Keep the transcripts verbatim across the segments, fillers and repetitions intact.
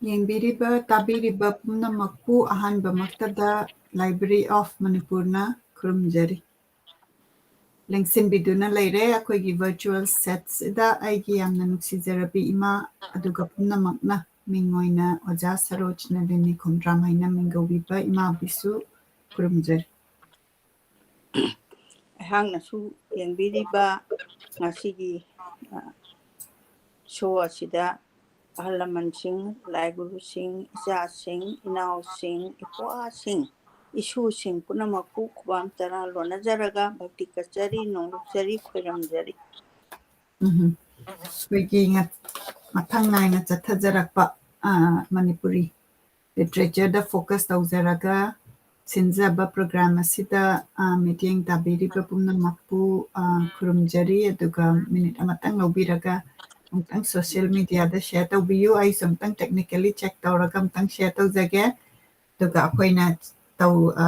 ꯌꯦꯡꯕꯤꯔꯤꯕ, ꯇꯥꯕꯤꯔꯤꯕ ꯄꯨꯝꯅꯃꯛꯄꯨ ꯑꯍꯥꯟꯕꯃꯛꯇꯗ Library of Manipurꯅ ꯈꯨꯔꯨꯝꯖꯔꯤ꯫ ꯂꯦꯡꯁꯤꯟꯕꯤꯗꯨꯅ ꯂꯩꯔꯦ ꯑꯩꯈꯣꯏꯒꯤ virtual setꯁꯤꯗ ꯑꯩꯒꯤ ꯌꯥꯝꯅ ꯅꯨꯡꯁꯤꯖꯔꯕꯤ ꯏꯃꯥ, ꯑꯗꯨꯒ ꯄꯨꯝꯅꯃꯛꯅ ꯃꯤꯡ ꯑꯣꯏꯅ ꯑꯣꯖꯥ ꯁꯔꯣꯖ ꯅꯂꯤꯅꯤ ꯈꯣꯝꯗ꯭ꯔꯥꯝ ꯍꯥꯏꯅ ꯃꯤꯡꯒꯧꯕꯤꯕ ꯏꯃꯥꯕꯤꯁꯨ ꯈꯨꯔꯨꯝꯖꯔꯤ꯫ ꯑꯩꯍꯥꯛꯅꯁꯨ ꯌꯦꯡꯕꯤꯔꯤꯕ ꯉꯁꯤꯒꯤ, ꯑ, show ꯑꯁꯤꯗ ꯑꯍꯜ ꯂꯃꯟꯁꯤꯡ, ꯂꯥꯏ ꯒꯨꯔꯨꯁꯤꯡ, ꯏꯆꯥꯁꯤꯡ, ꯏꯅꯥꯎꯁꯤꯡ, ꯏꯄ꯭ꯋꯥꯁꯤꯡ, ꯏꯁꯨꯁꯤꯡ ꯄꯨꯝꯅꯃꯛꯄꯨ ꯈꯨꯕꯥꯝ ꯇꯔꯥ ꯂꯣꯟꯅꯖꯔꯒ ꯚꯛꯇꯤ ꯀꯠꯆꯔꯤ, ꯅꯣꯡꯂꯨꯛꯆꯔꯤ, ꯈꯣꯏꯔꯝꯖꯔꯤ꯫ ꯎꯝ꯫ ꯑꯩꯈꯣꯏꯒꯤ ꯉ-, ꯃꯊꯪ ꯅꯥꯏꯅ ꯆꯠꯊꯖꯔꯛꯄ, ꯑ, ꯃꯅꯤꯄꯨꯔꯤ literature ꯗ focus ꯇꯧꯖꯔꯒ ꯁꯤꯟꯖꯕ program ꯑꯁꯤꯗ, ꯑ, ꯃꯤꯠꯌꯦꯡ ꯇꯥꯕꯤꯔꯤꯕ ꯄꯨꯝꯅꯃꯛꯄꯨ, ꯑ, ꯈꯨꯔꯨꯝꯖꯔꯤ꯫ ꯑꯗꯨꯒ minute ꯑꯃꯇꯪ ꯂꯧꯕꯤꯔꯒ ꯑꯃꯨꯛꯇꯪ social media ꯗ share ꯇꯧꯕꯤꯌꯨ꯫ ꯑꯩꯁꯨ ꯑꯃꯨꯛꯇꯪ technically check ꯇꯧꯔꯒ ꯑꯃꯨꯛꯇꯪ share ꯇꯧꯖꯒꯦ꯫ ꯑꯗꯨꯒ ꯑꯩꯈꯣꯏꯅ ꯇꯧ-, ꯑ,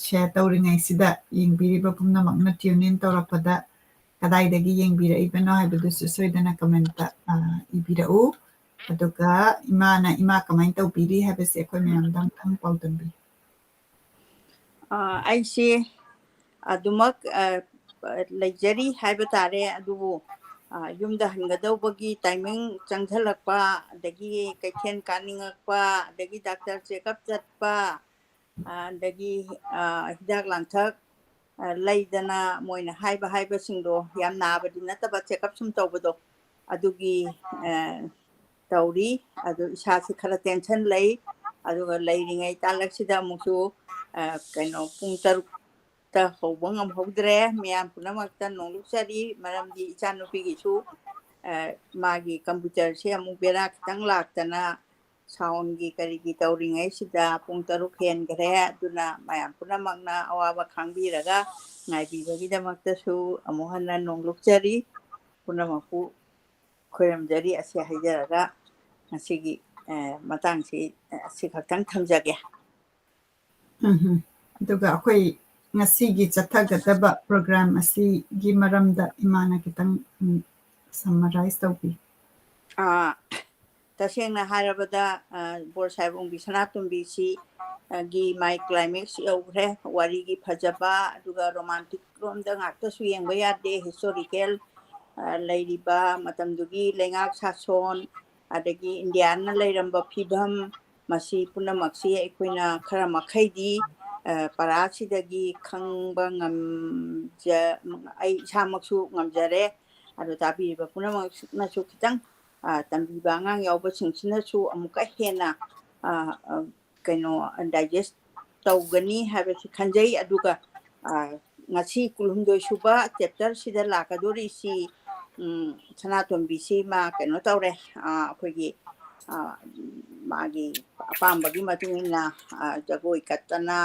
share ꯇꯧꯔꯤꯉꯩꯁꯤꯗ ꯌꯦꯡꯕꯤꯔꯤꯕ ꯄꯨꯝꯅꯃꯛꯅ tune in ꯇꯧꯔꯛꯄꯗ ꯀꯗꯥꯏꯗꯒꯤ ꯌꯦꯡꯕꯤꯔꯛꯏꯕꯅꯣ ꯍꯥꯏꯕꯗꯨꯁꯨ ꯁꯣꯏꯗꯅ comment ꯇ, ꯑ, ꯏꯕꯤꯔꯛꯎ꯫ ꯑꯗꯨꯒ ꯏꯃꯥꯅ, ꯏꯃꯥ ꯀꯃꯥꯏꯅ ꯇꯧꯕꯤꯔꯤ ꯍꯥꯏꯕꯁꯦ ꯑꯩꯈꯣꯏ ꯃꯌꯥꯝꯗ ꯑꯃꯨꯛꯇꯪ ꯄꯥꯎꯗꯝꯕꯤꯌꯨ꯫ ꯑ, ꯑꯩꯁꯦ ꯑꯗꯨꯃꯛ, ꯑ, ꯂꯩꯖꯔꯤ ꯍꯥꯏꯕ ꯇꯥꯔꯦ꯫ ꯑꯗꯨꯕꯨ, ꯑ, ꯌꯨꯝꯗ ꯍꯟꯒꯗꯧꯕꯒꯤ timing ꯆꯪꯁꯤꯜꯂꯛꯄ, ꯑꯗꯒꯤ ꯀꯩꯊꯦꯜ ꯀꯥꯅꯤꯡꯉꯛꯄ, ꯑꯗꯒꯤ doctor checkup ꯆꯠꯄ, ꯑ, ꯑꯗꯒꯤ, ꯑ, ꯍꯤꯗꯥꯛ ꯂꯥꯡꯊꯛ, ꯑ, ꯂꯩꯗꯅ ꯃꯣꯏꯅ ꯍꯥꯏꯕ ꯍꯥꯏꯕꯁꯤꯡꯗꯣ, ꯌꯥꯝ ꯅꯥꯕꯗꯤ ꯅꯠꯇꯕ, checkup ꯁꯨꯝ ꯇꯧꯕꯗꯣ, ꯑꯗꯨꯒꯤ, ꯑ, ꯇꯧꯔꯤ꯫ ꯑꯗꯨ ꯏꯁꯥꯁꯤ ꯈꯔ tension ꯂꯩ꯫ ꯑꯗꯨꯒ ꯂꯩꯔꯤꯉꯩ ꯇꯥꯂꯛꯁꯤꯗ ꯑꯃꯨꯛꯁꯨ, ꯑ, ꯀꯩꯅꯣ, ꯄꯨꯡ ꯇꯔꯨꯛꯇ ꯍꯧꯕ ꯉꯝꯍꯧꯗ꯭ꯔꯦ꯫ ꯃꯌꯥꯝ ꯄꯨꯝꯅꯃꯛꯇ ꯅꯣꯡꯂꯨꯛꯆꯔꯤ, ꯃꯔꯝꯗꯤ ꯏꯆꯥꯅꯨꯄꯤꯒꯤꯁꯨ, ꯑ, ꯃꯥꯒꯤ computer ꯁꯦ ꯑꯃꯨꯛ ꯕꯦꯔꯥ ꯈꯤꯇꯪ ꯂꯥꯛꯇꯅ sound ꯒꯤ ꯀꯔꯤꯒꯤ ꯇꯧꯔꯤꯉꯩꯁꯤꯗ ꯄꯨꯡ ꯇꯔꯨꯛ ꯍꯦꯟꯈ꯭ꯔꯦ꯫ ꯑꯗꯨꯅ ꯃꯌꯥꯝ ꯄꯨꯝꯅꯃꯛꯅ ꯑꯋꯥꯕ ꯈꯥꯡꯕꯤꯔꯒ ꯉꯥꯏꯕꯤꯕꯒꯤꯗꯃꯛꯇꯁꯨ ꯑꯃꯨꯛ ꯍꯟꯅ ꯅꯣꯡꯂꯨꯛꯆꯔꯤ꯫ ꯄꯨꯝꯅꯃꯛꯄꯨ ꯈꯣꯏꯔꯝꯖꯔꯤ꯫ ꯑꯁꯤ ꯍꯥꯏꯖꯔꯒ ꯉꯁꯤꯒꯤ, ꯑ, ꯃꯇꯥꯡꯁꯤ, ꯑ, ꯑꯁꯤ ꯈꯛꯇꯪ ꯊꯝꯖꯒꯦ꯫ ꯎꯝ꯫ ꯑꯗꯨꯒ ꯑꯩꯈꯣꯏ ꯉꯁꯤꯒꯤ ꯆꯠꯊꯒꯗꯕ program ꯑꯁꯤꯒꯤ ꯃꯔꯝꯗ ꯏꯃꯥꯅ ꯈꯤꯇꯪ, ꯎꯝ, summarize ꯇꯧꯕꯤ꯫ ꯑ, ꯇꯁꯦꯡꯅ ꯍꯥꯏꯔꯕꯗ, ꯑ, ꯕꯣꯔ ꯁꯥꯍꯦꯕ ꯑꯣꯡꯕꯤ ꯁꯅꯥꯇꯣꯝꯕꯤꯁꯤ, ꯑ, ꯒꯤ ꯃꯥꯏ climax ꯌꯧꯈ꯭ꯔꯦ꯫ ꯋꯥꯔꯤꯒꯤ ꯐꯖꯕ, ꯑꯗꯨꯒ romantic ꯔꯣꯝꯗ ꯉꯥꯛꯇꯁꯨ ꯌꯦꯡꯕ ꯌꯥꯗꯦ꯫ Historical, ꯑ, ꯂꯩꯔꯤꯕ ꯃꯇꯝꯗꯨꯒꯤ ꯂꯩꯉꯥꯛ ꯁꯥꯁꯣꯟ, ꯑꯗꯒꯤ ꯏꯟꯗꯤꯌꯥꯅ ꯂꯩꯔꯝꯕ ꯐꯤꯕꯝ, ꯃꯁꯤ ꯄꯨꯝꯅꯃꯛꯁꯤ ꯑꯩꯈꯣꯏꯅ ꯈꯔ ꯃꯈꯩꯗꯤ, ꯑ, ꯄꯔꯥꯁꯤꯗꯒꯤ ꯈꯪꯕ ꯉꯝꯖ-, ꯑꯩ ꯏꯁꯥꯃꯛꯁꯨ ꯉꯝꯖꯔꯦ꯫ ꯑꯗꯣ ꯇꯥꯕꯤꯔꯤꯕ ꯄꯨꯝꯅꯃꯛꯅꯁꯨ ꯈꯤꯇꯪ, ꯑ, ꯇꯝꯕꯤꯕ ꯑꯉꯥꯡ ꯌꯥꯎꯕꯁꯤꯡꯁꯤꯅꯁꯨ ꯑꯃꯨꯛꯀ ꯍꯦꯟꯅ, ꯑ, ꯑ, ꯀꯩꯅꯣ, digest ꯇꯧꯒꯅꯤ ꯍꯥꯏꯕꯁꯤ ꯈꯟꯖꯩ꯫ ꯑꯗꯨꯒ, ꯑ, ꯉꯁꯤ ꯀꯨꯟꯍꯨꯝꯗꯣꯏ ꯁꯨꯕ chapterꯁꯤꯗ ꯂꯥꯛꯀꯗꯣꯔꯤꯁꯤ, ꯎꯝ, ꯁꯅꯥꯇꯣꯝꯕꯤꯁꯤꯃ ꯀꯩꯅꯣ ꯇꯧꯔꯦ, ꯑ, ꯑꯩꯈꯣꯏꯒꯤ, ꯑ, ꯃꯥꯒꯤ ꯑꯄꯥꯝꯕꯒꯤ ꯃꯇꯨꯡ ꯏꯟꯅ, ꯑ, ꯖꯒꯣꯏ ꯀꯠꯇꯅ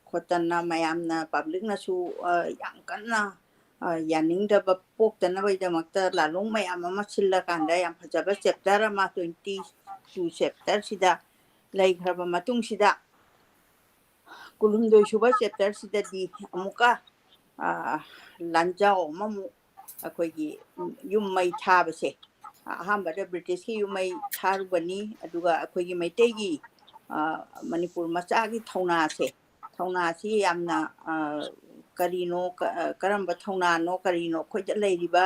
ꯈꯣꯠꯇꯅ ꯃꯌꯥꯝꯅ, publicꯅꯁꯨ, ꯑ, ꯌꯥꯝ ꯀꯟꯅ, ꯑ, ꯌꯥꯅꯤꯡꯗꯕ ꯄꯣꯛꯇꯅꯕꯒꯤꯗꯃꯛꯇ ꯂꯥꯂꯣꯡ ꯃꯌꯥꯝ ꯑꯃ ꯁꯤꯜꯂꯀꯥꯟꯗ ꯌꯥꯝ ꯐꯖꯕ chapter ꯑꯃ, twenty two chapterꯁꯤꯗ ꯂꯩꯈ꯭ꯔꯕ ꯃꯇꯨꯡꯁꯤꯗ, ꯀꯨꯟꯍꯨꯝꯗꯣꯏ ꯁꯨꯕ chapterꯁꯤꯗꯗꯤ ꯑꯃꯨꯛꯀ, ꯑ, ꯂꯥꯟꯖꯥꯎ ꯑꯃꯃꯨꯛ, ꯑꯩꯈꯣꯏꯒꯤ ꯌꯨꯝ ꯃꯩ ꯊꯥꯕꯁꯦ, ꯑꯍꯥꯟꯕꯗ Britishꯀꯤ ꯌꯨꯝ ꯃꯩ ꯊꯥꯔꯨꯕꯅꯤ, ꯑꯗꯨꯒ ꯑꯩꯈꯣꯏꯒꯤ ꯃꯩꯇꯩꯒꯤ, ꯑ, ꯃꯅꯤꯄꯨꯔ ꯃꯆꯥꯒꯤ ꯊꯧꯅꯥꯁꯦ, ꯊꯧꯅꯥꯁꯤ ꯌꯥꯝꯅ, ꯑ, ꯀꯔꯤꯅꯣ, ꯀ-, ꯑ, ꯀꯔꯝꯕ ꯊꯧꯅꯥꯅꯣ, ꯀꯔꯤꯅꯣ ꯑꯩꯈꯣꯏꯗ ꯂꯩꯔꯤꯕ,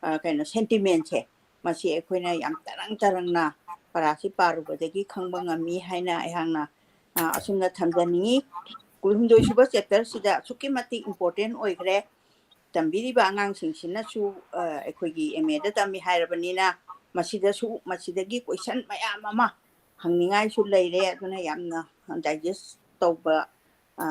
ꯑ, ꯀꯩꯅꯣ, sentimentꯁꯦ, ꯃꯁꯤ ꯑꯩꯈꯣꯏꯅ ꯌꯥꯝ ꯇꯔꯪ ꯇꯔꯪꯅ ꯄꯔꯥꯁꯤ ꯄꯥꯔꯨꯕꯗꯒꯤ ꯈꯪꯕ ꯉꯝꯃꯤ ꯍꯥꯏꯅ ꯑꯩꯍꯥꯛꯅ, ꯑ, ꯑꯁꯨꯝꯅ ꯊꯝꯖꯅꯤꯡꯉꯤ꯫ ꯀꯨꯟꯍꯨꯝꯗꯣꯏ ꯁꯨꯕ chapterꯁꯤꯗ ꯑꯁꯨꯛꯀꯤ ꯃꯇꯤꯛ important ꯑꯣꯏꯈ꯭ꯔꯦ꯫ ꯇꯝꯕꯤꯔꯤꯕ ꯑꯉꯥꯡꯁꯤꯡꯁꯤꯅꯁꯨ, ꯑ, ꯑꯩꯈꯣꯏꯒꯤ MAꯗ ꯇꯝꯃꯤ ꯍꯥꯏꯔꯕꯅꯤꯅ, ꯃꯁꯤꯗꯁꯨ, ꯃꯁꯤꯗꯒꯤ question ꯃꯌꯥꯝ ꯑꯃ ꯍꯪꯅꯤꯡꯉꯥꯏꯁꯨ ꯂꯩꯔꯦ꯫ ꯑꯗꯨꯅ ꯌꯥꯝꯅ digest ꯇꯧꯕ, ꯑ,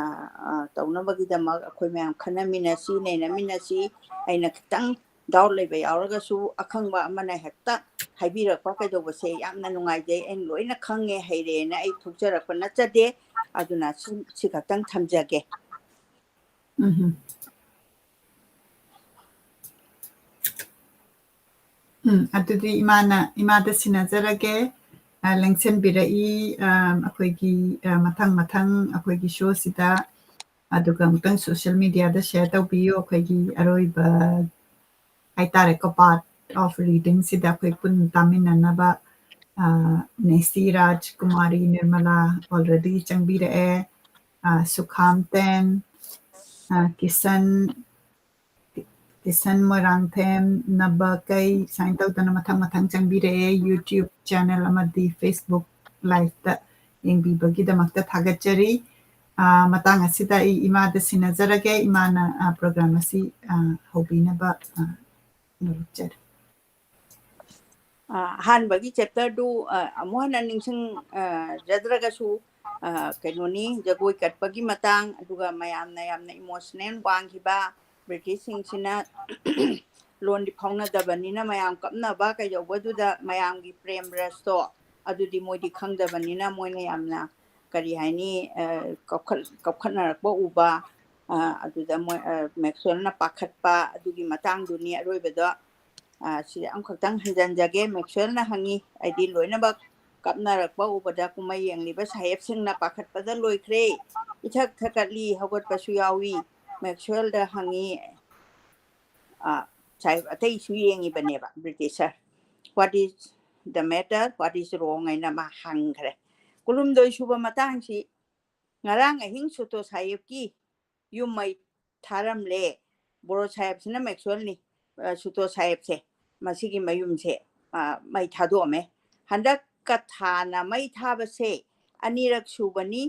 ꯑ, ꯇꯧꯅꯕꯒꯤꯗꯃꯛ ꯑꯩꯈꯣꯏ ꯃꯌꯥꯝ ꯈꯟꯅꯃꯤꯟꯅꯁꯤ, ꯅꯩꯅꯃꯤꯟꯅꯁꯤ꯫ ꯑꯩꯅ ꯈꯤꯇꯪ doubt ꯂꯩꯕ ꯌꯥꯎꯔꯒꯁꯨ, ꯑꯈꯪꯕ ꯑꯃꯅ ꯍꯦꯛꯇ ꯍꯥꯏꯕꯤꯔꯛꯄ ꯀꯩꯗꯧꯕꯁꯦ ꯌꯥꯝꯅ ꯅꯨꯡꯉꯥꯏꯖꯩ꯫ ꯑꯩꯅ ꯂꯣꯏꯅ ꯈꯪꯉꯦ, ꯍꯩꯔꯦꯅ ꯑꯩ ꯊꯣꯛꯆꯔꯛꯄ ꯅꯠꯆꯗꯦ꯫ ꯑꯗꯨꯅ ꯁꯤ, ꯁꯤ ꯈꯛꯇꯪ ꯊꯝꯖꯒꯦ꯫ ꯎꯝ꯫ ꯎꯝ, ꯑꯗꯨꯗꯤ ꯏꯃꯥꯅ, ꯏꯃꯥꯗ ꯁꯤꯟꯅꯖꯔꯒꯦ꯫ ꯑ, ꯂꯦꯡꯁꯤꯟꯕꯤꯔꯛꯏ, ꯑ, ꯑꯩꯈꯣꯏꯒꯤ, ꯑ, ꯃꯊꯪ ꯃꯊꯪ ꯑꯩꯈꯣꯏꯒꯤ showꯁꯤꯗ, ꯑꯗꯨꯒ ꯑꯃꯨꯛꯇꯪ social mediaꯗ share ꯇꯧꯕꯤꯌꯨ꯫ ꯑꯩꯈꯣꯏꯒꯤ ꯑꯔꯣꯏꯕ ꯍꯥꯏꯇꯥꯔꯦꯀꯣ, part of readingꯁꯤꯗ ꯑꯩꯈꯣꯏ ꯄꯨꯟꯅ ꯇꯥꯃꯤꯟꯅꯅꯕ꯫ ꯑ, ꯅꯦꯁꯤ ꯔꯥꯖꯀꯨꯃꯥꯔꯤ ꯅꯤꯔꯃꯂꯥ already ꯆꯪꯕꯤꯔꯛꯑꯦ꯫ ꯑ, ꯁꯨꯈꯥꯝ ꯇꯦꯟ, ꯑ, ꯀꯤꯁꯟ, ꯀꯤꯁꯟ ꯃꯣꯏꯔꯥꯡꯊꯦꯝ, ꯅꯕꯀꯩ, ꯁꯨꯃꯥꯏꯅ ꯇꯧꯗꯅ ꯃꯊꯪ ꯃꯊꯪ ꯆꯪꯕꯤꯔꯛꯑꯦ꯫ YouTube channel ꯑꯃꯗꯤ Facebook live ꯇ ꯌꯦꯡꯕꯤꯕꯒꯤꯗꯃꯛꯇ ꯊꯥꯒꯠꯆꯔꯤ꯫ ꯑ, ꯃꯇꯥꯡ ꯑꯁꯤꯗ ꯑꯩ ꯏꯃꯥꯗ ꯁꯤꯟꯅꯖꯔꯒꯦ꯫ ꯏꯃꯥꯅ, ꯑ, program ꯑꯁꯤ, ꯑ, ꯍꯧꯕꯤꯅꯕ, ꯑ, ꯅꯣꯂꯨꯛꯆꯔꯤ꯫ ꯑ, ꯑꯍꯥꯟꯕꯒꯤ chapter ꯗꯨ, ꯑ, ꯑꯃꯨꯛ ꯍꯟꯅ ꯅꯤꯡꯁꯤꯡ, ꯑ, ꯖꯗ꯭ꯔꯒꯁꯨ, ꯑ, ꯀꯩꯅꯣꯅꯤ, ꯖꯒꯣꯏ ꯀꯠꯄꯒꯤ ꯃꯇꯥꯡ, ꯑꯗꯨꯒ ꯃꯌꯥꯝꯅ ꯌꯥꯝꯅ emotional ꯋꯥꯡꯈꯤꯕ, ꯕ꯭ꯔꯤꯇꯤꯁꯁꯤꯡꯁꯤꯅ ꯂꯣꯟꯗꯤ ꯐꯥꯎꯅꯗꯕꯅꯤꯅ ꯃꯌꯥꯝ ꯀꯞꯅꯕ ꯀꯩꯗꯧꯕꯗꯨꯗ ꯃꯌꯥꯝꯒꯤ ꯄ꯭ꯔꯦꯝ ꯔꯁꯇꯣ ꯑꯗꯨꯗꯤ ꯃꯣꯏꯗꯤ ꯈꯪꯗꯕꯅꯤꯅ ꯃꯣꯏꯅ ꯌꯥꯝꯅ, ꯀꯔꯤ ꯍꯥꯏꯅꯤ, ꯑ, ꯀꯞꯈꯠ-, ꯀꯞꯈꯠꯅꯔꯛꯄ ꯎꯕ, ꯑ, ꯑꯗꯨꯗ ꯃꯣꯏ, ꯑ, ꯃꯦꯛꯁꯋꯦꯜꯅ ꯄꯥꯈꯠꯄ ꯑꯗꯨꯒꯤ ꯃꯇꯥꯡꯗꯨꯅꯤ ꯑꯔꯣꯏꯕꯗ꯫ ꯑ, ꯁꯤꯗ ꯑꯃꯈꯛꯇꯪ ꯍꯟꯖꯟꯖꯒꯦ꯫ ꯃꯦꯛꯁꯋꯦꯜꯅ ꯍꯪꯉꯤ, ꯑꯩꯗꯤ ꯂꯣꯏꯅꯃꯛ ꯀꯞꯅꯔꯛꯄ ꯎꯕꯗ ꯀꯨꯝꯍꯩ ꯌꯦꯡꯂꯤꯕ ꯁꯥꯍꯦꯕꯁꯤꯡꯅ ꯄꯥꯈꯠꯄꯗ ꯂꯣꯏꯈ꯭ꯔꯦ꯫ ꯏꯊꯛ ꯊꯛꯀꯠꯂꯤ, ꯍꯧꯒꯠꯄꯁꯨ ꯌꯥꯎꯏ꯫ ꯃꯦꯛꯁꯋꯦꯜꯗ ꯍꯪꯉꯤ, ꯑ, ꯁꯥꯍꯦꯕ ꯑꯇꯩꯁꯨ ꯌꯦꯡꯉꯤꯕꯅꯦꯕ, ꯕ꯭ꯔꯤꯇꯤꯁꯔ꯫ "What is the matter? What is wrong?" ꯍꯥꯏꯅ ꯃꯥ ꯍꯪꯈ꯭ꯔꯦ꯫ ꯀꯨꯟꯍꯨꯝꯗꯣꯏ ꯁꯨꯕ ꯃꯇꯥꯡꯁꯤ ꯉꯔꯥꯡ ꯑꯍꯤꯡ ꯁꯨꯇꯣ ꯁꯥꯍꯦꯕꯀꯤ ꯌꯨꯝ ꯃꯩ ꯊꯥꯔꯝꯂꯦ꯫ ꯕꯣꯔꯣ ꯁꯥꯍꯦꯕꯁꯤꯅ ꯃꯦꯛꯁꯋꯦꯜꯅꯤ, ꯑ, ꯁꯨꯇꯣ ꯁꯥꯍꯦꯕꯁꯦ, ꯃꯁꯤꯒꯤ ꯃꯌꯨꯝꯁꯦ, ꯑ, ꯃꯩ ꯊꯥꯗꯣꯛꯑꯝꯃꯦ꯫ ꯍꯟꯗꯛ ꯀꯊꯥꯅ ꯃꯩ ꯊꯥꯕꯁꯦ ꯑꯅꯤꯔꯛ ꯁꯨꯕꯅꯤ꯫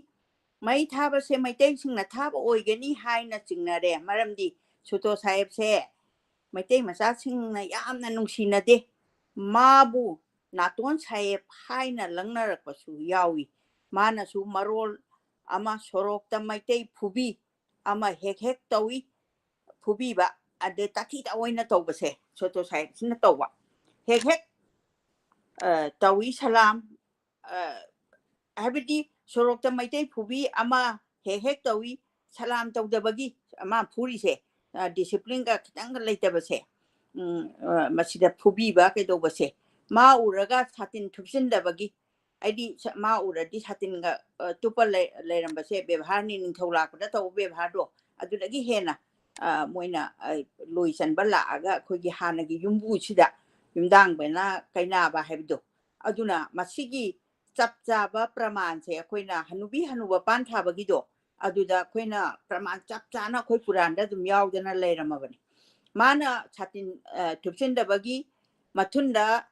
ꯃꯩ ꯊꯥꯕꯁꯦ ꯃꯩꯇꯩꯁꯤꯡꯅ ꯊꯥꯕ ꯑꯣꯏꯒꯅꯤ ꯍꯥꯏꯅ ꯆꯤꯡꯅꯔꯦ꯫ ꯃꯔꯝꯗꯤ ꯁꯨꯇꯣ ꯁꯥꯍꯦꯕꯁꯦ ꯃꯩꯇꯩ ꯃꯆꯥꯁꯤꯡꯅ ꯌꯥꯝꯅ ꯅꯨꯡꯁꯤꯅꯗꯦ꯫ ꯃꯥꯕꯨ ꯅꯥꯇꯣꯟ ꯁꯥꯍꯦꯕ ꯍꯥꯏꯅ ꯂꯪꯅꯔꯛꯄꯁꯨ ꯌꯥꯎꯏ꯫ ꯃꯥꯅꯁꯨ ꯃꯔꯣꯜ ꯑꯃ ꯁꯣꯔꯣꯛꯇ ꯃꯩꯇꯩ ꯐꯨꯕꯤ ꯑꯃ ꯍꯦꯛ ꯍꯦꯛ ꯇꯧꯏ꯫ ꯐꯨꯕꯤꯕ, ꯑꯗꯩ ꯇꯥꯊꯤ ꯇꯥꯑꯣꯏꯅ ꯇꯧꯕꯁꯦ ꯁꯣꯇꯣ ꯁꯥꯍꯦꯕꯁꯤꯅ ꯇꯧꯕ꯫ ꯍꯦꯛ ꯍꯦꯛ, ꯑ, ꯇꯧꯏ ꯁꯂꯥꯝ, ꯑ, ꯍꯥꯏꯕꯗꯤ ꯁꯣꯔꯣꯛꯇ ꯃꯩꯇꯩ ꯐꯨꯕꯤ ꯑꯃ ꯍꯦꯛ ꯍꯦꯛ ꯇꯧꯏ, ꯁꯂꯥꯝ ꯇꯧꯗꯕꯒꯤ ꯑꯃ ꯐꯨꯔꯤꯁꯦ, ꯑ, discipline ꯒ ꯈꯤꯇꯪꯒ ꯂꯩꯇꯕꯁꯦ, ꯎꯝ, ꯑ, ꯃꯁꯤꯗ ꯐꯨꯕꯤꯕ ꯀꯩꯗꯧꯕꯁꯦ, ꯃꯥ ꯎꯔꯒ ꯁꯥꯇꯤꯟ ꯊꯨꯞꯆꯤꯟꯗꯕꯒꯤ, ꯑꯩꯗꯤ ꯁ-, ꯃꯥ ꯎꯔꯗꯤ ꯁꯥꯇꯤꯟꯒ, ꯑ, ꯇꯨꯞꯄ ꯂꯩ-, ꯂꯩꯔꯝꯕꯁꯦ ꯕꯦꯕꯥꯔꯅꯤ, ꯅꯤꯡꯊꯧ ꯂꯥꯛꯄꯗ ꯇꯧꯕ ꯕꯦꯕꯥꯔꯗꯣ, ꯑꯗꯨꯗꯒꯤ ꯍꯦꯟꯅ, ꯑ, ꯃꯣꯏꯅ, ꯑ, ꯂꯣꯏ ꯆꯟꯕ ꯂꯥꯛꯑꯒ ꯑꯩꯈꯣꯏꯒꯤ ꯍꯥꯟꯅꯒꯤ ꯌꯨꯝꯕꯨꯁꯤꯗ ꯌꯨꯝꯗꯥꯡꯕꯅ ꯀꯩꯅꯥꯕ ꯍꯥꯏꯕꯗꯣ, ꯑꯗꯨꯅ ꯃꯁꯤꯒꯤ ꯆꯞ ꯆꯥꯕ ꯄ꯭ꯔꯃꯥꯟꯁꯦ ꯑꯩꯈꯣꯏꯅ ꯍꯅꯨꯕꯤ ꯍꯅꯨꯕ ꯄꯥꯟ ꯊꯥꯕꯒꯤꯗꯣ, ꯑꯗꯨꯗ ꯑꯩꯈꯣꯏꯅ ꯄ꯭ꯔꯃꯥꯟ ꯆꯞ ꯆꯥꯅ ꯑꯩꯈꯣꯏ ꯄꯨꯔꯥꯟꯗ ꯑꯗꯨꯝ ꯌꯥꯎꯗꯅ ꯂꯩꯔꯝꯃꯕꯅꯤ꯫ ꯃꯥꯅ ꯁꯥꯇꯤꯟ, ꯑ, ꯊꯨꯞꯆꯤꯟꯗꯕꯒꯤ ꯃꯊꯨꯟꯗ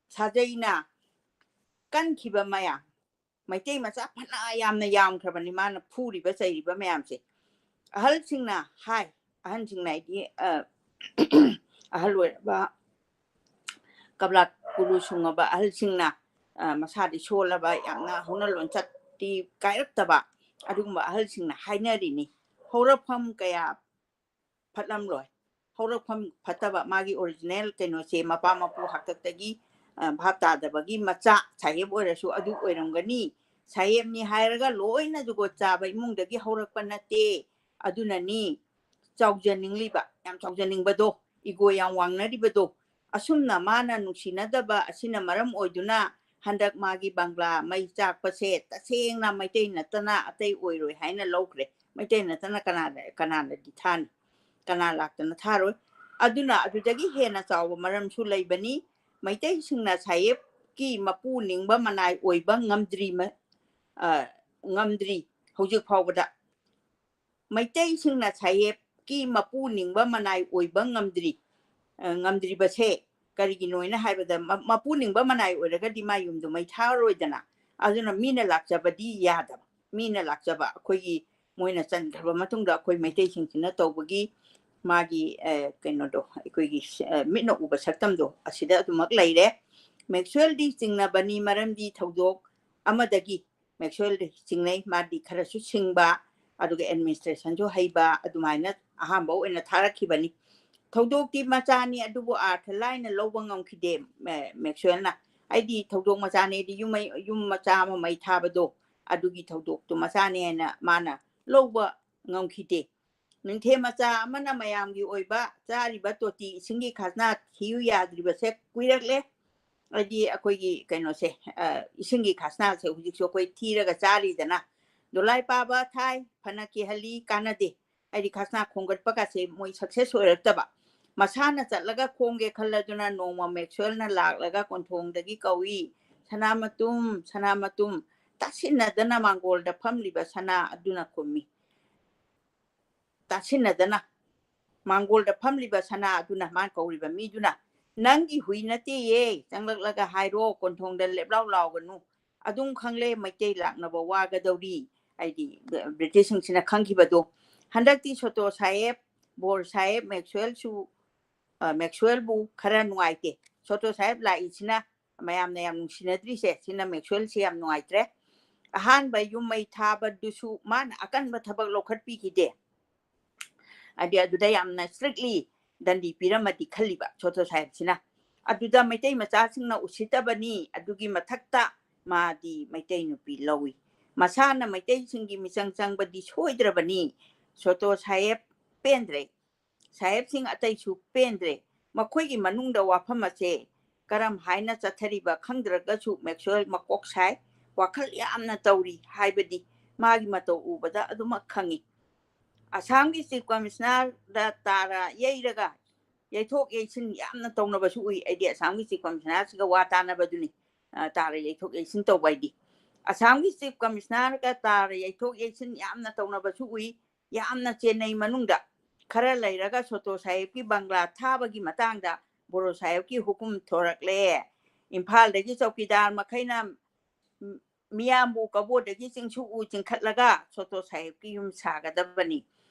ꯁꯥꯖꯩꯅ ꯀꯟꯈꯤꯕ ꯃꯌꯥꯝ, ꯃꯩꯇꯩ ꯃꯆꯥ ꯐꯅ ꯌꯥꯝꯅ ꯌꯥꯝꯈ꯭ꯔꯕꯅꯤ ꯃꯥꯅ ꯐꯨꯔꯤꯕ ꯆꯩꯔꯤꯕ ꯃꯌꯥꯝꯁꯦ꯫ ꯑꯍꯜꯁꯤꯡꯅ ꯍꯥꯏ, ꯑꯍꯟꯁꯤꯡꯅ ꯍꯥꯏꯗꯤ, ꯑ, ꯑꯍꯜ ꯑꯣꯏꯔꯕ ꯀꯕ꯭ꯂꯥ ꯀꯨꯔꯨ ꯁꯨꯡꯉꯕ ꯑꯍꯜꯁꯤꯡꯅ, ꯑ, ꯃꯁꯥꯗꯤ ꯁꯣꯜꯂꯕ, ꯌꯥꯝꯅ ꯍꯧꯅ ꯂꯣꯟꯆꯠꯇꯤ ꯀꯥꯏꯔꯛꯇꯕ ꯑꯗꯨꯒꯨꯝꯕ ꯑꯍꯜꯁꯤꯡꯅ ꯍꯥꯏꯅꯔꯤꯅꯤ꯫ ꯍꯧꯔꯛꯐꯝ ꯀꯌꯥ ꯐꯠꯂꯝꯂꯣꯏ꯫ ꯍꯧꯔꯛꯐꯝ ꯐꯠꯇꯕ, ꯃꯥꯒꯤ original ꯀꯩꯅꯣꯁꯦ, ꯃꯄꯥ ꯃꯄꯨ ꯍꯥꯛꯇꯛꯇꯒꯤ, ꯑ, ꯚꯥꯞ ꯇꯥꯗꯕꯒꯤ ꯃꯆꯥ ꯁꯥꯍꯦꯕ ꯑꯣꯏꯔꯁꯨ ꯑꯗꯨ ꯑꯣꯏꯔꯝꯒꯅꯤ꯫ ꯁꯥꯍꯦꯕꯅꯤ ꯍꯥꯏꯔꯒ ꯂꯣꯏꯅ ꯖꯨꯒꯣꯠ ꯆꯥꯕ ꯏꯃꯨꯡꯗꯒꯤ ꯍꯧꯔꯛꯄ ꯅꯠꯇꯦ꯫ ꯑꯗꯨꯅꯅꯤ ꯆꯥꯎꯖꯅꯤꯡꯂꯤꯕ, ꯌꯥꯝ ꯆꯥꯎꯖꯅꯤꯡꯕꯗꯣ, ego ꯌꯥꯝ ꯋꯥꯡꯅꯔꯤꯕꯗꯣ꯫ ꯑꯁꯨꯝꯅ ꯃꯥꯅ ꯅꯨꯡꯁꯤꯅꯗꯕ ꯑꯁꯤꯅ ꯃꯔꯝ ꯑꯣꯏꯗꯨꯅ ꯍꯟꯗꯛ ꯃꯥꯒꯤ ꯕꯪꯒ꯭ꯂꯥ ꯃꯩ ꯆꯥꯛꯄꯁꯦ ꯇꯁꯦꯡꯅ ꯃꯩꯇꯩ ꯅꯠꯇꯅ ꯑꯇꯩ ꯑꯣꯏꯔꯣꯏ ꯍꯥꯏꯅ ꯂꯧꯈ꯭ꯔꯦ꯫ ꯃꯩꯇꯩ ꯅꯠꯇꯅ ꯀꯅꯥꯗ, ꯀꯅꯥꯅꯗꯤ ꯊꯥꯅꯤ? ꯀꯅꯥ ꯂꯥꯛꯇꯅ ꯊꯥꯔꯣꯏ? ꯑꯗꯨꯅ ꯑꯗꯨꯗꯒꯤ ꯍꯦꯟꯅ ꯆꯥꯎꯕ ꯃꯔꯝꯁꯨ ꯂꯩꯕꯅꯤ꯫ ꯃꯩꯇꯩꯁꯤꯡꯅ ꯁꯥꯍꯦꯕꯀꯤ ꯃꯄꯨ ꯅꯤꯡꯕ ꯃꯅꯥꯏ ꯑꯣꯏꯕ ꯉꯝꯗ꯭ꯔꯤ, ꯑ, ꯉꯝꯗ꯭ꯔꯤ ꯍꯧꯖꯤꯛ ꯐꯥꯎꯕꯗ꯫ ꯃꯩꯇꯩꯁꯤꯡꯅ ꯁꯥꯍꯦꯕꯀꯤ ꯃꯄꯨ ꯅꯤꯡꯕ ꯃꯅꯥꯏ ꯑꯣꯏꯕ ꯉꯝꯗ꯭ꯔꯤ, ꯑ, ꯉꯝꯗ꯭ꯔꯤꯕꯁꯦ ꯀꯔꯤꯒꯤꯅꯣ ꯍꯥꯏꯅ ꯍꯥꯏꯕꯗ, ꯃ-, ꯃꯄꯨ ꯅꯤꯡꯕ ꯃꯅꯥꯏ ꯑꯣꯏꯔꯒꯗꯤ ꯃꯥ ꯌꯨꯝꯗꯨ ꯃꯩ ꯊꯥꯔꯔꯣꯏꯗꯅ꯫ ꯑꯗꯨꯅ ꯃꯤꯅ ꯂꯥꯛꯆꯕꯗꯤ ꯌꯥꯗꯕ꯫ ꯃꯤꯅ ꯂꯥꯛꯆꯕ, ꯑꯩꯈꯣꯏꯒꯤ ꯃꯣꯏꯅ ꯆꯟꯈ꯭ꯔꯕ ꯃꯇꯨꯡꯗ ꯑꯩꯈꯣꯏ ꯃꯩꯇꯩꯁꯤꯡꯁꯤꯅ ꯇꯧꯕꯒꯤ ꯃꯥꯒꯤ, ꯑ, ꯀꯩꯅꯣꯗꯣ, ꯑꯩꯈꯣꯏꯒꯤ, ꯑ, ꯃꯤꯠꯅ ꯎꯕ ꯁꯛꯇꯝꯗꯣ ꯑꯁꯤꯗ ꯑꯗꯨꯃꯛ ꯂꯩꯔꯦ꯫ ꯃꯦꯛꯁꯋꯦꯜꯗꯤ ꯆꯤꯡꯅꯕꯅꯤ, ꯃꯔꯝꯗꯤ ꯊꯧꯗꯣꯛ ꯑꯃꯗꯒꯤ ꯃꯦꯛꯁꯋꯦꯜ ꯆꯤꯡꯅꯩ꯫ ꯃꯥꯗꯤ ꯈꯔꯁꯨ ꯁꯤꯡꯕ, ꯑꯗꯨꯒ administrationꯁꯨ ꯍꯩꯕ, ꯑꯗꯨꯃꯥꯏꯅ ꯑꯍꯥꯟꯕ ꯑꯣꯏꯅ ꯊꯥꯔꯛꯈꯤꯕꯅꯤ꯫ ꯊꯧꯗꯣꯛꯇꯤ ꯃꯆꯥꯅꯤ, ꯑꯗꯨꯕꯨ ꯑꯥꯔꯊ ꯂꯥꯏꯅ ꯂꯧꯕ ꯉꯝꯈꯤꯗꯦ, ꯃꯦ-, ꯃꯦꯛꯁꯋꯦꯜꯅ꯫ ꯑꯩꯗꯤ ꯊꯧꯗꯣꯛ ꯃꯆꯥꯅꯦꯗꯤ ꯌꯨꯝ ꯃꯩ-, ꯌꯨꯝ ꯃꯆꯥ ꯑꯃ ꯃꯩ ꯊꯥꯕꯗꯣ, ꯑꯗꯨꯒꯤ ꯊꯧꯗꯣꯛꯇꯨ ꯃꯆꯥꯅꯦ ꯍꯥꯏꯅ ꯃꯥꯅ ꯂꯧꯕ ꯉꯝꯈꯤꯗꯦ꯫ ꯅꯤꯡꯊꯦꯝ ꯃꯆꯥ ꯑꯃꯅ ꯃꯌꯥꯝꯒꯤ ꯑꯣꯏꯕ ꯆꯥꯔꯤꯕ ꯇꯣꯇꯤ ꯏꯁꯤꯡꯒꯤ ꯈꯖꯅꯥ ꯊꯤꯌꯨ ꯌꯥꯗ꯭ꯔꯤꯕꯁꯦ ꯀꯨꯏꯔꯛꯂꯦ꯫ ꯍꯥꯏꯗꯤ ꯑꯩꯈꯣꯏꯒꯤ ꯀꯩꯅꯣꯁꯦ, ꯑ, ꯏꯁꯤꯡꯒꯤ ꯈꯖꯅꯥꯁꯦ ꯍꯧꯖꯤꯛꯁꯨ ꯑꯩꯈꯣꯏ ꯊꯤꯔꯒ ꯆꯥꯔꯤꯗꯅ꯫ ꯗꯣꯂꯥꯏ ꯄꯥꯕ ꯊꯥꯏ, ꯐꯅ ꯀꯤꯍꯜꯂꯤ, ꯀꯥꯟꯅꯗꯦ꯫ ꯍꯥꯏꯗꯤ ꯈꯖꯅꯥ ꯈꯣꯝꯒꯠꯄ ꯀꯥꯁꯦ ꯃꯣꯏ success ꯑꯣꯏꯔꯛꯇꯕ꯫ ꯃꯁꯥꯅ ꯆꯠꯂꯒ ꯈꯣꯡꯒꯦ ꯈꯜꯂꯗꯨꯅ ꯅꯣꯡꯃ ꯃꯦꯛꯁꯋꯦꯜꯅ ꯂꯥꯛꯂꯒ ꯀꯣꯟꯊꯣꯡꯗꯒꯤ ꯀꯧꯏ, "ꯁꯅꯥꯃꯇꯨꯝ, ꯁꯅꯥꯃꯇꯨꯝ!" ꯇꯥꯁꯤꯟꯅꯗꯅ ꯃꯥꯡꯒꯣꯜꯗ ꯐꯝꯂꯤꯕ ꯁꯅꯥ ꯑꯗꯨꯅ ꯈꯨꯝꯃꯤ꯫ ꯇꯥꯁꯤꯟꯅꯗꯅ ꯃꯥꯡꯒꯣꯜꯗ ꯐꯝꯂꯤꯕ ꯁꯅꯥ ꯑꯗꯨꯅ, ꯃꯥꯅ ꯀꯧꯔꯤꯕ ꯃꯤꯗꯨꯅ, "ꯅꯪꯒꯤ ꯍꯨꯏ ꯅꯠꯇꯦꯌꯦ, ꯆꯪꯂꯛꯂꯒ ꯍꯥꯏꯔꯣ, ꯀꯣꯟꯊꯣꯡꯗ ꯂꯦꯞꯂꯥꯎ ꯂꯥꯎꯒꯅꯨ꯫ ꯑꯗꯨꯝ ꯈꯪꯂꯦ, ꯃꯩꯇꯩ ꯂꯥꯛꯅꯕ ꯋꯥꯒꯗꯧꯔꯤ"꯫ ꯍꯥꯏꯗꯤ, ꯕ꯭ꯔꯤꯇꯤꯁꯁꯤꯡꯁꯤꯅ ꯈꯪꯈꯤꯕꯗꯣ꯫ ꯍꯟꯗꯛꯇꯤ ꯁꯣꯇꯣ ꯁꯥꯍꯦꯕ, ꯕꯣꯔ ꯁꯥꯍꯦꯕ, ꯃꯦꯛꯁꯋꯦꯜꯁꯨ, ꯑ, ꯃꯦꯛꯁꯋꯦꯜꯕꯨ ꯈꯔ ꯅꯨꯡꯉꯥꯏꯇꯦ꯫ ꯁꯣꯇꯣ ꯁꯥꯍꯦꯕ ꯂꯥꯛꯏꯁꯤꯅ ꯃꯌꯥꯝꯅ ꯌꯥꯝ ꯅꯨꯡꯁꯤꯅꯗ꯭ꯔꯤꯁꯦ, ꯁꯤꯅ ꯃꯦꯛꯁꯋꯦꯜꯁꯤ ꯌꯥꯝ ꯅꯨꯡꯉꯥꯏꯇ꯭ꯔꯦ꯫ ꯑꯍꯥꯟꯕ ꯌꯨꯝ ꯃꯩ ꯊꯥꯕꯗꯨꯁꯨ ꯃꯥꯅ ꯑꯀꯟꯕ ꯊꯕꯛ ꯂꯧꯈꯠꯄꯤꯈꯤꯗꯦ꯫ ꯍꯥꯏꯗꯤ, ꯑꯗꯨꯗ ꯌꯥꯝꯅ strictly ꯗꯟꯗꯤ ꯄꯤꯔꯝꯃꯗꯤ ꯈꯜꯂꯤꯕ ꯁꯣꯇꯣ ꯁꯥꯍꯦꯕꯁꯤꯅ꯫ ꯑꯗꯨꯗ ꯃꯩꯇꯩ ꯃꯆꯥꯁꯤꯡꯅ ꯎꯁꯤꯠꯇꯕꯅꯤ, ꯑꯗꯨꯒꯤ ꯃꯊꯛꯇ ꯃꯥꯗꯤ ꯃꯩꯇꯩ ꯅꯨꯄꯤ ꯂꯧꯏ꯫ ꯃꯁꯥꯅ ꯃꯩꯇꯩꯁꯤꯡꯒꯤ ꯃꯤꯆꯪ ꯆꯪꯕꯗꯤ ꯁꯣꯏꯗ꯭ꯔꯕꯅꯤ꯫ ꯁꯣꯇꯣ ꯁꯥꯍꯦꯕ ꯄꯦꯟꯗ꯭ꯔꯦ꯫ ꯁꯥꯍꯦꯕꯁꯤꯡ ꯑꯇꯩꯁꯨ ꯄꯦꯟꯗ꯭ꯔꯦ꯫ ꯃꯈꯣꯏꯒꯤ ꯃꯅꯨꯡꯗ ꯋꯥꯐꯝ ꯑꯁꯦ ꯀꯔꯝ ꯍꯥꯏꯅ ꯆꯠꯊꯔꯤꯕ ꯈꯪꯗ꯭ꯔꯒꯁꯨ ꯃꯦꯛꯁꯋꯦꯜ ꯃꯀꯣꯛ ꯁꯥꯏ, ꯋꯥꯈꯜ ꯌꯥꯝꯅ ꯇꯧꯔꯤ ꯍꯥꯏꯕꯗꯤ ꯃꯥꯒꯤ ꯃꯇꯧ ꯎꯕꯗ ꯑꯗꯨꯃꯛ ꯈꯪꯏ꯫ ꯑꯁꯥꯝꯒꯤ ꯆꯤꯐ ꯀꯃꯤꯁꯅꯔꯗ ꯇꯥꯔ ꯌꯩꯔꯒ ꯌꯩꯊꯣꯛ ꯌꯩꯁꯤꯟ ꯌꯥꯝꯅ ꯇꯧꯅꯕꯁꯨ ꯎꯏ꯫ ꯑꯩꯗꯤ ꯑꯁꯥꯝꯒꯤ ꯆꯤꯐ ꯀꯃꯤꯁꯅꯔꯁꯤꯒ ꯋꯥ ꯇꯥꯅꯕꯗꯨꯅꯤ, ꯑ, ꯇꯥꯔ ꯌꯩꯊꯣꯛ ꯌꯩꯁꯤꯟ ꯇꯧꯕ ꯍꯥꯏꯗꯤ꯫ ꯑꯁꯥꯝꯒꯤ ꯆꯤꯐ ꯀꯃꯤꯁꯅꯔꯒ ꯇꯥꯔ ꯌꯩꯊꯣꯛ ꯌꯩꯁꯤꯟ ꯌꯥꯝꯅ ꯇꯧꯅꯕꯁꯨ ꯎꯏ꯫ ꯌꯥꯝꯅ ꯆꯦꯟꯅꯩ ꯃꯅꯨꯡꯗ꯫ ꯈꯔ ꯂꯩꯔꯒ ꯁꯣꯇꯣ ꯁꯥꯍꯦꯕꯀꯤ ꯕꯪꯒ꯭ꯂꯥ ꯊꯥꯕꯒꯤ ꯃꯇꯥꯡꯗ ꯕꯣꯔꯣ ꯁꯥꯍꯦꯕꯀꯤ ꯍꯨꯀꯨꯝ ꯊꯣꯔꯛꯂꯦ꯫ ꯏꯝꯐꯥꯜꯗꯒꯤ ꯆꯧꯀꯤꯗꯥꯔ ꯃꯈꯩꯅ ꯃꯤꯌꯥꯝꯕꯨ ꯀꯕꯣꯗꯒꯤ ꯆꯤꯡꯁꯨ ꯎ ꯆꯤꯡꯈꯠꯂꯒ ꯁꯣꯇꯣ ꯁꯥꯍꯦꯕꯀꯤ ꯌꯨꯝ ꯁꯥꯒꯗꯕꯅꯤ꯫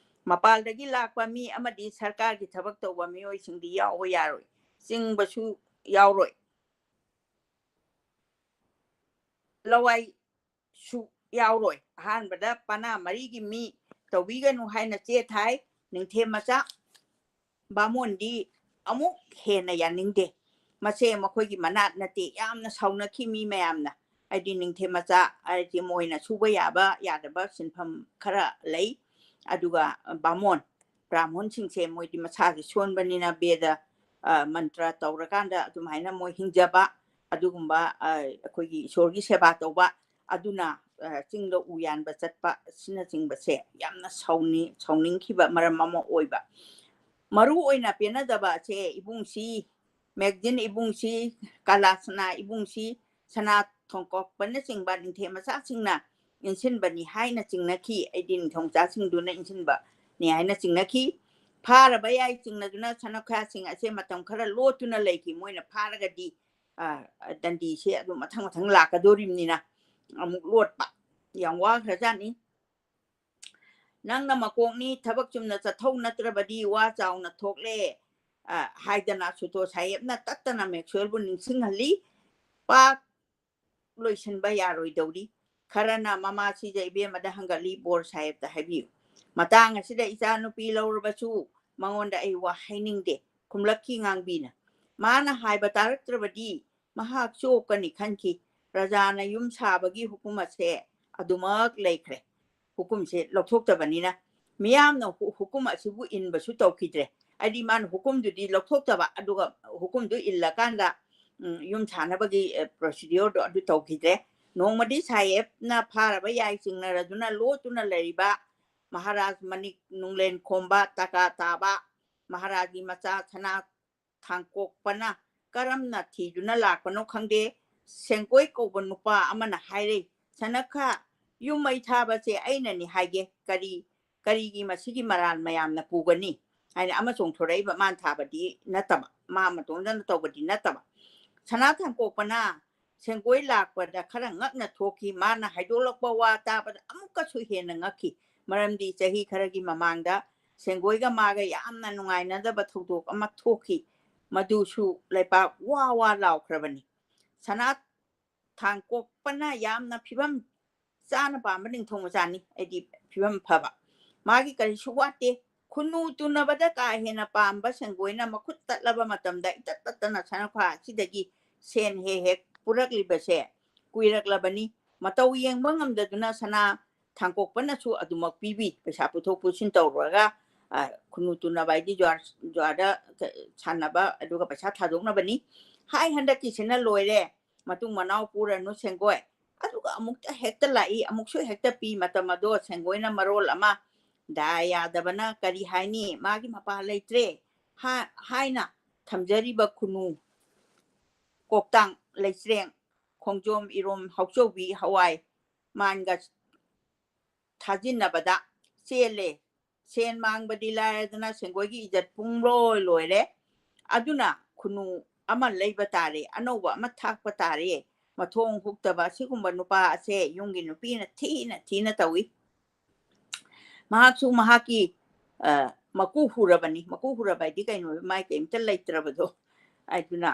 ꯃꯄꯥꯜꯗꯒꯤ ꯂꯥꯛꯄ ꯃꯤ ꯑꯃꯗꯤ ꯁꯔꯀꯥꯔꯒꯤ ꯊꯕꯛ ꯇꯧꯕ ꯃꯤꯑꯣꯏꯁꯤꯡꯗꯤ ꯌꯥꯎꯕ ꯌꯥꯔꯣꯏ, ꯆꯤꯡꯕꯁꯨ ꯌꯥꯎꯔꯣꯏ꯫ ꯂꯋꯥꯏꯁꯨ ꯌꯥꯎꯔꯣꯏ꯫ ꯑꯍꯥꯟꯕꯗ ꯄꯅꯥ ꯃꯔꯤꯒꯤ ꯃꯤ ꯇꯧꯕꯤꯒꯅꯨ ꯍꯥꯏꯅ ꯆꯦ ꯊꯥꯏ꯫ ꯅꯤꯡꯊꯦꯝ ꯃꯆꯥ ꯕꯥꯃꯣꯟꯗꯤ ꯑꯃꯨꯛ ꯍꯦꯟꯅ ꯌꯥꯅꯤꯡꯗꯦ꯫ ꯃꯁꯦ ꯃꯈꯣꯏꯒꯤ ꯃꯅꯥꯠ ꯅꯠꯇꯦ꯫ ꯌꯥꯝꯅ ꯁꯥꯎꯅꯈꯤ ꯃꯤ ꯃꯌꯥꯝꯅ꯫ ꯍꯥꯏꯗꯤ ꯅꯤꯡꯊꯦꯝ ꯃꯆꯥ ꯍꯥꯏꯗꯤ ꯃꯣꯏꯅ ꯁꯨꯕ ꯌꯥꯕ ꯌꯥꯗꯕ ꯁꯤꯟꯐꯝ ꯈꯔ ꯂꯩ꯫ ꯑꯗꯨꯒ ꯕꯥꯃꯣꯟ, ꯕ꯭ꯔꯥꯍꯃꯣꯟꯁꯤꯡꯁꯦ ꯃꯣꯏꯗꯤ ꯃꯁꯥꯁꯦ ꯁꯣꯟꯕꯅꯤꯅ ꯕꯦꯗ, ꯑ, ꯃꯟꯇ꯭ꯔ ꯇꯧꯔꯀꯥꯟꯗ ꯑꯗꯨꯃꯥꯏꯅ ꯃꯣꯏ ꯍꯤꯡꯖꯕ ꯑꯗꯨꯒꯨꯝꯕ, ꯑ, ꯑꯩꯈꯣꯏꯒꯤ ꯏꯁꯣꯔꯒꯤ ꯁꯦꯕꯥ ꯇꯧꯕ ꯑꯗꯨꯅ, ꯑ, ꯆꯤꯡꯗ ꯎ ꯌꯥꯟꯕ ꯆꯠꯄ ꯑꯁꯤꯅꯆꯤꯡꯕꯁꯦ ꯌꯥꯝꯅ ꯁꯥꯎꯅꯤꯡ-, ꯁꯥꯎꯅꯤꯡꯈꯤꯕ ꯃꯔꯝ ꯑꯃ ꯑꯣꯏꯕ꯫ ꯃꯔꯨ ꯑꯣꯏꯅ ꯄꯦꯟꯅꯗꯕ ꯑꯁꯦ ꯏꯕꯨꯡꯁꯤ, ꯃꯦꯒꯗꯤꯟ ꯏꯕꯨꯡꯁꯤ, ꯀꯂꯥꯁꯅꯥ ꯏꯕꯨꯡꯁꯤ, ꯁꯅꯥ ꯊꯣꯡꯀꯣꯛꯄꯅꯆꯤꯡꯕ ꯅꯤꯡꯊꯦꯝ ꯃꯆꯥꯁꯤꯡꯅ ꯏꯟꯁꯤꯟꯕꯅꯤ ꯍꯥꯏꯅ ꯆꯤꯡꯅꯈꯤ꯫ ꯑꯩꯗꯤ ꯅꯤꯡꯊꯧ ꯃꯆꯥꯁꯤꯡꯗꯨꯅ ꯏꯟꯁꯤꯟꯕꯅꯤ ꯍꯥꯏꯅ ꯆꯤꯡꯅꯈꯤ꯫ ꯐꯥꯔꯕ ꯌꯥꯏ ꯆꯤꯡꯅꯗꯨꯅ ꯁꯅꯥꯈꯥꯁꯤꯡ ꯑꯁꯦ ꯃꯇꯝ ꯈꯔ ꯂꯣꯠꯇꯨꯅ ꯂꯩꯈꯤ꯫ ꯃꯣꯏꯅ ꯐꯥꯔꯒꯗꯤ, ꯑ, ꯗꯟꯗꯤꯁꯦ ꯑꯗꯨꯝ ꯃꯊꯪ ꯃꯊꯪ ꯂꯥꯛꯀꯗꯣꯔꯤꯕꯅꯤꯅ ꯑꯃꯨꯛ ꯂꯣꯠꯄ ꯌꯥꯝ ꯋꯥꯈ꯭ꯔꯖꯥꯠꯅꯤ꯫ "ꯅꯪꯅ ꯃꯀꯣꯛꯅꯤ, ꯊꯕꯛ ꯆꯨꯝꯅ ꯆꯠꯊꯧ, ꯅꯠꯇ꯭ꯔꯕꯗꯤ ꯋꯥ ꯆꯥꯎꯅ ꯊꯣꯛꯂꯦ," ꯑ, ꯍꯥꯏꯗꯅ ꯁꯨꯇꯣ ꯁꯥꯍꯦꯕꯅ ꯇꯠꯇꯅ ꯃꯦꯛꯁꯋꯦꯜꯕꯨ ꯅꯤꯡꯁꯤꯡꯍꯜꯂꯤ꯫ ꯄꯥꯛ ꯂꯣꯏꯁꯤꯟꯕ ꯌꯥꯔꯣꯏꯗꯧꯔꯤ꯫ ꯈꯔꯅ ꯃꯃꯥꯁꯤꯗ ꯏꯕꯦꯝꯃꯗ ꯍꯪꯒꯠꯂꯤ, "ꯕꯣꯔ ꯁꯥꯍꯦꯕꯇ ꯍꯥꯏꯕꯤꯌꯨ꯫ ꯃꯇꯥꯡ ꯑꯁꯤꯗ ꯏꯆꯥꯅꯨꯄꯤ ꯂꯧꯔꯕꯁꯨ ꯃꯉꯣꯟꯗ ꯑꯩ ꯋꯥ ꯍꯥꯏꯅꯤꯡꯗꯦ," ꯈꯨꯝꯂꯛꯈꯤ ꯉꯥꯡꯕꯤꯅ꯫ "ꯃꯥꯅ ꯍꯥꯏꯕ ꯇꯥꯔꯛꯇ꯭ꯔꯕꯗꯤ ꯃꯍꯥꯛ ꯆꯣꯛꯀꯅꯤ ꯈꯟꯈꯤ꯫ ꯔꯖꯥꯅ ꯌꯨꯝ ꯁꯥꯕꯒꯤ ꯍꯨꯀꯨꯝ ꯑꯁꯦ ꯑꯗꯨꯃꯛ ꯂꯩꯈ꯭ꯔꯦ꯫ ꯍꯨꯀꯨꯝꯁꯦ ꯂꯧꯊꯣꯛꯇꯕꯅꯤꯅ ꯃꯤꯌꯥꯝꯅ ꯍꯨ-, ꯍꯨꯀꯨꯝ ꯑꯁꯤꯕꯨ ꯏꯟꯕꯁꯨ ꯇꯧꯈꯤꯗ꯭ꯔꯦ꯫ ꯍꯥꯏꯗꯤ ꯃꯥꯅ ꯍꯨꯀꯨꯝꯗꯨꯗꯤ ꯂꯧꯊꯣꯛꯇꯕ, ꯑꯗꯨꯒ ꯍꯨꯀꯨꯝꯗꯨ ꯏꯜꯂꯀꯥꯟꯗ, ꯎꯝ, ꯌꯨꯝ ꯁꯥꯅꯕꯒꯤ, ꯑ, procedureꯗꯣ ꯑꯗꯨ ꯇꯧꯈꯤꯗ꯭ꯔꯦ꯫ ꯅꯣꯡꯃꯗꯤ ꯁꯥꯍꯦꯕꯅ ꯐꯥꯔꯕ ꯌꯥꯏ ꯆꯤꯡꯅꯔꯗꯨꯅ ꯂꯣꯠꯇꯨꯅ ꯂꯩꯔꯤꯕ ꯃꯍꯥꯔꯥꯖ ꯃꯅꯤꯛ ꯅꯨꯡꯂꯦꯟ ꯈꯣꯝꯕ ꯇꯀꯥ ꯇꯥꯕ ꯃꯍꯥꯔꯥꯖꯒꯤ ꯃꯆꯥ ꯁꯅꯥ ꯊꯥꯡꯀꯣꯛꯄꯅ ꯀꯔꯝꯅ ꯊꯤꯗꯨꯅ ꯂꯥꯛꯄꯅꯣ ꯈꯪꯗꯦ꯫ ꯁꯦꯡꯀꯣꯏ ꯀꯧꯕ ꯅꯨꯄꯥ ꯑꯃꯅ ꯍꯥꯏꯔꯩ, "ꯁꯅꯈꯥ, ꯌꯨꯝ ꯃꯩ ꯊꯥꯕꯁꯦ ꯑꯩꯅꯅꯤ ꯍꯥꯏꯒꯦ꯫ ꯀꯔꯤ, ꯀꯔꯤꯒꯤ ꯃꯁꯤꯒꯤ ꯃꯔꯥꯜ ꯃꯌꯥꯝꯅ ꯄꯨꯒꯅꯤ?" ꯍꯥꯏꯅ ꯑꯃ ꯆꯣꯡꯊꯣꯔꯛꯏꯕ, ꯃꯥꯅ ꯊꯥꯕꯗꯤ ꯅꯠꯇꯕ, ꯃꯥ ꯃꯇꯣꯝꯗꯅ ꯇꯧꯕꯗꯤ ꯅꯠꯇꯕ꯫ ꯁꯅꯥ ꯊꯥꯡꯀꯣꯛꯄꯅ ꯁꯦꯡꯒꯣꯏ ꯂꯥꯛꯄꯗ ꯈꯔ ꯉꯛꯅ ꯊꯣꯛꯈꯤ꯫ ꯃꯥꯅ ꯍꯥꯏꯗꯣꯛꯂꯛꯄ ꯋꯥ ꯇꯥꯕꯗ ꯑꯃꯨꯛꯀꯁꯨ ꯍꯦꯟꯅ ꯉꯛꯈꯤ꯫ ꯃꯔꯝꯗꯤ ꯆꯍꯤ ꯈꯔꯒꯤ ꯃꯃꯥꯡꯗ ꯁꯦꯡꯒꯣꯏꯒ ꯃꯥꯒ ꯌꯥꯝꯅ ꯅꯨꯡꯉꯥꯏꯅꯗꯕ ꯊꯧꯗꯣꯛ ꯑꯃ ꯊꯣꯛꯈꯤ꯫ ꯃꯗꯨꯁꯨ ꯂꯩꯄꯥꯛ ꯋꯥ ꯋꯥ ꯂꯥꯎꯈ꯭ꯔꯕꯅꯤ꯫ ꯁꯅꯥ ꯊꯥꯡꯀꯣꯛꯄꯅ ꯌꯥꯝꯅ ꯐꯤꯕꯝ ꯆꯥꯅ ꯄꯥꯝꯕ ꯅꯤꯡꯊꯧ ꯃꯆꯥꯅꯤ꯫ ꯑꯩꯗꯤ ꯐꯤꯕꯝ ꯐꯕ꯫ ꯃꯥꯒꯤ ꯀꯔꯤꯁꯨ ꯋꯥꯠꯇꯦ꯫ ꯈꯨꯟꯅꯨ ꯇꯨꯅꯕꯗ ꯀꯥ ꯍꯦꯟꯅ ꯄꯥꯝꯕ ꯁꯦꯡꯒꯣꯏꯅ ꯃꯈꯨꯠ ꯇꯠꯂꯕ ꯃꯇꯝꯗ ꯏꯇꯠ ꯇꯠꯇꯅ ꯁꯅꯥꯈꯥ ꯑꯁꯤꯗꯒꯤ ꯁꯦꯟ ꯍꯦꯛ ꯍꯦꯛ ꯄꯨꯔꯛꯂꯤꯕꯁꯦ ꯀꯨꯏꯔꯛꯂꯕꯅꯤ꯫ ꯃꯇꯧ ꯌꯦꯡꯕ ꯉꯝꯗꯗꯨꯅ ꯁꯅꯥ ꯊꯥꯡꯀꯣꯛꯄꯅꯁꯨ ꯑꯗꯨꯃꯛ ꯄꯤꯕꯤ꯫ ꯄꯩꯁꯥ ꯄꯨꯊꯣꯛ ꯄꯨꯁꯤꯟ ꯇꯧꯔꯨꯔꯒ, ꯑ, ꯈꯨꯟꯅꯨ ꯇꯨꯅꯕ ꯍꯥꯏꯗꯤ ꯖꯨꯋꯥꯔ, ꯖꯨꯋꯥꯔꯗ ꯁꯥꯟꯅꯕ, ꯑꯗꯨꯒ ꯄꯩꯁꯥ ꯊꯥꯗꯣꯛꯅꯕꯅꯤ꯫ ꯍꯥꯏ, ꯍꯟꯗꯛꯀꯤꯁꯤꯅ ꯂꯣꯏꯔꯦ, ꯃꯇꯨꯡ ꯃꯅꯥꯎ ꯄꯨꯔꯅꯨ ꯁꯦꯡꯒꯣꯏ꯫ ꯑꯗꯨꯒ ꯑꯃꯨꯛꯇ ꯍꯦꯛꯇ ꯂꯥꯛꯏ, ꯑꯃꯨꯛꯁꯨ ꯍꯦꯛꯇ ꯄꯤ꯫ ꯃꯇꯝ ꯑꯗꯣ ꯁꯦꯡꯒꯣꯏꯅ ꯃꯔꯣꯜ ꯑꯃ ꯗꯥ ꯌꯥꯗꯕꯅ ꯀꯔꯤ ꯍꯥꯏꯅꯤ, ꯃꯥꯒꯤ ꯃꯄꯥ ꯂꯩꯇ꯭ꯔꯦ ꯍꯥꯏꯅ ꯊꯝꯖꯔꯤꯕ ꯈꯨꯅꯨ, ꯀꯣꯛꯇꯥꯡ, ꯂꯩꯆ꯭ꯔꯦꯡ, ꯈꯣꯡꯖꯣꯝ, ꯏꯔꯣꯝ, ꯍꯧꯆꯧꯕꯤ, ꯍꯋꯥꯏ ꯃꯥꯟꯒ ꯊꯥꯖꯤꯟꯅꯕꯗ ꯆꯦꯜꯂꯦ꯫ ꯁꯦꯟ ꯃꯥꯡꯕꯗꯤ ꯂꯥꯏꯔꯗꯅ ꯁꯦꯡꯒꯣꯏꯒꯤ ꯏꯖꯠ ꯄꯨꯡꯂꯣꯏ ꯂꯣꯏꯔꯦ꯫ ꯑꯗꯨꯅ ꯈꯨꯅꯨ ꯑꯃ ꯂꯩꯕ ꯇꯥꯔꯦ, ꯑꯅꯧꯕ ꯑꯃ ꯊꯥꯛꯄ ꯇꯥꯔꯦ꯫ ꯃꯊꯣꯡ ꯍꯨꯛꯇꯕ ꯑꯁꯤꯒꯨꯝꯕ ꯅꯨꯄꯥ ꯑꯁꯦ ꯌꯨꯝꯒꯤ ꯅꯨꯄꯤꯅ ꯊꯤꯅ ꯊꯤꯅ ꯇꯧꯏ꯫ ꯃꯍꯥꯛꯁꯨ ꯃꯍꯥꯛꯀꯤ ꯃꯀꯨ ꯍꯨꯔꯕꯅꯤ꯫ ꯃꯀꯨ ꯍꯨꯔꯕ ꯍꯥꯏꯗꯤ ꯀꯩꯅꯣ? ꯃꯥꯏ ꯀꯩꯝꯇ ꯂꯩꯇ꯭ꯔꯕꯗꯣ꯫ ꯑꯗꯨꯅ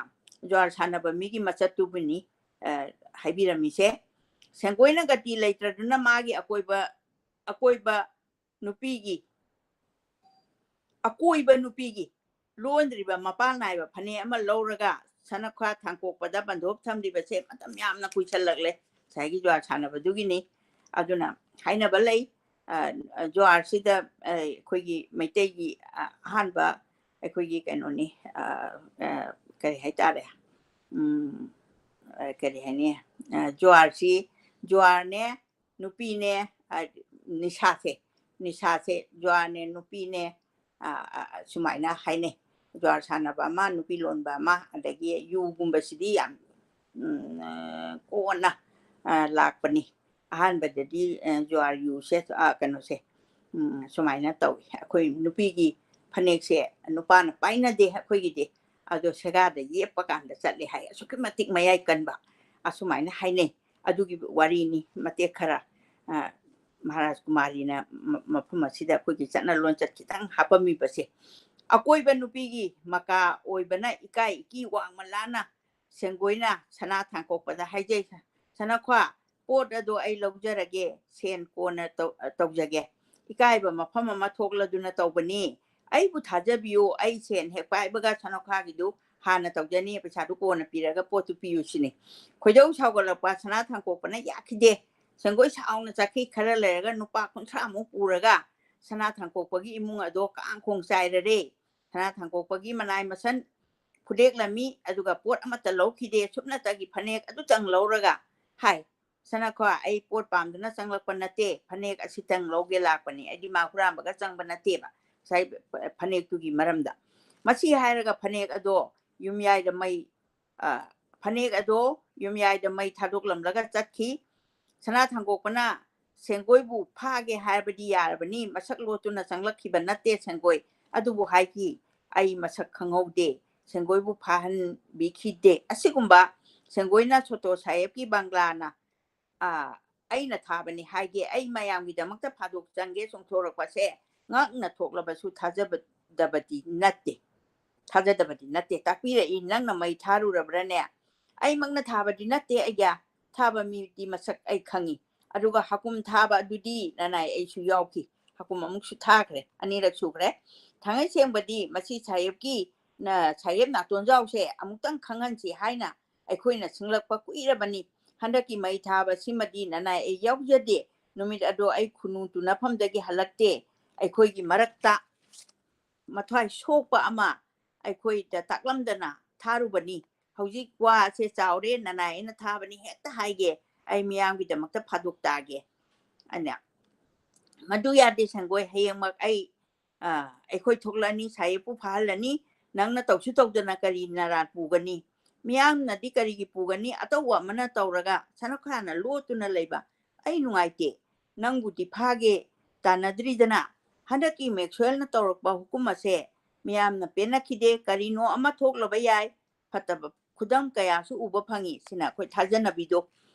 ꯖ꯭ꯋꯥꯔ ꯁꯥꯟꯅꯕ ꯃꯤꯒꯤ ꯃꯆꯠꯇꯨꯕꯨꯅꯤ ꯍꯥꯏꯕꯤꯔꯝꯃꯤꯁꯦ꯫ ꯁꯦꯡꯒꯣꯏꯅ ꯒꯇꯤ ꯂꯩꯇ꯭ꯔꯗꯨꯅ ꯃꯥꯒꯤ ꯑꯀꯣꯏꯕ ꯑꯀꯣꯏꯕ ꯅꯨꯄꯤꯒꯤ ꯑꯀꯣꯏꯕ ꯅꯨꯄꯤꯒꯤ ꯂꯣꯟꯗ꯭ꯔꯤꯕ ꯃꯄꯥꯟ ꯅꯥꯏꯕ ꯐꯅꯦꯛ ꯑꯃ ꯂꯧꯔꯒ ꯁꯅꯈ꯭ꯋꯥ ꯊꯥꯡꯀꯣꯛꯄꯗ ꯕꯟꯗꯣꯞ ꯊꯝꯂꯤꯕꯁꯦ ꯃꯇꯝ ꯌꯥꯝꯅ ꯀꯨꯏꯁꯜꯂꯛꯂꯦ꯫ ꯉꯁꯥꯏꯒꯤ ꯖ꯭ꯋꯥꯔ ꯁꯥꯟꯅꯕꯗꯨꯒꯤꯅꯤ꯫ ꯑꯗꯨꯅ ꯍꯥꯏꯅꯕ ꯂꯩ, ꯖ꯭ꯋꯥꯔꯁꯤꯗ ꯑꯩꯈꯣꯏꯒꯤ ꯃꯩꯇꯩꯒꯤ ꯑꯍꯥꯟꯕ ꯑꯩꯈꯣꯏꯒꯤ ꯀꯩꯅꯣꯅꯤ, ꯀꯔꯤ ꯍꯥꯏꯇꯥꯔꯦ, ꯀꯔꯤ ꯍꯥꯏꯅꯤ, ꯖ꯭ꯋꯥꯔꯁꯤ, ꯖ꯭ꯋꯥꯔꯅꯦ, ꯅꯨꯄꯤꯅꯦ, ꯅꯤꯁꯥꯁꯦ, ꯅꯤꯁꯥꯁꯦ ꯖ꯭ꯋꯥꯔꯅꯦ, ꯅꯨꯄꯤꯅꯦ, ꯁꯨꯃꯥꯏꯅ ꯍꯥꯏꯅꯩ꯫ ꯖ꯭ꯋꯥꯔ ꯁꯥꯟꯅꯕ ꯑꯃ, ꯅꯨꯄꯤ ꯂꯣꯟꯕ ꯑꯃ, ꯑꯗꯒꯤ ꯌꯨꯒꯨꯝꯕꯁꯤꯗꯤ ꯌꯥꯝ ꯀꯣꯟꯅ ꯂꯥꯛꯄꯅꯤ꯫ ꯑꯍꯥꯟꯕꯗꯗꯤ ꯖ꯭ꯋꯥꯔ ꯌꯨꯁꯦ, ꯀꯩꯅꯣꯁꯦ, ꯁꯨꯃꯥꯏꯅ ꯇꯧꯏ꯫ ꯑꯩꯈꯣꯏ ꯅꯨꯄꯤꯒꯤ ꯐꯅꯦꯛꯁꯦ ꯅꯨꯄꯥꯅ ꯄꯥꯏꯅꯗꯦ ꯑꯩꯈꯣꯏꯒꯤꯗꯤ꯫ ꯑꯗꯣ ꯁꯦꯒꯥꯗ ꯌꯦꯞꯄ ꯀꯥꯟꯗ ꯆꯠꯂꯦ ꯍꯥꯏ꯫ ꯑꯁꯨꯛꯀꯤ ꯃꯇꯤꯛ ꯃꯌꯥꯏ ꯀꯟꯕ ꯑꯁꯨꯃꯥꯏꯅ ꯍꯥꯏꯅꯩ꯫ ꯑꯗꯨꯒꯤ ꯋꯥꯔꯤꯅꯤ ꯃꯇꯦꯛ ꯈꯔ꯫ ꯃꯍꯥꯔꯥꯖ ꯀꯨꯃꯥꯔꯤꯅ ꯃꯐꯝ ꯑꯁꯤꯗ ꯑꯩꯈꯣꯏꯒꯤ ꯆꯠꯅ ꯂꯣꯟꯆꯠ ꯈꯤꯇꯪ ꯍꯥꯞꯄꯝꯃꯤꯕꯁꯦ꯫ ꯑꯀꯣꯏꯕ ꯅꯨꯄꯤꯒꯤ ꯃꯀꯥ ꯑꯣꯏꯕꯅ ꯏꯀꯥꯏ ꯏꯀꯤ ꯋꯥꯡꯃ ꯂꯥꯟꯅ ꯁꯦꯡꯒꯣꯏꯅ ꯁꯅꯥ ꯊꯥꯡꯀꯣꯛꯄꯗ ꯍꯥꯏꯖꯩ, "ꯁꯅꯈ꯭ꯋꯥ, ꯄꯣꯠ ꯑꯗꯣ ꯑꯩ ꯂꯧꯖꯔꯒꯦ, ꯁꯦꯟ ꯀꯣꯟꯅ ꯇꯧꯖꯒꯦ꯫ ꯏꯀꯥꯏꯕ ꯃꯐꯝ ꯑꯃ ꯊꯣꯛꯂꯗꯨꯅ ꯇꯧꯕꯅꯤ꯫ ꯑꯩꯕꯨ ꯊꯥꯖꯕꯤꯌꯨ, ꯑꯩ ꯁꯦꯟ ꯍꯦꯛ ꯄꯥꯏꯕꯒ ꯁꯅꯈ꯭ꯋꯥꯒꯤꯗꯨ ꯍꯥꯟꯅ ꯇꯧꯖꯅꯤ, ꯄꯩꯁꯥꯗꯨ ꯀꯣꯟꯅ ꯄꯤꯔꯒ ꯄꯣꯠꯇꯨ ꯄꯤꯌꯨ" ꯁꯤꯅꯤ꯫ ꯈꯣꯏꯗꯧ ꯁꯥꯎꯒꯠꯂꯛꯄ ꯁꯅꯥ ꯊꯥꯡꯀꯣꯛꯄꯅ ꯌꯥꯈꯤꯗꯦ꯫ ꯁꯦꯡꯒꯣꯏ ꯁꯥꯎꯅ ꯆꯠꯈꯤ꯫ ꯈꯔ ꯂꯩꯔꯒ ꯅꯨꯄꯥ ꯀꯨꯟꯊ꯭ꯔꯥꯃꯨꯛ ꯄꯨꯔꯒ ꯁꯅꯥ ꯊꯥꯡꯀꯣꯛꯄꯒꯤ ꯏꯃꯨꯡ ꯑꯗꯣ ꯀꯥꯡ ꯈꯣꯡ ꯆꯥꯏꯔꯔꯦ꯫ ꯁꯅꯥ ꯊꯥꯡꯀꯣꯛꯄꯒꯤ ꯃꯅꯥꯏ ꯃꯁꯟ ꯈꯨꯗꯦꯛꯂꯝꯃꯤ, ꯑꯗꯨꯒ ꯄꯣꯠ ꯑꯃꯠꯇ ꯂꯧꯈꯤꯗꯦ꯫ ꯁꯨꯞꯅꯇꯒꯤ ꯐꯅꯦꯛ ꯑꯗꯨꯇꯪ ꯂꯧꯔꯒ ꯍꯥꯏ, ꯁꯅꯈꯣ, ꯑꯩ ꯄꯣꯠ ꯄꯥꯝꯗꯨꯅ ꯆꯪꯂꯛꯄ ꯅꯠꯇꯦ, ꯐꯅꯦꯛ ꯑꯁꯤꯇꯪ ꯂꯧꯒꯦ ꯂꯥꯛꯄꯅꯤ, ꯑꯩꯗꯤ ꯃꯥ ꯍꯨꯔꯥꯟꯕꯒ ꯆꯪꯕ ꯅꯠꯇꯦꯕ꯫ ꯉꯁꯥꯏ ꯐꯅꯦꯛꯇꯨꯒꯤ ꯃꯔꯝꯗ꯫ ꯃꯁꯤ ꯍꯥꯏꯔꯒ ꯐꯅꯦꯛ ꯑꯗꯣ ꯌꯨꯝꯌꯥꯏꯗ ꯃꯩ, ꯑ, ꯐꯅꯦꯛ ꯑꯗꯣ ꯌꯨꯝꯌꯥꯏꯗ ꯃꯩ ꯊꯥꯗꯣꯛꯂꯝꯂꯒ ꯆꯠꯈꯤ꯫ ꯁꯅꯥ ꯊꯥꯡꯒꯣꯛꯄꯅ ꯁꯦꯡꯒꯣꯏꯕꯨ ꯐꯥꯒꯦ ꯍꯥꯏꯔꯕꯗꯤ ꯌꯥꯔꯕꯅꯤ, ꯃꯁꯛ ꯂꯣꯠꯇꯨꯅ ꯆꯪꯂꯛꯈꯤꯕ ꯅꯠꯇꯦ ꯁꯦꯡꯒꯣꯏ꯫ ꯑꯗꯨꯕꯨ ꯍꯥꯏꯈꯤ, "ꯑꯩ ꯃꯁꯛ ꯈꯪꯍꯧꯗꯦ, ꯁꯦꯡꯒꯣꯏꯕꯨ ꯐꯥꯍꯟꯕꯤꯈꯤꯗꯦ"꯫ ꯑꯁꯤꯒꯨꯝꯕ ꯁꯦꯡꯒꯣꯏꯅ ꯁꯣꯇꯣ ꯁꯥꯍꯦꯕꯀꯤ ꯕꯪꯒ꯭ꯂꯥꯅ, ꯑ, "ꯑꯩꯅ ꯊꯥꯕꯅꯤ ꯍꯥꯏꯒꯦ, ꯑꯩ ꯃꯌꯥꯝꯒꯤꯗꯃꯛꯇ ꯐꯥꯗꯣꯛ ꯆꯪꯒꯦ ꯆꯣꯡꯊꯣꯔꯛꯄꯁꯦ ꯉꯛꯅ ꯊꯣꯛꯂꯕꯁꯨ ꯊꯥꯖꯗꯕꯗꯤ ꯅꯠꯇꯦ, ꯊꯥꯖꯗꯕꯗꯤ ꯅꯠꯇꯦ꯫ ꯇꯥꯛꯄꯤꯔꯛꯏ, ꯅꯪꯅ ꯃꯩ ꯊꯥꯔꯨꯔꯕ꯭ꯔꯥꯅꯦ?" "ꯑꯩꯃꯛꯅ ꯊꯥꯕꯗꯤ ꯅꯠꯇꯦ, ꯑꯩꯒ ꯊꯥꯕ ꯃꯤꯗꯤ ꯃꯁꯛ ꯑꯩ ꯈꯪꯉꯤ꯫ ꯑꯗꯨꯒ ꯍꯥꯀꯨꯝ ꯊꯥꯕ ꯑꯗꯨꯗꯤ ꯅꯅꯥꯏ ꯑꯩꯁꯨ ꯌꯥꯎꯈꯤ, ꯍꯥꯀꯨꯝ ꯑꯃꯨꯛꯁꯨ ꯊꯥꯈ꯭ꯔꯦ, ꯑꯅꯤꯔꯛ ꯁꯨꯈ꯭ꯔꯦ꯫ ꯊꯥꯡꯉꯩ ꯁꯦꯡꯕꯗꯤ ꯃꯁꯤ ꯁꯥꯍꯦꯕꯀꯤ, ꯅ-, ꯁꯥꯍꯦꯕ ꯅꯥꯇꯣꯟꯖꯥꯎꯁꯦ ꯑꯃꯨꯛꯇꯪ ꯈꯪꯍꯟꯁꯤ ꯍꯥꯏꯅ ꯑꯩꯈꯣꯏꯅ ꯁꯤꯡꯂꯛꯄ ꯀꯨꯏꯔꯕꯅꯤ꯫ ꯍꯟꯗꯛꯀꯤ ꯃꯩ ꯊꯥꯕꯁꯤꯃꯗꯤ ꯅꯅꯥꯏ ꯑꯩ ꯌꯥꯎꯖꯗꯦ꯫ ꯅꯨꯃꯤꯠ ꯑꯗꯣ ꯑꯩ ꯈꯨꯅꯨ ꯇꯨꯅꯐꯝꯗꯒꯤ ꯍꯜꯂꯛꯇꯦ꯫ ꯑꯩꯈꯣꯏꯒꯤ ꯃꯔꯛꯇ ꯃꯊ꯭ꯋꯥꯏ ꯁꯣꯛꯄ ꯑꯃ ꯑꯩꯈꯣꯏꯗ ꯇꯥꯛꯂꯝꯗꯅ ꯊꯥꯔꯨꯕꯅꯤ꯫ ꯍꯧꯖꯤꯛ ꯋꯥꯁꯦ ꯆꯥꯎꯔꯦ, ꯅꯅꯥꯏ ꯑꯩꯅ ꯊꯥꯕꯅꯤ ꯍꯦꯛꯇ ꯍꯥꯏꯒꯦ, ꯑꯩ ꯃꯤꯌꯥꯝꯒꯤꯗꯃꯛꯇ ꯐꯥꯗꯣꯛ ꯇꯥꯒꯦ꯫ ꯑꯩꯅ, "ꯃꯗꯨ ꯌꯥꯗꯦ ꯁꯦꯡꯒꯣꯏ, ꯍꯌꯦꯡꯃꯛ ꯑꯩ, ꯑ, ꯑꯩꯈꯣꯏ ꯊꯣꯛꯂꯛꯑꯅꯤ, ꯁꯥꯍꯦꯕꯄꯨ ꯐꯥꯍꯜꯂꯅꯤ꯫ ꯅꯪꯅ ꯇꯧꯁꯨ ꯇꯧꯗꯅ ꯀꯔꯤ ꯅꯔꯥꯟ ꯄꯨꯒꯅꯤ? ꯃꯤꯌꯥꯝꯅꯗꯤ ꯀꯔꯤꯒꯤ ꯄꯨꯒꯅꯤ? ꯑꯇꯧꯕ ꯑꯃꯅ ꯇꯧꯔꯒ ꯁꯅꯈꯥꯅ ꯂꯣꯠꯇꯨꯅ ꯂꯩꯕ ꯑꯩ ꯅꯨꯡꯉꯥꯏꯇꯦ꯫ ꯅꯪꯕꯨꯗꯤ ꯐꯥꯒꯦ ꯇꯥꯟꯅꯗ꯭ꯔꯤꯗꯅ꯫ ꯍꯟꯗꯛꯀꯤ ꯃꯦꯛꯁꯋꯦꯜꯅ ꯇꯧꯔꯛꯄ ꯍꯨꯀꯨꯝ ꯑꯁꯦ ꯃꯤꯌꯥꯝꯅ ꯄꯦꯟꯅꯈꯤꯗꯦ꯫ ꯀꯔꯤꯅꯣ ꯑꯃ ꯊꯣꯛꯂꯕ ꯌꯥꯏ, ꯐꯠꯇꯕ ꯈꯨꯗꯝ ꯀꯌꯥꯁꯨ ꯎꯕ ꯐꯪꯉꯤ"꯫ ꯁꯤꯅ ꯑꯩꯈꯣꯏ ꯊꯥꯖꯅꯕꯤꯗꯣ꯫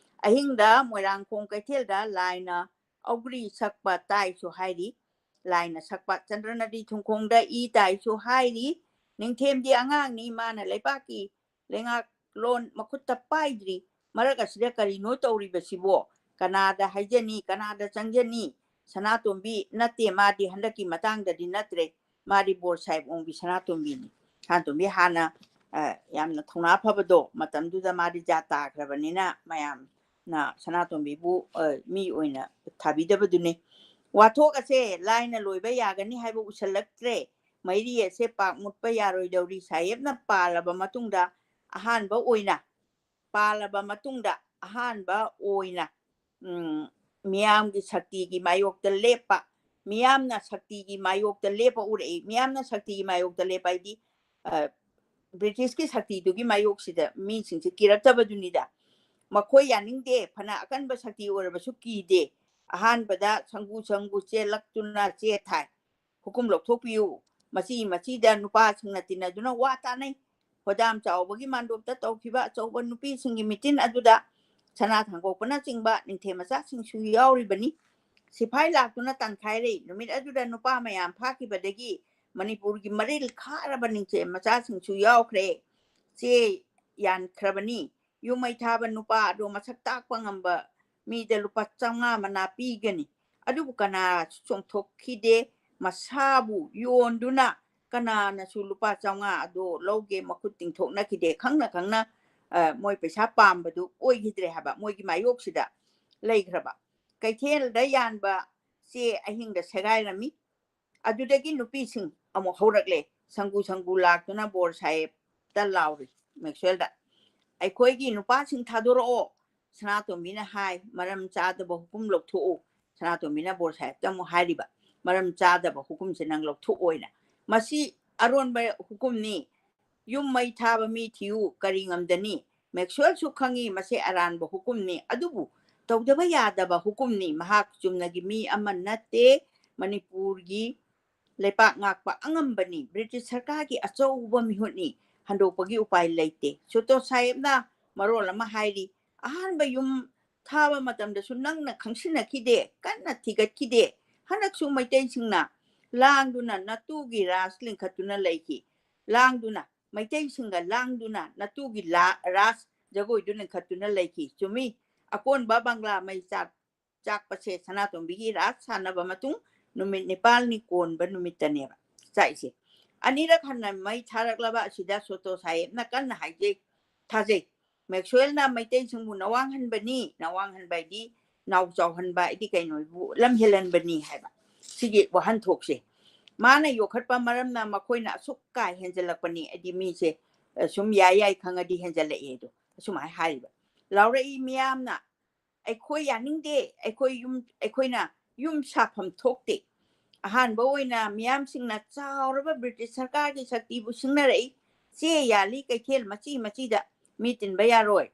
ꯑꯍꯤꯡꯗ ꯃꯣꯏꯔꯥꯡꯈꯣꯡ ꯀꯩꯊꯦꯜꯗ ꯂꯥꯏꯅ ꯑꯧꯒ꯭ꯔꯤ ꯁꯛꯄ ꯇꯥꯏꯁꯨ ꯍꯥꯏꯔꯤ꯫ ꯂꯥꯏꯅ ꯁꯛꯄ ꯆꯟꯗ꯭ꯔꯅꯗꯤ ꯊꯨꯡꯈꯣꯡꯗ ꯏ ꯇꯥꯏꯁꯨ ꯍꯥꯏꯔꯤ꯫ ꯅꯤꯡꯊꯦꯝꯗꯤ ꯑꯉꯥꯡꯅꯤ, ꯃꯥꯅ ꯂꯩꯕꯥꯛꯀꯤ ꯂꯩꯉꯥꯛꯂꯣꯟ ꯃꯈꯨꯠꯇ ꯄꯥꯏꯗ꯭ꯔꯤ꯫ ꯃꯔꯛ ꯑꯁꯤꯗ ꯀꯔꯤꯅꯣ ꯇꯧꯔꯤꯕꯁꯤꯕꯣ? ꯀꯅꯥꯗ ꯍꯥꯏꯖꯅꯤ, ꯀꯅꯥꯗ ꯆꯪꯖꯅꯤ? ꯁꯅꯥꯇꯣꯝꯕꯤ ꯅꯠꯇꯦ, ꯃꯥꯗꯤ ꯍꯟꯗꯛꯀꯤ ꯃꯇꯥꯡꯗꯗꯤ ꯅꯠꯇ꯭ꯔꯦ꯫ ꯃꯥꯗꯤ ꯕꯣꯔ ꯁꯥꯍꯦꯕ ꯑꯣꯡꯕꯤ ꯁꯅꯥꯇꯣꯝꯕꯤꯅꯤ꯫ ꯁꯅꯥꯇꯣꯝꯕꯤ ꯍꯥꯟꯅ, ꯑ, ꯌꯥꯝꯅ ꯊꯧꯅꯥ ꯐꯕꯗꯣ, ꯃꯇꯝꯗꯨꯗ ꯃꯥꯗꯤ ꯖꯥꯠ ꯇꯥꯈ꯭ꯔꯕꯅꯤꯅ ꯃꯌꯥꯝꯅ ꯁꯅꯥꯇꯣꯝꯕꯤꯕꯨ, ꯑ, ꯃꯤ ꯑꯣꯏꯅ ꯊꯥꯕꯤꯗꯕꯗꯨꯅꯤ꯫ ꯋꯥꯊꯣꯛ ꯑꯁꯦ ꯂꯥꯏꯅ ꯂꯣꯏꯕ ꯌꯥꯒꯅꯤ ꯍꯥꯏꯕ ꯎꯁꯜꯂꯛꯇ꯭ꯔꯦ꯫ ꯃꯩꯔꯤ ꯑꯁꯦ ꯄꯥꯛ ꯃꯨꯠꯄ ꯌꯥꯔꯣꯏꯗꯧꯔꯤ꯫ ꯁꯥꯍꯦꯕꯅ ꯄꯥꯜꯂꯕ ꯃꯇꯨꯡꯗ, ꯑꯍꯥꯟꯕ ꯑꯣꯏꯅ ꯄꯥꯜꯂꯕ ꯃꯇꯨꯡꯗ ꯑꯍꯥꯟꯕ ꯑꯣꯏꯅ, ꯎꯝ, ꯃꯤꯌꯥꯝꯒꯤ ꯁꯛꯇꯤꯒꯤ ꯃꯥꯌꯣꯛꯇ ꯂꯦꯞꯄ, ꯃꯤꯌꯥꯝꯅ ꯁꯛꯇꯤꯒꯤ ꯃꯥꯌꯣꯛꯇ ꯂꯦꯞꯄ ꯎꯔꯛꯏ꯫ ꯃꯤꯌꯥꯝꯅ ꯁꯛꯇꯤꯒꯤ ꯃꯥꯌꯣꯛꯇ ꯂꯦꯞꯄ ꯍꯥꯏꯗꯤ, ꯑ, ꯕ꯭ꯔꯤꯇꯤꯁꯀꯤ ꯁꯛꯇꯤꯗꯨꯒꯤ ꯃꯥꯌꯣꯛꯁꯤꯗ ꯃꯤꯁꯤꯡꯁꯦ ꯀꯤꯔꯛꯇꯕꯗꯨꯅꯤꯗ꯫ ꯃꯈꯣꯏ ꯌꯥꯅꯤꯡꯗꯦ, ꯐꯅ ꯑꯀꯟꯕ ꯁꯛꯇꯤ ꯑꯣꯏꯔꯕꯁꯨ ꯀꯤꯗꯦ꯫ ꯑꯍꯥꯟꯕꯗ ꯁꯪꯒꯨ ꯁꯪꯒꯨ ꯆꯦꯜꯂꯛꯇꯨꯅ ꯆꯦ ꯊꯥꯏ꯫ ꯍꯨꯀꯨꯝ ꯂꯧꯊꯣꯛꯄꯤꯌꯨ꯫ ꯃꯆꯤ ꯃꯆꯤꯗ ꯅꯨꯄꯥꯁꯤꯡꯅ ꯇꯤꯟꯅꯗꯨꯅ ꯋꯥ ꯇꯥꯅꯩ꯫ ꯍꯣꯗꯥꯝ ꯆꯥꯎꯕꯒꯤ ꯃꯥꯟꯗꯣꯞꯇ ꯇꯧꯈꯤꯕ ꯑꯆꯧꯕ ꯅꯨꯄꯤꯁꯤꯡꯒꯤ ꯃꯤꯇꯤꯟ ꯑꯗꯨꯗ ꯁꯅꯥ ꯊꯥꯡꯒꯣꯛꯄꯅꯆꯤꯡꯕ ꯅꯤꯡꯊꯦꯝ ꯃꯆꯥꯁꯤꯡꯁꯨ ꯌꯥꯎꯔꯤꯕꯅꯤ꯫ ꯁꯤꯐꯥꯏ ꯂꯥꯛꯇꯨꯅ ꯇꯥꯟꯈꯥꯏꯔꯦ꯫ ꯅꯨꯃꯤꯠ ꯑꯗꯨꯗ ꯅꯨꯄꯥ ꯃꯌꯥꯝ ꯐꯥꯈꯤꯕꯗꯒꯤ ꯃꯅꯤꯄꯨꯔꯒꯤ ꯃꯔꯤꯜ ꯈꯥꯔꯕ ꯅꯤꯡꯊꯦꯝ ꯃꯆꯥꯁꯤꯡꯁꯨ ꯌꯥꯎꯈ꯭ꯔꯦ꯫ ꯆꯦ ꯌꯥꯟꯈ꯭ꯔꯕꯅꯤ꯫ ꯌꯨꯝ ꯃꯩ ꯊꯥꯕ ꯅꯨꯄꯥ ꯑꯗꯣ ꯃꯁꯛ ꯇꯥꯛꯄ ꯉꯝꯕ ꯃꯤꯗ ꯂꯨꯄꯥ ꯆꯥꯝꯃꯉꯥ ꯃꯅꯥ ꯄꯤꯒꯅꯤ꯫ ꯑꯗꯨꯕꯨ ꯀꯅꯥꯁꯨ ꯆꯣꯡꯊꯣꯛꯈꯤꯗꯦ꯫ ꯃꯁꯥꯕꯨ ꯌꯣꯟꯗꯨꯅ ꯀꯅꯥꯅꯁꯨ ꯂꯨꯄꯥ ꯆꯥꯝꯃꯉꯥ ꯑꯗꯣ ꯂꯧꯒꯦ ꯃꯈꯨꯠ ꯇꯤꯡꯊꯣꯛꯅꯈꯤꯗꯦ꯫ ꯈꯪꯅ ꯈꯪꯅ, ꯑ, ꯃꯣꯏ ꯄꯩꯁꯥ ꯄꯥꯝꯕꯗꯨ ꯑꯣꯏꯈꯤꯗ꯭ꯔꯦ ꯍꯥꯏꯕ꯫ ꯃꯣꯏꯒꯤ ꯃꯥꯌꯣꯛꯁꯤꯗ ꯂꯩꯈ꯭ꯔꯕ꯫ ꯀꯩꯊꯦꯜꯗ ꯌꯥꯟꯕ ꯆꯦ ꯑꯍꯤꯡꯗ ꯁꯦꯒꯥꯏꯔꯝꯃꯤ꯫ ꯑꯗꯨꯗꯒꯤ ꯅꯨꯄꯤꯁꯤꯡ ꯑꯃꯨꯛ ꯍꯧꯔꯛꯂꯦ꯫ ꯁꯪꯒꯨ ꯁꯪꯒꯨ ꯂꯥꯛꯇꯨꯅ ꯕꯣꯔ ꯁꯥꯍꯦꯕꯇ ꯂꯥꯎꯔꯤ, ꯃꯦꯛꯁꯋꯦꯜꯗ, "ꯑꯩꯈꯣꯏꯒꯤ ꯅꯨꯄꯥꯁꯤꯡ ꯊꯥꯗꯣꯔꯛꯑꯣ!" ꯁꯅꯥꯇꯣꯝꯕꯤꯅ ꯍꯥꯏ, "ꯃꯔꯝ ꯆꯥꯗꯕ ꯍꯨꯀꯨꯝ ꯂꯧꯊꯣꯛꯎ꯫" ꯁꯅꯥꯇꯣꯝꯕꯤꯅ ꯕꯣꯔ ꯁꯥꯍꯦꯕꯇ ꯑꯃꯨꯛ ꯍꯥꯏꯔꯤꯕ, "ꯃꯔꯝ ꯆꯥꯗꯕ ꯍꯨꯀꯨꯝꯁꯦ ꯅꯪ ꯂꯧꯊꯣꯛꯑꯣꯏꯅ꯫ ꯃꯁꯤ ꯑꯔꯣꯟꯕ ꯍꯨꯀꯨꯝꯅꯤ꯫ ꯌꯨꯝ ꯃꯩ ꯊꯥꯕ ꯃꯤ ꯊꯤꯌꯨ, ꯀꯔꯤ ꯉꯝꯗꯅꯤ?" ꯃꯦꯛꯁꯋꯦꯜꯁꯨ ꯈꯪꯉꯤ ꯃꯁꯤ ꯑꯔꯥꯟꯕ ꯍꯨꯀꯨꯝꯅꯤ, ꯑꯗꯨꯕꯨ ꯇꯧꯗꯕ ꯌꯥꯗꯕ ꯍꯨꯀꯨꯝꯅꯤ꯫ ꯃꯍꯥꯛ ꯆꯨꯝꯅꯒꯤ ꯃꯤ ꯑꯃ ꯅꯠꯇꯦ, ꯃꯅꯤꯄꯨꯔꯒꯤ ꯂꯩꯄꯥꯛ ꯉꯥꯛꯄ ꯑꯉꯝꯕꯅꯤ, ꯕ꯭ꯔꯤꯇꯤꯁ ꯁꯔꯀꯥꯔꯒꯤ ꯑꯆꯧꯕ ꯃꯤꯍꯨꯠꯅꯤ, ꯍꯟꯗꯣꯛꯄꯒꯤ ꯎꯄꯥꯏ ꯂꯩꯇꯦ꯫ ꯁꯣꯇꯣ ꯁꯥꯍꯦꯕꯅ ꯃꯔꯣꯜ ꯑꯃ ꯍꯥꯏꯔꯤ, "ꯑꯍꯥꯟꯕ ꯌꯨꯝ ꯊꯥꯕ ꯃꯇꯝꯗꯁꯨ ꯅꯪꯅ ꯈꯪꯁꯤꯟꯅꯈꯤꯗꯦ, ꯀꯟꯅ ꯊꯤꯒꯠꯈꯤꯗꯦ, ꯍꯟꯗꯛꯁꯨ ꯃꯩꯇꯩꯁꯤꯡꯅ ꯂꯥꯡꯗꯨꯅ ꯅꯇꯨꯒꯤ ꯔꯥꯁ ꯂꯤꯡꯈꯠꯇꯨꯅ ꯂꯩꯈꯤ, ꯂꯥꯡꯗꯨꯅ, ꯃꯩꯇꯩꯁꯤꯡꯒ ꯂꯥꯡꯗꯨꯅ ꯅꯇꯨꯒꯤ ꯂꯥ-, ꯔꯥꯁ ꯖꯒꯣꯏꯗꯨ ꯂꯤꯡꯈꯠꯇꯨꯅ ꯂꯩꯈꯤ꯫" ꯆꯨꯝꯃꯤ, ꯑꯀꯣꯟꯕ ꯕꯪꯒ꯭ꯂꯥ ꯃꯩ ꯆꯥꯛ-, ꯆꯥꯛꯄꯁꯦ ꯁꯅꯥꯇꯣꯝꯕꯤꯒꯤ ꯔꯥꯁ ꯁꯥꯟꯅꯕ ꯃꯇꯨꯡ ꯅꯨꯃꯤꯠ ꯅꯤꯄꯥꯜꯅꯤ ꯀꯣꯟꯕ ꯅꯨꯃꯤꯠꯇꯅꯦꯕ ꯆꯥꯛꯏꯁꯦ꯫ ꯑꯅꯤꯔꯛ ꯍꯟꯅ ꯃꯩ ꯊꯥꯔꯛꯂꯕ ꯑꯁꯤꯗ ꯁꯣꯇꯣ ꯁꯥꯍꯦꯕꯅ ꯀꯟꯅ ꯍꯥꯏꯖꯩ, ꯊꯥꯖꯩ꯫ ꯃꯦꯛꯁꯋꯦꯜꯅ ꯃꯩꯇꯩꯁꯤꯡꯕꯨ ꯅꯋꯥꯡꯍꯟꯕꯅꯤ, ꯅꯋꯥꯡꯍꯟꯕ ꯍꯥꯏꯗꯤ ꯅꯥꯎ ꯆꯥꯎꯍꯟꯕ ꯍꯥꯏꯗꯤ ꯀꯩꯅꯣꯕꯨ ꯂꯝ ꯍꯦꯜꯍꯟꯕꯅꯤ ꯍꯥꯏꯕ꯫ ꯁꯤꯒꯤ ꯋꯥꯍꯟꯊꯣꯛꯁꯦ ꯃꯥꯅ ꯌꯣꯛꯈꯠꯄ ꯃꯔꯝꯅ ꯃꯈꯣꯏꯅ ꯑꯁꯨꯛ ꯀꯥ ꯍꯦꯟꯖꯜꯂꯛꯄꯅꯤ, ꯍꯥꯏꯗꯤ ꯃꯤꯁꯦ, ꯑ, ꯁꯨꯝ ꯌꯥꯏ ꯌꯥꯏ ꯈꯪꯉꯗꯤ ꯍꯦꯟꯖꯜꯂꯛꯑꯦ ꯑꯗꯣ ꯑꯁꯨꯃꯥꯏꯅ ꯍꯥꯏꯔꯤꯕ꯫ ꯂꯥꯎꯔꯛꯏ ꯃꯤꯌꯥꯝꯅ, "ꯑꯩꯈꯣꯏ ꯌꯥꯅꯤꯡꯗꯦ, ꯑꯩꯈꯣꯏ ꯌꯨꯝ, ꯑꯩꯈꯣꯏꯅ ꯌꯨꯝ ꯁꯥꯐꯝ ꯊꯣꯛꯇꯦ"꯫ ꯑꯍꯥꯟꯕ ꯑꯣꯏꯅ ꯃꯤꯌꯥꯝꯁꯤꯡꯅ ꯆꯥꯎꯔꯕ ꯕ꯭ꯔꯤꯇꯤꯁ ꯁꯔꯀꯥꯔꯒꯤ ꯁꯛꯇꯤꯕꯨ ꯁꯤꯡꯅꯔꯛꯏ꯫ "ꯆꯦ ꯌꯥꯜꯂꯤ ꯀꯩꯊꯦꯜ ꯃꯆꯤ ꯃꯆꯤꯗ, ꯃꯤ ꯇꯤꯟꯕ ꯌꯥꯔꯣꯏ꯫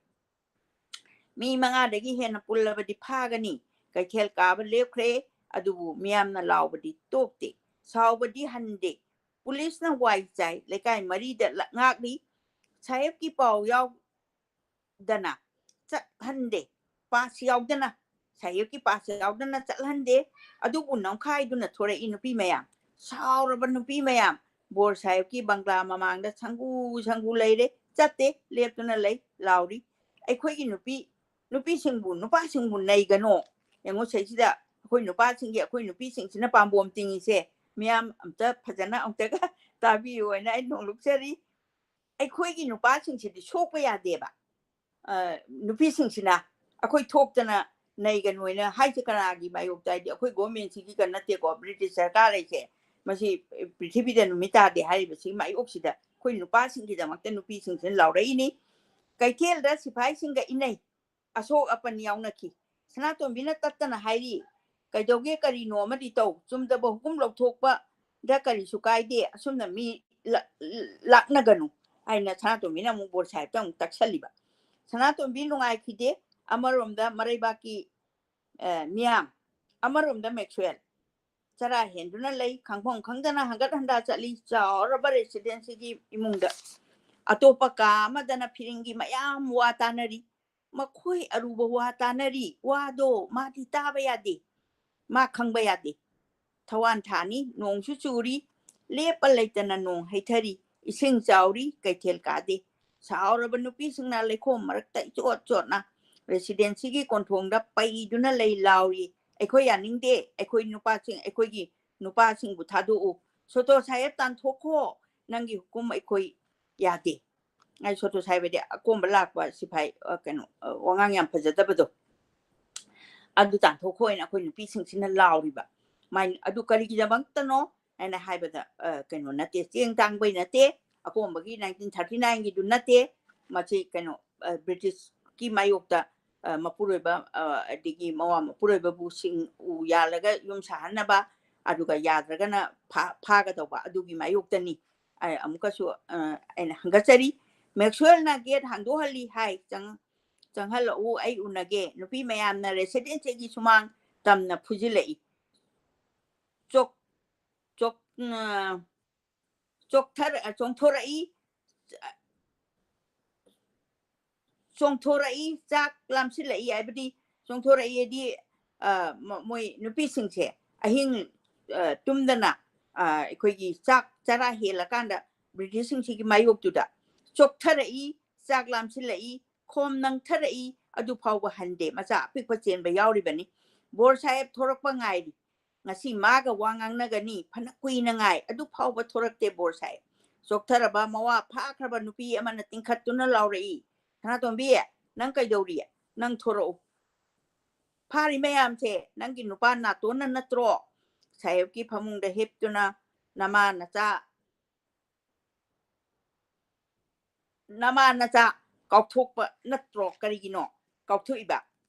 ꯃꯤ ꯃꯉꯥꯗꯒꯤ ꯍꯦꯟꯅ ꯄꯨꯜꯂꯕꯗꯤ ꯐꯥꯒꯅꯤ"꯫ ꯀꯩꯊꯦꯜ ꯀꯥꯕ ꯂꯦꯞꯈ꯭ꯔꯦ, ꯑꯗꯨꯕꯨ ꯃꯤꯌꯥꯝꯅ ꯂꯥꯎꯕꯗꯤ ꯇꯣꯛꯇꯦ, ꯁꯥꯎꯕꯗꯤ ꯍꯟꯗꯦ꯫ ꯄꯨꯂꯤꯁꯅ ꯋꯥꯏ ꯆꯥꯏ, ꯂꯩꯀꯥꯏ ꯃꯔꯤꯗ ꯂ-, ꯉꯥꯛꯂꯤ꯫ ꯁꯥꯍꯦꯕꯀꯤ ꯄꯥꯎ ꯌꯥꯎꯗꯅ ꯆꯠꯍꯟꯗꯦ, ꯄꯥꯁ ꯌꯥꯎꯗꯅ, ꯁꯥꯍꯦꯕꯀꯤ ꯄꯥꯁ ꯌꯥꯎꯗꯅ ꯆꯠꯍꯟꯗꯦ꯫ ꯑꯗꯨꯕꯨ ꯅꯝꯈꯥꯏꯗꯨꯅ ꯊꯣꯔꯛꯏ ꯅꯨꯄꯤ ꯃꯌꯥꯝ, ꯁꯥꯎꯔꯕ ꯅꯨꯄꯤ ꯃꯌꯥꯝ, ꯕꯣꯔ ꯁꯥꯍꯦꯕꯀꯤ ꯕꯪꯒ꯭ꯂꯥ ꯃꯃꯥꯡꯗ ꯁꯪꯒꯨ ꯁꯪꯒꯨ ꯂꯩꯔꯦ, ꯆꯠꯇꯦ, ꯂꯦꯞꯇꯨꯅ ꯂꯩ, ꯂꯥꯎꯔꯤ꯫ ꯑꯩꯈꯣꯏꯒꯤ ꯅꯨꯄꯤ, ꯅꯨꯄꯤꯁꯤꯡꯕꯨ, ꯅꯨꯄꯥꯁꯤꯡꯕꯨ ꯅꯩꯒꯅꯣ꯫ ꯌꯦꯡꯉꯨ ꯁꯩꯁꯤꯗ ꯑꯩꯈꯣꯏ ꯅꯨꯄꯥꯁꯤꯡꯒꯤ, ꯑꯩꯈꯣꯏ ꯅꯨꯄꯤꯁꯤꯡꯁꯤꯅ ꯄꯥꯝꯕꯣꯝ ꯇꯤꯡꯉꯤꯁꯦ꯫ ꯃꯤꯌꯥꯝ ꯑꯝꯇ ꯐꯖꯅ ꯑꯃꯨꯛꯇꯒ ꯇꯥꯕꯤꯌꯨ ꯍꯥꯏꯅ ꯑꯩ ꯅꯣꯡꯂꯨꯛꯆꯔꯤ꯫ ꯑꯩꯈꯣꯏꯒꯤ ꯅꯨꯄꯥꯁꯤꯡꯁꯤꯗꯤ ꯁꯣꯛꯄ ꯌꯥꯗꯦꯕ꯫ ꯑ, ꯅꯨꯄꯤꯁꯤꯡꯁꯤꯅ ꯑꯩꯈꯣꯏ ꯊꯣꯛꯇꯅ ꯅꯩꯒꯅꯣꯏꯅ ꯍꯥꯏꯁꯦ ꯀꯅꯥꯒꯤ ꯃꯥꯌꯣꯛꯇ? ꯍꯥꯏꯗꯤ ꯑꯩꯈꯣꯏ ꯒꯣꯔꯃꯦꯟꯁꯤꯒꯤ ꯀ ꯅꯠꯇꯦꯀꯣ, ꯕ꯭ꯔꯤꯇꯤꯁ ꯁꯔꯀꯥꯔ ꯍꯥꯏꯁꯦ꯫ ꯃꯁꯤ ꯄ꯭ꯔꯤꯊꯤꯕꯤꯗ ꯅꯨꯃꯤꯠ ꯇꯥꯗꯦ ꯍꯥꯏꯔꯤꯕꯁꯤ ꯃꯥꯌꯣꯛꯁꯤꯗ ꯑꯩꯈꯣꯏ ꯅꯨꯄꯥꯁꯤꯡꯒꯤꯗꯃꯛꯇ ꯅꯨꯄꯤꯁꯤꯡꯁꯤꯅ ꯂꯥꯎꯔꯛꯏꯅꯤ꯫ ꯀꯩꯊꯦꯜꯗ ꯁꯤꯐꯥꯏꯁꯤꯡꯒ ꯏꯟꯅꯩ, ꯑꯁꯣꯛ ꯑꯄꯟ ꯌꯥꯎꯅꯈꯤ꯫ ꯁꯅꯥꯇꯣꯝꯕꯤꯅ ꯇꯠꯇꯅ ꯍꯥꯏꯔꯤ, "ꯀꯩꯗꯧꯒꯦ, ꯀꯔꯤꯅꯣ ꯑꯃꯗꯤ ꯇꯧ, ꯆꯨꯝꯗꯕ ꯍꯨꯀꯨꯝ ꯂꯧꯊꯣꯛꯄꯗ ꯀꯔꯤꯁꯨ ꯀꯥꯏꯗꯦ, ꯑꯁꯨꯝꯅ ꯃꯤ ꯂ-, ꯂꯥꯛꯅꯒꯅꯨ" ꯍꯥꯏꯅ ꯁꯅꯥꯇꯣꯝꯕꯤꯅ ꯑꯃꯨꯛ ꯕꯣꯔ ꯁꯥꯍꯦꯕꯇ ꯑꯃꯨꯛ ꯇꯛꯁꯜꯂꯤꯕ꯫ ꯁꯅꯥꯇꯣꯝꯕꯤ ꯅꯨꯡꯉꯥꯏꯈꯤꯗꯦ꯫ ꯑꯃꯔꯣꯝꯗ ꯃꯔꯩꯕꯥꯛꯀꯤ, ꯑ, ꯃꯤꯌꯥꯝ, ꯑꯃꯔꯣꯝꯗ ꯃꯦꯛꯁꯋꯦꯜ ꯆꯔꯥ ꯍꯦꯟꯗꯨꯅ ꯂꯩ, ꯈꯪꯐꯝ ꯈꯪꯗꯅ ꯍꯪꯒꯠ ꯍꯟꯗꯥ ꯆꯠꯂꯤ꯫ ꯆꯥꯎꯔꯕ ꯔꯦꯁꯤꯗꯦꯟꯁꯤꯒꯤ ꯏꯃꯨꯡꯗ ꯑꯇꯣꯞꯄ ꯀꯥ ꯑꯃꯗꯅ ꯐꯤꯔꯤꯡꯒꯤ ꯃꯌꯥꯝ ꯋꯥ ꯇꯥꯅꯔꯤ꯫ ꯃꯈꯣꯏ ꯑꯔꯨꯕ ꯋꯥ ꯇꯥꯅꯔꯤ꯫ ꯋꯥꯗꯣ ꯃꯥꯗꯤ ꯇꯥꯕ ꯌꯥꯗꯦ, ꯃꯥ ꯈꯪꯕ ꯌꯥꯗꯦ꯫ ꯊꯋꯥꯟ ꯊꯥꯅꯤ, ꯅꯣꯡꯁꯨ ꯆꯨꯔꯤ, ꯂꯦꯞꯄ ꯂꯩꯇꯅ ꯅꯣꯡ ꯍꯩꯊꯔꯤ, ꯏꯁꯤꯡ ꯆꯥꯎꯔꯤ, ꯀꯩꯊꯦꯜ ꯀꯥꯗꯦ꯫ ꯁꯥꯎꯔꯕ ꯅꯨꯄꯤꯁꯤꯡꯅ ꯂꯩꯈꯣꯝ ꯃꯔꯛꯇ ꯏꯆꯣꯠ ꯆꯣꯠꯅ ꯔꯦꯁꯤꯗꯦꯟꯁꯤꯒꯤ ꯀꯣꯟꯊꯣꯡꯗ ꯄꯩꯗꯨꯅ ꯂꯩ, ꯂꯥꯎꯔꯤ, "ꯑꯩꯈꯣꯏ ꯌꯥꯅꯤꯡꯗꯦ, ꯑꯩꯈꯣꯏ ꯅꯨꯄꯥꯁꯤꯡ, ꯑꯩꯈꯣꯏꯒꯤ ꯅꯨꯄꯥꯁꯤꯡꯕꯨ ꯊꯥꯗꯣꯛꯎ꯫ ꯁꯣꯇꯣ ꯁꯥꯍꯦꯕ ꯇꯥꯟꯊꯣꯛꯈꯣ, ꯅꯪꯒꯤ ꯍꯨꯀꯨꯝ ꯑꯩꯈꯣꯏ ꯌꯥꯗꯦ"꯫ ꯑꯩ ꯁꯣꯇꯣ ꯁꯥꯍꯦꯕ ꯍꯥꯏꯗꯤ ꯑꯀꯣꯝꯕ ꯂꯥꯛꯄ ꯁꯤꯐꯥꯏ, ꯑ, ꯀꯩꯅꯣ, ꯑ, ꯋꯥꯉꯥꯡ ꯌꯥꯝ ꯐꯖꯗꯕꯗꯣ, "ꯑꯗꯨ ꯇꯥꯟꯊꯣꯛꯈꯣꯅ ꯑꯩꯈꯣꯏ ꯅꯨꯄꯤꯁꯤꯡꯁꯤꯅ ꯂꯥꯎꯔꯤꯕ"꯫ ꯃꯥꯏ-, ꯑꯗꯨ ꯀꯔꯤꯒꯤꯗꯃꯛꯇꯅꯣ ꯍꯥꯏꯅ ꯍꯥꯏꯕꯗ, ꯑ, ꯀꯩꯅꯣ ꯅꯠꯇꯦ, ꯆꯦꯡ ꯇꯥꯡꯕꯩ ꯅꯠꯇꯦ, ꯑꯀꯣꯝꯕꯒꯤ ꯅꯥꯏꯟꯇꯤꯟ ꯊꯥꯔꯇꯤ ꯅꯥꯏꯟꯒꯤꯗꯨ ꯅꯠꯇꯦ꯫ ꯃꯁꯤ ꯀꯩꯅꯣ, ꯑ, ꯕ꯭ꯔꯤꯇꯤꯁ ꯀꯤ ꯃꯥꯌꯣꯛꯇ, ꯑ, ꯃꯄꯨꯔꯣꯏꯕ, ꯑ, ꯑꯗꯒꯤ ꯃꯋꯥ ꯃꯄꯨꯔꯣꯏꯕꯕꯨ ꯁꯤꯡ ꯎ ꯌꯥꯜꯂꯒ ꯌꯨꯝ ꯁꯥꯍꯟꯅꯕ, ꯑꯗꯨꯒ ꯌꯥꯗ꯭ꯔꯒꯅ ꯐꯥ-, ꯐꯥꯒꯗꯧꯕ, ꯑꯗꯨꯒꯤ ꯃꯥꯌꯣꯛꯇꯅꯤ꯫ ꯑ, ꯑꯃꯨꯛꯀꯁꯨ, ꯑ, ꯑꯩꯅ ꯍꯪꯒꯠꯆꯔꯤ꯫ ꯃꯦꯛꯁꯋꯦꯜꯅ ꯒꯦꯠ ꯍꯥꯡꯗꯣꯛꯍꯜꯂꯤ ꯍꯥꯏ, ꯆꯪ-, "ꯆꯪꯍꯜꯂꯛꯎ, ꯑꯩ ꯎꯅꯒꯦ꯫ ꯅꯨꯄꯤ ꯃꯌꯥꯝꯅ ꯔꯦꯁꯤꯗꯦꯟꯁꯤꯒꯤ ꯁꯨꯃꯥꯡ ꯇꯝꯅ ꯐꯨꯖꯤꯜꯂꯛꯏ꯫ ꯆꯣꯛ-, ꯆꯣꯛ-, ꯑ, ꯆꯣꯛꯊꯔ-, ꯆꯣꯡꯊꯣꯔꯛꯏ, ꯆꯣꯡꯊꯣꯔꯛꯏ, ꯆꯥꯛ ꯂꯥꯝꯁꯤꯜꯂꯛꯏ" ꯍꯥꯏꯕꯗꯤ, ꯆꯣꯡꯊꯣꯔꯛꯏ ꯍꯥꯏꯗꯤ, ꯑ, ꯃ-, ꯃꯣꯏ ꯅꯨꯄꯤꯁꯤꯡꯁꯦ ꯑꯍꯤꯡ, ꯑ, ꯇꯨꯝꯗꯅ, ꯑ, ꯑꯩꯈꯣꯏꯒꯤ ꯆꯥꯛ ꯆꯔꯥ ꯍꯦꯜꯂꯀꯥꯟꯗ ꯕ꯭ꯔꯤꯇꯤꯁꯁꯤꯡꯁꯤꯒꯤ ꯃꯥꯌꯣꯛꯇꯨꯗ ꯆꯣꯛꯊꯔꯛꯏ, ꯆꯥꯛ ꯂꯥꯝꯁꯤꯜꯂꯛꯏ, ꯈꯣꯝ ꯅꯪꯊꯔꯛꯏ, ꯑꯗꯨ ꯐꯥꯎꯕ ꯍꯟꯗꯦ꯫ ꯃꯆꯥ ꯑꯄꯤꯛꯄ ꯆꯦꯟꯕ ꯌꯥꯎꯔꯤꯕꯅꯤ꯫ "ꯕꯣꯔ ꯁꯥꯍꯦꯕ ꯊꯣꯔꯛꯄ ꯉꯥꯏꯔꯤ꯫ ꯉꯁꯤ ꯃꯥꯒ ꯋꯥ ꯉꯥꯡꯅꯒꯅꯤ꯫ ꯐꯅ ꯀꯨꯏꯅ ꯉꯥꯏ, ꯑꯗꯨ ꯐꯥꯎꯕ ꯊꯣꯔꯛꯇꯦ ꯕꯣꯔ ꯁꯥꯍꯦꯕ꯫" ꯆꯣꯛꯊꯔꯕ, ꯃꯋꯥ ꯐꯥꯈ꯭ꯔꯕ ꯅꯨꯄꯤ ꯑꯃꯅ ꯇꯤꯡꯈꯠꯇꯨꯅ ꯂꯥꯎꯔꯛꯏ, "ꯁꯅꯥꯇꯣꯝꯕꯤ, ꯅꯪ ꯀꯩꯗꯧꯔꯤ? ꯅꯪ ꯊꯣꯔꯛꯎ꯫ ꯐꯥꯔꯤ ꯃꯌꯥꯝꯁꯦ ꯅꯪꯒꯤ ꯅꯨꯄꯥ ꯅꯥꯇꯣꯟꯅ ꯅꯠꯇ꯭ꯔꯣ?" ꯁꯥꯍꯦꯕꯀꯤ ꯐꯃꯨꯡꯗ ꯍꯤꯞꯇꯨꯅ ꯅꯃꯥ ꯅꯆꯥ ꯅꯃꯥ ꯅꯆꯥ ꯀꯥꯎꯊꯣꯛꯄ ꯅꯠꯇ꯭ꯔꯣ? ꯀꯔꯤꯒꯤꯅꯣ ꯀꯥꯎꯊꯣꯛꯏꯕ?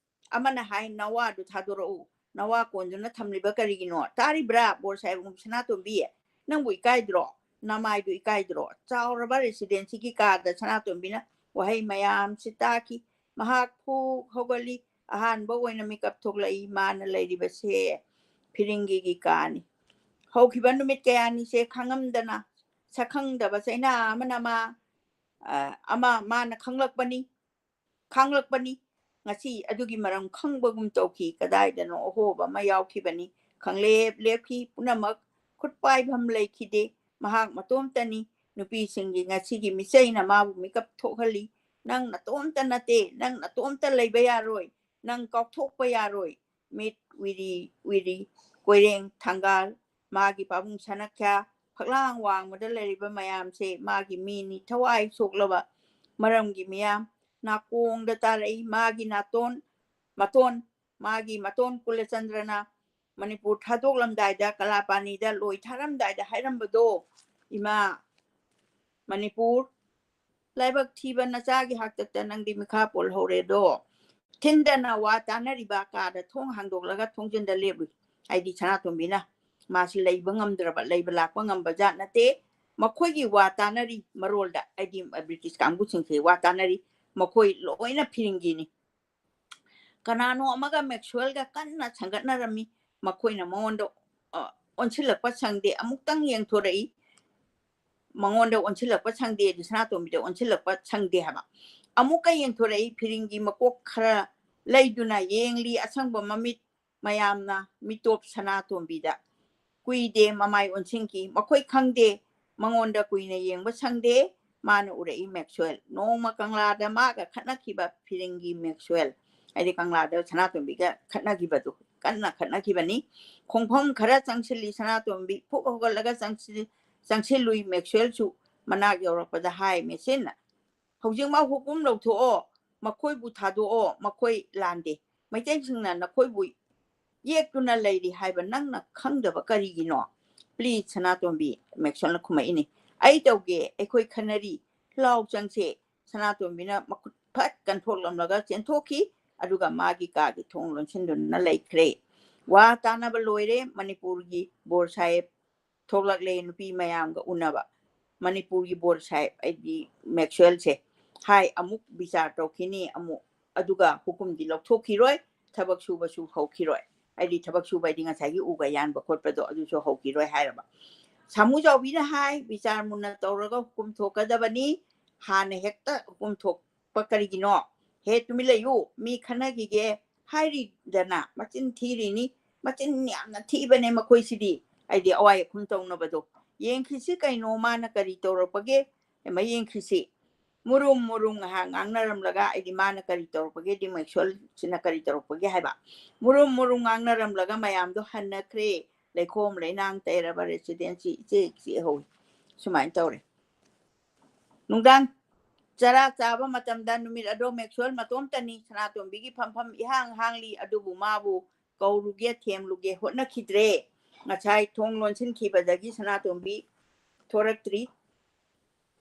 ꯑꯃꯅ ꯍꯥꯏ, "ꯅꯋꯥꯗꯨ ꯊꯥꯗꯣꯔꯛꯎ, ꯅꯋꯥ ꯀꯣꯟꯗꯨꯅ ꯊꯝꯂꯤꯕ ꯀꯔꯤꯒꯤꯅꯣ?" ꯇꯥꯔꯤꯕ꯭ꯔꯥ, ꯕꯣꯔ ꯁꯥꯍꯦꯕ ꯁꯅꯥꯇꯣꯝꯕꯤ? ꯅꯪꯕꯨ ꯏꯀꯥꯏꯗ꯭ꯔꯣ? ꯅꯃꯥꯏꯗꯨ ꯏꯀꯥꯏꯗ꯭ꯔꯣ? ꯆꯥꯎꯔꯕ ꯔꯦꯁꯤꯗꯦꯟꯁꯤꯒꯤ ꯀꯥꯗ ꯁꯅꯥꯇꯣꯝꯕꯤꯅ ꯋꯥꯍꯩ ꯃꯌꯥꯝꯁꯤ ꯇꯥꯈꯤ꯫ ꯃꯍꯥꯛ ꯐꯨꯛ ꯍꯧꯒꯠꯂꯤ꯫ ꯑꯍꯥꯟꯕ ꯑꯣꯏꯅ ꯃꯤꯀꯞ ꯊꯣꯛꯂꯛꯏ꯫ ꯃꯥꯅ ꯂꯩꯔꯤꯕꯁꯦ ꯐꯤꯔꯤꯡꯒꯤꯒꯤ ꯀꯥꯅꯤ꯫ ꯍꯧꯈꯤꯕ ꯅꯨꯃꯤꯠ ꯀꯌꯥꯅꯤꯁꯦ ꯈꯪꯉꯝꯗꯅ ꯁꯛꯈꯪꯗꯕ ꯆꯩꯅꯥ ꯑꯃꯅ ꯃꯥ, ꯑ, ꯑꯃ ꯃꯥꯅ ꯈꯪꯂꯛꯄꯅꯤ, ꯈꯪꯂꯛꯄꯅꯤ꯫ ꯉꯁꯤ ꯑꯗꯨꯒꯤ ꯃꯔꯝ ꯈꯪꯕꯒꯨꯝ ꯇꯧꯈꯤ꯫ ꯀꯗꯥꯏꯗꯅꯣ ꯑꯍꯣꯕ ꯑꯃ ꯌꯥꯎꯈꯤꯕꯅꯤ꯫ ꯈꯪꯂꯦꯞ ꯂꯦꯞꯈꯤ꯫ ꯄꯨꯝꯅꯃꯛ ꯈꯨꯠ ꯄꯥꯏꯐꯝ ꯂꯩꯈꯤꯗꯦ꯫ ꯃꯍꯥꯛ ꯃꯇꯣꯝꯇꯅꯤ꯫ ꯅꯨꯄꯤꯁꯤꯡꯒꯤ ꯉꯁꯤꯒꯤ ꯃꯤꯆꯩꯅ ꯃꯥꯕꯨ ꯃꯤꯀꯞ ꯊꯣꯛꯍꯜꯂꯤ꯫ "ꯅꯪ ꯅꯇꯣꯝꯇ ꯅꯠꯇꯦ, ꯅꯪ ꯅꯇꯣꯝꯇ ꯂꯩꯕ ꯌꯥꯔꯣꯏ, ꯅꯪ ꯀꯥꯎꯊꯣꯛꯄ ꯌꯥꯔꯣꯏ꯫" ꯃꯤꯠ ꯎꯏꯔꯤ ꯎꯏꯔꯤ, ꯀꯣꯏꯔꯦꯡ ꯊꯥꯡꯒꯥꯜ, ꯃꯥꯒꯤ ꯄꯥꯕꯨꯡ ꯁꯅꯈ꯭ꯌꯥ, ꯐꯛꯂꯥꯡ ꯋꯥꯡꯃꯗ ꯂꯩꯔꯤꯕ ꯃꯌꯥꯝꯁꯦ ꯃꯥꯒꯤ ꯃꯤꯅꯤ꯫ ꯊꯋꯥꯏ ꯁꯣꯛꯂꯕ ꯃꯔꯝꯒꯤ ꯃꯤꯌꯥꯝ ꯅꯥꯀꯣꯡꯗ ꯇꯥꯔꯛꯏ꯫ ꯃꯥꯒꯤ ꯅꯥꯇꯣꯟ, ꯃꯇꯣꯟ, ꯃꯥꯒꯤ ꯃꯇꯣꯟ ꯀꯨꯂꯆꯟꯗ꯭ꯔꯅ ꯃꯅꯤꯄꯨꯔ ꯊꯥꯗꯣꯛꯂꯝꯗꯥꯏꯗ, ꯀꯂꯥꯄꯥꯅꯤꯗ ꯂꯣꯏ ꯊꯥꯔꯝꯗꯥꯏꯗ ꯍꯥꯏꯔꯝꯕꯗꯣ, "ꯏꯃꯥ, ꯃꯅꯤꯄꯨꯔ ꯂꯥꯏꯕꯛ ꯊꯤꯕ ꯅꯆꯥꯒꯤ ꯍꯥꯛꯇꯛꯇ ꯅꯪꯗꯤ ꯃꯤꯈꯥ ꯄꯣꯜꯍꯧꯔꯦꯗꯣ꯫ ꯊꯤꯟꯗꯅ ꯋꯥ ꯇꯥꯅꯔꯤꯕ ꯀꯥꯗ ꯊꯣꯡ ꯍꯥꯡꯗꯣꯛꯂꯒ ꯊꯣꯡꯖꯤꯟꯗ ꯂꯦꯞꯂꯨꯏ꯫ ꯍꯥꯏꯗꯤ ꯁꯅꯥꯇꯣꯝꯕꯤꯅ ꯃꯥꯁꯤ ꯂꯩꯕ ꯉꯝꯗ꯭ꯔꯕ, ꯂꯩꯕ ꯂꯥꯛꯄ ꯉꯝꯕ ꯖꯥꯠ ꯅꯠꯇꯦ꯫ ꯃꯈꯣꯏꯒꯤ ꯋꯥ ꯇꯥꯅꯔꯤ ꯃꯔꯣꯜꯗ, ꯍꯥꯏꯗꯤ ꯕ꯭ꯔꯤꯇꯤꯁ ꯀꯥꯡꯕꯨꯁꯤꯡꯁꯦ ꯋꯥ ꯇꯥꯅꯔꯤ, ꯃꯈꯣꯏ ꯂꯣꯏꯅ ꯐꯤꯔꯤꯡꯒꯤꯅꯤ꯫ ꯀꯅꯥꯅꯣ ꯑꯃꯒ ꯃꯦꯛꯁꯋꯦꯜꯒ ꯀꯟꯅ ꯁꯪꯒꯠꯅꯔꯝꯃꯤ꯫ ꯃꯈꯣꯏꯅ ꯃꯉꯣꯟꯗ ꯑ, ꯑꯣꯟꯁꯤꯜꯂꯛꯄ ꯁꯪꯗꯦ, ꯑꯃꯨꯛꯇꯪ ꯌꯦꯡꯊꯣꯔꯛꯏ꯫ ꯃꯉꯣꯟꯗ ꯑꯣꯟꯁꯤꯜꯂꯛꯄ ꯁꯪꯗꯦ, ꯑꯗꯨ ꯁꯅꯥꯇꯣꯝꯕꯤꯗ ꯑꯣꯟꯁꯤꯜꯂꯛꯄ ꯁꯪꯗꯦ ꯍꯥꯏꯕ꯫ ꯑꯃꯨꯛꯀ ꯌꯦꯡꯊꯣꯔꯛꯏ, ꯐꯤꯔꯤꯡꯒꯤ ꯃꯀꯣꯛ ꯈꯔ ꯂꯩꯗꯨꯅ ꯌꯦꯡꯂꯤ ꯑꯁꯪꯕ ꯃꯃꯤꯠ ꯃꯌꯥꯝꯅ ꯃꯤꯇꯣꯞ ꯁꯅꯥꯇꯣꯝꯕꯤꯗ꯫ ꯀꯨꯏꯗꯦ ꯃꯃꯥꯏ ꯑꯣꯟꯁꯤꯟꯈꯤ꯫ ꯃꯈꯣꯏ ꯈꯪꯗꯦ, ꯃꯉꯣꯟꯗ ꯀꯨꯏꯅ ꯌꯦꯡꯕ ꯁꯪꯗꯦ꯫ ꯃꯥꯅ ꯎꯔꯛꯏ ꯃꯦꯛꯁꯋꯦꯜ꯫ ꯅꯣꯡꯃ ꯀꯪꯂꯥꯗ ꯃꯥꯒ ꯈꯠꯅꯈꯤꯕ ꯐꯤꯔꯤꯡꯒꯤ ꯃꯦꯛꯁꯋꯦꯜ꯫ ꯍꯥꯏꯗꯤ ꯀꯪꯂꯥꯗ ꯁꯅꯥꯇꯣꯝꯕꯤꯒ ꯈꯠꯅꯈꯤꯕꯗꯨ꯫ ꯀꯟꯅ ꯈꯠꯅꯈꯤꯕꯅꯤ꯫ ꯈꯣꯡꯐꯝ ꯈꯔ ꯆꯪꯁꯤꯜꯂꯤ ꯁꯅꯥꯇꯣꯝꯕꯤ꯫ ꯐꯨꯛ ꯍꯧꯒꯠꯂꯒ ꯆꯪꯁꯤꯜꯂꯤ-, ꯆꯪꯁꯤꯜꯂꯨꯏ ꯃꯦꯛꯁꯋꯦꯜꯁꯨ꯫ ꯃꯅꯥꯛ ꯌꯧꯔꯛꯄꯗ ꯍꯥꯏ ꯃꯦꯁꯤꯟꯅ, "ꯍꯧꯖꯤꯛꯃꯛ ꯍꯨꯀꯨꯝ ꯂꯧꯊꯣꯛꯑꯣ, ꯃꯈꯣꯏꯕꯨ ꯊꯥꯗꯣꯛꯑꯣ, ꯃꯈꯣꯏ ꯂꯥꯟꯗꯦ꯫ ꯃꯩꯇꯩꯁꯤꯡꯅ ꯅꯈꯣꯏꯕꯨ ꯌꯦꯛꯇꯨꯅ ꯂꯩꯔꯤ ꯍꯥꯏꯕ ꯅꯪꯅ ꯈꯪꯗꯕ ꯀꯔꯤꯒꯤꯅꯣ? Please, ꯁꯅꯥꯇꯣꯝꯕꯤ," ꯃꯦꯛꯁꯣꯟꯅ ꯈꯨꯝꯃꯛꯏꯅꯤ꯫ "ꯑꯩ ꯇꯧꯒꯦ, ꯑꯩꯈꯣꯏ ꯈꯟꯅꯔꯤ꯫ ꯂꯥꯎ ꯆꯪꯁꯦ꯫" ꯁꯅꯥꯇꯣꯝꯕꯤꯅ ꯃꯈꯨꯠ ꯐꯠ ꯀꯟꯊꯣꯛꯂꯝꯂꯒ ꯆꯦꯟꯊꯣꯛꯈꯤ꯫ ꯑꯗꯨꯒ ꯃꯥꯒꯤ ꯀꯥꯒꯤ ꯊꯣꯡ ꯂꯣꯟꯁꯤꯟꯗꯨꯅ ꯂꯩꯈ꯭ꯔꯦ꯫ ꯋꯥ ꯇꯥꯅꯕ ꯂꯣꯏꯔꯦ꯫ ꯃꯅꯤꯄꯨꯔꯒꯤ ꯕꯣꯔ ꯁꯥꯍꯦꯕ ꯊꯣꯛꯂꯛꯂꯦ ꯅꯨꯄꯤ ꯃꯌꯥꯝꯒ ꯎꯅꯕ꯫ ꯃꯅꯤꯄꯨꯔꯒꯤ ꯕꯣꯔ ꯁꯥꯍꯦꯕ, ꯍꯥꯏꯗꯤ ꯃꯦꯛꯁꯋꯦꯜꯁꯦ, ꯍꯥꯏ, "ꯑꯃꯨꯛ ꯕꯤꯆꯥꯔ ꯇꯧꯈꯤꯅꯤ, ꯑꯃꯨꯛ, ꯑꯗꯨꯒ ꯍꯨꯀꯨꯝꯗꯤ ꯂꯧꯊꯣꯛꯈꯤꯔꯣꯏ, ꯊꯕꯛ ꯁꯨꯕꯁꯨ ꯍꯧꯈꯤꯔꯣꯏ꯫" ꯍꯥꯏꯗꯤ ꯊꯕꯛ ꯁꯨꯕ ꯍꯥꯏꯗꯤ ꯉꯁꯥꯏꯒꯤ ꯎꯒ ꯌꯥꯟꯕ ꯈꯣꯠꯄꯗꯣ, ꯑꯗꯨꯁꯨ ꯍꯧꯈꯤꯔꯣꯏ ꯍꯥꯏꯔꯕ꯫ ꯁꯥꯃꯨ ꯆꯥꯎꯕꯤꯅ ꯍꯥꯏ, "ꯕꯤꯆꯥꯔ ꯃꯨꯟꯅ ꯇꯧꯔꯒ ꯍꯨꯀꯨꯝ ꯊꯣꯛꯀꯗꯕꯅꯤ, ꯍꯥꯟꯅ ꯍꯦꯛꯇ ꯍꯨꯀꯨꯝ ꯊꯣꯛꯄ ꯀꯔꯤꯒꯤꯅꯣ? ꯍꯦ, ꯇꯨꯃꯤꯟ ꯂꯩꯌꯨ, ꯃꯤ ꯈꯟꯅꯈꯤꯒꯦ ꯍꯥꯏꯔꯤꯗꯅ, ꯃꯆꯤꯟ ꯊꯤꯔꯤꯅꯤ, ꯃꯆꯤꯟ ꯌꯥꯝꯅ ꯊꯤꯕꯅꯦ ꯃꯈꯣꯏꯁꯤꯗꯤ꯫" ꯍꯥꯏꯗꯤ ꯑꯋꯥꯏ ꯑꯈꯨꯝ ꯇꯧꯅꯕꯗꯣ꯫ "ꯌꯦꯡꯈꯤꯁꯤ ꯀꯩꯅꯣ, ꯃꯥꯅ ꯀꯔꯤ ꯇꯧꯔꯛꯄꯒꯦ, ꯑꯃ ꯌꯦꯡꯈꯤꯁꯤ꯫ ꯃꯨꯔꯨꯝ ꯃꯨꯔꯨꯝ ꯉꯥꯏꯍꯥꯛ ꯉꯥꯡꯅꯔꯝꯂꯒ," ꯍꯥꯏꯗꯤ ꯃꯥꯅ ꯀꯔꯤ ꯇꯧꯔꯛꯄꯒꯦ, ꯗꯤ ꯃꯦꯛꯁꯋꯦꯜꯁꯤꯅ ꯀꯔꯤ ꯇꯧꯔꯛꯄꯒꯦ ꯍꯥꯏꯕ꯫ "ꯃꯨꯔꯨꯝ ꯃꯨꯔꯨꯝ ꯉꯥꯡꯅꯔꯝꯂꯒ ꯃꯌꯥꯝꯗꯣ ꯍꯟꯅꯈ꯭ꯔꯦ꯫ ꯂꯩꯈꯣꯝ ꯂꯩꯅꯥꯡ ꯇꯩꯔꯕ ꯔꯦꯁꯤꯗꯦꯟꯁꯤ ꯏꯆꯦꯛ ꯆꯤꯛꯍꯧꯏ꯫" ꯁꯨꯃꯥꯏꯅ ꯇꯧꯔꯦ꯫ ꯅꯨꯡꯗꯥꯡ ꯆꯔꯥ ꯆꯥꯕ ꯃꯇꯝꯗ ꯅꯨꯃꯤꯠ ꯑꯗꯣ ꯃꯦꯛꯁꯋꯦꯜ ꯃꯇꯣꯝꯇꯅꯤ꯫ ꯁꯅꯥꯇꯣꯝꯕꯤꯒꯤ ꯐꯝꯐꯝ ꯏꯍꯥꯡ ꯍꯥꯡꯂꯤ, ꯑꯗꯨꯕꯨ ꯃꯥꯕꯨ ꯀꯧꯔꯨꯒꯦ, ꯊꯦꯝꯂꯨꯒꯦ ꯍꯣꯠꯅꯈꯤꯗ꯭ꯔꯦ꯫ ꯉꯁꯥꯏ ꯊꯣꯡ ꯂꯣꯟꯁꯤꯟꯈꯤꯕꯗꯒꯤ ꯁꯅꯥꯇꯣꯝꯕꯤ ꯊꯣꯔꯛꯇ꯭ꯔꯤ꯫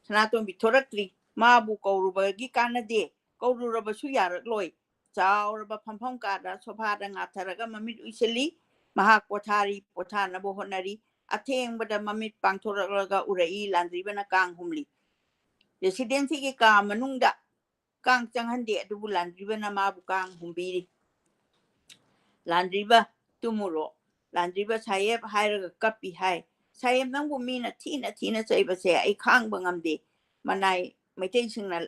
ꯁꯅꯥꯇꯣꯝꯕꯤ ꯊꯣꯔꯛꯇ꯭ꯔꯤ꯫ ꯃꯥꯕꯨ ꯀꯧꯔꯨꯕꯒꯤ ꯀꯥꯟꯅꯗꯦ, ꯀꯧꯔꯨꯔꯕꯁꯨ ꯌꯥꯔꯛꯂꯣꯏ꯫ ꯆꯥꯎꯔꯕ ꯐꯝꯐꯝ ꯀꯥꯗ ꯁꯣꯐꯥꯗ ꯉꯥꯊꯔꯒ ꯃꯃꯤꯠ ꯎꯏꯁꯤꯜꯂꯤ꯫ ꯃꯍꯥꯛ ꯄꯣꯊꯥꯔꯤ, ꯄꯣꯊꯥꯅꯕ ꯍꯣꯠꯅꯔꯤ꯫ ꯑꯊꯦꯡꯕꯗ ꯃꯃꯤꯠ ꯄꯥꯡꯊꯣꯔꯛꯂꯒ ꯎꯔꯛꯏ, ꯂꯥꯟꯗ꯭ꯔꯤꯕꯅ ꯀꯥꯡ ꯍꯨꯝꯂꯤ꯫ ꯔꯦꯁꯤꯗꯦꯟꯁꯤꯒꯤ ꯀꯥ ꯃꯅꯨꯡꯗ ꯀꯥꯡ ꯆꯪꯍꯟꯗꯦ, ꯑꯗꯨꯕꯨ ꯂꯥꯟꯗ꯭ꯔꯤꯕꯅ ꯃꯥꯕꯨ ꯀꯥꯡ ꯍꯨꯝꯕꯤꯔꯤ꯫ "ꯂꯥꯟꯗ꯭ꯔꯤꯕ, ꯇꯨꯝꯃꯨꯔꯣ꯫ ꯂꯥꯟꯗ꯭ꯔꯤꯕ ꯁꯥꯍꯦꯕ ꯍꯥꯏꯔꯒ ꯀꯞꯄꯤ ꯍꯥꯏ꯫ ꯁꯥꯍꯦꯕ, ꯅꯪꯕꯨ ꯃꯤꯅ ꯊꯤꯅ ꯊꯤꯅ ꯆꯩꯕꯁꯦ ꯑꯩ ꯈꯥꯡꯕ ꯉꯝꯗꯦ꯫ ꯃꯅꯥꯏ ꯃꯩꯇꯩꯁꯤꯡꯅ,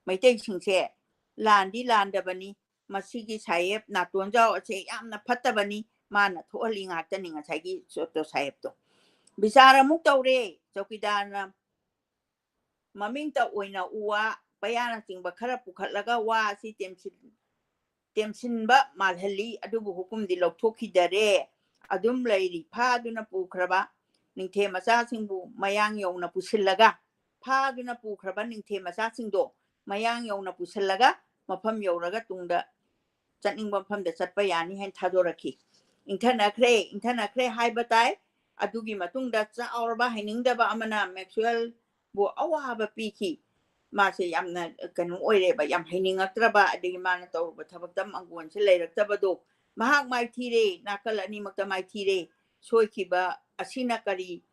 ꯃꯩꯇꯩꯁꯤꯡꯁꯦ ꯂꯥꯟꯗꯤ ꯂꯥꯟꯗꯕꯅꯤ꯫ ꯃꯁꯤꯒꯤ ꯁꯥꯍꯦꯕ ꯅꯥꯇꯣꯟꯖꯥꯎ ꯑꯁꯦ ꯌꯥꯝꯅ ꯐꯠꯇꯕꯅꯤ꯫ ꯃꯥꯅ ꯊꯣꯛꯍꯜꯂꯤ ꯉꯥꯛꯇꯅꯤ ꯉꯁꯥꯏꯒꯤ ꯆꯣꯇꯣ ꯁꯥꯍꯦꯕꯇꯣ꯫" ꯕꯤꯆꯥꯔ ꯑꯃꯨꯛ ꯇꯧꯔꯦ꯫ ꯆꯧꯀꯤꯗꯥꯔꯅ ꯃꯃꯤꯡꯇ ꯑꯣꯏꯅ ꯎ ꯋꯥ ꯄꯌꯥꯅꯆꯤꯡꯕ ꯈꯔ ꯄꯨꯈꯠꯂꯒ ꯋꯥ ꯑꯁꯤ ꯇꯦꯝꯁꯤꯟ-, ꯇꯦꯝꯁꯤꯟꯕ ꯃꯥꯜꯍꯜꯂꯤ, ꯑꯗꯨꯕꯨ ꯍꯨꯀꯨꯝꯗꯤ ꯂꯧꯊꯣꯛꯈꯤꯗꯔꯦ꯫ ꯑꯗꯨꯝ ꯂꯩꯔꯤ꯫ ꯐꯥꯗꯨꯅ ꯄꯨꯈ꯭ꯔꯕ ꯅꯤꯡꯊꯦꯝ ꯃꯆꯥꯁꯤꯡꯕꯨ ꯃꯌꯥꯡ ꯌꯧꯅ ꯄꯨꯁꯤꯜꯂꯒ, ꯐꯥꯗꯨꯅ ꯄꯨꯈ꯭ꯔꯕ ꯅꯤꯡꯊꯦꯝ ꯃꯆꯥꯁꯤꯡꯗꯣ ꯃꯌꯥꯡ ꯌꯧꯅ ꯄꯨꯁꯤꯜꯂꯒ ꯃꯐꯝ ꯌꯧꯔꯒ ꯇꯨꯡꯗ ꯆꯠꯅꯤꯡꯕ ꯃꯐꯝꯗ ꯆꯠꯄ ꯌꯥꯅꯤ ꯍꯥꯏꯅ ꯊꯥꯗꯣꯔꯛꯈꯤ꯫ "ꯏꯪꯊꯅꯈ꯭ꯔꯦ, ꯏꯪꯊꯅꯈ꯭ꯔꯦ" ꯍꯥꯏꯕ ꯇꯥꯏ꯫ ꯑꯗꯨꯒꯤ ꯃꯇꯨꯡꯗ ꯆꯥꯎꯔꯕ ꯍꯩꯅꯤꯡꯗꯕ ꯑꯃꯅ ꯃꯦꯛꯁꯋꯦꯜꯕꯨ ꯑꯋꯥꯕ ꯄꯤꯈꯤ꯫ ꯃꯥꯁꯦ ꯌꯥꯝꯅ ꯀꯩꯅꯣ ꯑꯣꯏꯔꯦꯕ, ꯌꯥꯝ ꯍꯩꯅꯤꯡꯉꯛꯇ꯭ꯔꯕ, ꯑꯗꯒꯤ ꯃꯥꯅ ꯇꯧꯔꯨꯕ ꯊꯕꯛꯇ ꯃꯪꯒꯣꯟꯁꯦ ꯂꯩꯔꯛꯇꯕꯗꯣ꯫ ꯃꯍꯥꯛ ꯃꯥꯏꯊꯤꯔꯦ, ꯅꯥꯀꯜ ꯑꯅꯤꯃꯛꯇ ꯃꯥꯏꯊꯤꯔꯦ꯫ ꯁꯣꯏꯈꯤꯕ ꯑꯁꯤꯅ ꯀꯔꯤ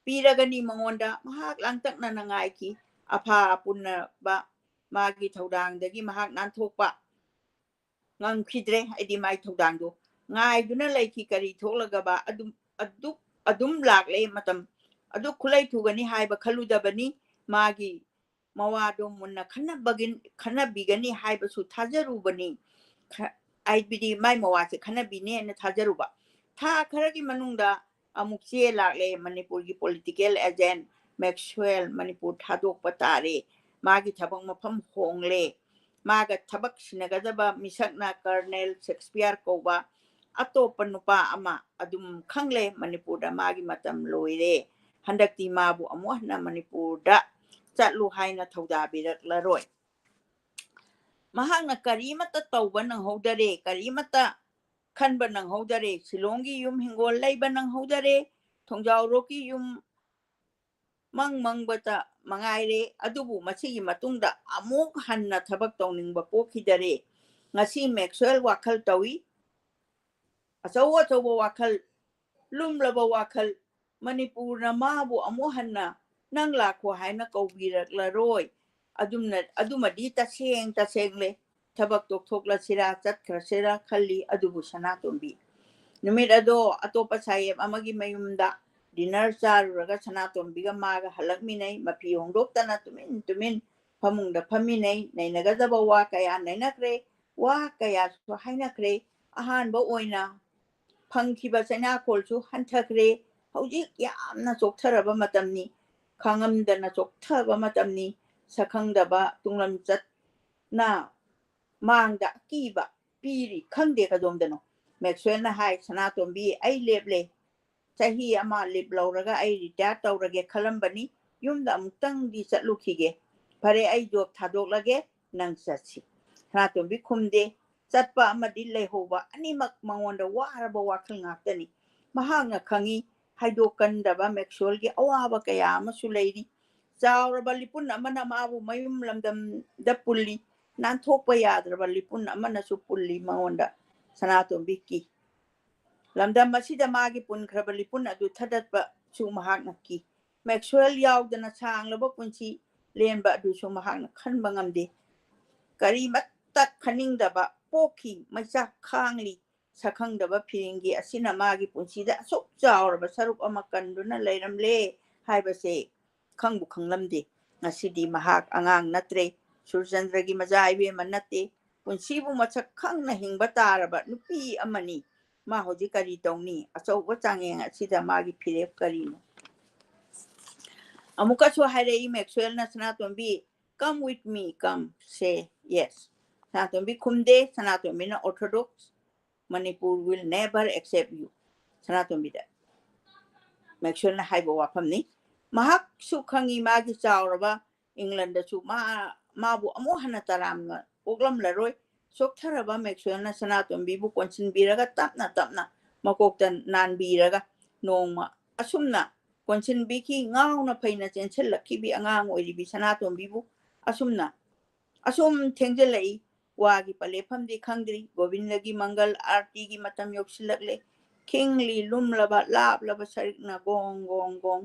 ꯄꯤꯔꯒꯅꯤ ꯃꯉꯣꯟꯗ? ꯃꯍꯥꯛ ꯂꯥꯡꯇꯛꯅꯅ ꯉꯥꯏꯈꯤ꯫ ꯑꯐ ꯑꯄꯨꯟꯅꯕ ꯃꯥꯒꯤ ꯊꯧꯗꯥꯡꯗꯒꯤ ꯃꯍꯥꯛ ꯅꯥꯟꯊꯣꯛꯄ ꯉꯝꯈꯤꯗ꯭ꯔꯦ, ꯍꯥꯏꯗꯤ ꯃꯥꯏ ꯊꯧꯗꯥꯡꯗꯣ ꯉꯥꯏꯗꯨꯅ ꯂꯩꯈꯤ꯫ ꯀꯔꯤ ꯊꯣꯛꯂꯒꯕ ꯑꯗꯨꯝ ꯑꯗꯨꯛ ꯑꯗꯨꯝ ꯂꯥꯛꯂꯦ ꯃꯇꯝ꯫ ꯑꯗꯨꯛ ꯈꯨꯠꯂꯩ ꯊꯨꯒꯅꯤ ꯍꯥꯏꯕ ꯈꯜꯂꯨꯗꯕꯅꯤ꯫ ꯃꯥꯒꯤ ꯃꯋꯥꯗꯣ ꯃꯨꯟꯅ ꯈꯟꯅꯕꯒꯤ-, ꯈꯟꯅꯕꯤꯒꯅꯤ ꯍꯥꯏꯕꯁꯨ ꯊꯥꯖꯔꯨꯕꯅꯤ꯫ ꯈ-, ꯍꯥꯏꯕꯗꯤ ꯃꯥꯏ ꯃꯋꯥꯁꯦ ꯈꯟꯅꯕꯤꯅꯦꯅ ꯊꯥꯖꯔꯨꯕ꯫ ꯊꯥ ꯈꯔꯒꯤ ꯃꯅꯨꯡꯗ ꯑꯃꯨꯛ ꯆꯦ ꯂꯥꯛꯂꯦ, "ꯃꯅꯤꯄꯨꯔꯒꯤ ꯄꯣꯂꯤꯇꯤꯀꯦꯜ ꯑꯦꯖꯦꯟ ꯃꯦꯛꯁꯋꯦꯜ ꯃꯅꯤꯄꯨꯔ ꯊꯥꯗꯣꯛꯄ ꯇꯥꯔꯦ꯫ ꯃꯥꯒꯤ ꯊꯕꯛ ꯃꯐꯝ ꯍꯣꯡꯂꯦ꯫ ꯃꯥꯒ ꯊꯕꯛ ꯁꯤꯟꯅꯒꯗꯕ ꯃꯤꯁꯛꯅ ꯀꯔꯅꯦꯜ ꯁꯦꯛꯁꯄꯤꯌꯔ ꯀꯧꯕ ꯑꯇꯣꯞꯄ ꯅꯨꯄꯥ ꯑꯃ ꯑꯗꯨꯝ ꯈꯪꯂꯦ꯫ ꯃꯅꯤꯄꯨꯔꯗ ꯃꯥꯒꯤ ꯃꯇꯝ ꯂꯣꯏꯔꯦ꯫ ꯍꯟꯗꯛꯇꯤ ꯃꯥꯕꯨ ꯑꯃꯨꯛ ꯍꯟꯅ ꯃꯅꯤꯄꯨꯔꯗ ꯆꯠꯂꯨ ꯍꯥꯏꯅ ꯊꯧꯗꯥꯕꯤꯔꯛꯂꯔꯣꯏ꯫" ꯃꯍꯥꯛꯅ ꯀꯔꯤꯃꯠꯇ ꯇꯧꯕ ꯅꯪꯍꯧꯗꯔꯦ, ꯀꯔꯤꯃꯠꯇ ꯈꯟꯕ ꯅꯪꯍꯧꯗꯔꯦ꯫ ꯁꯤꯂꯣꯡꯒꯤ ꯌꯨꯝ ꯍꯤꯡꯒꯣꯜ ꯂꯩꯕ ꯅꯪꯍꯧꯗꯔꯦ꯫ ꯊꯣꯡꯖꯥꯎꯔꯣꯛꯀꯤ ꯌꯨꯝ ꯃꯪ ꯃꯪꯕꯇ ꯃꯉꯥꯏꯔꯦ꯫ ꯑꯗꯨꯕꯨ ꯃꯁꯤꯒꯤ ꯃꯇꯨꯡꯗ ꯑꯃꯨꯛ ꯍꯟꯅ ꯊꯕꯛ ꯇꯧꯅꯤꯡꯕ ꯄꯣꯛꯈꯤꯗꯔꯦ꯫ ꯉꯁꯤ ꯃꯦꯛꯁꯋꯦꯜ ꯋꯥꯈꯜ ꯇꯧꯏ, ꯑꯆꯧ ꯑꯆꯧꯕ ꯋꯥꯈꯜ, ꯂꯨꯝꯂꯕ ꯋꯥꯈꯜ꯫ ꯃꯅꯤꯄꯨꯔꯅ ꯃꯥꯕꯨ ꯑꯃꯨꯛ ꯍꯟꯅ "ꯅꯪ ꯂꯥꯛꯈꯣ" ꯍꯥꯏꯅ ꯀꯧꯕꯤꯔꯛꯂꯔꯣꯏ꯫ ꯑꯗꯨꯝꯅ, ꯑꯗꯨꯃꯗꯤ ꯇꯁꯦꯡ ꯇꯁꯦꯡꯂꯦ꯫ ꯊꯕꯛ ꯇꯣꯛꯊꯣꯛꯂꯁꯤꯔꯥ, ꯆꯠꯈ꯭ꯔꯁꯤꯔꯥ ꯈꯜꯂꯤ꯫ ꯑꯗꯨꯕꯨ ꯁꯅꯥꯇꯣꯝꯕꯤ, ꯅꯨꯃꯤꯠ ꯑꯗꯣ ꯑꯇꯣꯞꯄ ꯁꯥꯍꯦꯕ ꯑꯃꯒꯤ ꯃꯌꯨꯝꯗ ꯗꯤꯅꯔ ꯆꯥꯔꯨꯔꯒ ꯁꯅꯥꯇꯣꯝꯕꯤꯒ ꯃꯥꯒ ꯍꯜꯂꯛꯃꯤꯟꯅꯩ꯫ ꯃꯐꯤ ꯍꯣꯡꯗꯣꯛꯇꯅ ꯇꯨꯃꯤꯟ ꯇꯨꯃꯤꯟ ꯐꯃꯨꯡꯗ ꯐꯝꯃꯤꯟꯅꯩ꯫ ꯅꯩꯅꯒꯗꯕ ꯋꯥ ꯀꯌꯥ ꯅꯩꯅꯈ꯭ꯔꯦ, ꯋꯥ ꯀꯌꯥꯁꯨ ꯍꯥꯏꯅꯈ꯭ꯔꯦ꯫ ꯑꯍꯥꯟꯕ ꯑꯣꯏꯅ ꯐꯪꯈꯤꯕ ꯆꯩꯅꯥꯈꯣꯜꯁꯨ ꯍꯟꯊꯈ꯭ꯔꯦ꯫ ꯍꯧꯖꯤꯛ ꯌꯥꯝꯅ ꯆꯣꯛꯊꯔꯕ ꯃꯇꯝꯅꯤ, ꯈꯥꯡꯉꯝꯗꯅ ꯆꯣꯛꯊꯕ ꯃꯇꯝꯅꯤ꯫ ꯁꯛꯈꯪꯗꯕ ꯇꯨꯡꯂꯝꯆꯠꯅ ꯃꯥꯡꯗ ꯑꯀꯤꯕ ꯄꯤꯔꯤ꯫ ꯈꯪꯗꯦ ꯀꯗꯣꯝꯗꯅꯣ꯫ ꯃꯦꯛꯁꯋꯦꯜꯅ ꯍꯥꯏ, "ꯁꯅꯥꯇꯣꯝꯕꯤ, ꯑꯩ ꯂꯦꯞꯂꯦ꯫ ꯆꯍꯤ ꯑꯃ ꯂꯤꯞ ꯂꯧꯔꯒ ꯑꯩ ꯔꯤꯇꯥꯌꯔ ꯇꯧꯔꯒꯦ ꯈꯜꯂꯝꯕꯅꯤ꯫ ꯌꯨꯝꯗ ꯑꯃꯨꯛꯇꯪꯗꯤ ꯆꯠꯂꯨꯈꯤꯒꯦ꯫ ꯐꯔꯦ, ꯑꯩ ꯖꯣꯕ ꯊꯥꯗꯣꯛꯂꯒꯦ, ꯅꯪ ꯆꯠꯁꯤ꯫" ꯁꯅꯥꯇꯣꯝꯕꯤ ꯈꯨꯝꯗꯦ꯫ ꯆꯠꯄ ꯑꯃꯗꯤ ꯂꯩꯍꯧꯕ ꯑꯅꯤꯃꯛ ꯃꯉꯣꯟꯗ ꯋꯥꯔꯕ ꯋꯥꯈꯜ ꯉꯥꯛꯇꯅꯤ꯫ ꯃꯍꯥꯛꯅ ꯈꯪꯏ, ꯍꯥꯏꯗꯣꯛꯀꯟꯗꯕ ꯃꯦꯛꯁꯋꯦꯜꯒꯤ ꯑꯋꯥꯕ ꯀꯌꯥ ꯑꯃꯁꯨ ꯂꯩꯔꯤ꯫ ꯆꯥꯎꯔꯕ ꯂꯤꯄꯨꯟ ꯑꯃꯅ ꯃꯥꯕꯨ ꯃꯌꯨꯝ ꯂꯝꯗꯝꯗ ꯄꯨꯜꯂꯤ꯫ ꯅꯥꯟꯊꯣꯛꯄ ꯌꯥꯗ꯭ꯔꯕ ꯂꯤꯄꯨꯟ ꯑꯃꯅꯁꯨ ꯄꯨꯜꯂꯤ ꯃꯉꯣꯟꯗ꯫ ꯁꯅꯥꯇꯣꯝꯕꯤ ꯀꯤ꯫ ꯂꯝꯗꯝ ꯑꯁꯤꯗ ꯃꯥꯒꯤ ꯄꯨꯟꯈ꯭ꯔꯕ ꯂꯤꯄꯨꯟ ꯑꯗꯨ ꯊꯗꯠꯄꯁꯨ ꯃꯍꯥꯛꯅ ꯀꯤ꯫ ꯃꯦꯛꯁꯋꯦꯜ ꯌꯥꯎꯗꯅ ꯁꯥꯡꯂꯕ ꯄꯨꯟꯁꯤ ꯂꯦꯟꯕ ꯑꯗꯨꯁꯨ ꯃꯍꯥꯛꯅ ꯈꯟꯕ ꯉꯝꯗꯦ꯫ ꯀꯔꯤꯃꯠꯇ ꯈꯟꯅꯤꯡꯗꯕ ꯄꯣꯛꯈꯤ꯫ ꯃꯩꯆꯥꯛ ꯈꯥꯡꯂꯤ꯫ ꯁꯛꯈꯪꯗꯕ ꯐꯤꯔꯤꯡꯒꯤ ꯑꯁꯤꯅ ꯃꯥꯒꯤ ꯄꯨꯟꯁꯤꯗ ꯑꯁꯨꯛ ꯆꯥꯎꯔꯕ ꯁꯔꯨꯛ ꯑꯃ ꯀꯟꯗꯨꯅ ꯂꯩꯔꯝꯂꯦ ꯍꯥꯏꯕꯁꯦ ꯈꯪꯕꯨ ꯈꯪꯂꯝꯗꯦ꯫ ꯉꯁꯤꯗꯤ ꯃꯍꯥꯛ ꯑꯉꯥꯡ ꯅꯠꯇ꯭ꯔꯦ꯫ ꯁꯨꯔꯆꯟꯗ꯭ꯔꯒꯤ ꯃꯆꯥ ꯏꯕꯦꯝꯃ ꯅꯠꯇꯦ꯫ ꯄꯨꯟꯁꯤꯕꯨ ꯃꯁꯛ ꯈꯪꯅ ꯍꯤꯡꯕ ꯇꯥꯔꯕ ꯅꯨꯄꯤ ꯑꯃꯅꯤ꯫ ꯃꯥ ꯍꯧꯖꯤꯛ ꯀꯔꯤ ꯇꯧꯅꯤ? ꯑꯆꯧꯕ ꯆꯥꯡꯌꯦꯡ ꯑꯁꯤꯗ ꯃꯥꯒꯤ ꯐꯤꯔꯦꯞ ꯀꯔꯤꯅꯣ? ꯑꯃꯨꯛꯀꯁꯨ ꯍꯥꯏꯔꯛꯏ ꯃꯦꯛꯁꯋꯦꯜꯅ, "ꯁꯅꯥꯇꯣꯝꯕꯤ, come with me, come, say yes." ꯁꯅꯥꯇꯣꯝꯕꯤ ꯈꯨꯝꯗꯦ꯫ ꯁꯅꯥꯇꯣꯝꯕꯤꯅ, "Orthodox Manipur will never accept you." ꯁꯅꯥꯇꯣꯝꯕꯤꯗ ꯃꯦꯛꯁꯋꯦꯜꯅ ꯍꯥꯏꯕ ꯋꯥꯐꯝꯅꯤ꯫ ꯃꯍꯥꯛꯁꯨ ꯈꯪꯏ ꯃꯥꯒꯤ ꯆꯥꯎꯔꯕ ꯏꯪꯂꯟꯗꯁꯨ ꯃꯥ, ꯃꯥꯕꯨ ꯑꯃꯨꯛ ꯍꯟꯅ ꯇꯔꯥꯝꯅ ꯑꯣꯛꯂꯝꯂꯔꯣꯏ꯫ ꯆꯣꯛꯊꯔꯕ ꯃꯦꯛꯁꯋꯦꯜꯅ ꯁꯅꯥꯇꯣꯝꯕꯤꯕꯨ ꯀꯣꯟꯁꯤꯟꯕꯤꯔꯒ ꯇꯞꯅ ꯇꯞꯅ ꯃꯀꯣꯛꯇ ꯅꯥꯟꯕꯤꯔꯒ ꯅꯣꯡꯃ ꯑꯁꯨꯝꯅ ꯀꯣꯟꯁꯤꯟꯕꯤꯈꯤ꯫ ꯉꯥꯎꯅ ꯐꯩꯅ ꯆꯦꯟꯁꯤꯜꯂꯛꯈꯤꯕꯤ ꯑꯉꯥꯡ ꯑꯣꯏꯔꯤꯕꯤ ꯁꯅꯥꯇꯣꯝꯕꯤꯕꯨ ꯑꯁꯨꯝꯅ, ꯑꯁꯨꯝ ꯊꯦꯡꯖꯤꯜꯂꯛꯏ꯫ ꯋꯥꯒꯤ ꯄꯂꯦꯐꯝꯗꯤ ꯈꯪꯗ꯭ꯔꯤ꯫ ꯒꯣꯕꯤꯟꯗꯒꯤ ꯃꯪꯒꯜ ꯑꯥꯔꯇꯤꯒꯤ ꯃꯇꯝ ꯌꯧꯁꯤꯜꯂꯛꯂꯦ꯫ ꯈꯤꯡꯂꯤ ꯂꯨꯝꯂꯕ ꯂꯥꯞꯂꯕ ꯁꯔꯤꯛꯅ ꯒꯣꯡ ꯒꯣꯡ ꯒꯣꯡ꯫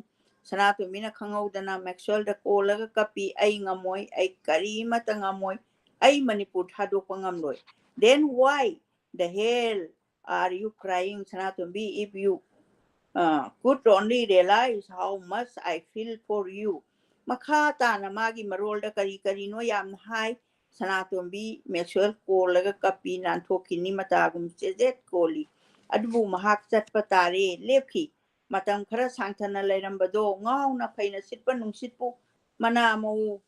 ꯁꯅꯥꯇꯣꯝꯕꯤꯅ ꯈꯪꯍꯧꯗꯅ ꯃꯦꯛꯁꯋꯦꯜꯗ ꯀꯣꯜꯂꯒ ꯀꯞꯄꯤ, "ꯑꯩ ꯉꯝꯃꯣꯏ, ꯑꯩ ꯀꯔꯤꯃꯠꯇ ꯉꯝꯃꯣꯏ, ꯑꯩ ꯃꯅꯤꯄꯨꯔ ꯊꯥꯗꯣꯛꯄ ꯉꯝꯂꯣꯏ." Then why the hell are you crying, Sanatombi? If you uh, could only realize how much I feel for you. ꯃꯈꯥ ꯇꯥꯅ ꯃꯥꯒꯤ ꯃꯔꯣꯜꯗ ꯀꯔꯤ ꯀꯔꯤꯅꯣ ꯌꯥꯝꯅ ꯍꯥꯏ꯫ ꯁꯅꯥꯇꯣꯝꯕꯤ ꯃꯦꯛꯁꯋꯦꯜ ꯀꯣꯜꯂꯒ ꯀꯞꯄꯤ, ꯅꯥꯟꯊꯣꯛꯈꯤꯅꯤ ꯃꯇꯥꯒꯨꯝ ꯆꯦꯖꯦꯠ ꯀꯣꯜꯂꯤ꯫ ꯑꯗꯨꯕꯨ ꯃꯍꯥꯛ ꯆꯠꯄ ꯇꯥꯔꯦ, ꯂꯦꯞꯈꯤ꯫ ꯃꯇꯝ ꯈꯔ ꯁꯥꯡꯊꯅ ꯂꯩꯔꯝꯕꯗꯣ ꯉꯥꯎꯅ ꯐꯩꯅ ꯁꯤꯠꯄ ꯅꯨꯡꯁꯤꯠꯄꯨ ꯃꯅꯥ ꯃꯎ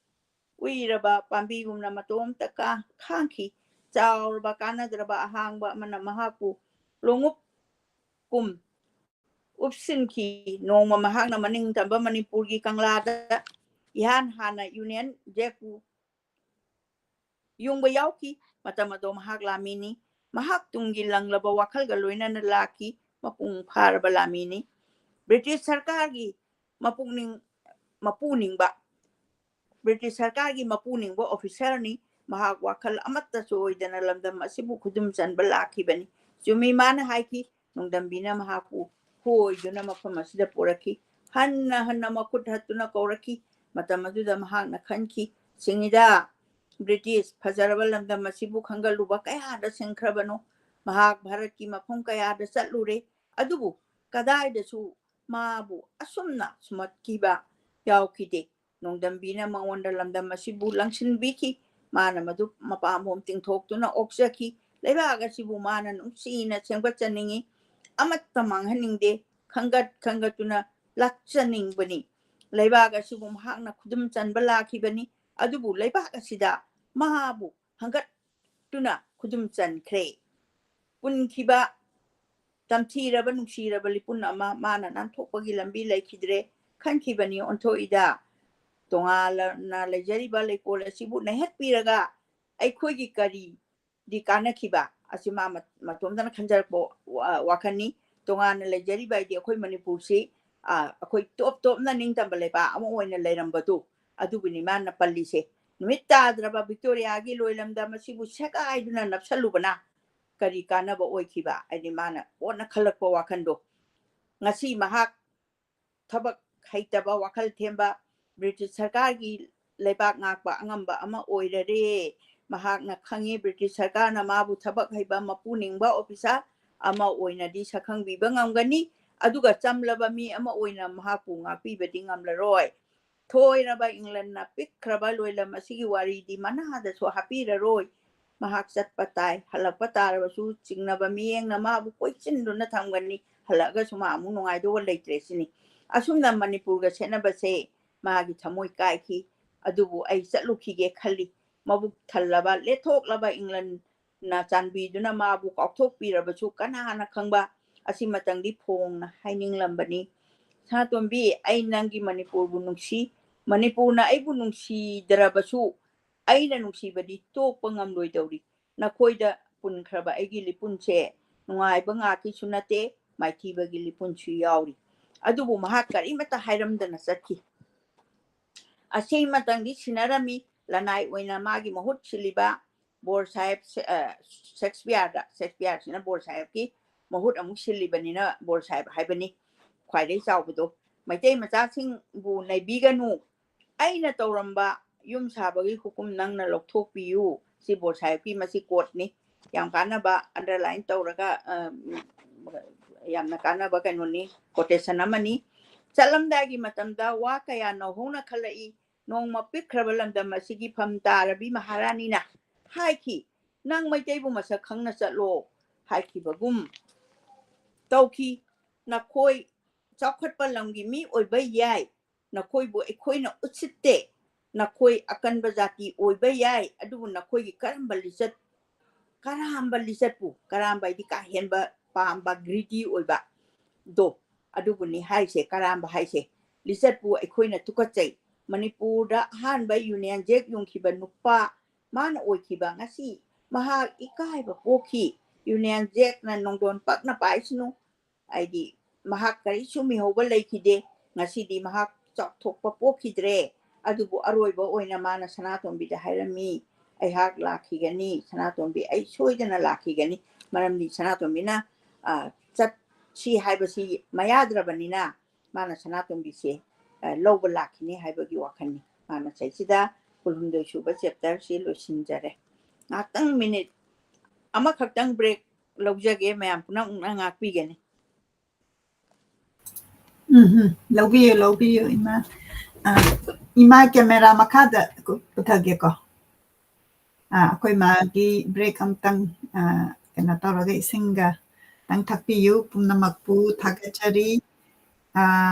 ꯎꯏꯔꯕ ꯄꯥꯝꯕꯤꯒꯨꯝꯅ ꯃꯇꯣꯝꯇ ꯀꯥ-, ꯈꯥꯡꯈꯤ꯫ ꯆꯥꯎꯔꯕ ꯀꯥꯟꯅꯗ꯭ꯔꯕ ꯑꯍꯥꯡꯕ ꯑꯃꯅ ꯃꯍꯥꯛꯄꯨ ꯂꯣꯡꯎꯞ ꯀꯨꯝ ꯎꯞꯁꯤꯟꯈꯤ꯫ ꯅꯣꯡꯃ ꯃꯍꯥꯛꯅ ꯃꯅꯤꯡ ꯇꯝꯕ ꯃꯅꯤꯄꯨꯔꯒꯤ ꯀꯪꯂꯥꯗ ꯏꯍꯥꯟ ꯍꯥꯟꯅ ꯌꯨꯅꯤꯌꯟ ꯖꯦꯛꯄꯨ ꯌꯨꯡꯕ ꯌꯥꯎꯈꯤ꯫ ꯃꯇꯝ ꯑꯗꯣ ꯃꯍꯥꯛ ꯂꯥꯃꯤꯅꯤ꯫ ꯃꯍꯥꯛ ꯇꯨꯡꯒꯤ ꯂꯪꯂꯕ ꯋꯥꯈꯜꯒ ꯂꯣꯏꯅꯅ ꯂꯥꯛꯈꯤ꯫ ꯃꯄꯨꯡ ꯐꯥꯔꯕ ꯂꯥꯃꯤꯅꯤ꯫ ꯕ꯭ꯔꯤꯇꯤꯁ ꯁꯔꯀꯥꯔꯒꯤ ꯃꯄꯨꯛꯅꯤꯡ-, ꯃꯄꯨꯅꯤꯡꯕ, ꯕ꯭ꯔꯤꯇꯤꯁ ꯁꯔꯀꯥꯔꯒꯤ ꯃꯄꯨꯅꯤꯡꯕ ꯑꯣꯐꯤꯁꯔꯅꯤ꯫ ꯃꯍꯥꯛ ꯋꯥꯈꯜ ꯑꯃꯠꯇꯁꯨ ꯑꯣꯏꯗꯅ ꯂꯝꯗꯝ ꯑꯁꯤꯕꯨ ꯈꯨꯗꯨꯝ ꯆꯟꯕ ꯂꯥꯛꯈꯤꯕꯅꯤ꯫ ꯆꯨꯝꯃꯤ, ꯃꯥꯅ ꯍꯥꯏꯈꯤ꯫ ꯅꯣꯡꯗꯝꯕꯤꯅ ꯃꯍꯥꯛꯄꯨ ꯍꯣꯏꯗꯨꯅ ꯃꯐꯝ ꯑꯁꯤꯗ ꯄꯨꯔꯛꯈꯤ꯫ ꯍꯟꯅ ꯍꯟꯅ ꯃꯈꯨꯠ ꯍꯠꯇꯨꯅ ꯀꯧꯔꯛꯈꯤ꯫ ꯃꯇꯝ ꯑꯗꯨꯗ ꯃꯍꯥꯛꯅ ꯈꯟꯈꯤ, "ꯁꯤꯡꯉꯤꯗ, ꯕ꯭ꯔꯤꯇꯤꯁ ꯐꯖꯔꯕ ꯂꯝꯗꯝ ꯑꯁꯤꯕꯨ ꯈꯪꯒꯜꯂꯨꯕ ꯀꯌꯥꯗ ꯁꯤꯡꯈ꯭ꯔꯕꯅꯣ꯫ ꯃꯍꯥꯛ ꯚꯥꯔꯠꯀꯤ ꯃꯐꯝ ꯀꯌꯥꯗ ꯆꯠꯂꯨꯔꯦ, ꯑꯗꯨꯕꯨ ꯀꯗꯥꯏꯗꯁꯨ ꯃꯥꯕꯨ ꯑꯁꯨꯝꯅ ꯁꯨꯝꯍꯠꯈꯤꯕ ꯌꯥꯎꯈꯤꯗꯦ꯫" ꯅꯣꯡꯗꯝꯕꯤꯅ ꯃꯉꯣꯟꯗ ꯂꯝꯗꯝ ꯑꯁꯤꯕꯨ ꯂꯪꯁꯤꯟꯕꯤꯈꯤ꯫ ꯃꯥꯅ ꯃꯗꯨ ꯃꯄꯥꯝꯕꯣꯝ ꯇꯤꯡꯊꯣꯛꯇꯨꯅ ꯑꯣꯛꯆꯈꯤ꯫ ꯂꯩꯕꯥꯛ ꯑꯁꯤꯕꯨ ꯃꯥꯅ ꯅꯨꯡꯁꯤꯅ ꯁꯦꯝꯒꯠꯆꯅꯤꯡꯏ꯫ ꯑꯃꯠꯇ ꯃꯥꯡꯍꯟꯅꯤꯡꯗꯦ꯫ ꯈꯟꯒꯠ ꯈꯟꯒꯠꯇꯨꯅ ꯂꯥꯛꯆꯅꯤꯡꯕꯅꯤ꯫ ꯂꯩꯕꯥꯛ ꯑꯁꯤꯕꯨ ꯃꯍꯥꯛꯅ ꯈꯨꯗꯨꯝ ꯆꯟꯕ ꯂꯥꯛꯈꯤꯕꯅꯤ꯫ ꯑꯗꯨꯕꯨ ꯂꯩꯕꯥꯛ ꯑꯁꯤꯗ ꯃꯥꯕꯨ ꯍꯪꯒꯠꯇꯨꯅ ꯈꯨꯗꯨꯝ ꯆꯟꯈ꯭ꯔꯦ꯫ ꯄꯨꯟꯈꯤꯕ ꯇꯝꯊꯤꯔꯕ ꯅꯨꯡꯁꯤꯔꯕ ꯂꯤꯄꯨꯟ ꯑꯃ ꯃꯥꯅ ꯅꯥꯟꯊꯣꯛꯄꯒꯤ ꯂꯝꯕꯤ ꯂꯩꯈꯤꯗ꯭ꯔꯦ ꯈꯟꯈꯤꯕꯅꯤ ꯑꯣꯟꯊꯣꯛꯏꯗ꯫ ꯇꯣꯉꯥꯟꯅ ꯂꯩꯖꯔꯤꯕ ꯂꯩꯀꯣꯜ ꯑꯁꯤꯕꯨ ꯅꯩꯍꯠꯄꯤꯔꯒ ꯑꯩꯈꯣꯏꯒꯤ ꯀꯔꯤꯗꯤ ꯀꯥꯟꯅꯈꯤꯕ? ꯑꯁꯤ ꯃꯥ ꯃ-, ꯃꯇꯣꯝꯇꯅ ꯈꯟꯖꯔꯛꯄ ꯋꯥ-, ꯋꯥꯈꯜꯅꯤ꯫ ꯇꯣꯉꯥꯟꯅ ꯂꯩꯖꯔꯤꯕ ꯍꯥꯏꯗꯤ ꯑꯩꯈꯣꯏ ꯃꯅꯤꯄꯨꯔꯁꯤ ꯑꯩꯈꯣꯏ ꯇꯣꯞ ꯇꯣꯞꯅ ꯅꯤꯡꯇꯝꯕ ꯂꯩꯕꯥꯛ ꯑꯃ ꯑꯣꯏꯅ ꯂꯩꯔꯝꯕꯗꯨ, ꯑꯗꯨꯕꯨꯅꯤ ꯃꯥꯅ ꯄꯜꯂꯤꯁꯦ꯫ ꯅꯨꯃꯤꯠ ꯇꯥꯗ꯭ꯔꯕ ꯚꯤꯛꯇꯣꯔꯤꯌꯥꯒꯤ ꯂꯣꯏꯂꯝꯗ ꯃꯁꯤꯕꯨ ꯁꯦꯒꯥꯏꯗꯨꯅ ꯅꯞꯁꯜꯂꯨꯕꯅ ꯀꯔꯤ ꯀꯥꯟꯅꯕ ꯑꯣꯏꯈꯤꯕ? ꯍꯥꯏꯗꯤ ꯃꯥꯅ ꯀꯣꯟꯅ ꯈꯜꯂꯛꯄ ꯋꯥꯈꯜꯗꯣ꯫ ꯉꯁꯤ ꯃꯍꯥꯛ ꯊꯕꯛ ꯍꯩꯇꯕ, ꯋꯥꯈꯜ ꯊꯦꯝꯕ, ꯕ꯭ꯔꯤꯇꯤꯁ ꯁꯔꯀꯥꯔꯒꯤ ꯂꯩꯕꯥꯛ ꯉꯥꯛꯄ ꯑꯉꯝꯕ ꯑꯃ ꯑꯣꯏꯔꯔꯦ꯫ ꯃꯍꯥꯛꯅ ꯈꯪꯉꯤ ꯕ꯭ꯔꯤꯇꯤꯁ ꯁꯔꯀꯥꯔꯅ ꯃꯥꯕꯨ ꯊꯕꯛ ꯍꯩꯕ, ꯃꯄꯨ ꯅꯤꯡꯕ ꯑꯣꯐꯤꯁꯥꯔ ꯑꯃ ꯑꯣꯏꯅꯗꯤ ꯁꯛꯈꯪꯕꯤꯕ ꯉꯝꯒꯅꯤ, ꯑꯗꯨꯒ ꯆꯝꯂꯕ ꯃꯤ ꯑꯃ ꯑꯣꯏꯅ ꯃꯍꯥꯛꯄꯨ ꯉꯥꯛꯄꯤꯕꯗꯤ ꯉꯝꯂꯔꯣꯏ꯫ ꯊꯣꯏꯔꯕ ꯏꯪꯂꯟꯅ ꯄꯤꯛꯈ꯭ꯔꯕ ꯂꯣꯏꯂꯝ ꯑꯁꯤꯒꯤ ꯋꯥꯔꯤꯗꯤ ꯃꯅꯥꯗꯁꯨ ꯍꯥꯞꯄꯤꯔꯔꯣꯏ꯫ ꯃꯍꯥꯛ ꯆꯠꯄ ꯇꯥꯏ, ꯍꯜꯂꯛꯄ ꯇꯥꯔꯕꯁꯨ ꯆꯤꯡꯅꯕ ꯃꯤꯠꯌꯦꯡꯅ ꯃꯥꯕꯨ ꯀꯣꯏꯁꯤꯟꯗꯨꯅ ꯊꯝꯒꯅꯤ꯫ ꯍꯜꯂꯛꯑꯒꯁꯨ ꯃꯥ ꯑꯃꯨꯛ ꯅꯨꯡꯉꯥꯏꯗꯧꯕ ꯂꯩꯇ꯭ꯔꯦ ꯁꯤꯅꯤ꯫ ꯑꯁꯨꯝꯅ ꯃꯅꯤꯄꯨꯔꯒ ꯁꯦꯠꯅꯕꯁꯦ ꯃꯥꯒꯤ ꯊꯃꯣꯏ ꯀꯥꯏꯈꯤ꯫ ꯑꯗꯨꯕꯨ ꯑꯩ ꯆꯠꯂꯨꯈꯤꯒꯦ ꯈꯜꯂꯤ꯫ ꯃꯕꯨꯛ ꯊꯜꯂꯕ, ꯂꯦꯊꯣꯛꯂꯕ ꯏꯪꯂꯟꯅ ꯆꯥꯟꯕꯤꯗꯨꯅ ꯃꯥꯕꯨ ꯀꯥꯎꯊꯣꯛꯄꯤꯔꯕꯁꯨ ꯀꯅꯥꯅ ꯈꯪꯕ? ꯑꯁꯤꯃꯇꯪꯗꯤ ꯐꯣꯡꯅ ꯍꯥꯏꯅꯤꯡꯂꯝꯕꯅꯤ꯫ ꯁꯅꯥꯇꯣꯝꯕꯤ, ꯑꯩ ꯅꯪꯒꯤ ꯃꯅꯤꯄꯨꯔꯕꯨ ꯅꯨꯡꯁꯤ꯫ ꯃꯅꯤꯄꯨꯔꯅ ꯑꯩꯕꯨ ꯅꯨꯡꯁꯤꯗ꯭ꯔꯕꯁꯨ ꯑꯩꯅ ꯅꯨꯡꯁꯤꯕꯗꯤ ꯇꯣꯛꯄ ꯉꯝꯂꯣꯏꯗꯧꯔꯤ꯫ ꯅꯈꯣꯏꯗ ꯄꯨꯟꯈ꯭ꯔꯕ ꯑꯩꯒꯤ ꯂꯤꯄꯨꯟꯁꯦ ꯅꯨꯡꯉꯥꯏꯕ ꯉꯥꯛꯀꯤꯁꯨ ꯅꯠꯇꯦ, ꯃꯥꯏꯊꯤꯕꯒꯤ ꯂꯤꯄꯨꯟꯁꯨ ꯌꯥꯎꯔꯤ꯫ ꯑꯗꯨꯕꯨ ꯃꯍꯥꯛ ꯀꯔꯤꯃꯠꯇ ꯍꯥꯏꯔꯝꯗꯅ ꯆꯠꯈꯤ꯫ ꯑꯁꯤ ꯃꯇꯝꯗꯤ ꯁꯤꯟꯅꯔꯝꯃꯤ꯫ ꯂꯅꯥꯏ ꯑꯣꯏꯅ ꯃꯥꯒꯤ ꯃꯍꯨꯠ ꯁꯤꯜꯂꯤꯕ ꯕꯣꯔ ꯁꯥꯍꯦꯕ, ꯁꯦ-, ꯑ, ꯁꯦꯛꯁꯄꯤꯌꯥꯔꯗ, ꯁꯦꯛꯁꯄꯤꯌꯥꯔꯁꯤꯅ ꯕꯣꯔ ꯁꯥꯍꯦꯕꯀꯤ ꯃꯍꯨꯠ ꯑꯃꯨꯛ ꯁꯤꯜꯂꯤꯕꯅꯤꯅ ꯕꯣꯔ ꯁꯥꯍꯦꯕ ꯍꯥꯏꯕꯅꯤ, ꯈ꯭ꯋꯥꯏꯗꯒꯤ ꯆꯥꯎꯕꯗꯣ꯫ "ꯃꯩꯇꯩ ꯃꯆꯥꯁꯤꯡꯕꯨ ꯅꯩꯕꯤꯒꯅꯨ, ꯑꯩꯅ ꯇꯧꯔꯝꯕ ꯌꯨꯝ ꯁꯥꯕꯒꯤ ꯍꯨꯀꯨꯝ ꯅꯪꯅ ꯂꯧꯊꯣꯛꯄꯤꯌꯨ"꯫ ꯁꯤ ꯕꯣꯔ ꯁꯥꯍꯦꯕꯀꯤ ꯃꯁꯤ ꯀꯣꯠꯅꯤ꯫ ꯌꯥꯝ ꯀꯥꯟꯅꯕ, ꯑꯟꯗꯔꯂꯥꯏꯟ ꯇꯧꯔꯒ, ꯑ, ꯌꯥꯝꯅ ꯀꯥꯟꯅꯕ ꯀꯩꯅꯣꯅꯤ, ꯀꯣꯇꯦꯁꯟ ꯑꯃꯅꯤ꯫ ꯆꯠꯂꯝꯗꯥꯏꯒꯤ ꯃꯇꯝꯗ ꯋꯥ ꯀꯌꯥ ꯅꯧꯍꯧꯅ ꯈꯜꯂꯛꯏ꯫ ꯅꯣꯡꯃ ꯄꯤꯛꯈ꯭ꯔꯕ ꯂꯝꯗꯝ ꯑꯁꯤꯒꯤ ꯐꯝ ꯇꯥꯔꯕꯤ ꯃꯍꯥꯔꯥꯅꯤꯅ ꯍꯥꯏꯈꯤ, "ꯅꯪ ꯃꯩꯇꯩꯕꯨ ꯃꯁꯛ ꯈꯪꯅ ꯆꯠꯂꯣ" ꯍꯥꯏꯈꯤꯕꯒꯨꯝ ꯇꯧꯈꯤ꯫ "ꯅꯈꯣꯏ ꯆꯥꯎꯈꯠꯄ ꯂꯝꯒꯤ ꯃꯤ ꯑꯣꯏꯕ ꯌꯥꯏ, ꯅꯈꯣꯏꯕꯨ ꯑꯩꯈꯣꯏꯅ ꯎꯠꯁꯤꯠꯇꯦ꯫ ꯅꯈꯣꯏ ꯑꯀꯟꯕ ꯖꯥꯇꯤ ꯑꯣꯏꯕ ꯌꯥꯏ, ꯑꯗꯨꯕꯨ ꯅꯈꯣꯏꯒꯤ ꯀꯔꯝꯕ ꯂꯤꯆꯠ, ꯀꯔꯝꯕ ꯂꯤꯆꯠꯄꯨ?" ꯀꯔꯝꯕ ꯍꯥꯏꯗꯤ ꯀꯥ ꯍꯦꯟꯕ ꯄꯥꯝꯕ, ꯒ꯭ꯔꯤꯗꯤ ꯑꯣꯏꯕ ꯗꯣ, ꯑꯗꯨꯕꯨꯅꯤ ꯍꯥꯏꯁꯦ꯫ ꯀꯔꯝꯕ ꯍꯥꯏꯁꯦ, ꯂꯤꯆꯠꯄꯨ ꯑꯩꯈꯣꯏꯅ ꯇꯨꯀꯠꯆꯩ꯫ ꯃꯅꯤꯄꯨꯔꯗ ꯑꯍꯥꯟꯕ ꯌꯨꯅꯤꯌꯟ ꯖꯦꯛ ꯌꯨꯡꯈꯤꯕ ꯅꯨꯄꯥ ꯃꯥꯅ ꯑꯣꯏꯈꯤꯕ꯫ ꯉꯁꯤ ꯃꯍꯥꯛ ꯏꯀꯥꯏꯕ ꯄꯣꯛꯈꯤ꯫ ꯌꯨꯅꯤꯌꯟ ꯖꯦꯛꯅ ꯅꯣꯡꯗꯣꯟ ꯄꯛꯅ ꯄꯥꯏꯁꯅꯨ꯫ ꯍꯥꯏꯗꯤ ꯃꯍꯥꯛ ꯀꯔꯤꯁꯨ ꯃꯤꯍꯧꯕ ꯂꯩꯈꯤꯗꯦ꯫ ꯉꯁꯤꯗꯤ ꯃꯍꯥꯛ ꯆꯥꯎꯊꯣꯛꯄ ꯄꯣꯛꯈꯤꯗ꯭ꯔꯦ꯫ ꯑꯗꯨꯕꯨ ꯑꯔꯣꯏꯕ ꯑꯣꯏꯅ ꯃꯥꯅ ꯁꯅꯥꯇꯣꯝꯕꯤꯗ ꯍꯥꯏꯔꯝꯃꯤ, "ꯑꯩꯍꯥꯛ ꯂꯥꯛꯈꯤꯒꯅꯤ, ꯁꯅꯥꯇꯣꯝꯕꯤ, ꯑꯩ ꯁꯣꯏꯗꯅ ꯂꯥꯛꯈꯤꯒꯅꯤ"꯫ ꯃꯔꯝꯗꯤ ꯁꯅꯥꯇꯣꯝꯕꯤꯅ, ꯑ, ꯆꯠꯁꯤ ꯍꯥꯏꯕꯁꯤ ꯃꯌꯥꯗ꯭ꯔꯕꯅꯤꯅ ꯃꯥꯅ ꯁꯅꯥꯇꯣꯝꯕꯤꯁꯦ, ꯑ, ꯂꯧꯕ ꯂꯥꯛꯈꯤꯅꯤ ꯍꯥꯏꯕꯒꯤ ꯋꯥꯈꯜꯅꯤ꯫ ꯃꯥꯅ ꯁꯤꯗꯩꯁꯤꯗ ꯀꯨꯟꯍꯨꯝꯗꯣꯏ ꯁꯨꯕ chapter ꯁꯤ ꯂꯣꯏꯁꯤꯟꯖꯔꯦ꯫ ꯉꯥꯏꯍꯥꯛꯇꯪ minute ꯑꯃꯈꯛꯇꯪ break ꯂꯧꯖꯒꯦ, ꯃꯌꯥꯝ ꯄꯨꯝꯅꯃꯛꯅ ꯉꯥꯛꯄꯤꯒꯅꯤ꯫ ꯎꯝ, ꯎꯝ, ꯂꯧꯕꯤꯌꯨ, ꯂꯧꯕꯤꯌꯨ, ꯏꯃꯥ꯫ ꯑ, ꯏꯃꯥ, camera ꯃꯈꯥꯗ ꯄꯨꯊꯒꯦꯀꯣ꯫ ꯑ, ꯑꯩꯈꯣꯏ ꯃꯥꯒꯤ break ꯑꯝꯇꯪ, ꯑ, ꯀꯩꯅꯣ ꯇꯧꯔꯒ ꯏꯁꯤꯡꯒ ꯈꯤꯇꯪ ꯊꯛꯄꯤꯌꯨ꯫ ꯄꯨꯝꯅꯃꯛꯄꯨ ꯊꯥꯒꯠꯆꯔꯤ꯫ ꯑ,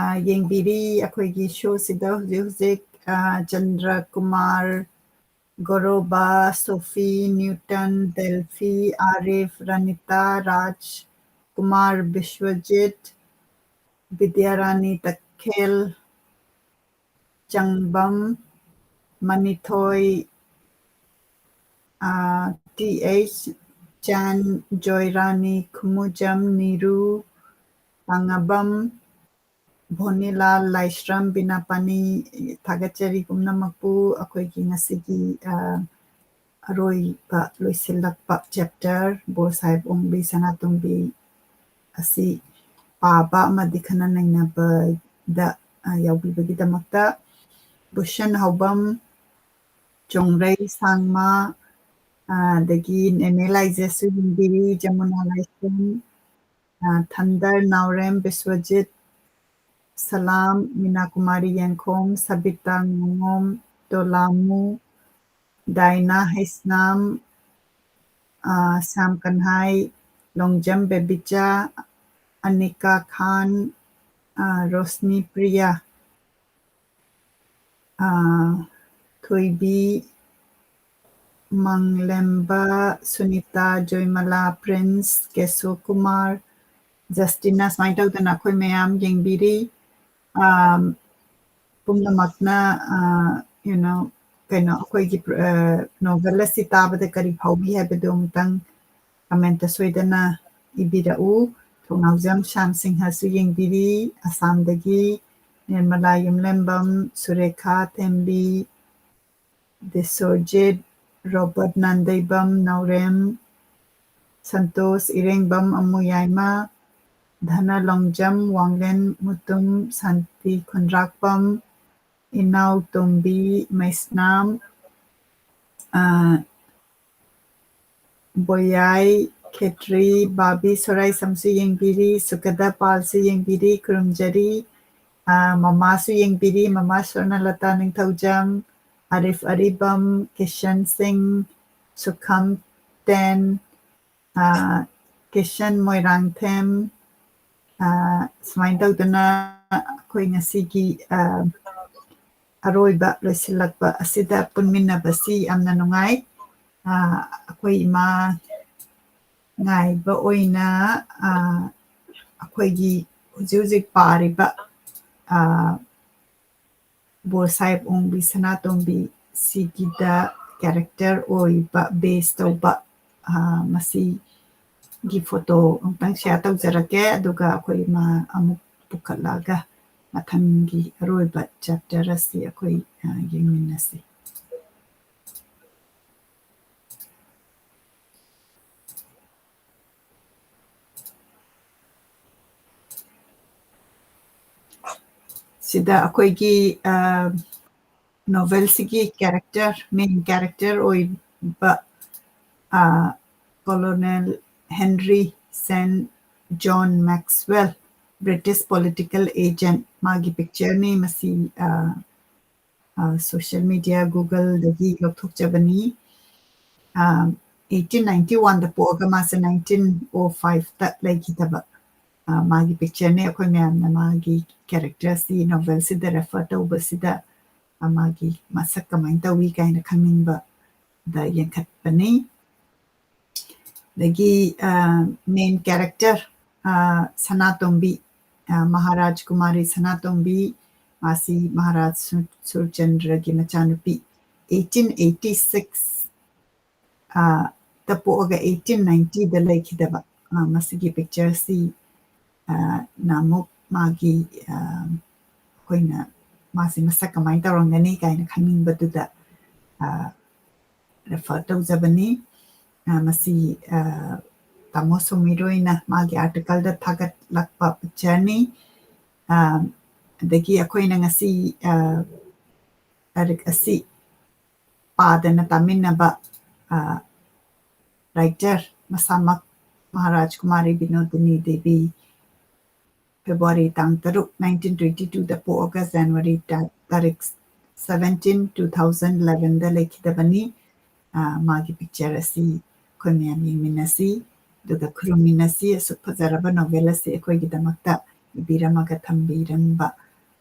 ꯌꯦꯡꯕꯤꯔꯤ ꯑꯩꯈꯣꯏꯒꯤ show ꯁꯤꯗ ꯍꯧꯖꯤꯛ ꯍꯧꯖꯤꯛ, ꯑ, ꯆꯟꯗ꯭ꯔ ꯀꯨꯃꯥꯔ, ꯒꯣꯔꯣꯕꯥ, ꯁꯣꯐꯤ, ꯅ꯭ꯌꯨꯇꯟ, ꯗꯦꯜꯐꯤ, ꯑꯥꯔꯤꯐ, ꯔꯅꯤꯇꯥ, ꯔꯥꯖ ꯀꯨꯃꯥꯔ, ꯕꯤꯁ꯭ꯋꯖꯤꯠ, ꯕꯤꯗ꯭ꯌꯥꯔꯥꯅꯤ ꯇꯈꯦꯜ, ꯆꯪꯕꯝ, ꯃꯅꯤꯊꯣꯏ, ꯑ, ꯇꯤ ꯑꯩꯆ ꯆꯥꯟ, ꯖꯣꯏꯔꯥꯅꯤ, ꯈꯨꯃꯨꯖꯝ, ꯅꯤꯔꯨ, ꯄꯥꯉꯥꯕꯝ, ꯚꯣꯅꯤꯂꯥꯜ, ꯂꯥꯏꯁ꯭ꯔꯝ, ꯕꯤꯅꯥꯄꯥꯅꯤ, ꯊꯥꯒꯠꯆꯔꯤ ꯄꯨꯝꯅꯃꯛꯄꯨ꯫ ꯑꯩꯈꯣꯏꯒꯤ ꯉꯁꯤꯒꯤ, ꯑ, ꯑꯔꯣꯏꯕ ꯂꯣꯏꯁꯤꯜꯂꯛꯄ chapter, ꯕꯣꯔ ꯁꯥꯍꯦꯕ ꯑꯣꯡꯕꯤ ꯁꯅꯥꯇꯣꯝꯕꯤ ꯑꯁꯤ ꯄꯥꯕ ꯑꯃꯗꯤ ꯈꯟꯅ ꯅꯩꯅꯕꯗ, ꯑ, ꯌꯥꯎꯕꯤꯕꯒꯤꯗꯃꯛꯇ꯫ ꯕꯨꯁꯟ ꯍꯥꯎꯕꯝ, ꯆꯣꯡꯔꯩ ꯁꯥꯡꯃ, ꯑ, ꯑꯗꯒꯤ ꯅꯦꯅꯦ ꯂꯥꯏꯖꯁꯨ ꯌꯦꯡꯕꯤꯔꯤ, ꯖꯃꯨꯅꯥ ꯂꯥꯏꯁ꯭ꯔꯝ, ꯑ, ꯊꯟꯗꯔ ꯅꯥꯎꯔꯦꯝ, ꯕꯤꯁ꯭ꯋꯖꯤꯠ, ꯁꯂꯥꯝ, ꯃꯤꯅꯥ ꯀꯨꯃꯥꯔꯤ ꯌꯦꯡꯈꯣꯝ, ꯁꯕꯤꯇꯥ ꯉꯥꯉꯣꯝ, ꯇꯣꯂꯥꯃꯨ, ꯗꯥꯏꯅꯥ ꯍꯩꯁꯅꯥꯝ, ꯑ, ꯁ꯭ꯌꯥꯝ ꯀꯟꯍꯥꯏ, ꯂꯣꯡꯖꯝ ꯕꯦꯕꯤꯆꯥ, ꯑꯅꯤꯀꯥ ꯈꯥꯟ, ꯑ, ꯔꯣꯁꯅꯤ ꯄ꯭ꯔꯤꯌꯥ, ꯑ, ꯊꯣꯏꯕꯤ, ꯃꯪꯂꯦꯝꯕ, ꯁꯨꯅꯤꯇꯥ, ꯖꯣꯏꯃꯂꯥ, ꯄ꯭ꯔꯤꯟꯁ, ꯀꯦꯁꯣ ꯀꯨꯃꯥꯔ, ꯖꯁꯇꯤꯅꯥ, ꯁꯨꯃꯥꯏꯅ ꯇꯧꯗꯅ ꯑꯩꯈꯣꯏ ꯃꯌꯥꯝ ꯌꯦꯡꯕꯤꯔꯤ꯫ ꯑ, ꯄꯨꯝꯅꯃꯛꯅ, ꯑ, you know, ꯀꯩꯅꯣ, ꯑꯩꯈꯣꯏꯒꯤ, ꯑ, novel ꯑꯁꯤ ꯇꯥꯕꯗ ꯀꯔꯤ ꯐꯥꯎꯕꯤ ꯍꯥꯏꯕꯗꯨ ꯑꯃꯨꯛꯇꯪ comment ꯁꯣꯏꯗꯅ ꯏꯕꯤꯔꯛꯎ꯫ ꯊꯣꯡꯅꯥꯎꯖꯝ ꯁ꯭ꯌꯥꯝ ꯁꯤꯡꯍꯁꯨ ꯌꯦꯡꯕꯤꯔꯤ ꯑꯁꯥꯝꯗꯒꯤ, ꯅꯤꯔꯃꯂꯥ ꯌꯨꯝꯂꯦꯝꯕꯝ, ꯁꯨꯔꯦꯈꯥ ꯊꯦꯝꯕꯤ, ꯗꯤꯁꯣꯔꯖꯤꯠ, ꯔꯣꯕꯔꯠ ꯅꯥꯟꯗꯩꯕꯝ, ꯅꯥꯎꯔꯦꯝ, ꯁꯟꯇꯣꯁ ꯏꯔꯦꯡꯕꯝ, ꯑꯃꯨ ꯌꯥꯏꯃ, ꯙꯅ ꯂꯣꯡꯖꯝ, ꯋꯥꯡꯂꯦꯟ ꯃꯨꯇꯨꯝ, ꯁꯥꯟꯇꯤ ꯈꯨꯟꯗ꯭ꯔꯥꯛꯄꯝ, ꯏꯅꯥꯎ ꯇꯣꯝꯕꯤ ꯃꯩꯁꯅꯥꯝ, ꯑ, ꯕꯣꯌꯥꯏ ꯈꯦꯇ꯭ꯔꯤ, ꯕꯥꯕꯤ ꯁꯣꯔꯥꯏꯁꯝꯁꯨ ꯌꯦꯡꯕꯤꯔꯤ, ꯁꯨꯀꯗ ꯄꯥꯜꯁꯨ ꯌꯦꯡꯕꯤꯔꯤ, ꯈꯨꯔꯨꯝꯖꯔꯤ꯫ ꯑ, ꯃꯃꯥꯁꯨ ꯌꯦꯡꯕꯤꯔꯤ, ꯃꯃꯥ ꯁ꯭ꯋꯔꯅꯂꯇꯥ ꯅꯤꯡꯊꯧꯖꯝ, ꯑꯥꯔꯤꯐ ꯑꯔꯤꯕꯝ, ꯀꯤꯁꯟ ꯁꯤꯡ, ꯁꯨꯈꯝ ꯇꯦꯟ, ꯑ, ꯀꯤꯁꯟ ꯃꯣꯏꯔꯥꯡꯊꯦꯝ, ꯑ, ꯁꯨꯃꯥꯏꯅ ꯇꯧꯗꯅ ꯑꯩꯈꯣꯏ ꯉꯁꯤꯒꯤ, ꯑ, ꯑꯔꯣꯏꯕ ꯂꯣꯏꯁꯤꯜꯂꯛꯄ ꯑꯁꯤꯗ ꯄꯨꯟꯃꯤꯟꯅꯕꯁꯤ ꯌꯥꯝꯅ ꯅꯨꯡꯉꯥꯏ꯫ ꯑ, ꯑꯩꯈꯣꯏ ꯏꯃꯥ ꯉꯥꯏꯕ ꯑꯣꯏꯅ, ꯑ, ꯑꯩꯈꯣꯏꯒꯤ ꯍꯧꯖꯤꯛ ꯍꯧꯖꯤꯛ ꯄꯥꯔꯤꯕ, ꯑ, ꯕꯣꯔ ꯁꯥꯍꯦꯕ ꯑꯣꯡꯕꯤ ꯁꯅꯥꯇꯣꯝꯕꯤ ꯁꯤꯒꯤꯗ ꯀꯦꯔꯦꯛꯇꯔ ꯑꯣꯏꯕ ꯕꯦꯁ ꯇꯧꯕ, ꯑ, ꯃꯁꯤꯒꯤ ꯐꯣꯇꯣ ꯑꯃꯨꯛꯇꯪ ꯁꯤꯌꯥꯔ ꯇꯧꯖꯔꯛꯀꯦ, ꯑꯗꯨꯒ ꯑꯩꯈꯣꯏ ꯃꯥ ꯑꯃꯨꯛ ꯄꯨꯈꯠꯂꯛꯑꯒ ꯃꯊꯪꯒꯤ ꯑꯔꯣꯏꯕ ꯆꯦꯞꯇꯔ ꯑꯁꯤ ꯑꯩꯈꯣꯏ, ꯑ, ꯌꯦꯡꯃꯤꯟꯅꯁꯤ꯫ ꯁꯤꯗ ꯑꯩꯈꯣꯏꯒꯤ, ꯑ, ꯅꯣꯚꯦꯜꯁꯤꯒꯤ ꯀꯦꯔꯦꯛꯇꯔ, ꯃꯦꯟ ꯀꯦꯔꯦꯛꯇꯔ ꯑꯣꯏꯕ, ꯑ, ꯀꯣꯂꯣꯅꯦꯜ ꯍꯦꯟꯔꯤ ꯁꯦꯟ ꯖꯣꯟ ꯃꯦꯛꯁꯋꯦꯜ, ꯕ꯭ꯔꯤꯇꯤꯁ ꯄꯣꯂꯤꯇꯤꯀꯦꯜ ꯑꯦꯖꯦꯟ, ꯃꯥꯒꯤ ꯄꯤꯛꯆꯔꯅꯤ ꯃꯁꯤ, ꯑ, ꯑ, ꯁꯣꯁꯤꯌꯦꯜ ꯃꯤꯗꯤꯌꯥ Google-ꯗꯒꯤ ꯂꯧꯊꯣꯛꯆꯕꯅꯤ꯫ ꯑ, eighteen ninety-one-ꯗ ꯄꯣꯛꯑꯒ ꯃꯥꯁꯦ nineteen oh five-ꯇ ꯂꯩꯈꯤꯗꯕ, ꯑ, ꯃꯥꯒꯤ ꯄꯤꯛꯆꯔꯅꯤ꯫ ꯑꯩꯈꯣꯏ ꯃꯌꯥꯝꯅ ꯃꯥꯒꯤ ꯀꯦꯔꯦꯛꯇꯔꯁꯤ ꯅꯣꯚꯦꯜꯁꯤꯗ ꯔꯦꯐꯔ ꯇꯧꯕꯁꯤꯗ, ꯑ, ꯃꯥꯒꯤ ꯃꯁꯛ ꯀꯃꯥꯏꯅ ꯇꯧꯏ ꯀꯥꯏꯅ ꯈꯪꯅꯤꯡꯕꯗ ꯌꯦꯡꯈꯠꯄꯅꯤ꯫ ꯑꯗꯒꯤ, ꯑ, ꯃꯦꯟ ꯀꯦꯔꯦꯛꯇꯔ, ꯑ, ꯁꯅꯥꯇꯣꯝꯕꯤ, ꯑ, ꯃꯍꯥꯔꯥꯖ ꯀꯨꯃꯥꯔꯤ ꯁꯅꯥꯇꯣꯝꯕꯤ, ꯃꯥꯁꯤ ꯃꯍꯥꯔꯥꯖ ꯁꯨ-, ꯁꯨꯔꯆꯟꯗ꯭ꯔꯒꯤ ꯃꯆꯥꯅꯨꯄꯤ, eighteen eighty-six, ꯑ, ꯇ ꯄꯣꯛꯑꯒ eighteen ninety-ꯗ ꯂꯩꯈꯤꯗꯕ꯫ ꯑ, ꯃꯁꯤꯒꯤ picture ꯑꯁꯤ, ꯑ, ꯅ ꯑꯃꯨꯛ ꯃꯥꯒꯤ, ꯑ, ꯑꯩꯈꯣꯏꯅ ꯃꯥꯁꯦ ꯃꯁꯛ ꯀꯃꯥꯏꯅ ꯇꯧꯔꯝꯒꯅꯤ ꯀꯥꯏꯅ ꯈꯪꯅꯤꯡꯕꯗꯨꯗ, ꯑ, refer ꯇꯧꯖꯕꯅꯤ꯫ ꯑ, ꯃꯁꯤ, ꯑ, ꯇꯥꯃꯣ ꯁꯣꯃꯤꯔꯣꯏꯅ ꯃꯥꯒꯤ article ꯗ ꯊꯥꯒꯠꯂꯛꯄ picture ꯅꯤ꯫ ꯑ, ꯑꯗꯒꯤ ꯑꯩꯈꯣꯏꯅ ꯉꯁꯤ, ꯑ, ꯂꯥꯏꯔꯤꯛ ꯑꯁꯤ ꯄꯥꯗꯅ ꯇꯥꯃꯤꯟꯅꯕ, ꯑ, writer ꯃꯁꯥꯃꯛ ꯃꯍꯥꯔꯥꯖ ꯀꯨꯃꯥꯔꯤ ꯕꯤꯅꯣꯗꯤꯅꯤ ꯗꯦꯕꯤ, February ꯇꯥꯡ ꯇꯔꯨꯛ, nineteen twenty two ꯗ ꯄꯣꯛꯑꯒ January ꯇꯥ-, ꯇꯥꯔꯤꯛ seventeen, two thousand eleven ꯗ ꯂꯩꯈꯤꯗꯕꯅꯤ꯫ ꯑ, ꯃꯥꯒꯤ picture ꯑꯁꯤ ꯑꯩꯈꯣꯏ ꯃꯌꯥꯝ ꯌꯦꯡꯃꯤꯟꯅꯁꯤ, ꯑꯗꯨꯒ ꯈꯨꯔꯨꯝꯃꯤꯟꯅꯁꯤ꯫ ꯑꯁꯨꯛ ꯐꯖꯔꯕ novel ꯑꯁꯤ ꯑꯩꯈꯣꯏꯒꯤꯗꯃꯛꯇ ꯏꯕꯤꯔꯝꯃꯒ ꯊꯝꯕꯤꯔꯝꯕ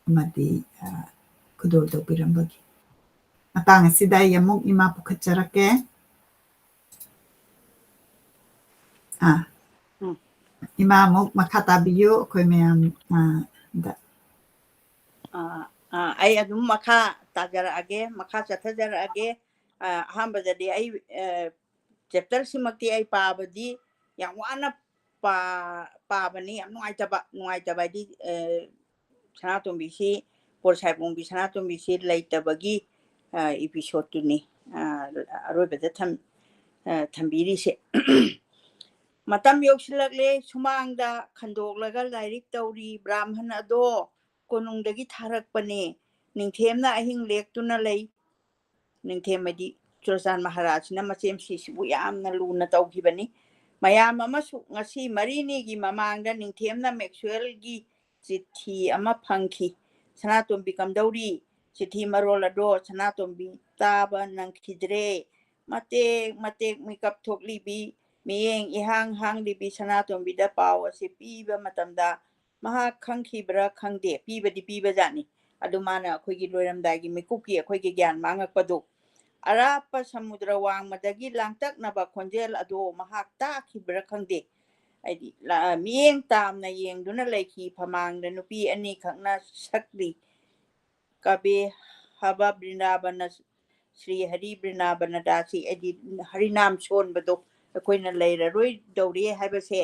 ꯑꯃꯗꯤ, ꯑ, ꯈꯨꯗꯣꯜ ꯇꯧꯕꯤꯔꯝꯕꯒꯤ꯫ ꯃꯇꯥꯡ ꯑꯁꯤꯗ ꯑꯩ ꯑꯃꯨꯛ ꯏꯃꯥ ꯄꯨꯈꯠꯆꯔꯛꯀꯦ꯫ ꯑꯥ꯫ ꯎꯝ꯫ ꯏꯃꯥ ꯑꯃꯨꯛ ꯃꯈꯥ ꯇꯥꯕꯤꯌꯨ, ꯑꯩꯈꯣꯏ ꯃꯌꯥꯝ, ꯑ, ꯗ꯫ ꯑ, ꯑ, ꯑꯩ ꯑꯗꯨꯝ ꯃꯈꯥ ꯇꯥꯖꯔꯛꯑꯒꯦ, ꯃꯈꯥ ꯆꯠꯊꯖꯔꯛꯑꯒꯦ꯫ ꯑ, ꯑꯍꯥꯟꯕꯗꯗꯤ ꯑꯩ, ꯑ, chapter ꯁꯤꯃꯛꯇꯤ ꯑꯩ ꯄꯥꯕꯗꯤ ꯌꯥꯝ ꯋꯥꯅ ꯄꯥ-, ꯄꯥꯕꯅꯤ꯫ ꯌꯥꯝ ꯅꯨꯡꯉꯥꯏꯇꯕ, ꯅꯨꯡꯉꯥꯏꯇꯕ ꯍꯥꯏꯗꯤ, ꯑ, ꯁꯅꯥꯇꯣꯝꯕꯤꯁꯤ, ꯄꯣꯜ ꯁꯥꯏꯕꯣꯝꯒꯤ ꯁꯅꯥꯇꯣꯝꯕꯤꯁꯤ ꯂꯩꯇꯕꯒꯤ, ꯑ, episode ꯇꯨꯅꯤ, ꯑ, ꯑꯔꯣꯏꯕꯗ ꯊꯝ-, ꯑ, ꯊꯝꯕꯤꯔꯤꯁꯦ꯫ ꯃꯇꯝ ꯌꯧꯁꯤꯜꯂꯛꯂꯦ, ꯁꯨꯃꯥꯡꯗ ꯈꯟꯗꯣꯛꯂꯒ ꯂꯥꯏꯔꯤꯛ ꯇꯧꯔꯤ ꯕ꯭ꯔꯥꯝꯍꯟ ꯑꯗꯣ ꯀꯣꯅꯨꯡꯗꯒꯤ ꯊꯥꯔꯛꯄꯅꯦ꯫ ꯅꯤꯡꯊꯦꯝꯅ ꯑꯍꯤꯡ ꯂꯦꯛꯇꯨꯅ ꯂꯩ꯫ ꯅꯤꯡꯊꯦꯝ ꯍꯥꯏꯗꯤ ꯆꯨꯔꯆꯥꯟ ꯃꯍꯥꯔꯥꯖꯁꯤꯅ ꯃꯆꯦꯝꯁꯤꯁꯤꯕꯨ ꯌꯥꯝꯅ ꯂꯨꯅ ꯇꯧꯈꯤꯕꯅꯤ꯫ ꯃꯌꯥꯝ ꯑꯃꯁꯨ ꯉꯁꯤ ꯃꯔꯤꯅꯤꯒꯤ ꯃꯃꯥꯡꯗ ꯅꯤꯡꯊꯦꯝꯅ ꯃꯦꯛꯁꯋꯦꯜꯒꯤ ꯆꯤꯊꯤ ꯑꯃ ꯐꯪꯈꯤ꯫ "ꯁꯅꯥꯇꯣꯝꯕꯤ ꯀꯝꯗꯧꯔꯤ?" ꯆꯤꯊꯤ ꯃꯔꯣꯜ ꯑꯗꯣ ꯁꯅꯥꯇꯣꯝꯕꯤ ꯇꯥꯕ ꯅꯪꯈꯤꯗ꯭ꯔꯦ꯫ ꯃꯇꯦꯛ ꯃꯇꯦꯛ ꯃꯤꯀꯞ ꯊꯣꯛꯂꯤꯕꯤ, ꯃꯤꯠꯌꯦꯡ ꯏꯍꯥꯡ ꯍꯥꯡꯂꯤꯕꯤ ꯁꯅꯥꯇꯣꯝꯕꯤꯗ ꯄꯥꯎ ꯑꯁꯤ ꯄꯤꯕ ꯃꯇꯝꯗ ꯃꯍꯥꯛ ꯈꯪꯈꯤꯕ꯭ꯔꯥ ꯈꯪꯗꯦ, ꯄꯤꯕꯗꯤ ꯄꯤꯕꯖꯥꯠꯅꯤ꯫ ꯑꯗꯨ ꯃꯥꯅ ꯑꯩꯈꯣꯏꯒꯤ ꯂꯣꯏꯔꯝꯗꯥꯏꯒꯤ ꯃꯤꯀꯨꯞꯀꯤ ꯑꯩꯈꯣꯏꯒꯤ ꯒ꯭ꯌꯥꯟ ꯃꯥꯡꯉꯛꯄꯗꯨ, ꯑꯔꯥꯞꯄ ꯁꯃꯨꯗ꯭ꯔ ꯋꯥꯡꯃꯗꯒꯤ ꯂꯥꯡꯇꯛꯅꯕ ꯈꯣꯟꯖꯦꯜ ꯑꯗꯣ ꯃꯍꯥꯛ ꯇꯥꯈꯤꯕ꯭ꯔꯥ ꯈꯪꯗꯦ꯫ ꯍꯥꯏꯗꯤ, ꯂ-, ꯃꯤꯠꯌꯦꯡ ꯇꯥꯝꯅ ꯌꯦꯡꯗꯨꯅ ꯂꯩꯈꯤ꯫ ꯐꯃꯥꯡꯗ ꯅꯨꯄꯤ ꯑꯅꯤꯈꯛꯅ ꯁꯛꯂꯤ꯫ ꯀꯕꯦ ꯍꯕ ꯕ꯭ꯔꯤꯟꯗꯥꯕꯅ ꯁ꯭ꯔꯤ ꯍꯔꯤ ꯕ꯭ꯔꯤꯟꯗꯥꯕꯅ ꯗꯥꯁꯤ, ꯍꯥꯏꯗꯤ ꯍꯔꯤꯅꯥꯝ ꯁꯣꯟꯕꯗꯣ, ꯑꯩꯈꯣꯏꯅ ꯂꯩꯔꯔꯣꯏꯗꯧꯔꯦ ꯍꯥꯏꯕꯁꯦ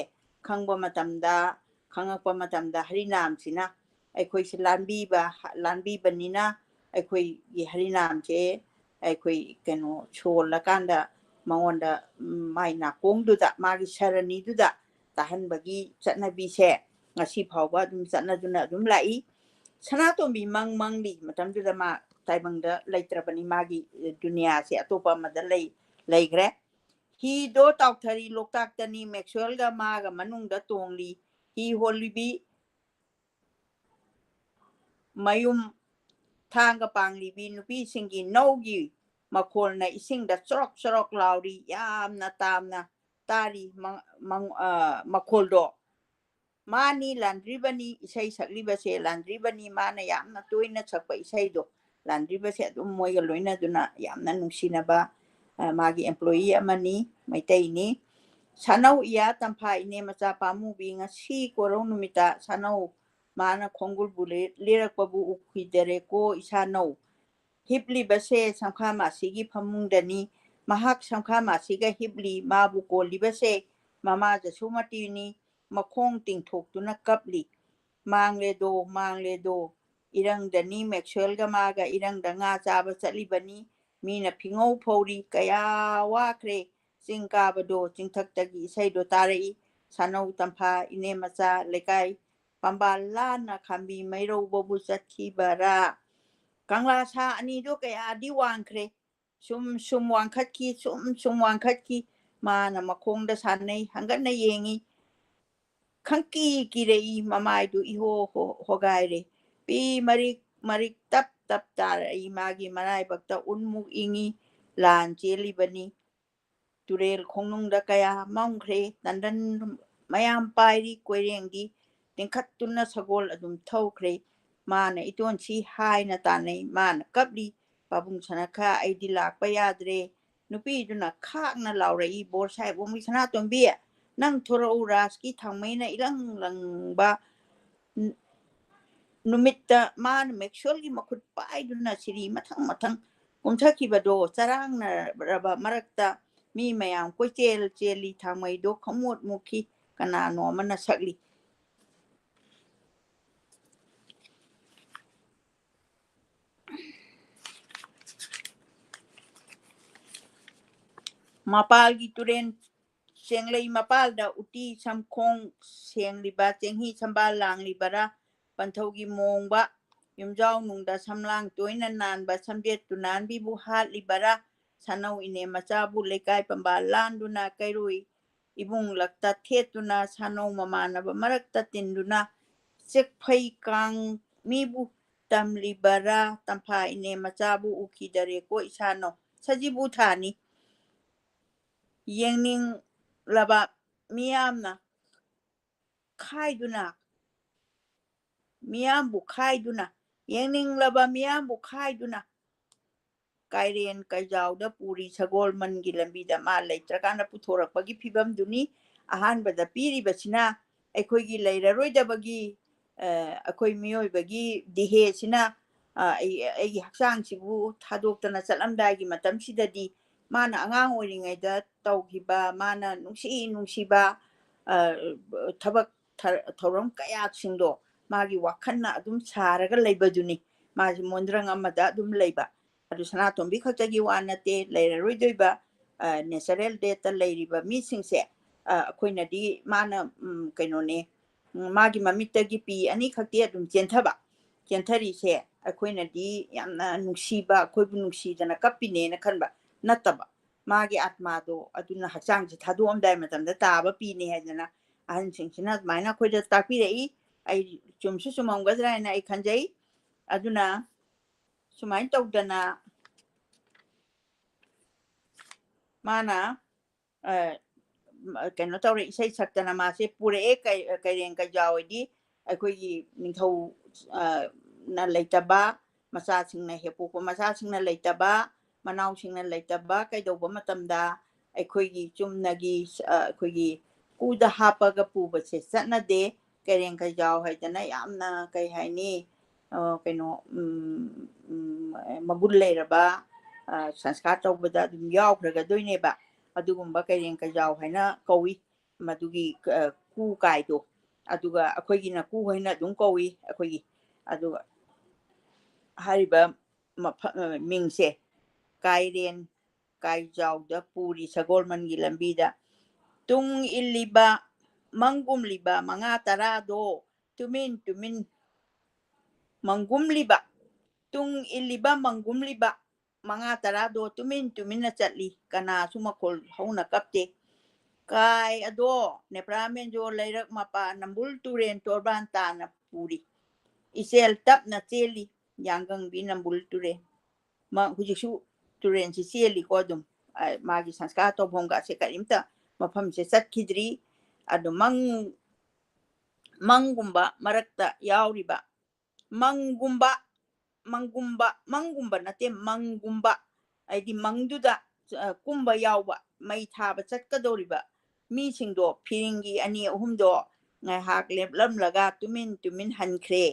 ꯈꯪꯕ ꯃꯇꯝꯗ, ꯈꯪꯉꯛꯄ ꯃꯇꯝꯗ ꯍꯔꯤꯅꯥꯝꯁꯤꯅ ꯑꯩꯈꯣꯏꯁꯦ ꯂꯥꯟꯕꯤꯕ, ꯂꯥꯟꯕꯤꯕꯅꯤꯅ ꯑꯩꯈꯣꯏꯒꯤ ꯍꯔꯤꯅꯥꯝꯁꯦ ꯑꯩꯈꯣꯏ ꯀꯩꯅꯣ ꯁꯣꯜꯂꯀꯥꯟꯗ ꯃꯉꯣꯟꯗ, ꯎꯝ, ꯃꯥꯏ ꯅꯥꯀꯣꯡꯗꯨꯗ, ꯃꯥꯒꯤ ꯁꯔꯅꯤꯗꯨꯗ ꯇꯥꯍꯟꯕꯒꯤ ꯆꯠꯅꯕꯤꯁꯦ ꯉꯁꯤ ꯐꯥꯎꯕ ꯑꯗꯨꯝ ꯆꯠꯅꯗꯨꯅ ꯑꯗꯨꯝ ꯂꯥꯛꯏ꯫ ꯁꯅꯥꯇꯣꯝꯕꯤ ꯃꯪ ꯃꯪꯂꯤ ꯃꯇꯝꯗꯨꯗ ꯃꯥ ꯇꯥꯏꯕꯪꯗ ꯂꯩꯇ꯭ꯔꯕꯅꯤ, ꯃꯥꯒꯤ ꯗꯨꯅꯤꯌꯥꯁꯦ ꯑꯇꯣꯞꯄ ꯑꯃꯗ ꯂꯩ, ꯂꯩꯈ꯭ꯔꯦ꯫ ꯍꯤꯗꯣ ꯇꯥꯎꯊꯔꯤ ꯂꯣꯛꯇꯥꯛꯇꯅꯤ, ꯃꯦꯛꯁꯋꯦꯜꯒ ꯃꯥꯒ ꯃꯅꯨꯡꯗ ꯇꯣꯡꯂꯤ꯫ ꯍꯤ ꯍꯣꯜꯂꯤꯕꯤ ꯃꯌꯨꯝ ꯊꯥꯡꯒ ꯄꯥꯡꯂꯤꯕꯤ ꯅꯨꯄꯤꯁꯤꯡꯒꯤ ꯅꯧꯒꯤ ꯃꯈꯣꯜꯅ ꯏꯁꯤꯡꯗ ꯆꯔꯣꯛ ꯆꯔꯣꯛ ꯂꯥꯎꯔꯤ, ꯌꯥꯝꯅ ꯇꯥꯝꯅ ꯇꯥꯔꯤ ꯃ-, ꯃꯪ-, ꯑ, ꯃꯈꯣꯜꯗꯣ꯫ ꯃꯥꯅꯤ ꯂꯥꯟꯗ꯭ꯔꯤꯕꯅꯤ, ꯏꯁꯩ ꯁꯛꯂꯤꯕꯁꯦ ꯂꯥꯟꯗ꯭ꯔꯤꯕꯅꯤ, ꯃꯥꯅ ꯌꯥꯝꯅ ꯇꯣꯏꯅ ꯁꯛꯄ ꯏꯁꯩꯗꯣ꯫ ꯂꯥꯟꯗ꯭ꯔꯤꯕꯁꯦ ꯑꯗꯨꯝ ꯃꯣꯏꯒ ꯂꯣꯏꯅꯗꯨꯅ ꯌꯥꯝꯅ ꯅꯨꯡꯁꯤꯅꯕ, ꯑ, ꯃꯥꯒꯤ employee ꯑꯃꯅꯤ, ꯃꯩꯇꯩꯅꯤ꯫ ꯁꯥꯅꯧ ꯏꯌꯥ ꯇꯝꯐꯥ ꯏꯅꯦ ꯃꯆꯥ ꯄꯥꯝꯃꯨꯕꯤ, ꯉꯁꯤ ꯀꯣꯔꯧ ꯅꯨꯃꯤꯠꯇ ꯁꯥꯅꯧ ꯃꯥꯅ ꯈꯣꯡꯒꯨꯜꯕꯨ ꯂꯤ-, ꯂꯤꯔꯛꯄꯕꯨ ꯎꯈꯤꯗꯔꯦꯀꯣ ꯏꯁꯥꯅꯧ꯫ ꯍꯤꯞꯂꯤꯕꯁꯦ ꯁꯝꯈꯥ ꯃꯥꯁꯤꯒꯤ ꯐꯃꯨꯡꯗꯅꯤ꯫ ꯃꯍꯥꯛ ꯁꯝꯈꯥ ꯃꯥꯁꯤꯒ ꯍꯤꯞꯂꯤ꯫ ꯃꯥꯕꯨ ꯀꯣꯜꯂꯤꯕꯁꯦ ꯃꯃꯥ ꯖꯁꯨꯃꯇꯤꯅꯤ꯫ ꯃꯈꯣꯡ ꯇꯤꯡꯊꯣꯛꯇꯨꯅ ꯀꯞꯂꯤ꯫ ꯃꯥꯡꯂꯦꯗꯣ, ꯃꯥꯡꯂꯦꯗꯣ꯫ ꯏꯔꯪꯗꯅꯤ, ꯃꯦꯛꯁꯋꯦꯜꯒ ꯃꯥꯒ ꯏꯔꯪꯗ ꯉꯥ ꯆꯥꯕ ꯆꯠꯂꯤꯕꯅꯤ꯫ ꯃꯤꯅ ꯐꯤꯉꯧ ꯐꯧꯔꯤ꯫ ꯀꯌꯥ ꯋꯥꯈ꯭ꯔꯦ ꯆꯤꯡ ꯀꯥꯕꯗꯣ꯫ ꯆꯤꯡꯊꯛꯇꯒꯤ ꯏꯁꯩꯗꯣ ꯇꯥꯔꯛꯏ꯫ ꯁꯥꯅꯧ ꯇꯝꯐꯥ ꯏꯅꯦ ꯃꯆꯥ ꯂꯩꯀꯥꯏ ꯄꯥꯝꯕꯥꯜ ꯂꯥꯟꯅ ꯈꯥꯝꯕꯤ ꯃꯩꯔꯧꯕꯕꯨ ꯆꯠꯈꯤꯕꯔꯥ? ꯀꯪꯂꯥ ꯁꯥ ꯑꯅꯤꯗꯣ ꯀꯌꯥꯗꯤ ꯋꯥꯡꯈ꯭ꯔꯦ꯫ ꯁꯨꯝ ꯁꯨꯝ ꯋꯥꯡꯈꯠꯈꯤ, ꯁꯨꯝ ꯁꯨꯝ ꯋꯥꯡꯈꯠꯈꯤ꯫ ꯃꯥꯅ ꯃꯈꯣꯡꯗ ꯁꯥꯟꯅꯩ, ꯍꯪꯒꯠꯅ ꯌꯦꯡꯉꯤ꯫ ꯈꯪꯀꯤ ꯀꯤꯔꯛꯏ, ꯃꯃꯥꯏꯗꯨ ꯏꯍꯣ ꯍꯣ-, ꯍꯣꯒꯥꯏꯔꯦ꯫ ꯄꯤ ꯃꯔꯤꯛ ꯃꯔꯤꯛ ꯇꯞ ꯇꯞ ꯇꯥꯔꯛꯏ, ꯃꯥꯒꯤ ꯃꯔꯥꯏꯕꯛꯇ ꯎꯟꯃꯨꯛ ꯏꯪꯉꯤ꯫ ꯂꯥꯟ ꯆꯦꯜꯂꯤꯕꯅꯤ꯫ ꯇꯨꯔꯦꯜ ꯈꯣꯡꯅꯨꯡꯗ ꯀꯌꯥ ꯃꯝꯈ꯭ꯔꯦ꯫ ꯇꯟꯗꯟ ꯃꯌꯥꯝ ꯄꯥꯏꯔꯤ ꯀꯣꯏꯔꯦꯡꯗꯤ꯫ ꯇꯤꯡꯈꯠꯇꯨꯅ ꯁꯒꯣꯜ ꯑꯗꯨꯝ ꯊꯧꯈ꯭ꯔꯦ꯫ ꯃꯥꯅ ꯏꯇꯣꯟꯁꯤ ꯍꯥꯏꯅ ꯇꯥꯟꯅꯩ꯫ ꯃꯥꯅ ꯀꯞꯂꯤ꯫ ꯄꯥꯕꯨꯡ ꯁꯅꯈꯥ, ꯑꯩꯗꯤ ꯂꯥꯛꯄ ꯌꯥꯗ꯭ꯔꯦ꯫ ꯅꯨꯄꯤꯗꯨꯅ ꯈꯥꯛꯅ ꯂꯥꯎꯔꯛꯏ, ꯕꯣꯔ ꯁꯥꯍꯦꯕ ꯑꯣꯡꯕꯤ ꯁꯅꯥꯇꯣꯝꯕꯤ, ꯅꯪ ꯊꯣꯔꯛꯎ, ꯔꯥꯁꯀꯤ ꯊꯥꯡꯃꯩꯅ ꯏꯂꯪ ꯂꯪꯕ ꯅꯨꯃꯤꯠꯇ ꯃꯥꯅ ꯃꯦꯛꯁꯋꯦꯜꯒꯤ ꯃꯈꯨꯠ ꯄꯥꯏꯗꯨꯅ ꯁꯤꯔꯤ ꯃꯊꯪ ꯃꯊꯪ ꯀꯨꯝꯊꯈꯤꯕꯗꯣ ꯆꯔꯥꯡꯅꯔꯕ ꯃꯔꯛꯇ ꯃꯤ ꯃꯌꯥꯝ ꯀꯣꯏꯆꯦꯜ ꯆꯦꯜꯂꯤ, ꯊꯥꯡꯃꯩꯗꯣ ꯈꯃꯣꯠ ꯃꯨꯛꯈꯤ, ꯀꯅꯥꯅꯣ ꯑꯃꯅ ꯁꯛꯂꯤ꯫ ꯃꯄꯥꯜꯒꯤ ꯇꯨꯔꯦꯟ ꯆꯦꯡꯂꯩ ꯃꯄꯥꯜꯗ ꯎꯇꯤ ꯁꯝꯈꯣꯡ ꯁꯦꯡꯂꯤꯕ, ꯆꯦꯡꯍꯤ ꯁꯝꯕꯥꯜ ꯂꯥꯡꯂꯤꯕꯔꯥ, ꯄꯟꯊꯧꯒꯤ ꯃꯣꯡꯕ ꯌꯨꯝꯖꯥꯎ ꯅꯨꯡꯗ ꯁꯝꯂꯥꯡ ꯇꯣꯏꯅ ꯅꯥꯟꯕ, ꯁꯝꯖꯦꯠ ꯇꯨꯅꯥꯟꯕꯤꯕꯨ ꯍꯥꯠꯂꯤꯕꯔꯥ, ꯁꯥꯅꯧ ꯏꯅꯦ ꯃꯆꯥꯕꯨ ꯂꯩꯀꯥꯏ ꯄꯝꯕ ꯂꯥꯟꯗꯨꯅ, ꯀꯩꯔꯣꯏ ꯏꯕꯨꯡ ꯂꯛꯇ ꯊꯦꯠꯇꯨꯅ, ꯁꯥꯅꯧ ꯃꯃꯥꯟꯅꯕ ꯃꯔꯛꯇ ꯇꯤꯟꯗꯨꯅ, ꯆꯦꯛꯐꯩ ꯀꯥꯡ ꯃꯤꯕꯨ ꯇꯝꯂꯤꯕꯔꯥ, ꯇꯝꯐꯥ ꯏꯅꯦ ꯃꯆꯥꯕꯨ ꯎꯈꯤꯗꯔꯦꯀꯣ ꯏꯁꯥꯅꯧ꯫ ꯁꯖꯤꯕꯨ ꯊꯥꯅꯤ꯫ ꯌꯦꯡꯅꯤꯡꯂꯕ ꯃꯤꯌꯥꯝꯅ ꯈꯥꯏꯗꯨꯅ, ꯃꯤꯌꯥꯝꯕꯨ ꯈꯥꯏꯗꯨꯅ, ꯌꯦꯡꯅꯤꯡꯂꯕ ꯃꯤꯌꯥꯝꯕꯨ ꯈꯥꯏꯗꯨꯅ, ꯀꯥꯏꯔꯦꯟ ꯀꯩꯖꯥꯎꯗ ꯄꯨꯔꯤ ꯁꯒꯣꯜꯕꯟꯒꯤ ꯂꯝꯕꯤꯗ ꯃꯥ ꯂꯩꯇ꯭ꯔꯀꯥꯟꯗ ꯄꯨꯊꯣꯔꯛꯄꯒꯤ ꯐꯤꯕꯝꯗꯨꯅꯤ꯫ ꯑꯍꯥꯟꯕꯗ ꯄꯤꯔꯤꯕꯁꯤꯅ ꯑꯩꯈꯣꯏꯒꯤ ꯂꯩꯔꯔꯣꯏꯗꯕꯒꯤ, ꯑ, ꯑꯩꯈꯣꯏ ꯃꯤꯑꯣꯏꯕꯒꯤ ꯗꯤꯍꯦꯁꯤꯅ, ꯑ, ꯑꯩ, ꯑꯩꯒꯤ ꯍꯛꯆꯥꯡꯁꯤꯕꯨ ꯊꯥꯗꯣꯛꯇꯅ ꯆꯠꯂꯝꯗꯥꯏꯒꯤ ꯃꯇꯝꯁꯤꯗꯗꯤ ꯃꯥꯅ ꯑꯉꯥꯡ ꯑꯣꯏꯔꯤꯉꯩꯗ ꯇꯧꯈꯤꯕ, ꯃꯥꯅ ꯅꯨꯡꯁꯤ ꯅꯨꯡꯁꯤꯕ, ꯑ, ꯊꯕꯛ ꯊ-, ꯊꯧꯔꯝ ꯀꯌꯥꯁꯤꯡꯗꯣ ꯃꯥꯒꯤ ꯋꯥꯈꯜꯅ ꯑꯗꯨꯝ ꯁꯥꯔꯒ ꯂꯩꯕꯗꯨꯅꯤ꯫ ꯃꯥꯁꯤ ꯃꯣꯟꯗ꯭ꯔꯪ ꯑꯃꯗ ꯑꯗꯨꯝ ꯂꯩꯕ꯫ ꯑꯗꯨ ꯁꯅꯥꯇꯣꯝꯕꯤ ꯈꯛꯇꯒꯤ ꯋꯥ ꯅꯠꯇꯦ, ꯂꯩꯔꯔꯣꯏꯗꯣꯏꯕ, ꯑ, natural death ꯇ ꯂꯩꯔꯤꯕ ꯃꯤꯁꯤꯡꯁꯦ, ꯑ, ꯑꯩꯈꯣꯏꯅꯗꯤ ꯃꯥꯅ, ꯎꯝ, ꯀꯩꯅꯣꯅꯦ, ꯎꯝ, ꯃꯥꯒꯤ ꯃꯃꯤꯠꯇꯒꯤ ꯄꯤ ꯑꯅꯤꯈꯛꯇꯤ ꯑꯗꯨꯝ ꯆꯦꯟꯊꯕ꯫ ꯆꯦꯟꯊꯔꯤꯁꯦ ꯑꯩꯈꯣꯏꯅꯗꯤ ꯌꯥꯝꯅ ꯅꯨꯡꯁꯤꯕ, ꯑꯩꯈꯣꯏꯕꯨ ꯅꯨꯡꯁꯤꯗꯅ ꯀꯞꯄꯤꯅꯦꯅ ꯈꯟꯕ ꯅꯠꯇꯕ, ꯃꯥꯒꯤ ꯑꯥꯠꯃꯥꯗꯣ ꯑꯗꯨꯅ ꯍꯛꯆꯥꯡꯁꯦ ꯊꯥꯗꯣꯛꯑꯝꯗꯥꯏ ꯃꯇꯝꯗ ꯇꯥꯕ ꯄꯤꯅꯦ ꯍꯥꯏꯗꯅ ꯑꯍꯟꯁꯤꯡꯁꯤꯅ ꯑꯗꯨꯃꯥꯏꯅ ꯑꯩꯈꯣꯏꯗ ꯇꯥꯛꯄꯤꯔꯛꯏ꯫ ꯑꯩ ꯆꯨꯝꯁꯨ ꯆꯨꯝꯃꯝꯒꯗ꯭ꯔꯥ ꯍꯥꯏꯅ ꯑꯩ ꯈꯟꯖꯩ꯫ ꯑꯗꯨꯅ ꯁꯨꯃꯥꯏꯅ ꯇꯧꯗꯅ ꯃꯥꯅ, ꯑ, ꯀꯩꯅꯣ ꯇꯧꯔꯦ, ꯏꯁꯩ ꯁꯛꯇꯅ ꯃꯥꯁꯦ ꯄꯨꯔꯛꯑꯦ꯫ ꯀꯩ-, ꯀꯩꯔꯦꯡ ꯀꯩꯖꯥꯎ ꯍꯥꯏꯗꯤ ꯑꯩꯈꯣꯏꯒꯤ ꯅꯤꯡꯊꯧ, ꯑ, ꯅ ꯂꯩꯇꯕ, ꯃꯆꯥꯁꯤꯡꯅ ꯍꯦꯛ ꯄꯣꯛꯄ ꯃꯆꯥꯁꯤꯡꯅ ꯂꯩꯇꯕ, ꯃꯅꯥꯎꯁꯤꯡꯅ ꯂꯩꯇꯕ ꯀꯩꯗꯧꯕ ꯃꯇꯝꯗ ꯑꯩꯈꯣꯏꯒꯤ ꯆꯨꯝꯅꯒꯤ, ꯑ, ꯑꯩꯈꯣꯏꯒꯤ ꯀꯨꯗ ꯍꯥꯞꯄꯒ ꯄꯨꯕꯁꯦ ꯆꯠꯅꯗꯦ꯫ ꯀꯩꯔꯦꯡ ꯀꯩꯖꯥꯎ ꯍꯥꯏꯗꯅ ꯌꯥꯝꯅ, ꯀꯩ ꯍꯥꯏꯅꯤ, ꯑ, ꯀꯩꯅꯣ, ꯎꯝ, ꯎꯝ, ꯃꯒꯨꯟ ꯂꯩꯔꯕ, ꯑ, ꯁꯪꯁꯀꯥꯔ ꯇꯧꯕꯗ ꯑꯗꯨꯝ ꯌꯥꯎꯈ꯭ꯔꯒꯗꯣꯏꯅꯦꯕ꯫ ꯑꯗꯨꯒꯨꯝꯕ ꯀꯩꯔꯦꯡ ꯀꯩꯖꯥꯎ ꯍꯥꯏꯅ ꯀꯧꯏ꯫ ꯃꯗꯨꯒꯤ, ꯑ, ꯀꯨ ꯀꯥꯏꯗꯣ꯫ ꯑꯗꯨꯒ ꯑꯩꯈꯣꯏꯒꯤꯅ ꯀꯨ ꯍꯥꯏꯅ ꯑꯗꯨꯝ ꯀꯧꯏ ꯑꯩꯈꯣꯏꯒꯤ꯫ ꯑꯗꯨꯒ ꯍꯥꯏꯔꯤꯕ ꯃꯐ-, ꯑ, ꯃꯤꯡꯁꯦ ꯀꯥꯏꯔꯦꯟ ꯀꯥꯏꯖꯥꯎꯗ ꯄꯨꯔꯤ ꯁꯒꯣꯜꯕꯟꯒꯤ ꯂꯝꯕꯤꯗ꯫ ꯇꯨꯡ ꯏꯜꯂꯤꯕ ꯃꯪꯒꯨꯝꯂꯤꯕ ꯃꯉꯥ ꯇꯔꯥꯗꯣ ꯇꯨꯃꯤꯟ ꯇꯨꯃꯤꯟ ꯃꯪꯒꯨꯝꯂꯤꯕ, ꯇꯨꯡ ꯏꯜꯂꯤꯕ ꯃꯪꯒꯨꯝꯂꯤꯕ ꯃꯉꯥ ꯇꯔꯥꯗꯣ ꯇꯨꯃꯤꯟ ꯇꯨꯃꯤꯟꯅ ꯆꯠꯂꯤ, ꯀꯅꯥꯁꯨ ꯃꯈꯣꯜ ꯍꯧꯅ ꯀꯞꯇꯦ꯫ ꯀꯥꯏ ꯑꯗꯣ ꯅꯦꯄ꯭ꯔꯥ ꯃꯦꯟꯖꯣ ꯂꯩꯔꯛ ꯃꯄꯥ ꯅꯝꯕꯨꯜ ꯇꯨꯔꯦꯟ ꯇꯣꯔꯕꯥꯟ ꯇꯥꯅ ꯄꯨꯔꯤ꯫ ꯏꯆꯦꯜ ꯇꯞꯅ ꯆꯦꯜꯂꯤ, ꯌꯥꯡꯒꯪꯕꯤ ꯅꯝꯕꯨꯜ ꯇꯨꯔꯦꯟ꯫ ꯃꯥ ꯍꯧꯖꯤꯛꯁꯨ ꯇꯨꯔꯦꯟꯁꯤ ꯆꯦꯜꯂꯤꯀꯣ ꯑꯗꯨꯝ꯫ ꯑ, ꯃꯥꯒꯤ ꯁꯪꯁꯀꯥꯔ ꯇꯧꯐꯝꯒꯁꯦ ꯀꯔꯤꯝꯇ ꯃꯐꯝꯁꯦ ꯆꯠꯈꯤꯗ꯭ꯔꯤ꯫ ꯑꯗꯨ ꯃꯪ-, ꯃꯪꯒꯨꯝꯕ ꯃꯔꯛꯇ ꯌꯥꯎꯔꯤꯕ, ꯃꯪꯒꯨꯝꯕ, ꯃꯪꯒꯨꯝꯕ, ꯃꯪꯒꯨꯝꯕ ꯅꯠꯇꯦ, ꯃꯪꯒꯨꯝꯕ, ꯍꯥꯏꯗꯤ ꯃꯪꯗꯨꯗ, ꯑ, ꯀꯨꯝꯕ ꯌꯥꯎꯕ, ꯃꯩ ꯊꯥꯕ ꯆꯠꯀꯗꯧꯔꯤꯕ ꯃꯤꯁꯤꯡꯗꯣ, ꯐꯤꯔꯤꯡꯒꯤ ꯑꯅꯤ ꯑꯍꯨꯝꯗꯣ ꯉꯥꯏꯍꯥꯛ ꯂꯦꯞꯂꯝꯂꯒ ꯇꯨꯃꯤꯟ ꯇꯨꯃꯤꯟ ꯍꯟꯈ꯭ꯔꯦ꯫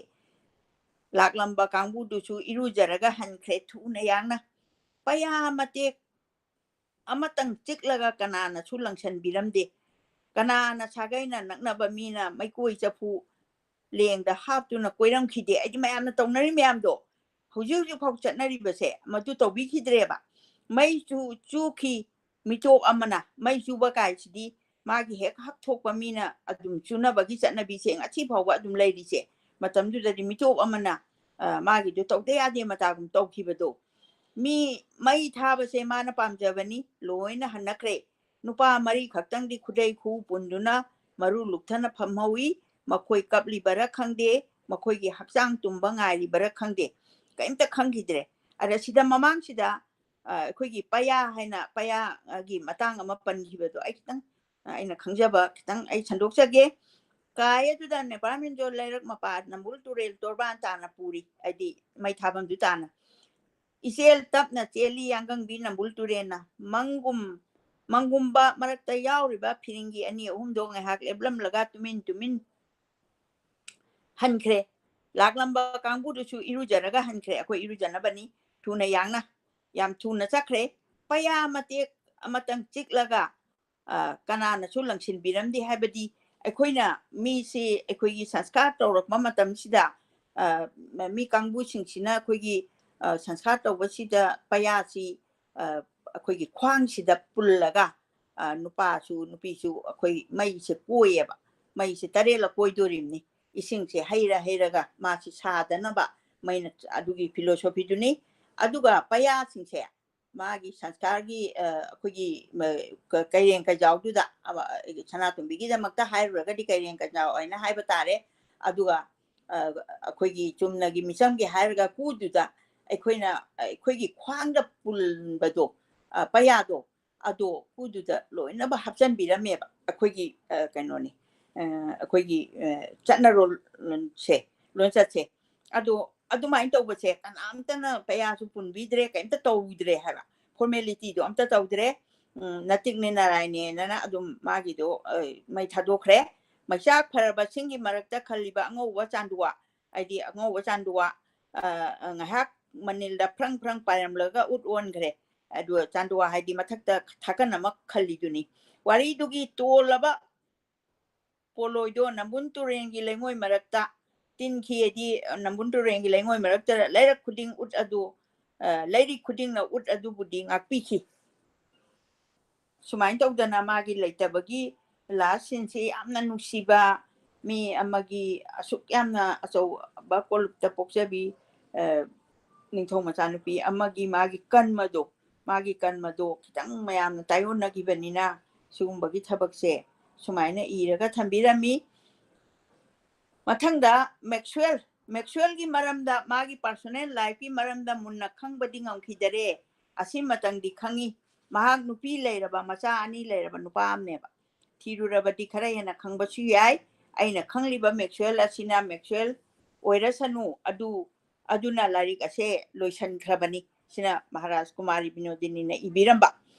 ꯂꯥꯛꯂꯝꯕ ꯀꯥꯡꯕꯨꯗꯨꯁꯨ ꯏꯔꯨꯖꯔꯒ ꯍꯟꯈ꯭ꯔꯦ ꯊꯨꯅ ꯌꯥꯡꯅ꯫ ꯄꯌꯥ ꯃꯇꯦꯛ ꯑꯃꯇꯪ ꯆꯤꯛꯂꯒ ꯀꯅꯥꯅꯁꯨ ꯂꯪꯁꯟꯕꯤꯔꯝꯗꯦ꯫ ꯀꯅꯥꯅ ꯁꯥꯒꯩꯅ ꯅꯛꯅꯕ ꯃꯤꯅ ꯃꯩꯀꯣꯏ ꯆꯐꯨ ꯂꯦꯡꯗ ꯍꯥꯞꯇꯨꯅ ꯀꯣꯏꯔꯝꯈꯤꯗꯦ꯫ ꯍꯥꯏꯗꯤ ꯃꯌꯥꯝꯅ ꯇꯧꯅꯔꯤ ꯃꯌꯥꯝꯗꯣ ꯍꯧꯖꯤꯛ ꯍꯧꯖꯤꯛ ꯐꯥꯎ ꯆꯠꯅꯔꯤꯕꯁꯦ ꯃꯗꯨ ꯇꯧꯕꯤꯈꯤꯗ꯭ꯔꯦꯕ꯫ ꯃꯩꯁꯨ ꯆꯨꯈꯤ, ꯃꯤꯇꯣꯞ ꯑꯃꯅ꯫ ꯃꯩ ꯆꯨꯕ ꯀꯥꯏꯁꯤꯗꯤ ꯃꯥꯒꯤ ꯍꯦꯛ ꯍꯛꯊꯣꯛꯄ ꯃꯤꯅ ꯑꯗꯨꯝ ꯆꯨꯅꯕꯒꯤ ꯆꯠꯅꯕꯤꯁꯦ ꯉꯁꯤ ꯐꯥꯎꯕ ꯑꯗꯨꯝ ꯂꯩꯔꯤꯁꯦ꯫ ꯃꯇꯝꯗꯨꯗꯗꯤ ꯃꯤꯇꯣꯞ ꯑꯃꯅ, ꯑ, ꯃꯥꯒꯤꯗꯨ ꯇꯧꯗ ꯌꯥꯗꯦ ꯃꯇꯥꯒꯨꯝ ꯇꯧꯈꯤꯕꯗꯣ꯫ ꯃꯤ ꯃꯩ ꯊꯥꯕꯁꯦ ꯃꯥꯅ ꯄꯥꯝꯖꯕꯅꯤ, ꯂꯣꯏꯅ ꯍꯟꯅꯈ꯭ꯔꯦ꯫ ꯅꯨꯄꯥ ꯃꯔꯤ ꯈꯛꯇꯪꯗꯤ ꯈꯨꯗꯩ ꯈꯨꯎ ꯄꯨꯟꯗꯨꯅ ꯃꯔꯨ ꯂꯨꯛꯊꯅ ꯐꯝꯍꯧꯏ꯫ ꯃꯈꯣꯏ ꯀꯞꯂꯤꯕꯔꯥ ꯈꯪꯗꯦ, ꯃꯈꯣꯏꯒꯤ ꯍꯛꯆꯥꯡ ꯇꯨꯝꯕ ꯉꯥꯏꯔꯤꯕꯔꯥ ꯈꯪꯗꯦ, ꯀꯔꯤꯝꯇ ꯈꯪꯈꯤꯗ꯭ꯔꯦ꯫ ꯑꯗ ꯁꯤꯗ ꯃꯃꯥꯡꯁꯤꯗ, ꯑ, ꯑꯩꯈꯣꯏꯒꯤ ꯄꯌꯥ ꯍꯥꯏꯅ, ꯄꯌꯥꯒꯤ ꯃꯇꯥꯡ ꯑꯃ ꯄꯟꯈꯤꯕꯗꯣ ꯑꯩ ꯈꯤꯇꯪ, ꯑ, ꯑꯩꯅ ꯈꯪꯖꯕ ꯈꯤꯇꯪ ꯑꯩ ꯁꯟꯗꯣꯛꯆꯒꯦ꯫ ꯀꯥꯏ ꯑꯗꯨꯗ ꯅꯦꯄꯥꯔꯃꯦꯟꯖꯣ ꯂꯩꯔꯛ ꯃꯄꯥ ꯅꯝꯕꯨꯜ ꯇꯨꯔꯦꯜ ꯇꯣꯔꯕꯥꯟ ꯇꯥꯅ ꯄꯨꯔꯤ, ꯍꯥꯏꯗꯤ ꯃꯩ ꯊꯥꯐꯝꯗꯨ ꯇꯥꯅ꯫ ꯏꯆꯦꯜ ꯇꯞꯅ ꯆꯦꯜꯂꯤ ꯌꯥꯡꯒꯪꯕꯤ ꯅꯝꯕꯨꯜ ꯇꯨꯔꯦꯟꯅ꯫ ꯃꯪꯒꯨꯝ, ꯃꯪꯒꯨꯝꯕ ꯃꯔꯛꯇ ꯌꯥꯎꯔꯤꯕ ꯐꯤꯔꯤꯡꯒꯤ ꯑꯅꯤ ꯑꯍꯨꯝꯗꯣ ꯉꯥꯏꯍꯥꯛ ꯂꯦꯞꯂꯝꯂꯒ ꯇꯨꯃꯤꯟ ꯇꯨꯃꯤꯟ ꯍꯟꯈ꯭ꯔꯦ꯫ ꯂꯥꯛꯂꯝꯕ ꯀꯥꯡꯕꯨꯗꯨꯁꯨ ꯏꯔꯨꯖꯔꯒ ꯍꯟꯈ꯭ꯔꯦ꯫ ꯑꯩꯈꯣꯏ ꯏꯔꯨꯖꯅꯕꯅꯤ꯫ ꯊꯨꯅ ꯌꯥꯡꯅ, ꯌꯥꯝ ꯊꯨꯅ ꯆꯠꯈ꯭ꯔꯦ꯫ ꯄꯌꯥ ꯃꯇꯦꯛ ꯑꯃꯇꯪ ꯆꯤꯛꯂꯒ, ꯑ, ꯀꯅꯥꯅꯁꯨ ꯂꯪꯁꯤꯟꯕꯤꯔꯝꯗꯦ꯫ ꯍꯥꯏꯕꯗꯤ ꯑꯩꯈꯣꯏꯅ ꯃꯤꯁꯤ ꯑꯩꯈꯣꯏꯒꯤ ꯁꯪꯁꯀꯥꯔ ꯇꯧꯔꯛꯄ ꯃꯇꯝꯁꯤꯗ, ꯑ, ꯃꯤ ꯀꯥꯡꯕꯨꯁꯤꯡꯁꯤꯅ ꯑꯩꯈꯣꯏꯒꯤ, ꯑ, ꯁꯪꯁꯀꯥꯔ ꯇꯧꯕꯁꯤꯗ ꯄꯌꯥꯁꯤ, ꯑ, ꯑꯩꯈꯣꯏꯒꯤ ꯈ꯭ꯋꯥꯡꯁꯤꯗ ꯄꯨꯜꯂꯒ, ꯑ, ꯅꯨꯄꯥꯁꯨ ꯅꯨꯄꯤꯁꯨ ꯑꯩꯈꯣꯏ ꯃꯩꯁꯦ ꯀꯣꯏꯌꯦꯕ꯫ ꯃꯩꯁꯦ ꯇꯔꯦꯠꯂꯛ ꯀꯣꯏꯗꯣꯔꯤꯕꯅꯤ꯫ ꯏꯁꯤꯡꯁꯦ ꯍꯩꯔ ꯍꯩꯔꯒ ꯃꯥꯁꯤ ꯁꯥꯗꯅꯕ ꯃꯩꯅ, ꯑꯗꯨꯒꯤ philosophyꯗꯨꯅꯤ꯫ ꯑꯗꯨꯒ ꯄꯌꯥꯁꯤꯡꯁꯦ ꯃꯥꯒꯤ ꯁꯪꯁꯀꯥꯔꯒꯤ, ꯑ, ꯑꯩꯈꯣꯏꯒꯤ, ꯃ-, ꯀ-, ꯀꯩꯔꯦꯡ ꯀꯩꯖꯥꯎꯗꯨꯗ, ꯑꯃ, ꯑ, ꯁꯅꯥꯇꯣꯝꯕꯤꯒꯤꯗꯃꯛꯇ ꯍꯥꯏꯔꯨꯔꯒꯗꯤ ꯀꯩꯔꯦꯡ ꯀꯩꯖꯥꯎ ꯍꯥꯏꯅ ꯍꯥꯏꯕ ꯇꯥꯔꯦ꯫ ꯑꯗꯨꯒ, ꯑ, ꯑꯩꯈꯣꯏꯒꯤ ꯆꯨꯝꯅꯒꯤ ꯃꯤꯆꯝꯒꯤ ꯍꯥꯏꯔꯒ ꯀꯨꯗꯨꯗ ꯑꯩꯈꯣꯏꯅ, ꯑꯩꯈꯣꯏꯒꯤ ꯈ꯭ꯋꯥꯡꯗ ꯄꯨꯟꯕꯗꯣ, ꯑ, ꯄꯌꯥꯗꯣ, ꯑꯗꯣ ꯀꯨꯗꯨꯗ ꯂꯣꯏꯅꯃꯛ ꯍꯥꯞꯆꯤꯟꯕꯤꯔꯝꯃꯦꯕ꯫ ꯑꯩꯈꯣꯏꯒꯤ, ꯑ, ꯀꯩꯅꯣꯅꯤ, ꯑ, ꯑꯩꯈꯣꯏꯒꯤ, ꯑ, ꯆꯠꯅꯔꯣꯜꯁꯦ, ꯂꯣꯟꯆꯠꯁꯦ꯫ ꯑꯗꯣ ꯑꯗꯨꯃꯥꯏꯅ ꯇꯧꯕꯁꯦ ꯀꯅꯥꯝꯇꯅ ꯄꯌꯥꯁꯨ ꯄꯨꯟꯕꯤꯗ꯭ꯔꯦ, ꯀꯩꯝꯇ ꯇꯧꯗ꯭ꯔꯦ ꯍꯥꯏꯕ꯫ Formalityꯗꯣ ꯑꯝꯇ ꯇꯧꯗ꯭ꯔꯦ꯫ ꯎꯝ, ꯅꯇꯤꯛꯅꯦ ꯅꯥꯔꯥꯏꯅꯦꯅ ꯑꯗꯨꯝ ꯃꯥꯒꯤꯗꯣ, ꯑ, ꯃꯩ ꯊꯥꯗꯣꯛꯈ꯭ꯔꯦ꯫ ꯃꯩꯆꯥꯛ ꯐꯔꯕꯁꯤꯡꯒꯤ ꯃꯔꯛꯇ ꯈꯜꯂꯤꯕ ꯑꯉꯧꯕ ꯆꯥꯟꯗꯨꯋꯥ, ꯍꯥꯏꯗꯤ ꯑꯉꯧꯕ ꯆꯥꯟꯗꯨꯋꯥ, ꯑ, ꯑ, ꯉꯥꯏꯍꯥꯛ ꯃꯅꯤꯜꯗ ꯐ꯭ꯔꯪ ꯐ꯭ꯔꯪ ꯄꯥꯏꯔꯝꯂꯒ ꯎꯠ ꯑꯣꯟꯈ꯭ꯔꯦ꯫ ꯑꯗꯨꯒ ꯆꯥꯟꯗꯨꯋꯥ ꯍꯥꯏꯗꯤ ꯃꯊꯛꯇ ꯊꯥꯀꯟ ꯑꯃ ꯈꯜꯂꯤꯗꯨꯅꯤ꯫ ꯋꯥꯔꯤꯗꯨꯒꯤ ꯇꯣꯜꯂꯕ ꯄꯣꯂꯣꯏꯗꯣ ꯅꯝꯕꯨꯜ ꯇꯨꯔꯦꯜꯒꯤ ꯂꯩꯉꯣꯏ ꯃꯔꯛꯇ ꯇꯤꯟꯈꯤ ꯍꯥꯏꯗꯤ, ꯅꯝꯕꯨꯜ ꯇꯨꯔꯦꯜꯒꯤ ꯂꯩꯉꯣꯏ ꯃꯔꯛꯇ ꯂꯩꯔꯛ ꯈꯨꯗꯤꯡ ꯎꯠ ꯑꯗꯨ, ꯑ, ꯂꯩꯔꯤꯛ ꯈꯨꯗꯤꯡꯅ ꯎꯠ ꯑꯗꯨꯕꯨꯗꯤ ꯉꯥꯛꯄꯤꯈꯤ꯫ ꯁꯨꯃꯥꯏꯅ ꯇꯧꯗꯅ ꯃꯥꯒꯤ ꯂꯩꯇꯕꯒꯤ last sceneꯁꯤ ꯌꯥꯝꯅ ꯅꯨꯡꯁꯤꯕ, ꯃꯤ ꯑꯃꯒꯤ ꯑꯁꯨꯛ ꯌꯥꯝꯅ ꯑꯆꯧꯕ ꯀꯣꯂꯨꯞꯇ ꯄꯣꯛꯆꯕꯤ, ꯑ, ꯅꯤꯡꯊꯧ ꯃꯆꯥꯅꯨꯄꯤ ꯑꯃꯒꯤ ꯃꯥꯒꯤ ꯀꯟꯃꯗꯣ, ꯃꯥꯒꯤ ꯀꯟꯃꯗꯣ ꯈꯤꯇꯪ ꯃꯌꯥꯝꯅ ꯇꯥꯏꯑꯣꯟꯅꯈꯤꯕꯅꯤꯅ ꯁꯤꯒꯨꯝꯕꯒꯤ ꯊꯕꯛꯁꯦ ꯁꯨꯃꯥꯏꯅ ꯏꯔꯒ ꯊꯝꯕꯤꯔꯝꯃꯤ꯫ ꯃꯊꯪꯗ ꯃꯦꯛꯁꯋꯦꯜ, ꯃꯦꯛꯁꯋꯦꯜꯒꯤ ꯃꯔꯝꯗ, ꯃꯥꯒꯤ personal lifeꯀꯤ ꯃꯔꯝꯗ ꯃꯨꯟꯅ ꯈꯪꯕꯗꯤ ꯉꯝꯈꯤꯗꯔꯦ꯫ ꯑꯁꯤꯃꯇꯪꯗꯤ ꯈꯪꯉꯤ, ꯃꯍꯥꯛ ꯅꯨꯄꯤ ꯂꯩꯔꯕ, ꯃꯆꯥ ꯑꯅꯤ ꯂꯩꯔꯕ ꯅꯨꯄꯥ ꯑꯃꯅꯦꯕ꯫ ꯊꯤꯔꯨꯔꯕꯗꯤ ꯈꯔ ꯍꯦꯟꯅ ꯈꯪꯕꯁꯨ ꯌꯥꯏ꯫ ꯑꯩꯅ ꯈꯪꯂꯤꯕ ꯃꯦꯛꯁꯋꯦꯜ ꯑꯁꯤꯅ ꯃꯦꯛꯁꯋꯦꯜ ꯑꯣꯏꯔꯁꯅꯨ, ꯑꯗꯨ, ꯑꯗꯨꯅ ꯂꯥꯏꯔꯤꯛ ꯑꯁꯦ ꯂꯣꯏꯁꯤꯟꯈ꯭ꯔꯕꯅꯤ꯫ ꯁꯤꯅ ꯃꯍꯥꯔꯥꯖ ꯀꯨꯃꯥꯔꯤ ꯕꯤꯅꯣꯗꯤꯅꯤꯅ ꯏꯕꯤꯔꯝꯕ꯫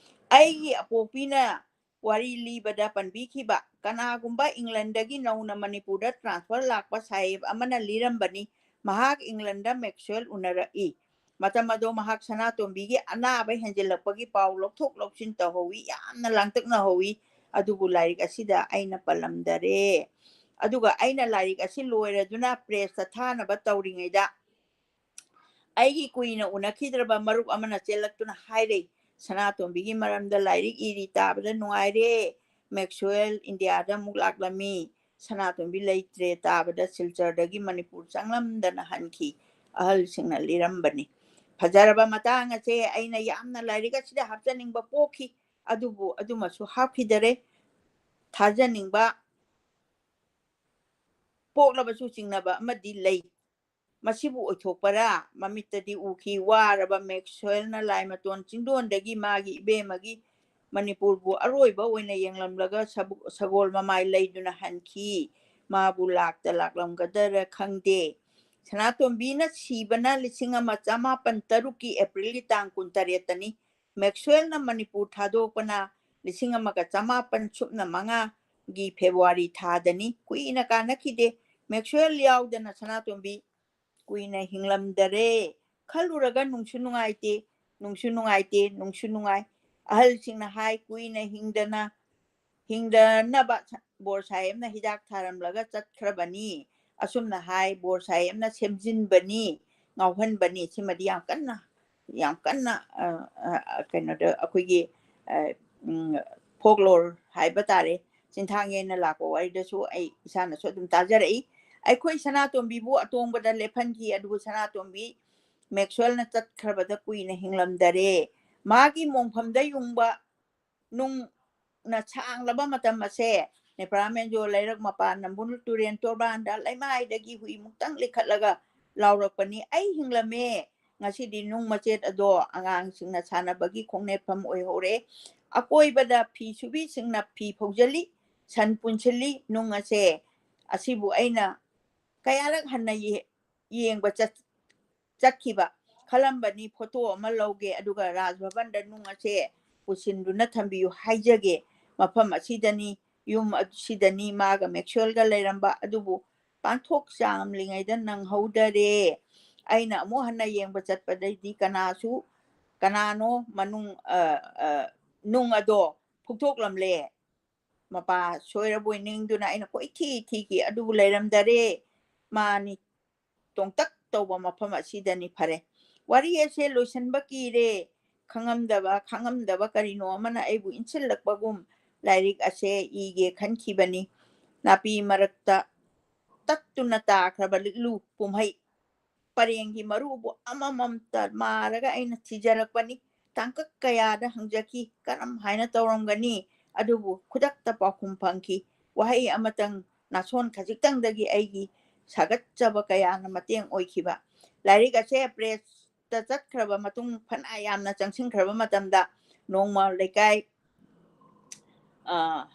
ꯑꯩꯒꯤ ꯑꯄꯣꯛꯄꯤꯅ ꯋꯥꯔꯤ ꯂꯤꯕꯗ ꯄꯟꯕꯤꯈꯤꯕ, ꯀꯅꯥꯒꯨꯝꯕ ꯏꯪꯂꯟꯗꯒꯤ ꯅꯧꯅ ꯃꯅꯤꯄꯨꯔꯗ transfer ꯂꯥꯛꯄ ꯁꯥꯍꯦꯕ ꯑꯃꯅ ꯂꯤꯔꯝꯕꯅꯤ, ꯃꯍꯥꯛ ꯏꯪꯂꯟꯗ ꯃꯦꯛꯁꯋꯦꯜ ꯎꯅꯔꯛꯏ꯫ ꯃꯇꯝ ꯑꯗꯣ ꯃꯍꯥꯛ ꯁꯅꯥꯇꯣꯝꯕꯤꯒꯤ ꯑꯅꯥꯕ ꯍꯦꯟꯖꯤꯜꯂꯛꯄꯒꯤ ꯄꯥꯎ ꯂꯧꯊꯣꯛ ꯂꯧꯁꯤꯟ ꯇꯧꯍꯧꯋꯤ, ꯌꯥꯝꯅ ꯂꯥꯡꯇꯛꯅꯍꯧꯋꯤ꯫ ꯑꯗꯨꯕꯨ ꯂꯥꯏꯔꯤꯛ ꯑꯁꯤꯗ ꯑꯩꯅ ꯄꯜꯂꯝꯗꯔꯦ꯫ ꯑꯗꯨꯒ ꯑꯩꯅ ꯂꯥꯏꯔꯤꯛ ꯑꯁꯤ ꯂꯣꯏꯔꯗꯨꯅ ꯄ꯭ꯔꯦꯁꯇ ꯊꯥꯅꯕ ꯇꯧꯔꯤꯉꯩꯗ, ꯑꯩꯒꯤ ꯀꯨꯏꯅ ꯎꯅꯈꯤꯗ꯭ꯔꯕ ꯃꯔꯨꯞ ꯑꯃꯅ ꯆꯦꯜꯂꯛꯇꯨꯅ ꯍꯥꯏꯔꯩ, "ꯁꯅꯥꯇꯣꯝꯕꯤꯒꯤ ꯃꯔꯝꯗ ꯂꯥꯏꯔꯤꯛ ꯏꯔꯤ, ꯇꯥꯕꯗ ꯅꯨꯡꯉꯥꯏꯔꯦ꯫ ꯃꯦꯛꯁꯋꯦꯜ ꯏꯟꯗꯤꯌꯥꯗ ꯑꯃꯨꯛ ꯂꯥꯛꯂꯝꯃꯤ꯫ ꯁꯅꯥꯇꯣꯝꯕꯤ ꯂꯩꯇ꯭ꯔꯦ ꯇꯥꯕꯗ ꯁꯤꯜꯆꯔꯗꯒꯤ ꯃꯅꯤꯄꯨꯔ ꯆꯪꯂꯝꯗꯅ ꯍꯟꯈꯤ", ꯑꯍꯜꯁꯤꯡꯅ ꯂꯤꯔꯝꯕꯅꯤ꯫ ꯐꯖꯔꯕ ꯃꯇꯥꯡ ꯑꯁꯦ ꯑꯩꯅ ꯌꯥꯝꯅ ꯂꯥꯏꯔꯤꯛ ꯑꯁꯤꯗ ꯍꯥꯞꯆꯅꯤꯡꯕ ꯄꯣꯛꯈꯤ, ꯑꯗꯨꯕꯨ ꯑꯗꯨꯃꯁꯨ ꯍꯥꯞꯈꯤꯗꯔꯦ꯫ ꯊꯥꯖꯅꯤꯡꯕ ꯄꯣꯛꯂꯕꯁꯨ ꯆꯤꯡꯅꯕ ꯑꯃꯗꯤ ꯂꯩ꯫ ꯃꯁꯤꯕꯨ ꯑꯣꯏꯊꯣꯛꯄꯔꯥ? ꯃꯃꯤꯠꯇꯗꯤ ꯎꯈꯤ꯫ ꯋꯥꯔꯕ ꯃꯦꯛꯁꯋꯦꯜꯅ ꯂꯥꯏꯃꯇꯣꯟ ꯆꯤꯡꯗꯣꯟꯗꯒꯤ ꯃꯥꯒꯤ ꯏꯕꯦꯝꯃꯒꯤ ꯃꯅꯤꯄꯨꯔꯕꯨ ꯑꯔꯣꯏꯕ ꯑꯣꯏꯅ ꯌꯦꯡꯂꯝꯂꯒ ꯁꯕꯨ-, ꯁꯒꯣꯜ ꯃꯃꯥꯏ ꯂꯩꯗꯨꯅ ꯍꯟꯈꯤ꯫ ꯃꯥꯕꯨ ꯂꯥꯛꯇ ꯂꯥꯛꯂꯝꯒꯗꯔ ꯈꯪꯗꯦ꯫ ꯁꯅꯥꯇꯣꯝꯕꯤꯅ ꯁꯤꯕꯅ ꯂꯤꯁꯤꯡ ꯑꯃ ꯆꯃꯥꯄꯟ ꯇꯔꯨꯛꯀꯤ ꯑꯦꯄ꯭ꯔꯤꯜꯒꯤ ꯇꯥꯡ ꯀꯨꯟꯇꯔꯦꯠꯇꯅꯤ꯫ ꯃꯦꯛꯁꯋꯦꯜꯅ ꯃꯅꯤꯄꯨꯔ ꯊꯥꯗꯣꯛꯄꯅ ꯂꯤꯁꯤꯡ ꯑꯃꯒ ꯆꯃꯥꯄꯟ ꯁꯨꯞꯅ ꯃꯉꯥꯒꯤ ꯐꯦꯕ꯭ꯔꯨꯋꯥꯔꯤ ꯊꯥꯗꯅꯤ꯫ ꯀꯨꯏꯅ ꯀꯥꯟꯅꯈꯤꯗꯦ꯫ ꯃꯦꯛꯁꯋꯦꯜ ꯌꯥꯎꯗꯅ ꯁꯅꯥꯇꯣꯝꯕꯤ ꯀꯨꯏꯅ ꯍꯤꯡꯂꯝꯗꯔꯦ꯫ ꯈꯜꯂꯨꯔꯒ ꯅꯨꯡꯁꯨ ꯅꯨꯡꯉꯥꯏꯇꯦ, ꯅꯨꯡꯁꯨ ꯅꯨꯡꯉꯥꯏꯇꯦ, ꯅꯨꯡꯁꯨ ꯅꯨꯡꯉꯥꯏ꯫ ꯑꯍꯜꯁꯤꯡꯅ ꯍꯥꯏ, ꯀꯨꯏꯅ ꯍꯤꯡꯗꯅ, ꯍꯤꯡꯗꯅꯕ ꯕꯣꯔ ꯁꯥꯍꯦꯕꯅ ꯍꯤꯗꯥꯛ ꯊꯥꯔꯝꯂꯒ ꯆꯠꯈ꯭ꯔꯕꯅꯤ꯫ ꯑꯁꯨꯝꯅ ꯍꯥꯏ, ꯕꯣꯔ ꯁꯥꯍꯦꯕꯅ ꯁꯦꯝꯖꯤꯟꯕꯅꯤ, ꯉꯥꯎꯍꯟꯕꯅꯤ꯫ ꯁꯤꯃꯗꯤ ꯌꯥꯝ ꯀꯟꯅ, ꯌꯥꯝ ꯀꯟꯅ, ꯑ, ꯑ, ꯀꯩꯅꯣꯗ ꯑꯩꯈꯣꯏꯒꯤ, ꯑ, ꯎꯝ, folklore ꯍꯥꯏꯕ ꯇꯥꯔꯦ, ꯆꯤꯟꯊꯥꯡ ꯌꯩꯅ ꯂꯥꯛꯄ ꯋꯥꯔꯤꯗꯁꯨ ꯑꯩ ꯏꯁꯥꯅꯁꯨ ꯑꯗꯨꯝ ꯇꯥꯖꯔꯛꯏ꯫ ꯑꯩꯈꯣꯏ ꯁꯅꯥꯇꯣꯝꯕꯤꯕꯨ ꯑꯇꯣꯡꯕꯗ ꯂꯦꯞꯍꯟꯈꯤ, ꯑꯗꯨꯕꯨ ꯁꯅꯥꯇꯣꯝꯕꯤ ꯃꯦꯛꯁꯋꯦꯜꯅ ꯆꯠꯈ꯭ꯔꯕꯗ ꯀꯨꯏꯅ ꯍꯤꯡꯂꯝꯗꯔꯦ꯫ ꯃꯥꯒꯤ ꯃꯣꯡꯐꯝꯗ ꯌꯨꯡꯕ ꯅꯨꯡꯅ ꯁꯥꯡꯂꯕ ꯃꯇꯝ ꯑꯁꯦ ꯅꯦꯄ꯭ꯔꯥꯃꯦꯟꯖꯣ ꯂꯩꯔꯛ ꯃꯄꯥꯟ ꯅꯝꯕꯨꯜ ꯇꯨꯔꯦꯟ ꯇꯣꯔꯕꯥꯟꯗ ꯂꯩꯃꯥꯏꯗꯒꯤ ꯍꯨꯏꯃꯨꯛꯇꯪ ꯂꯤꯈꯠꯂꯒ ꯂꯥꯎꯔꯛꯄꯅꯤ, "ꯑꯩ ꯍꯤꯡꯂꯝꯃꯦ꯫ ꯉꯁꯤꯗꯤ ꯅꯨꯡ ꯃꯆꯦꯠ ꯑꯗꯣ ꯑꯉꯥꯡꯁꯤꯡꯅ ꯁꯥꯟꯅꯕꯒꯤ ꯈꯣꯡꯅꯦꯠꯐꯝ ꯑꯣꯏꯍꯧꯔꯦ꯫ ꯑꯀꯣꯏꯕꯗ ꯐꯤ ꯁꯨꯕꯤꯁꯤꯡꯅ ꯐꯤ ꯐꯧꯖꯤꯜꯂꯤ, ꯁꯟ ꯄꯨꯟꯁꯤꯜꯂꯤ꯫ ꯅꯨꯡ ꯑꯁꯦ, ꯑꯁꯤꯕꯨ ꯑꯩꯅ ꯀꯌꯥꯔꯛ ꯍꯟꯅ ꯌꯦ-, ꯌꯦꯡꯕ ꯆꯠ-, ꯆꯠꯈꯤꯕ ꯈꯜꯂꯝꯕꯅꯤ꯫ ꯐꯣꯇꯣ ꯑꯃ ꯂꯧꯒꯦ, ꯑꯗꯨꯒ ꯔꯥꯖ ꯚꯕꯟꯗ ꯅꯨꯡ ꯑꯁꯦ ꯄꯨꯁꯤꯟꯗꯨꯅ ꯊꯝꯕꯤꯌꯨ ꯍꯥꯏꯖꯒꯦ꯫ ꯃꯐꯝ ꯑꯁꯤꯗꯅꯤ, ꯌꯨꯝ ꯑꯁꯤꯗꯅꯤ ꯃꯥꯒ ꯃꯦꯛꯁꯋꯦꯜꯒ ꯂꯩꯔꯝꯕ, ꯑꯗꯨꯕꯨ ꯄꯥꯡꯊꯣꯛ ꯆꯥꯝꯂꯤꯉꯩꯗ ꯅꯪꯍꯧꯗꯔꯦ"꯫ ꯑꯩꯅ ꯑꯃꯨꯛ ꯍꯟꯅ ꯌꯦꯡꯕ ꯆꯠꯄꯗꯩꯗꯤ ꯀꯅꯥꯁꯨ, ꯀꯅꯥꯅꯣ ꯃꯅꯨꯡ, ꯑ, ꯑ, ꯅꯨꯡ ꯑꯗꯣ ꯐꯨꯛꯊꯣꯛꯂꯝꯂꯦ꯫ ꯃꯄꯥ ꯁꯣꯏꯔꯕꯣꯏ ꯅꯤꯡꯗꯨꯅ ꯑꯩꯅ ꯀꯣꯏꯊꯤ ꯊꯤꯈꯤ, ꯑꯗꯨꯕꯨ ꯂꯩꯔꯝꯗꯔꯦ꯫ ꯃꯥꯅꯤ ꯇꯣꯡꯇꯛ ꯇꯧꯕ ꯃꯐꯝ ꯑꯁꯤꯗꯅꯤ꯫ ꯐꯔꯦ, ꯋꯥꯔꯤ ꯑꯁꯦ ꯂꯣꯏꯁꯤꯟꯕ ꯀꯤꯔꯦ꯫ ꯈꯪꯉꯝꯗꯕ, ꯈꯪꯉꯝꯗꯕ ꯀꯔꯤꯅꯣ ꯑꯃꯅ ꯑꯩꯕꯨ ꯏꯟꯁꯤꯜꯂꯛꯄꯒꯨꯝ ꯂꯥꯏꯔꯤꯛ ꯑꯁꯦ ꯏꯒꯦ ꯈꯟꯈꯤꯕꯅꯤ꯫ ꯅꯥꯄꯤ ꯃꯔꯛꯇ ꯇꯠꯇꯨꯅ ꯇꯥꯈ꯭ꯔꯕ ꯂꯤꯛꯂꯨ ꯄꯨꯝꯍꯩ ꯄꯔꯦꯡꯒꯤ ꯃꯔꯨꯕꯨ ꯑꯃꯃꯝꯇ ꯃꯥꯔꯒ ꯑꯩꯅ ꯊꯤꯖꯔꯛꯄꯅꯤ꯫ ꯇꯥꯡꯀꯛ ꯀꯌꯥꯗ ꯍꯪꯖꯈꯤ, ꯀꯔꯝ ꯍꯥꯏꯅ ꯇꯧꯔꯝꯒꯅꯤ? ꯑꯗꯨꯕꯨ ꯈꯨꯗꯛꯇ ꯄꯥꯎꯈꯨꯝ ꯐꯪꯈꯤ꯫ ꯋꯥꯍꯩ ꯑꯃꯇꯪ, ꯅꯥꯁꯣꯟ ꯈꯖꯤꯛꯇꯪꯗꯒꯤ ꯑꯩꯒꯤ ꯁꯥꯒꯠꯆꯕ ꯀꯌꯥꯅ ꯃꯇꯦꯡ ꯑꯣꯏꯈꯤꯕ꯫ ꯂꯥꯏꯔꯤꯛ ꯑꯁꯦ ꯄ꯭ꯔꯦꯁꯇ ꯆꯠꯈ꯭ꯔꯕ ꯃꯇꯨꯡ, ꯐꯅ ꯌꯥꯝꯅ ꯆꯪꯁꯤꯟꯈ꯭ꯔꯕ ꯃꯇꯝꯗ, ꯅꯣꯡꯃ ꯂꯩꯀꯥꯏ, ꯑ,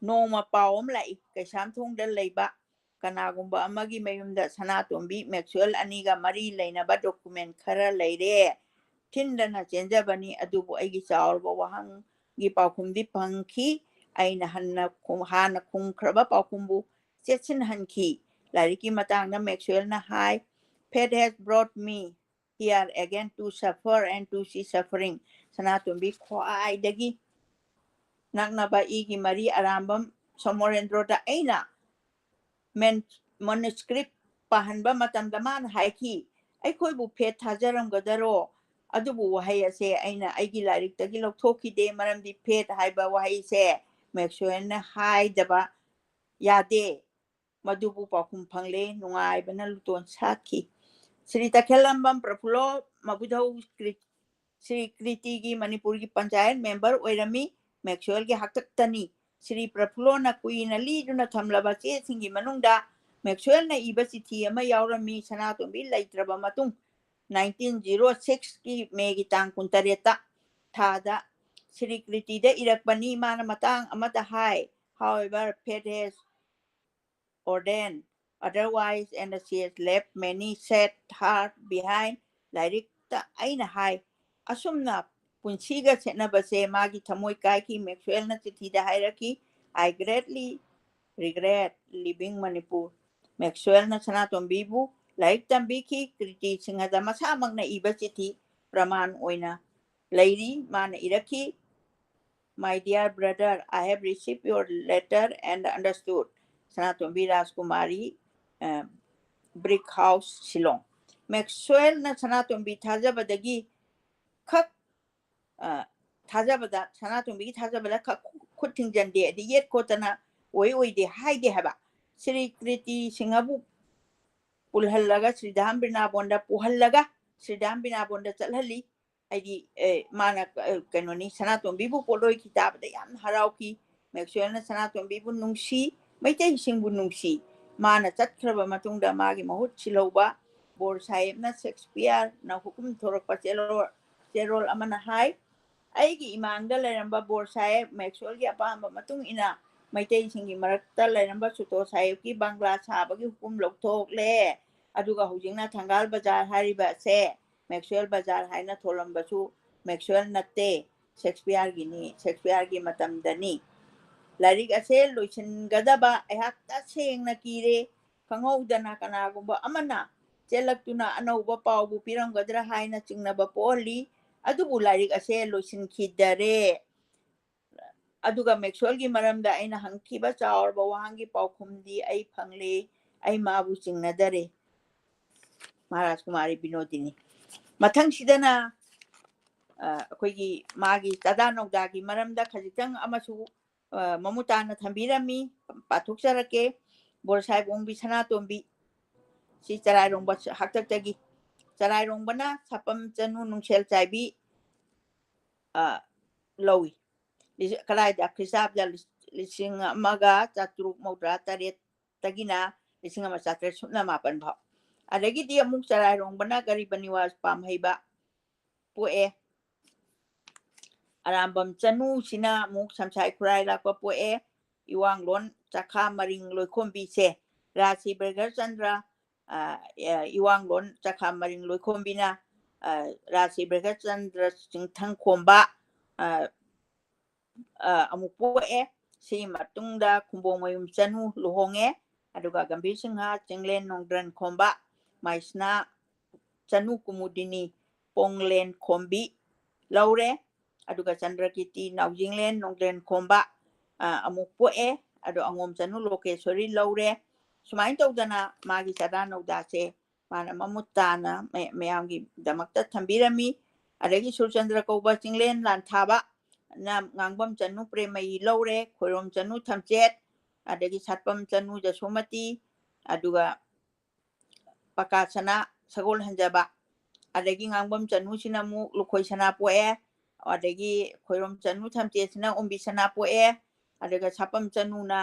ꯅꯣꯡꯃ ꯄꯥꯎ ꯑꯃ ꯂꯥꯛꯏ, ꯀꯩꯁꯥꯝꯊꯣꯡꯗ ꯂꯩꯕ ꯀꯅꯥꯒꯨꯝꯕ ꯑꯃꯒꯤ ꯃꯌꯨꯝꯗ ꯁꯅꯥꯇꯣꯝꯕꯤ ꯃꯦꯛꯁꯋꯦꯜ ꯑꯅꯤꯒ ꯃꯔꯤ ꯂꯩꯅꯕ document ꯈꯔ ꯂꯩꯔꯦ꯫ ꯊꯤꯟꯗꯅ ꯆꯦꯟꯖꯕꯅꯤ, ꯑꯗꯨꯕꯨ ꯑꯩꯒꯤ ꯆꯥꯎꯔꯕ ꯋꯥꯍꯪꯒꯤ ꯄꯥꯎꯈꯨꯝꯗꯤ ꯐꯪꯈꯤ꯫ ꯑꯩꯅ ꯍꯟꯅ ꯈꯨꯝ-, ꯍꯥꯟꯅ ꯈꯨꯝꯈ꯭ꯔꯕ ꯄꯥꯎꯈꯨꯝꯕꯨ ꯆꯦꯠꯁꯤꯟꯍꯟꯈꯤ꯫ ꯂꯥꯏꯔꯤꯛꯀꯤ ꯃꯇꯥꯡꯗ ꯃꯦꯛꯁꯋꯦꯜꯅ ꯍꯥꯏ, "Fate has brought me here again to suffer and to see suffering." ꯁꯅꯥꯇꯣꯝꯕꯤ ꯈ꯭ꯋꯥꯏꯗꯒꯤ ꯅꯛꯅꯕ ꯏꯒꯤ ꯃꯔꯤ ꯑꯔꯥꯝꯕꯝ ꯁꯣꯃꯣꯔꯦꯟꯗ꯭ꯔꯣꯗ ꯑꯩꯅ ꯃꯦꯟ-, manuscript ꯄꯥꯍꯟꯕ ꯃꯇꯝꯗ ꯃꯥꯅ ꯍꯥꯏꯈꯤ, "ꯑꯩꯈꯣꯏꯕꯨ ꯐꯦꯠ ꯊꯥꯖꯔꯝꯒꯗꯔꯣ?" ꯑꯗꯨꯕꯨ ꯋꯥꯍꯩ ꯑꯁꯦ ꯑꯩꯅ ꯑꯩꯒꯤ ꯂꯥꯏꯔꯤꯛꯇꯒꯤ ꯂꯧꯊꯣꯛꯈꯤꯗꯦ, ꯃꯔꯝꯗꯤ ꯐꯦꯠ ꯍꯥꯏꯕ ꯋꯥꯍꯩꯁꯦ ꯃꯦꯛꯁꯋꯦꯜꯅ ꯍꯥꯏꯗꯕ ꯌꯥꯗꯦ꯫ ꯃꯗꯨꯕꯨ ꯄꯥꯎꯈꯨꯝ ꯐꯪꯂꯦ꯫ ꯅꯨꯡꯉꯥꯏꯕꯅ ꯂꯨꯇꯣꯟ ꯁꯥꯠꯈꯤ꯫ ꯁ꯭ꯔꯤ ꯇꯈꯦꯜꯂꯝꯕꯝ ꯄ꯭ꯔꯐꯨꯜꯂꯣ ꯃꯕꯨꯙꯧ ꯀ꯭ꯔꯤ-, ꯁ꯭ꯔꯤ ꯀ꯭ꯔꯤꯇꯤꯒꯤ ꯃꯅꯤꯄꯨꯔꯒꯤ ꯄꯟꯆꯥꯌꯠ ꯃꯦꯝꯕꯔ ꯑꯣꯏꯔꯝꯃꯤ꯫ ꯃꯦꯛꯁꯋꯦꯜꯒꯤ ꯍꯥꯛꯇꯛꯇꯅꯤ꯫ ꯁ꯭ꯔꯤ ꯄ꯭ꯔꯐꯨꯜꯂꯣꯅ ꯀꯨꯏꯅ ꯂꯤꯗꯨꯅ ꯊꯝꯂꯕ ꯆꯦꯁꯤꯡꯒꯤ ꯃꯅꯨꯡꯗ ꯃꯦꯛꯁꯋꯦꯜꯅ ꯏꯕ ꯆꯤꯊꯤ ꯑꯃ ꯌꯥꯎꯔꯝꯃꯤ꯫ ꯁꯅꯥꯇꯣꯝꯕꯤ ꯂꯩꯇ꯭ꯔꯕ ꯃꯇꯨꯡ, nineteen zero six ꯀꯤ ꯃꯦꯒꯤ ꯇꯥꯡ ꯀꯨꯟꯇꯔꯦꯠꯇ ꯊꯥꯗ ꯁ꯭ꯔꯤ ꯀ꯭ꯔꯤꯇꯤꯗ ꯏꯔꯛꯄꯅꯤ꯫ ꯃꯥꯅ ꯃꯇꯥꯡ ꯑꯃꯗ ꯍꯥꯏ, "However, fate has ordained otherwise, and she has left many sad heart behind." ꯂꯥꯏꯔꯤꯛꯇ ꯑꯩꯅ ꯍꯥꯏ, ꯑꯁꯨꯝꯅ ꯄꯨꯟꯁꯤꯒ ꯈꯦꯠꯅꯕꯁꯦ ꯃꯥꯒꯤ ꯊꯃꯣꯏ ꯀꯥꯏꯈꯤ꯫ ꯃꯦꯛꯁꯋꯦꯜꯅ ꯆꯤꯊꯤꯗ ꯍꯥꯏꯔꯛꯈꯤ, "I greatly regret leaving Manipur." ꯃꯦꯛꯁꯋꯦꯜꯅ ꯁꯅꯥꯇꯣꯝꯕꯤꯕꯨ ꯂꯥꯏꯔꯤꯛ ꯇꯝꯕꯤꯈꯤ꯫ ꯀ꯭ꯔꯤꯇꯤ ꯁꯤꯡꯍꯗ ꯃꯁꯥꯃꯛꯅ ꯏꯕ ꯆꯤꯊꯤ ꯄ꯭ꯔꯃꯥꯟ ꯑꯣꯏꯅ ꯂꯩꯔꯤ꯫ ꯃꯥꯅ ꯏꯔꯛꯈꯤ, "My dear brother, I have received your letter and understood." Sanatombi Rajkumari, brick house, Shillong. ꯃꯦꯛꯁꯋꯦꯜꯅ ꯁꯅꯥꯇꯣꯝꯕꯤ ꯊꯥꯖꯕꯗꯒꯤ ꯈꯛ ꯊꯥꯖꯕꯗ, ꯁꯅꯥꯇꯣꯝꯕꯤꯒꯤ ꯊꯥꯖꯕꯗ ꯈꯨꯠ ꯊꯤꯡꯖꯤꯟꯗꯦ, ꯑꯗꯩ ꯌꯦꯠ ꯈꯣꯠꯇꯅ ꯑꯣꯏ ꯑꯣꯏꯗꯦ ꯍꯥꯏꯗꯦ ꯍꯥꯏꯕ꯫ ꯁ꯭ꯔꯤ ꯀ꯭ꯔꯤꯇꯤ ꯁꯤꯡꯍꯕꯨ ꯄꯨꯜꯍꯜꯂꯒ ꯁ꯭ꯔꯤꯗꯥꯝ ꯕꯤꯅꯥꯕꯣꯟꯗ ꯄꯨꯍꯜꯂꯒ ꯁ꯭ꯔꯤꯗꯥꯝ ꯕꯤꯅꯥꯕꯣꯟꯗ ꯆꯠꯍꯜꯂꯤ꯫ ꯍꯥꯏꯗꯤ, ꯑꯦ, ꯃꯥꯅ, ꯑ, ꯀꯩꯅꯣꯅꯤ, ꯁꯅꯥꯇꯣꯝꯕꯤꯕꯨ ꯄꯣꯠꯂꯣꯏꯈꯤ ꯇꯥꯕꯗ ꯌꯥꯝꯅ ꯍꯔꯥꯎꯈꯤ꯫ ꯃꯦꯛꯁꯋꯦꯜꯅ ꯁꯅꯥꯇꯣꯝꯕꯤꯕꯨ ꯅꯨꯡꯁꯤ, ꯃꯩꯇꯩꯁꯤꯡꯕꯨ ꯅꯨꯡꯁꯤ꯫ ꯃꯥꯅ ꯆꯠꯈ꯭ꯔꯕ ꯃꯇꯨꯡꯗ ꯃꯥꯒꯤ ꯃꯍꯨꯠ ꯁꯤꯜꯍꯧꯕ ꯕꯣꯔ ꯁꯥꯍꯦꯕꯅ ꯁꯦꯛꯁꯄꯤꯌꯔꯅ ꯍꯨꯀꯨꯝ ꯊꯣꯔꯛꯄ ꯆꯦꯔꯣꯜ, ꯆꯦꯔꯣꯜ ꯑꯃꯅ ꯍꯥꯏ, "ꯑꯩꯒꯤ ꯏꯃꯥꯡꯗ ꯂꯩꯔꯝꯕ ꯕꯣꯔ ꯁꯥꯍꯦꯕ ꯃꯦꯛꯁꯋꯦꯜꯒꯤ ꯑꯄꯥꯝꯕ ꯃꯇꯨꯡ ꯏꯟꯅ ꯃꯩꯇꯩꯁꯤꯡꯒꯤ ꯃꯔꯛꯇ ꯂꯩꯔꯝꯕ ꯁꯨꯇꯣ ꯁꯥꯍꯦꯕꯀꯤ ꯕꯪꯒ꯭ꯂꯥ ꯁꯥꯕꯒꯤ ꯍꯨꯀꯨꯝ ꯂꯧꯊꯣꯛꯂꯦ꯫ ꯑꯗꯨꯒ ꯍꯧꯖꯤꯛꯅ ꯊꯪꯒꯥꯜ ꯕꯖꯥꯔ ꯍꯥꯏꯔꯤꯕ ꯑꯁꯦ ꯃꯦꯛꯁꯋꯦꯜ ꯕꯖꯥꯔ ꯍꯥꯏꯅ ꯊꯣꯜꯂꯝꯕꯁꯨ ꯃꯦꯛꯁꯋꯦꯜ ꯅꯠꯇꯦ, ꯁꯦꯛꯁꯄꯤꯌꯔꯒꯤꯅꯤ, ꯁꯦꯛꯁꯄꯤꯌꯔꯒꯤ ꯃꯇꯝꯗꯅꯤ꯫ ꯂꯥꯏꯔꯤꯛ ꯑꯁꯦ ꯂꯣꯏꯁꯤꯟꯒꯗꯕ ꯑꯩꯍꯥꯛ ꯇꯁꯦꯡꯅ ꯀꯤꯔꯦ꯫ ꯈꯪꯍꯧꯗꯅ ꯀꯅꯥꯒꯨꯝꯕ ꯑꯃꯅ ꯆꯦꯜꯂꯛꯇꯨꯅ ꯑꯅꯧꯕ ꯄꯥꯎꯕꯨ ꯄꯤꯔꯝꯒꯗ꯭ꯔꯥ ꯍꯥꯏꯅ ꯆꯤꯡꯅꯕ ꯄꯣꯛꯍꯜꯂꯤ꯫ ꯑꯗꯨꯕꯨ ꯂꯥꯏꯔꯤꯛ ꯑꯁꯦ ꯂꯣꯏꯁꯤꯟꯈꯤꯗꯔꯦ꯫ ꯑꯗꯨꯒ ꯃꯦꯛꯁꯋꯦꯜꯒꯤ ꯃꯔꯝꯗ ꯑꯩꯅ ꯍꯪꯈꯤꯕ ꯆꯥꯎꯔꯕ ꯋꯥꯍꯪꯒꯤ ꯄꯥꯎꯈꯨꯝꯗꯤ ꯑꯩ ꯐꯪꯂꯦ꯫ ꯑꯩ ꯃꯥꯕꯨ ꯆꯤꯡꯅꯗꯔꯦ꯫" ꯃꯍꯥꯔꯥꯖ ꯀꯨꯃꯥꯔꯤ ꯕꯤꯅꯣꯗꯤꯅꯤ꯫ ꯃꯊꯪꯁꯤꯗꯅ, ꯑ, ꯑꯩꯈꯣꯏꯒꯤ ꯃꯥꯒꯤ ꯆꯥꯗꯥ ꯅꯧꯗꯥꯒꯤ ꯃꯔꯝꯗ ꯈꯖꯤꯛꯇꯪ ꯑꯃꯁꯨ, ꯑ, ꯃꯃꯨꯠ ꯇꯥꯅ ꯊꯝꯕꯤꯔꯝꯃꯤ, ꯄꯥꯊꯣꯛꯆꯔꯛꯀꯦ꯫ ꯕꯣꯔ ꯁꯥꯍꯦꯕ ꯑꯣꯡꯕꯤ ꯁꯅꯥꯇꯣꯝꯕꯤ, ꯁꯤ ꯆꯔꯥꯏꯔꯣꯡꯕ ꯍꯥꯛꯇꯛꯇꯒꯤ꯫ ꯆꯔꯥꯏꯔꯣꯡꯕꯅ ꯁꯥꯄꯝ ꯆꯅꯨ ꯅꯨꯡꯁꯦꯜ ꯆꯥꯏꯕꯤ, ꯑ, ꯂꯧꯏ꯫ ꯂꯤꯁꯤꯡ, ꯀꯗꯥꯏꯗ, ꯈ꯭ꯔꯤꯁꯇꯥꯕꯗ ꯂꯤꯁꯤꯡ ꯑꯃꯒ ꯆꯥꯇ꯭ꯔꯨꯛ ꯃꯧꯗ꯭ꯔꯥ ꯇꯔꯦꯠꯇꯒꯤꯅ ꯂꯤꯁꯤꯡ ꯑꯃ ꯆꯥꯇ꯭ꯔꯦꯠ ꯁꯨꯞꯅ ꯃꯥꯄꯟ ꯐꯥꯎ꯫ ꯑꯗꯒꯤꯗꯤ ꯑꯃꯨꯛ ꯆꯔꯥꯏꯔꯣꯡꯕꯅ ꯒꯔꯤꯕ ꯅꯤꯋꯥꯖ ꯄꯥꯝꯍꯩꯕ ꯄꯣꯛꯑꯦ꯫ ꯑꯔꯥꯝꯕꯝ ꯆꯅꯨꯁꯤꯅ ꯑꯃꯨꯛ ꯁꯝꯁꯥꯏ ꯈꯨꯔꯥꯏ ꯂꯥꯛꯄ ꯄꯣꯛꯑꯦ꯫ ꯏꯋꯥꯡꯂꯣꯟ ꯆꯥꯈꯥ ꯃꯔꯤꯡ ꯂꯣꯏꯈꯣꯝꯕꯤꯁꯦ ꯔꯥꯖ ꯁ꯭ꯔꯤ ꯕ꯭ꯔꯦꯒꯔꯆꯟꯗ꯭ꯔ, ꯑ, ꯑ, ꯏꯋꯥꯡꯂꯣꯟ ꯆꯥꯈꯥ ꯃꯔꯤꯡ ꯂꯣꯏꯈꯣꯝꯕꯤꯅ, ꯑ, ꯔꯥꯖ ꯁ꯭ꯔꯤ ꯕ꯭ꯔꯦꯒꯔꯆꯟꯗ꯭ꯔ ꯆꯤꯡꯊꯪꯈꯣꯝꯕ, ꯑ, ꯑ, ꯑꯃꯨꯛ ꯄꯣꯛꯑꯦ꯫ ꯁꯤꯒꯤ ꯃꯇꯨꯡꯗ ꯈꯨꯝꯕꯣꯡꯃꯌꯨꯝ ꯆꯅꯨ ꯂꯨꯍꯣꯡꯉꯦ꯫ ꯑꯗꯨꯒ ꯒꯝꯚꯤꯔ ꯁꯤꯡꯍ, ꯆꯤꯡꯂꯦꯟ ꯅꯣꯡꯗ꯭ꯔꯟ ꯈꯣꯝꯕ, ꯃꯥꯏꯁꯅꯥ ꯆꯅꯨ ꯀꯨꯃꯨꯗꯤꯅꯤ ꯄꯣꯡꯂꯦꯟ ꯈꯣꯝꯕꯤ ꯂꯧꯔꯦ꯫ ꯑꯗꯨꯒ ꯆꯟꯗ꯭ꯔꯀꯤꯔꯇꯤ ꯅꯥꯎꯖꯤꯡꯂꯦꯟ ꯅꯣꯡꯂꯦꯟ ꯈꯣꯝꯕ, ꯑ, ꯑꯃꯨꯛ ꯄꯣꯛꯑꯦ꯫ ꯑꯗꯣ ꯑꯉꯣꯝ ꯆꯅꯨ ꯂꯣꯀꯦꯁꯣꯔꯤ ꯂꯧꯔꯦ꯫ ꯁꯨꯃꯥꯏꯅ ꯇꯧꯗꯅ ꯃꯥꯒꯤ ꯆꯥꯗꯥ ꯅꯧꯗꯥꯁꯦ ꯃꯥꯅ ꯃꯃꯨꯠ ꯇꯥꯅ ꯃꯌꯥꯝꯒꯤꯗꯃꯛꯇ ꯊꯝꯕꯤꯔꯝꯃꯤ꯫ ꯑꯗꯒꯤ ꯁꯨꯔꯆꯟꯗ꯭ꯔ ꯀꯧꯕ ꯆꯤꯡꯂꯦꯟ ꯂꯥꯟꯊꯥꯕ ꯅ ꯉꯥꯡꯕꯝ ꯆꯅꯨ ꯄ꯭ꯔꯦꯃꯌꯤ ꯂꯧꯔꯦ, ꯈꯣꯏꯔꯣꯝ ꯆꯅꯨ ꯊꯝꯆꯦꯠ, ꯑꯗꯒꯤ ꯁꯥꯠꯄꯝ ꯆꯅꯨ ꯖꯁꯣꯃꯇꯤ, ꯑꯗꯨꯒ ꯄꯀꯥ ꯁꯅꯥ ꯁꯒꯣꯜ ꯍꯟꯖꯕ, ꯑꯗꯒꯤ ꯉꯥꯡꯕꯝ ꯆꯅꯨꯁꯤꯅ ꯑꯃꯨꯛ ꯂꯨꯈꯣꯏ ꯁꯅꯥ ꯄꯣꯛꯑꯦ, ꯑꯗꯒꯤ ꯈꯣꯏꯔꯣꯝ ꯆꯅꯨ ꯊꯝꯆꯦꯠꯁꯤꯅ ꯑꯣꯝꯕꯤ ꯁꯅꯥ ꯄꯣꯛꯑꯦ, ꯑꯗꯨꯒ ꯁꯥꯄꯝ ꯆꯅꯨꯅ,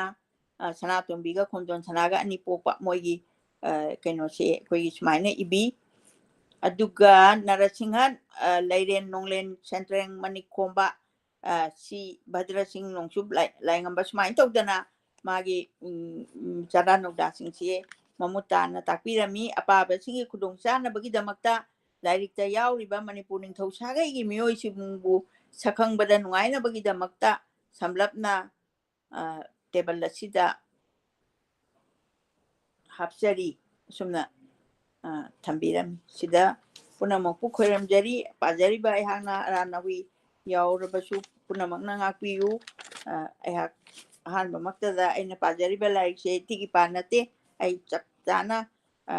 ꯑ, ꯁꯅꯥꯇꯣꯝꯕꯤꯒ ꯈꯣꯡꯖꯣꯟ ꯁꯅꯥꯒ ꯑꯅꯤ ꯄꯣꯛꯄ ꯃꯣꯏꯒꯤ, ꯑ, ꯀꯩꯅꯣꯁꯦ ꯑꯩꯈꯣꯏꯒꯤ ꯁꯨꯃꯥꯏꯅ ꯏꯕꯤ꯫ ꯑꯗꯨꯒ ꯅꯔꯁꯤꯡꯍ, ꯑ, ꯂꯩꯔꯦꯟ ꯅꯣꯡꯂꯦꯟ ꯁꯦꯟꯗ꯭ꯔꯦꯡ ꯃꯅꯤꯛ ꯈꯣꯝꯕ, ꯑ, ꯁꯤ ꯚꯗ꯭ꯔꯁꯤꯡ ꯅꯣꯡꯆꯨꯞ ꯂꯥꯏ-, ꯂꯥꯏꯉꯝꯕ ꯁꯨꯃꯥꯏꯅ ꯇꯧꯗꯅ ꯃꯥꯒꯤ, ꯎꯝ, ꯎꯝ, ꯆꯥꯗꯥ ꯅꯧꯗꯥꯁꯤꯡꯁꯦ ꯃꯃꯨꯠ ꯇꯥꯅ ꯇꯥꯛꯄꯤꯔꯝꯃꯤ꯫ ꯑꯄꯥꯕꯁꯤꯡꯒꯤ ꯈꯨꯗꯣꯡ ꯆꯥꯅꯕꯒꯤꯗꯃꯛꯇ ꯂꯥꯏꯔꯤꯛꯇ ꯌꯥꯎꯔꯤꯕ ꯃꯅꯤꯄꯨꯔ ꯅꯤꯡꯊꯧ ꯁꯥꯒꯩꯒꯤ ꯃꯤꯑꯣꯏꯁꯤꯡꯕꯨ ꯁꯛꯈꯪꯕꯗ ꯅꯨꯡꯉꯥꯏꯅꯕꯒꯤꯗꯃꯛꯇ ꯁꯝꯂꯞꯅ, ꯑ, ꯇꯦꯕꯜ ꯑꯁꯤꯗ ꯍꯥꯞꯆꯔꯤ꯫ ꯑꯁꯨꯝꯅ, ꯑ, ꯊꯝꯕꯤꯔꯝꯃꯤ꯫ ꯁꯤꯗ ꯄꯨꯝꯅꯃꯛꯄꯨ ꯈꯣꯏꯔꯝꯖꯔꯤ꯫ ꯄꯥꯖꯔꯤꯕ ꯑꯩꯍꯥꯛꯅ ꯑꯔꯥꯟ ꯑꯍꯨꯏ ꯌꯥꯎꯔꯕꯁꯨ ꯄꯨꯝꯅꯃꯛꯅ ꯉꯥꯛꯄꯤꯌꯨ꯫ ꯑ, ꯑꯩꯍꯥꯛ ꯑꯍꯥꯟꯕꯃꯛꯇꯗ ꯑꯩꯅ ꯄꯥꯖꯔꯤꯕ ꯂꯥꯏꯔꯤꯛꯁꯦ ꯊꯤꯛ ꯏꯄꯥ ꯅꯠꯇꯦ꯫ ꯑꯩ ꯆꯞ ꯆꯥꯅ, ꯑ,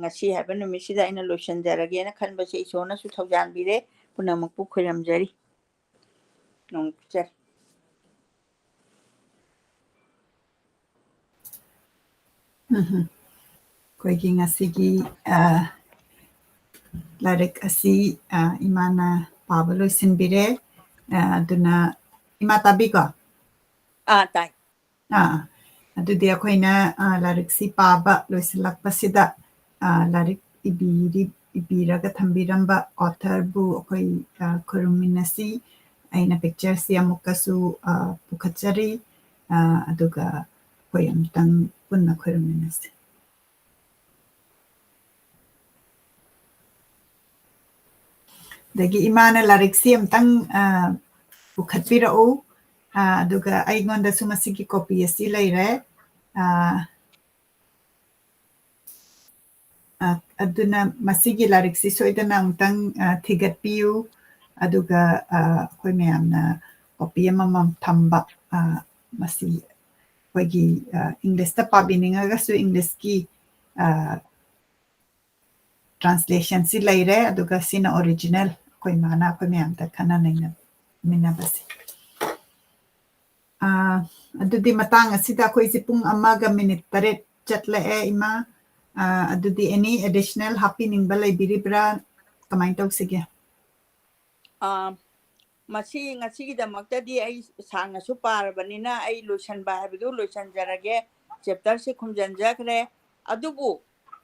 ꯉꯁꯤ ꯍꯥꯏꯕ ꯅꯨꯃꯤꯠꯁꯤꯗ ꯑꯩꯅ ꯂꯣꯏꯁꯤꯟꯖꯔꯒꯦꯅ ꯈꯟꯕꯁꯦ ꯏꯁꯣꯔꯅꯁꯨ ꯊꯧꯖꯥꯟꯕꯤꯔꯦ꯫ ꯄꯨꯝꯅꯃꯛꯄꯨ ꯈꯣꯏꯔꯝꯖꯔꯤ꯫ ꯅꯣꯡ ꯆꯔ꯫ ꯎꯝꯍꯨꯝ꯫ ꯑꯩꯈꯣꯏꯒꯤ ꯉꯁꯤꯒꯤ, ꯑ, ꯂꯥꯏꯔꯤꯛ ꯑꯁꯤ, ꯑ, ꯏꯃꯥꯅ ꯄꯥꯕ ꯂꯣꯏꯁꯤꯟꯕꯤꯔꯦ꯫ ꯑ, ꯑꯗꯨꯅ ꯏꯃꯥ ꯇꯥꯕꯤꯀꯣ? ꯑꯥ, ꯇꯥꯏ꯫ ꯑꯥ, ꯑꯗꯨꯗꯤ ꯑꯩꯈꯣꯏꯅ, ꯑ, ꯂꯥꯏꯔꯤꯛꯁꯤ ꯄꯥꯕ ꯂꯣꯏꯁꯤꯜꯂꯛꯄꯁꯤꯗ, ꯑ, ꯂꯥꯏꯔꯤꯛ ꯏꯕꯤꯔꯤ-, ꯏꯕꯤꯔꯒ ꯊꯝꯕꯤꯔꯝꯕ authorꯕꯨ ꯑꯩꯈꯣꯏ, ꯑ, ꯈꯨꯔꯨꯝꯃꯤꯟꯅꯁꯤ꯫ ꯑꯩꯅ pictureꯁꯤ ꯑꯃꯨꯛꯀꯁꯨ, ꯑ, ꯄꯨꯈꯠꯆꯔꯤ꯫ ꯑ, ꯑꯗꯨꯒ ꯑꯩꯈꯣꯏ ꯑꯃꯨꯛꯇꯪ ꯄꯨꯟꯅ ꯈꯨꯔꯨꯝꯃꯤꯟꯅꯁꯤ꯫ ꯑꯗꯒꯤ ꯏꯃꯥꯅ ꯂꯥꯏꯔꯤꯛꯁꯤ ꯑꯃꯨꯛꯇꯪ, ꯑ, ꯄꯨꯈꯠꯄꯤꯔꯛꯎ꯫ ꯑ, ꯑꯗꯨꯒ ꯑꯩꯉꯣꯟꯗꯁꯨ ꯃꯁꯤꯒꯤ copy ꯑꯁꯤ ꯂꯩꯔꯦ꯫ ꯑ, ꯑ, ꯑꯗꯨꯅ ꯃꯁꯤꯒꯤ ꯂꯥꯏꯔꯤꯛꯁꯤ ꯁꯣꯏꯗꯅ ꯑꯃꯨꯛꯇꯪ, ꯑ, ꯊꯤꯒꯠꯄꯤꯌꯨ꯫ ꯑꯗꯨꯒ, ꯑ, ꯑꯩꯈꯣꯏ ꯃꯌꯥꯝꯅ copy ꯑꯃꯃꯝ ꯊꯝꯕ, ꯑ, ꯃꯁꯤ ꯑꯩꯈꯣꯏꯒꯤ, ꯑ, Englishꯇ ꯄꯥꯕꯤꯅꯤꯡꯉꯒꯁꯨ Englishꯀꯤ, ꯑ, translationꯁꯤ ꯂꯩꯔꯦ, ꯑꯗꯨꯒ ꯁꯤꯅ original ꯑꯩꯈꯣꯏ ꯏꯃꯥꯅ ꯑꯩꯈꯣꯏ ꯃꯌꯥꯝꯗ ꯈꯟꯅ ꯅꯩꯅꯃꯤꯟꯅꯕꯁꯦ꯫ ꯑ, ꯑꯗꯨꯗꯤ ꯃꯇꯥꯡ ꯑꯁꯤꯗ ꯑꯩꯈꯣꯏꯁꯦ ꯄꯨꯡ ꯑꯃꯒ minute ꯇꯔꯦꯠ ꯆꯠꯂꯛꯑꯦ, ꯏꯃꯥ꯫ ꯑ, ꯑꯗꯨꯗꯤ any additional ꯍꯥꯞꯄꯤꯅꯤꯡꯕ ꯂꯩꯕꯤꯔꯤꯕ꯭ꯔꯥ? ꯀꯃꯥꯏꯅ ꯇꯧꯁꯤꯒꯦ? ꯑ, ꯃꯁꯤ ꯉꯁꯤꯒꯤꯗꯃꯛꯇꯗꯤ ꯑꯩ ꯁꯥꯡꯅꯁꯨ ꯄꯥꯔꯕꯅꯤꯅ ꯑꯩ ꯂꯣꯏꯁꯟꯕ ꯍꯥꯏꯕꯗꯨ ꯂꯣꯏꯁꯟꯖꯔꯒꯦ꯫ Chapterꯁꯦ ꯈꯨꯝꯖꯟꯖꯈ꯭ꯔꯦ꯫ ꯑꯗꯨꯕꯨ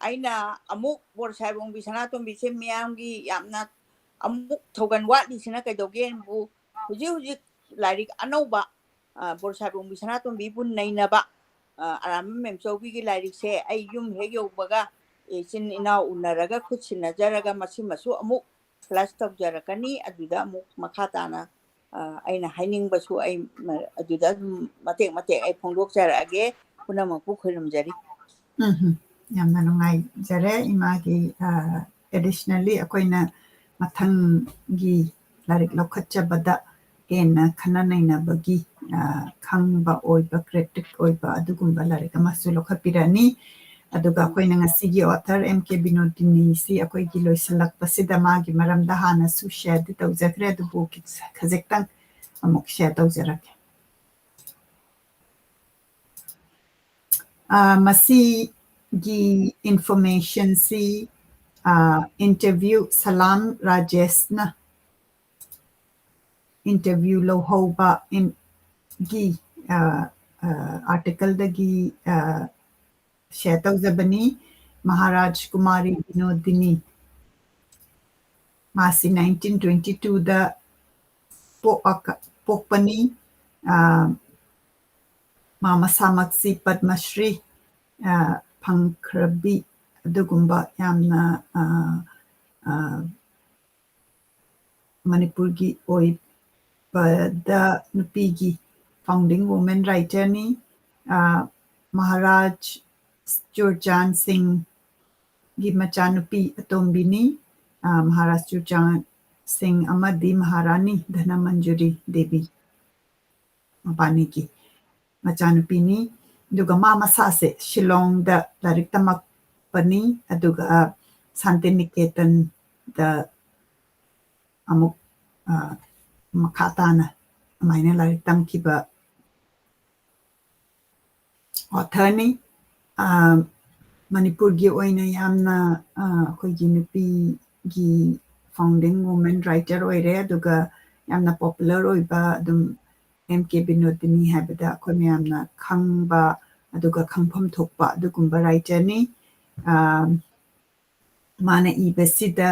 ꯑꯩꯅ ꯑꯃꯨꯛ ꯕꯣꯔꯁꯥꯏꯕꯣꯡꯕꯤ ꯁꯅꯥꯇꯣꯝꯕꯤꯁꯦ ꯃꯤꯌꯥꯝꯒꯤ ꯌꯥꯝꯅ ꯑꯃꯨꯛ ꯊꯧꯒꯜ ꯋꯥꯠꯂꯤꯁꯤꯅ ꯀꯩꯗꯧꯒꯦꯕꯨ, ꯍꯧꯖꯤꯛ ꯍꯧꯖꯤꯛ ꯂꯥꯏꯔꯤꯛ ꯑꯅꯧꯕ, ꯑ, ꯕꯣꯔꯁꯥꯏꯕꯣꯡꯕꯤ ꯁꯅꯥꯇꯣꯝꯕꯤꯕꯨ ꯅꯩꯅꯕ, ꯑ, ꯑꯔꯥꯝꯕꯝ ꯃꯦꯝꯆꯧꯕꯤꯒꯤ ꯂꯥꯏꯔꯤꯛꯁꯦ ꯑꯩ ꯌꯨꯝ ꯍꯦꯛ ꯌꯧꯕꯒ ꯏꯆꯤꯟ ꯏꯅꯥꯎ ꯎꯅꯔꯒ ꯈꯨꯠ ꯁꯤꯟꯅꯖꯔꯒ ꯃꯁꯤꯃꯁꯨ ꯑꯃꯨꯛ flash ꯇꯧꯖꯔꯛꯀꯅꯤ꯫ ꯑꯗꯨꯗ ꯑꯃꯨꯛ ꯃꯈꯥ ꯇꯥꯅ, ꯑ, ꯑꯩꯅ ꯍꯥꯏꯅꯤꯡꯕꯁꯨ ꯑꯩ ꯃ-, ꯑꯗꯨꯗ ꯑꯗꯨꯝ ꯃꯇꯦꯛ ꯃꯇꯦꯛ ꯑꯩ ꯐꯣꯡꯗꯣꯛꯆꯔꯛꯑꯒꯦ꯫ ꯄꯨꯝꯅꯃꯛꯄꯨ ꯈꯣꯏꯔꯨꯝꯖꯔꯤ꯫ ꯎꯝ, ꯌꯥꯝꯅ ꯅꯨꯡꯉꯥꯏꯖꯔꯦ ꯏꯃꯥꯒꯤ, ꯑ, additionally ꯑꯩꯈꯣꯏꯅ ꯃꯊꯪꯒꯤ ꯂꯥꯏꯔꯤꯛ ꯂꯧꯈꯠꯆꯕꯗ ꯍꯦꯟꯅ ꯈꯟꯅ ꯅꯩꯅꯕꯒꯤ, ꯑ, ꯈꯪꯕ ꯑꯣꯏꯕ, critic ꯑꯣꯏꯕ ꯑꯗꯨꯒꯨꯝꯕ ꯂꯥꯏꯔꯤꯛ ꯑꯃꯁꯨ ꯂꯧꯈꯠꯄꯤꯔꯅꯤ꯫ ꯑꯗꯨꯒ ꯑꯩꯈꯣꯏꯅ ꯉꯁꯤꯒꯤ author ꯑꯦꯝ ꯀꯦ ꯕꯤꯅꯣꯗꯤꯅꯤꯁꯤ ꯑꯩꯈꯣꯏꯒꯤ ꯂꯣꯏꯁꯤꯜꯂꯛꯄꯁꯤꯗ ꯃꯥꯒꯤ ꯃꯔꯝꯗ ꯍꯥꯟꯅꯁꯨ shareꯗꯤ ꯇꯧꯖꯈ꯭ꯔꯦ, ꯑꯗꯨꯕꯨ ꯈꯖꯤꯛꯇꯪ ꯑꯃꯨꯛ share ꯇꯧꯖꯔꯛꯀꯦ꯫ ꯑ, ꯃꯁꯤꯒꯤ informationꯁꯤ, ꯑ, interview ꯁꯂꯥꯝ ꯔꯥꯖꯦꯁꯅ interview ꯂꯧꯍꯧꯕ ꯏꯟ-, ꯒꯤ, ꯑ, ꯑ, articleꯗꯒꯤ, ꯑ, share ꯇꯧꯖꯕꯅꯤ꯫ ꯃꯍꯥꯔꯥꯖ ꯀꯨꯃꯥꯔꯤ ꯕꯤꯅꯣꯗꯤꯅꯤ꯫ ꯃꯥꯁꯤ nineteen twenty twoꯗ ꯄꯣꯛꯑ-, ꯄꯣꯛꯄꯅꯤ꯫ ꯑ, ꯃꯥ ꯃꯁꯥꯃꯛꯁꯤ ꯄꯗꯃ ꯁ꯭ꯔꯤ, ꯑ, ꯐꯪꯈ꯭ꯔꯕꯤ ꯑꯗꯨꯒꯨꯝꯕ ꯌꯥꯝꯅ, ꯑ, ꯑ, ꯃꯅꯤꯄꯨꯔꯒꯤ ꯑꯣꯏꯕꯗ ꯅꯨꯄꯤꯒꯤ founding woman writerꯅꯤ꯫ ꯑ, ꯃꯍꯥꯔꯥꯖ ꯆꯨꯔꯆꯥꯟ ꯁꯤꯡ ꯒꯤ ꯃꯆꯥꯅꯨꯄꯤ ꯑꯇꯣꯝꯕꯤꯅꯤ꯫ ꯑ, ꯃꯍꯥꯔꯥꯖ ꯆꯨꯔꯆꯥꯟ ꯁꯤꯡ ꯑꯃꯗꯤ ꯃꯍꯥꯔꯥꯅꯤ ꯙꯅꯃꯟꯖꯨꯔꯤ ꯗꯦꯕꯤ ꯃꯕꯥꯅꯤꯒꯤ ꯃꯆꯥꯅꯨꯄꯤꯅꯤ꯫ ꯑꯗꯨꯒ ꯃꯥ ꯃꯁꯥꯁꯦ ꯁꯤꯂꯣꯡꯗ ꯂꯥꯏꯔꯤꯛ ꯇꯝꯃꯛꯄꯅꯤ, ꯑꯗꯨꯒ ꯁꯥꯟꯇꯤꯅꯤꯀꯦꯇꯟꯗ ꯑꯃꯨꯛ, ꯑ, ꯃꯈꯥ ꯇꯥꯅ ꯑꯗꯨꯃꯥꯏꯅ ꯂꯥꯏꯔꯤꯛ ꯇꯝꯈꯤꯕ ꯑꯣꯊꯔꯅꯤ꯫ ꯑ, ꯃꯅꯤꯄꯨꯔꯒꯤ ꯑꯣꯏꯅ ꯌꯥꯝꯅ, ꯑ, ꯑꯩꯈꯣꯏꯒꯤ ꯅꯨꯄꯤꯒꯤ founding woman writer ꯑꯣꯏꯔꯦ, ꯑꯗꯨꯒ ꯌꯥꯝꯅ popular ꯑꯣꯏꯕ, ꯑꯗꯨꯝ ꯑꯦꯝ ꯀꯦ ꯕꯤꯅꯣꯗꯤꯅꯤ ꯍꯥꯏꯕꯗ ꯑꯩꯈꯣꯏ ꯃꯌꯥꯝꯅ ꯈꯪꯕ, ꯑꯗꯨꯒ ꯈꯪꯐꯝ ꯊꯣꯛꯄ ꯑꯗꯨꯒꯨꯝꯕ writerꯅꯤ꯫ ꯑ, ꯃꯥꯅ ꯏꯕꯁꯤꯗ,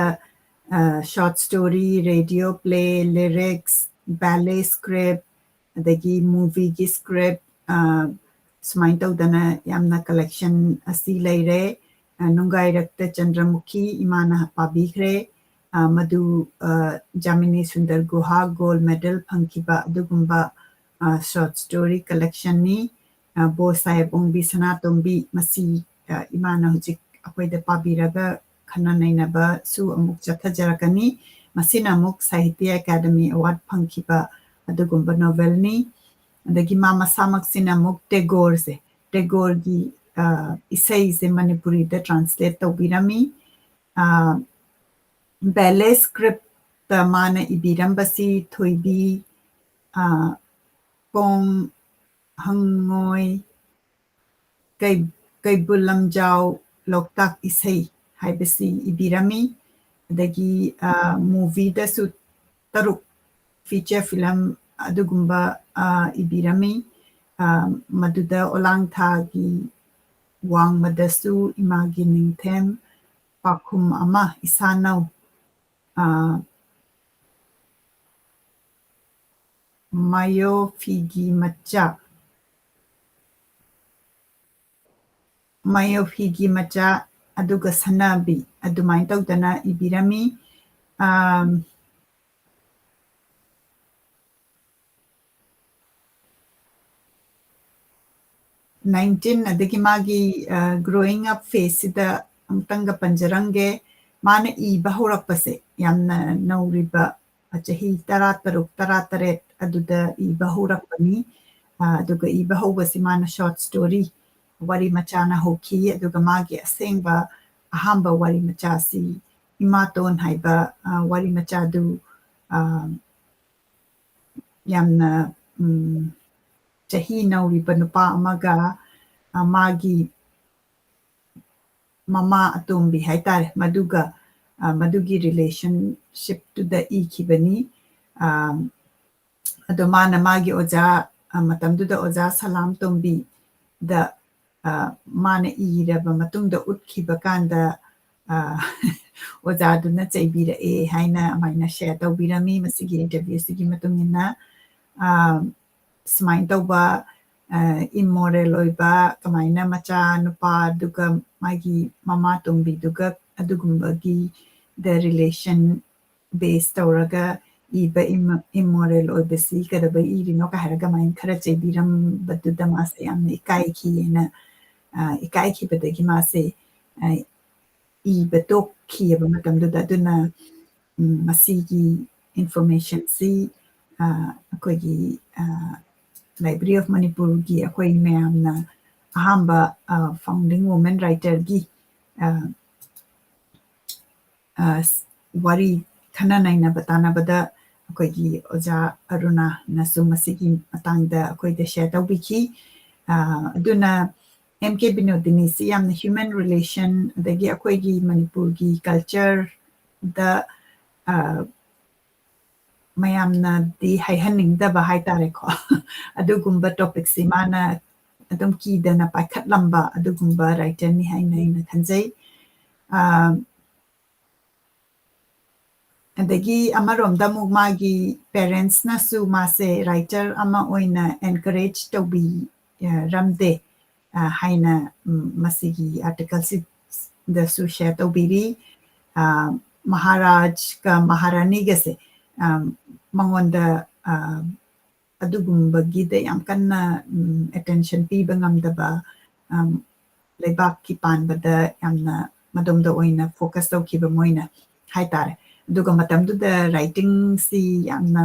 ꯑ, short story, radio play, lyrics, ballet script, ꯑꯗꯒꯤ movieꯒꯤ script, ꯑ, ꯁꯨꯃꯥꯏꯅ ꯇꯧꯗꯅ ꯌꯥꯝꯅ collection ꯑꯁꯤ ꯂꯩꯔꯦ꯫ ꯑ, ꯅꯨꯡꯒꯥꯏꯔꯛꯇ ꯆꯟꯗ꯭ꯔꯃꯨꯈꯤ ꯏꯃꯥꯅ ꯄꯥꯕꯤꯈ꯭ꯔꯦ꯫ ꯑ, ꯃꯗꯨ, ꯑ, ꯖꯥꯃꯤꯅꯤ ꯁꯨꯟꯗꯔ ꯒꯨꯍꯥ gold medal ꯐꯪꯈꯤꯕ ꯑꯗꯨꯒꯨꯝꯕ, ꯑ, short story collectionꯅꯤ꯫ ꯑ, ꯕꯣꯁ ꯁꯥꯍꯦꯕ ꯑꯣꯡꯕꯤ ꯁꯅꯥꯇꯣꯝꯕꯤ, ꯃꯁꯤ, ꯑ, ꯏꯃꯥꯅ ꯍꯧꯖꯤꯛ ꯑꯩꯈꯣꯏꯗ ꯄꯥꯕꯤꯔꯒ ꯈꯟꯅ ꯅꯩꯅꯕꯁꯨ ꯑꯃꯨꯛ ꯆꯠꯊꯖꯔꯛꯀꯅꯤ꯫ ꯃꯁꯤꯅ ꯑꯃꯨꯛ ꯁꯥꯍꯤꯇ꯭ꯌ ꯑꯦꯀꯥꯗꯃꯤ award ꯐꯪꯈꯤꯕ ꯑꯗꯨꯒꯨꯝꯕ novelꯅꯤ꯫ ꯑꯗꯒꯤ ꯃꯥ ꯃꯁꯥꯃꯛꯁꯤꯅ ꯑꯃꯨꯛ ꯇꯦꯒꯣꯔꯁꯦ, ꯇꯦꯒꯣꯔꯒꯤ, ꯑ, ꯏꯁꯩꯁꯦ ꯃꯅꯤꯄꯨꯔꯤꯗ translate ꯇꯧꯕꯤꯔꯝꯃꯤ꯫ ꯑ, ballet scriptꯇ ꯃꯥꯅ ꯏꯕꯤꯔꯝꯕꯁꯤ ꯊꯣꯏꯕꯤ, ꯑ, ꯀꯣꯡ ꯍꯪꯉꯣꯏ, ꯀꯩ-, ꯀꯩꯕꯨꯜ ꯂꯝꯖꯥꯎ ꯂꯣꯛꯇꯥꯛ ꯏꯁꯩ ꯍꯥꯏꯕꯁꯤ ꯏꯕꯤꯔꯝꯃꯤ꯫ ꯑꯗꯒꯤ, ꯑ, movieꯗꯁꯨ ꯇꯔꯨꯛ feature film ꯑꯗꯨꯒꯨꯝꯕ, ꯑ, ꯏꯕꯤꯔꯝꯃꯤ꯫ ꯑ, ꯃꯗꯨꯗ ꯑꯣꯂꯥꯡꯊꯥꯒꯤ ꯋꯥꯡꯃꯗꯁꯨ ꯏꯃꯥꯒꯤ ꯅꯤꯡꯊꯦꯝ, ꯄꯥꯎꯈꯨꯝ ꯑꯃ, ꯏꯁꯥꯅꯧ, ꯑ, ꯃꯥꯌꯣ ꯐꯤꯒꯤ ꯃꯆꯥ, ꯃꯥꯌꯣ ꯐꯤꯒꯤ ꯃꯆꯥ, ꯑꯗꯨꯒ ꯁꯅꯥꯕꯤ, ꯑꯗꯨꯃꯥꯏꯅ ꯇꯧꯗꯅ ꯏꯕꯤꯔꯝꯃꯤ꯫ ꯑꯝ, nineteen, ꯑꯗꯒꯤ ꯃꯥꯒꯤ, ꯑ, growing up phaseꯁꯤꯗ ꯑꯃꯨꯛꯇꯪꯒ ꯄꯟꯖꯔꯝꯒꯦ꯫ ꯃꯥꯅ ꯏꯕ ꯍꯧꯔꯛꯄꯁꯦ ꯌꯥꯝꯅ ꯅꯧꯔꯤꯕ, ꯆꯍꯤ ꯇꯔꯥꯇꯔꯨꯛ, ꯇꯔꯥꯇꯔꯦꯠ ꯑꯗꯨꯗ ꯏꯕ ꯍꯧꯔꯛꯄꯅꯤ꯫ ꯑ, ꯑꯗꯨꯒ ꯏꯕ ꯍꯧꯕꯁꯤ ꯃꯥꯅ short story, ꯋꯥꯔꯤ ꯃꯆꯥꯅ ꯍꯧꯈꯤ꯫ ꯑꯗꯨꯒ ꯃꯥꯒꯤ ꯑꯁꯦꯡꯕ ꯑꯍꯥꯟꯕ ꯋꯥꯔꯤ ꯃꯆꯥꯁꯤ ꯏꯃꯥꯇꯣꯟ ꯍꯥꯏꯕ, ꯑ, ꯋꯥꯔꯤ ꯃꯆꯥꯗꯨ, ꯑ, ꯌꯥꯝꯅ, ꯎꯝ, ꯆꯍꯤ ꯅꯧꯔꯤꯕ ꯅꯨꯄꯥ ꯑꯃꯒ, ꯑ, ꯃꯥꯒꯤ ꯃꯃꯥ ꯑꯇꯣꯝꯕꯤ ꯍꯥꯏꯇꯥꯔꯦ, ꯃꯗꯨꯒ, ꯑ, ꯃꯗꯨꯒꯤ relationshipꯇꯨꯗ ꯏꯈꯤꯕꯅꯤ꯫ ꯑ, ꯑꯗꯣ ꯃꯥꯅ ꯃꯥꯒꯤ ꯑꯣꯖꯥ, ꯑ, ꯃꯇꯝꯗꯨꯗ ꯑꯣꯖꯥ ꯁꯂꯥꯝ ꯇꯣꯝꯕꯤꯗ, ꯑ, ꯃꯥꯅ ꯏꯔꯕ ꯃꯇꯨꯡꯗ ꯎꯠꯈꯤꯕ ꯀꯥꯟꯗ, ꯑ, ꯑꯣꯖꯥꯗꯨꯅ ꯆꯩꯕꯤꯔꯛꯑꯦ ꯍꯥꯏꯅ ꯑꯗꯨꯃꯥꯏꯅ share ꯇꯧꯕꯤꯔꯝꯃꯤ꯫ ꯃꯁꯤꯒꯤ interviewꯁꯤꯒꯤ ꯃꯇꯨꯡ ꯏꯟꯅ, ꯑ, ꯁꯨꯃꯥꯏꯅ ꯇꯧꯕ, ꯑ, immoral ꯑꯣꯏꯕ, ꯀꯃꯥꯏꯅ ꯃꯆꯥ ꯅꯨꯄꯥꯗꯨꯒ ꯃꯥꯒꯤ ꯃꯃꯥ ꯇꯣꯝꯕꯤꯗꯨꯒ ꯑꯗꯨꯒꯨꯝꯕꯒꯤ the relation base ꯇꯧꯔꯒ ꯏꯕ ꯏꯝ-, immoral ꯑꯣꯏꯕꯁꯤ ꯀꯩꯗꯧꯕꯩ ꯏꯔꯤꯅꯣ ꯀ ꯍꯥꯏꯔꯒ ꯑꯗꯨꯃꯥꯏꯅ ꯈꯔ ꯆꯩꯕꯤꯔꯝꯕꯗꯨꯗ ꯃꯥꯁꯦ ꯌꯥꯝꯅ ꯏꯀꯥꯏꯈꯤꯑꯅ, ꯑ, ꯏꯀꯥꯏꯈꯤꯕꯗꯒꯤ ꯃꯥꯁꯦ, ꯑ, ꯏꯕ ꯇꯣꯛꯈꯤꯑꯕ ꯃꯇꯝꯗꯨꯗ꯫ ꯑꯗꯨꯅ, ꯎꯝ, ꯃꯁꯤꯒꯤ informationꯁꯤ, ꯑ, ꯑꯩꯈꯣꯏꯒꯤ, ꯑ, Library of Manipurꯒꯤ ꯑꯩꯈꯣꯏ ꯃꯌꯥꯝꯅ ꯑꯍꯥꯟꯕ, ꯑ, founding woman writerꯒꯤ, ꯑ, ꯑ, ꯋꯥꯔꯤ ꯈꯟꯅ ꯅꯩꯅꯕ ꯇꯥꯟꯅꯕꯗ ꯑꯩꯈꯣꯏꯒꯤ ꯑꯣꯖꯥ ꯑꯔꯨꯅꯥꯅꯁꯨ ꯃꯁꯤꯒꯤ ꯃꯇꯥꯡꯗ ꯑꯩꯈꯣꯏꯗ share ꯇꯧꯕꯤꯈꯤ꯫ ꯑ, ꯑꯗꯨꯅ ꯑꯦꯝ ꯀꯦ ꯕꯤꯅꯣꯗꯤꯅꯤꯁꯤ ꯌꯥꯝꯅ human relation, ꯑꯗꯒꯤ ꯑꯩꯈꯣꯏꯒꯤ ꯃꯅꯤꯄꯨꯔꯒꯤ cultureꯗ, ꯑ, ꯃꯌꯥꯝꯅꯗꯤ ꯍꯥꯏꯍꯟꯅꯤꯡꯗꯕ ꯍꯥꯏꯇꯥꯔꯦꯀꯣ꯫ ꯑꯗꯨꯒꯨꯝꯕ topicꯁꯤ ꯃꯥꯅ ꯑꯗꯨꯝ ꯀꯤꯗꯅ ꯄꯥꯏꯈꯠꯂꯝꯕ ꯑꯗꯨꯒꯨꯝꯕ writerꯅꯤ ꯍꯥꯏꯅ ꯑꯩꯅ ꯈꯟꯖꯩ꯫ ꯑ, ꯑꯗꯒꯤ ꯑꯃꯔꯣꯝꯗ ꯑꯃꯨꯛ ꯃꯥꯒꯤ parentsꯅꯁꯨ ꯃꯥꯁꯦ writer ꯑꯃ ꯑꯣꯏꯅ encourage ꯇꯧꯕꯤꯔꯝꯗꯦ, ꯑ, ꯍꯥꯏꯅ, ꯎꯝ, ꯃꯁꯤꯒꯤ articleꯁꯤꯗꯁꯨ share ꯇꯧꯕꯤꯔꯤ꯫ ꯑ, ꯃꯍꯥꯔꯥꯖꯀ ꯃꯍꯥꯔꯥꯅꯤꯒꯁꯦ, ꯑ, ꯃꯉꯣꯟꯗ, ꯑ, ꯑꯗꯨꯒꯨꯝꯕꯒꯤꯗ ꯌꯥꯝ ꯀꯟꯅ, ꯎꯝ, attention ꯄꯤꯕ ꯉꯝꯗꯕ, ꯑꯝ, ꯂꯩꯕꯥꯛꯀꯤ ꯄꯥꯟꯕꯗ ꯌꯥꯝꯅ ꯃꯗꯣꯝꯗ ꯑꯣꯏꯅ focus ꯇꯧꯈꯤꯕ ꯃꯣꯏꯅ ꯍꯥꯏꯇꯥꯔꯦ꯫ ꯑꯗꯨꯒ ꯃꯇꯝꯗꯨꯗ writingꯁꯤ ꯌꯥꯝꯅ,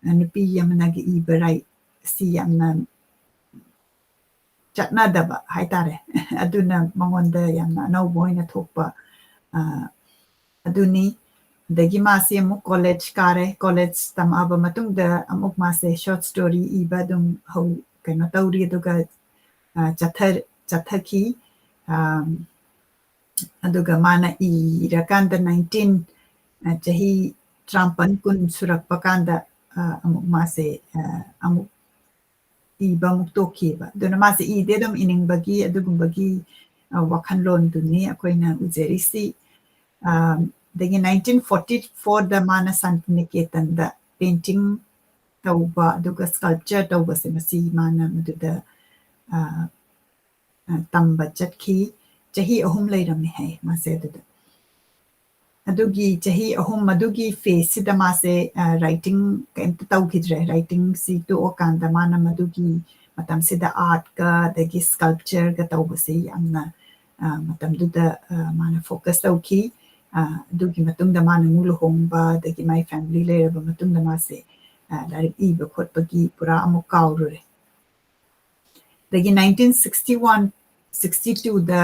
ꯑ, ꯅꯨꯄꯤ ꯑꯃꯅꯒ ꯏꯕ ꯔꯥꯏ-, ꯁꯤ ꯌꯥꯝꯅ ꯆꯠꯅꯗꯕ ꯍꯥꯏꯇꯥꯔꯦ꯫ ꯑꯗꯨꯅ ꯃꯉꯣꯟꯗ ꯌꯥꯝꯅ ꯑꯅꯧꯕ ꯑꯣꯏꯅ ꯊꯣꯛꯄ, ꯑ, ꯑꯗꯨꯅꯤ꯫ ꯑꯗꯒꯤ ꯃꯥꯁꯤ ꯑꯃꯨꯛ college ꯀꯥꯔꯦ꯫ College ꯇꯝꯃꯛꯑꯕ ꯃꯇꯨꯡꯗ ꯑꯃꯨꯛ ꯃꯥꯁꯦ short story ꯏꯕ ꯑꯗꯨꯝ ꯍꯧ-, ꯀꯩꯅꯣ ꯇꯧꯔꯤ꯫ ꯑꯗꯨꯒ, ꯑ, ꯆꯠꯊ-, ꯆꯠꯊꯈꯤ꯫ ꯑ, ꯑꯗꯨꯒ ꯃꯥꯅ ꯏꯔꯀꯥꯟꯗ nineteen, ꯑ, ꯆꯍꯤ ꯇꯔꯥꯃꯥꯄꯟ ꯀꯨꯟ ꯁꯨꯔꯛꯄ ꯀꯥꯟꯗ, ꯑ, ꯑꯃꯨꯛ ꯃꯥꯁꯦ, ꯑ, ꯑꯃꯨꯛ ꯏꯕ ꯑꯃꯨꯛ ꯇꯣꯛꯈꯤꯕ꯫ ꯑꯗꯨꯅ ꯃꯥꯁꯦ ꯏꯗꯤ ꯑꯗꯨꯝ ꯏꯅꯤꯡꯕꯒꯤ ꯑꯗꯨꯒꯨꯝꯕꯒꯤ, ꯑ, ꯋꯥꯈꯜꯂꯣꯟꯗꯨꯅꯤ ꯑꯩꯈꯣꯏꯅ ꯎꯖꯔꯤꯁꯤ꯫ ꯑ, ꯑꯗꯒꯤ nineteen forty fourꯗ ꯃꯥꯅ ꯁꯥꯟꯇꯤꯅꯤꯀꯦꯇꯟꯗ painting ꯇꯧꯕ ꯑꯗꯨꯒ sculpture ꯇꯧꯕꯁꯦ ꯃꯁꯤ ꯃꯥꯅ ꯃꯗꯨꯗ, ꯑ, ꯑ, ꯇꯝꯕ ꯆꯠꯈꯤ꯫ ꯆꯍꯤ ꯑꯍꯨꯝ ꯂꯩꯔꯝꯃꯦ ꯍꯥꯏ ꯃꯥꯁꯦ ꯑꯗꯨꯗ꯫ ꯑꯗꯨꯒꯤ ꯆꯍꯤ ꯑꯍꯨꯝ, ꯑꯗꯨꯒꯤ phaseꯁꯤꯗ ꯃꯥꯁꯦ, ꯑ, writing ꯀꯩꯝꯇ ꯇꯧꯈꯤꯗ꯭ꯔꯦ꯫ Writingꯁꯤ ꯇꯣꯛꯑꯀꯥꯟꯗ ꯃꯥꯅ ꯃꯗꯨꯒꯤ ꯃꯇꯝꯁꯤꯗ artꯀ ꯑꯗꯒꯤ sculptureꯒ ꯇꯧꯕꯁꯤ ꯌꯥꯝꯅ, ꯑ, ꯃꯇꯝꯗꯨꯗ, ꯑ, ꯃꯥꯅ focus ꯇꯧꯈꯤ꯫ ꯑ, ꯑꯗꯨꯒꯤ ꯃꯇꯨꯡꯗ ꯃꯥꯅ ꯑꯃꯨꯛ ꯂꯨꯍꯣꯡꯕ, ꯑꯗꯒꯤ ꯃꯥꯏ family ꯂꯩꯔꯕ ꯃꯇꯨꯡꯗ ꯃꯥꯁꯦ, ꯑ, ꯂꯥꯏꯔꯤꯛ ꯏꯕ ꯈꯣꯠꯄꯒꯤ ꯄꯨꯔꯥ ꯑꯃꯨꯛ ꯀꯥꯎꯔꯨꯔꯦ꯫ ꯑꯗꯒꯤ nineteen sixty one, sixty twoꯗ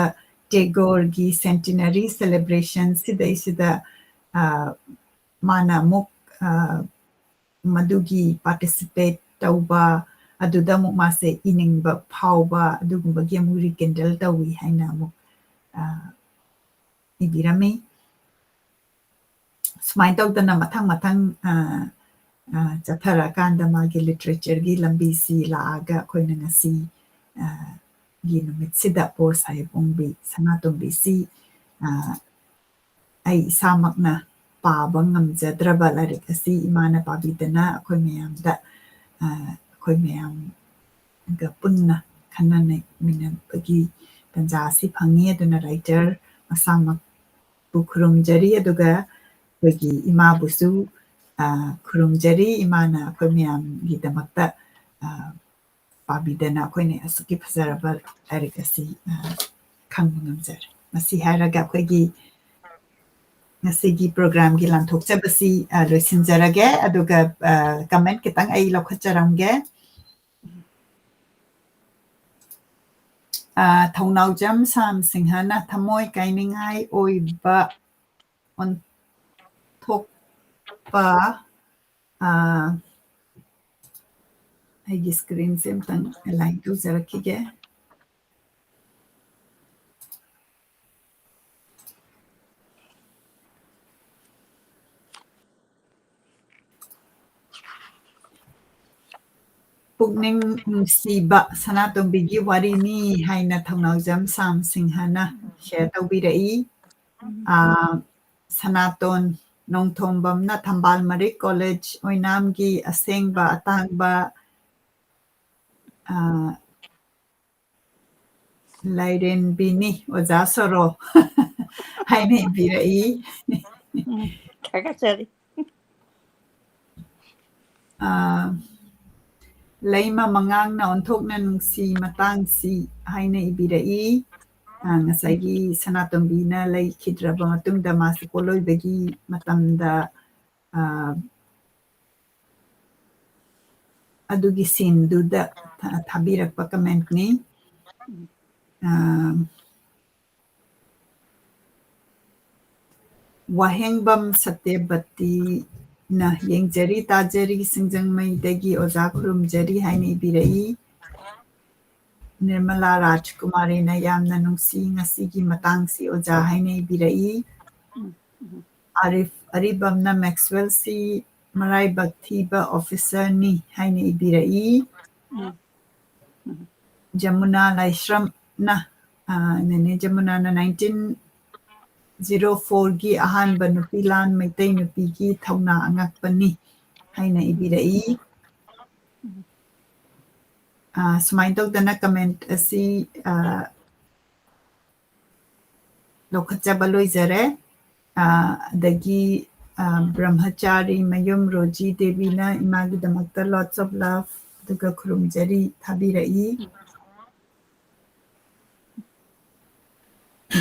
ꯇꯦꯒꯣꯔꯒꯤ centenary celebration ꯁꯤꯗꯩꯁꯤꯗ, ꯑ, ꯃꯥꯅ ꯑꯃꯨꯛ, ꯑ, ꯃꯗꯨꯒꯤ participate ꯇꯧꯕ, ꯑꯗꯨꯗ ꯑꯃꯨꯛ ꯃꯥꯁꯦ ꯏꯅꯤꯡꯕ ꯐꯥꯎꯕ ꯑꯗꯨꯒꯨꯝꯕꯒꯤ ꯑꯃꯨꯛ rekindle ꯇꯧꯏ ꯍꯥꯏꯅ ꯑꯃꯨꯛ, ꯑ, ꯏꯕꯤꯔꯝꯃꯤ꯫ ꯁꯨꯃꯥꯏꯅ ꯇꯧꯗꯅ ꯃꯊꯪ ꯃꯊꯪ, ꯑ, ꯑ, ꯆꯠꯊꯔꯀꯥꯟꯗ ꯃꯥꯒꯤ literatureꯒꯤ ꯂꯝꯕꯤꯁꯤ ꯂꯥꯛꯑꯒ ꯑꯩꯈꯣꯏꯅ ꯉꯁꯤ, ꯑ, ꯒꯤ ꯅꯨꯃꯤꯠꯁꯤꯗ ꯄꯣ ꯁꯥꯍꯦꯕ ꯑꯣꯡꯕꯤ ꯁꯅꯥꯇꯣꯝꯕꯤꯁꯤ, ꯑ, ꯑꯩ ꯏꯁꯥꯃꯛꯅ ꯄꯥꯕ ꯉꯝꯖꯗ꯭ꯔꯕ ꯂꯥꯏꯔꯤꯛ ꯑꯁꯤ ꯏꯃꯥꯅ ꯄꯥꯕꯤꯗꯅ ꯑꯩꯈꯣꯏ ꯃꯌꯥꯝꯗ, ꯑ, ꯑꯩꯈꯣꯏ ꯃꯌꯥꯝꯒ ꯄꯨꯟꯅ ꯈꯟꯅ ꯅꯩꯅꯕꯒꯤ ꯇꯥꯟꯖꯥ ꯑꯁꯤ ꯐꯪꯉꯤ꯫ ꯑꯗꯨꯅ writer ꯃꯁꯥꯃꯛꯄꯨ ꯈꯨꯔꯨꯝꯖꯔꯤ, ꯑꯗꯨꯒ ꯑꯩꯈꯣꯏꯒꯤ ꯏꯃꯥꯕꯨꯁꯨ, ꯑ, ꯈꯨꯔꯨꯝꯖꯔꯤ꯫ ꯏꯃꯥꯅ ꯑꯩꯈꯣꯏ ꯃꯌꯥꯝꯒꯤꯗꯃꯛꯇ, ꯑ, ꯄꯥꯕꯤꯗꯅ ꯑꯩꯈꯣꯏꯅ ꯑꯁꯨꯛꯀꯤ ꯐꯖꯔꯕ ꯂꯥꯏꯔꯤꯛ ꯑꯁꯤ, ꯑ, ꯈꯪꯕ ꯉꯝꯖꯔꯦ꯫ ꯃꯁꯤ ꯍꯥꯏꯔꯒ ꯑꯩꯈꯣꯏꯒꯤ ꯉꯁꯤꯒꯤ programꯒꯤ ꯂꯥꯟꯊꯣꯛꯆꯕꯁꯤ, ꯑ, ꯂꯣꯏꯁꯤꯟꯖꯔꯒꯦ꯫ ꯑꯗꯨꯒ, ꯑ, comment ꯈꯤꯇꯪ ꯑꯩ ꯂꯧꯈꯠꯆꯔꯝꯒꯦ꯫ ꯑ, ꯊꯧꯅꯥꯎꯖꯝ ꯁꯥꯝ ꯁꯤꯡꯍꯅ ꯊꯃꯣꯏ ꯀꯥꯏꯅꯤꯡꯉꯥꯏ ꯑꯣꯏꯕ ꯑꯣꯟꯊꯣꯛꯄ, ꯑ, ꯑꯩꯒꯤ screenꯁꯦ ꯑꯝꯇꯪ align ꯇꯧꯖꯔꯛꯈꯤꯒꯦ꯫ ꯄꯨꯛꯅꯤꯡ ꯅꯨꯡꯁꯤꯕ ꯁꯅꯥꯇꯣꯝꯕꯤꯒꯤ ꯋꯥꯔꯤꯅꯤ ꯍꯥꯏꯅ ꯊꯧꯅꯥꯎꯖꯝ ꯁꯥꯝ ꯁꯤꯡꯍꯅ share ꯇꯧꯕꯤꯔꯛꯏ꯫ ꯑꯥ, ꯁꯅꯥꯇꯣꯟ ꯅꯣꯡꯊꯣꯝꯕꯝꯅ ꯊꯝꯕꯥꯜ ꯃꯔꯤꯛ ꯀꯣꯂꯦꯖ ꯑꯣꯏꯅꯥꯝꯒꯤ ꯑꯁꯦꯡꯕ ꯑꯇꯥꯡꯕ, ꯑꯥ, ꯂꯥꯏꯔꯦꯝꯕꯤꯅꯤ ꯑꯣꯖꯥ ꯁꯣꯔꯣ ꯍꯥꯏꯅ ꯏꯕꯤꯔꯛꯏ꯫ ꯎꯝ, ꯊꯥꯒꯠꯆꯔꯤ꯫ ꯑꯥ, ꯂꯩꯃ ꯃꯉꯥꯡꯅ ꯑꯣꯟꯊꯣꯛꯅ ꯅꯨꯡꯁꯤ ꯃꯇꯥꯡꯁꯤ ꯍꯥꯏꯅ ꯏꯕꯤꯔꯛꯏ꯫ ꯑꯥ, ꯉꯁꯥꯏꯒꯤ ꯁꯅꯥꯇꯣꯝꯕꯤꯅ ꯂꯩꯈꯤꯗ꯭ꯔꯕ ꯃꯇꯨꯡꯗ ꯃꯥꯁꯦ ꯄꯣꯠꯂꯣꯏꯕꯒꯤ ꯃꯇꯝꯗ, ꯑꯥ, ꯑꯗꯨꯒꯤ sceneꯗꯨꯗ ꯊꯥ-, ꯊꯥꯕꯤꯔꯛꯄ commentꯅꯤ꯫ ꯑꯥ, ꯋꯥꯍꯦꯡꯕꯝ ꯁꯇ꯭ꯌꯕꯇꯤꯅ ꯌꯦꯡꯖꯔꯤ, ꯇꯥꯖꯔꯤ, ꯁꯤꯡꯖꯃꯩꯗꯒꯤ ꯑꯣꯖꯥ ꯈꯨꯔꯨꯝꯖꯔꯤ ꯍꯥꯏꯅ ꯏꯕꯤꯔꯛꯏ꯫ ꯅꯤꯔꯃꯂꯥ ꯔꯥꯖꯀꯨꯃꯥꯔꯤꯅ ꯌꯥꯝꯅ ꯅꯨꯡꯁꯤ ꯉꯁꯤꯒꯤ ꯃꯇꯥꯡꯁꯤ ꯑꯣꯖꯥ ꯍꯥꯏꯅ ꯏꯕꯤꯔꯛꯏ꯫ ꯎꯝ, ꯎꯝ꯫ ꯑꯥꯔꯤꯐ ꯑꯔꯤꯕꯝꯅ ꯃꯦꯛꯁꯋꯦꯜꯁꯤ ꯃꯔꯥꯏꯕꯛ ꯊꯤꯕ officerꯅꯤ ꯍꯥꯏꯅ ꯏꯕꯤꯔꯛꯏ꯫ ꯎꯝ, ꯎꯝ꯫ ꯖꯃꯨꯅꯥ ꯂꯥꯏꯁ꯭ꯔꯝꯅ, ꯑ, ꯅꯦꯅꯦ ꯖꯃꯨꯅꯥꯅ nineteen zero fourꯒꯤ ꯑꯍꯥꯟꯕ ꯅꯨꯄꯤ ꯂꯥꯟ ꯃꯩꯇꯩ ꯅꯨꯄꯤꯒꯤ ꯊꯧꯅꯥ ꯑꯉꯛꯄꯅꯤ ꯍꯥꯏꯅ ꯏꯕꯤꯔꯛꯏ꯫ ꯎꯝ꯫ ꯑ, ꯁꯨꯃꯥꯏꯅ ꯇꯧꯗꯅ comment ꯑꯁꯤ, ꯑ, ꯂꯧꯈꯠꯆꯕ ꯂꯣꯏꯖꯔꯦ꯫ ꯑ, ꯑꯗꯒꯤ, ꯑ, ꯕ꯭ꯔꯍ꯭ꯃꯆꯥꯔꯤ ꯃꯌꯨꯝ ꯔꯣꯖꯤ ꯗꯦꯕꯤꯅ ꯏꯃꯥꯒꯤꯗꯃꯛꯇ lots of love ꯑꯗꯨꯒ ꯈꯨꯔꯨꯝꯖꯔꯤ ꯊꯥꯕꯤꯔꯛꯏ꯫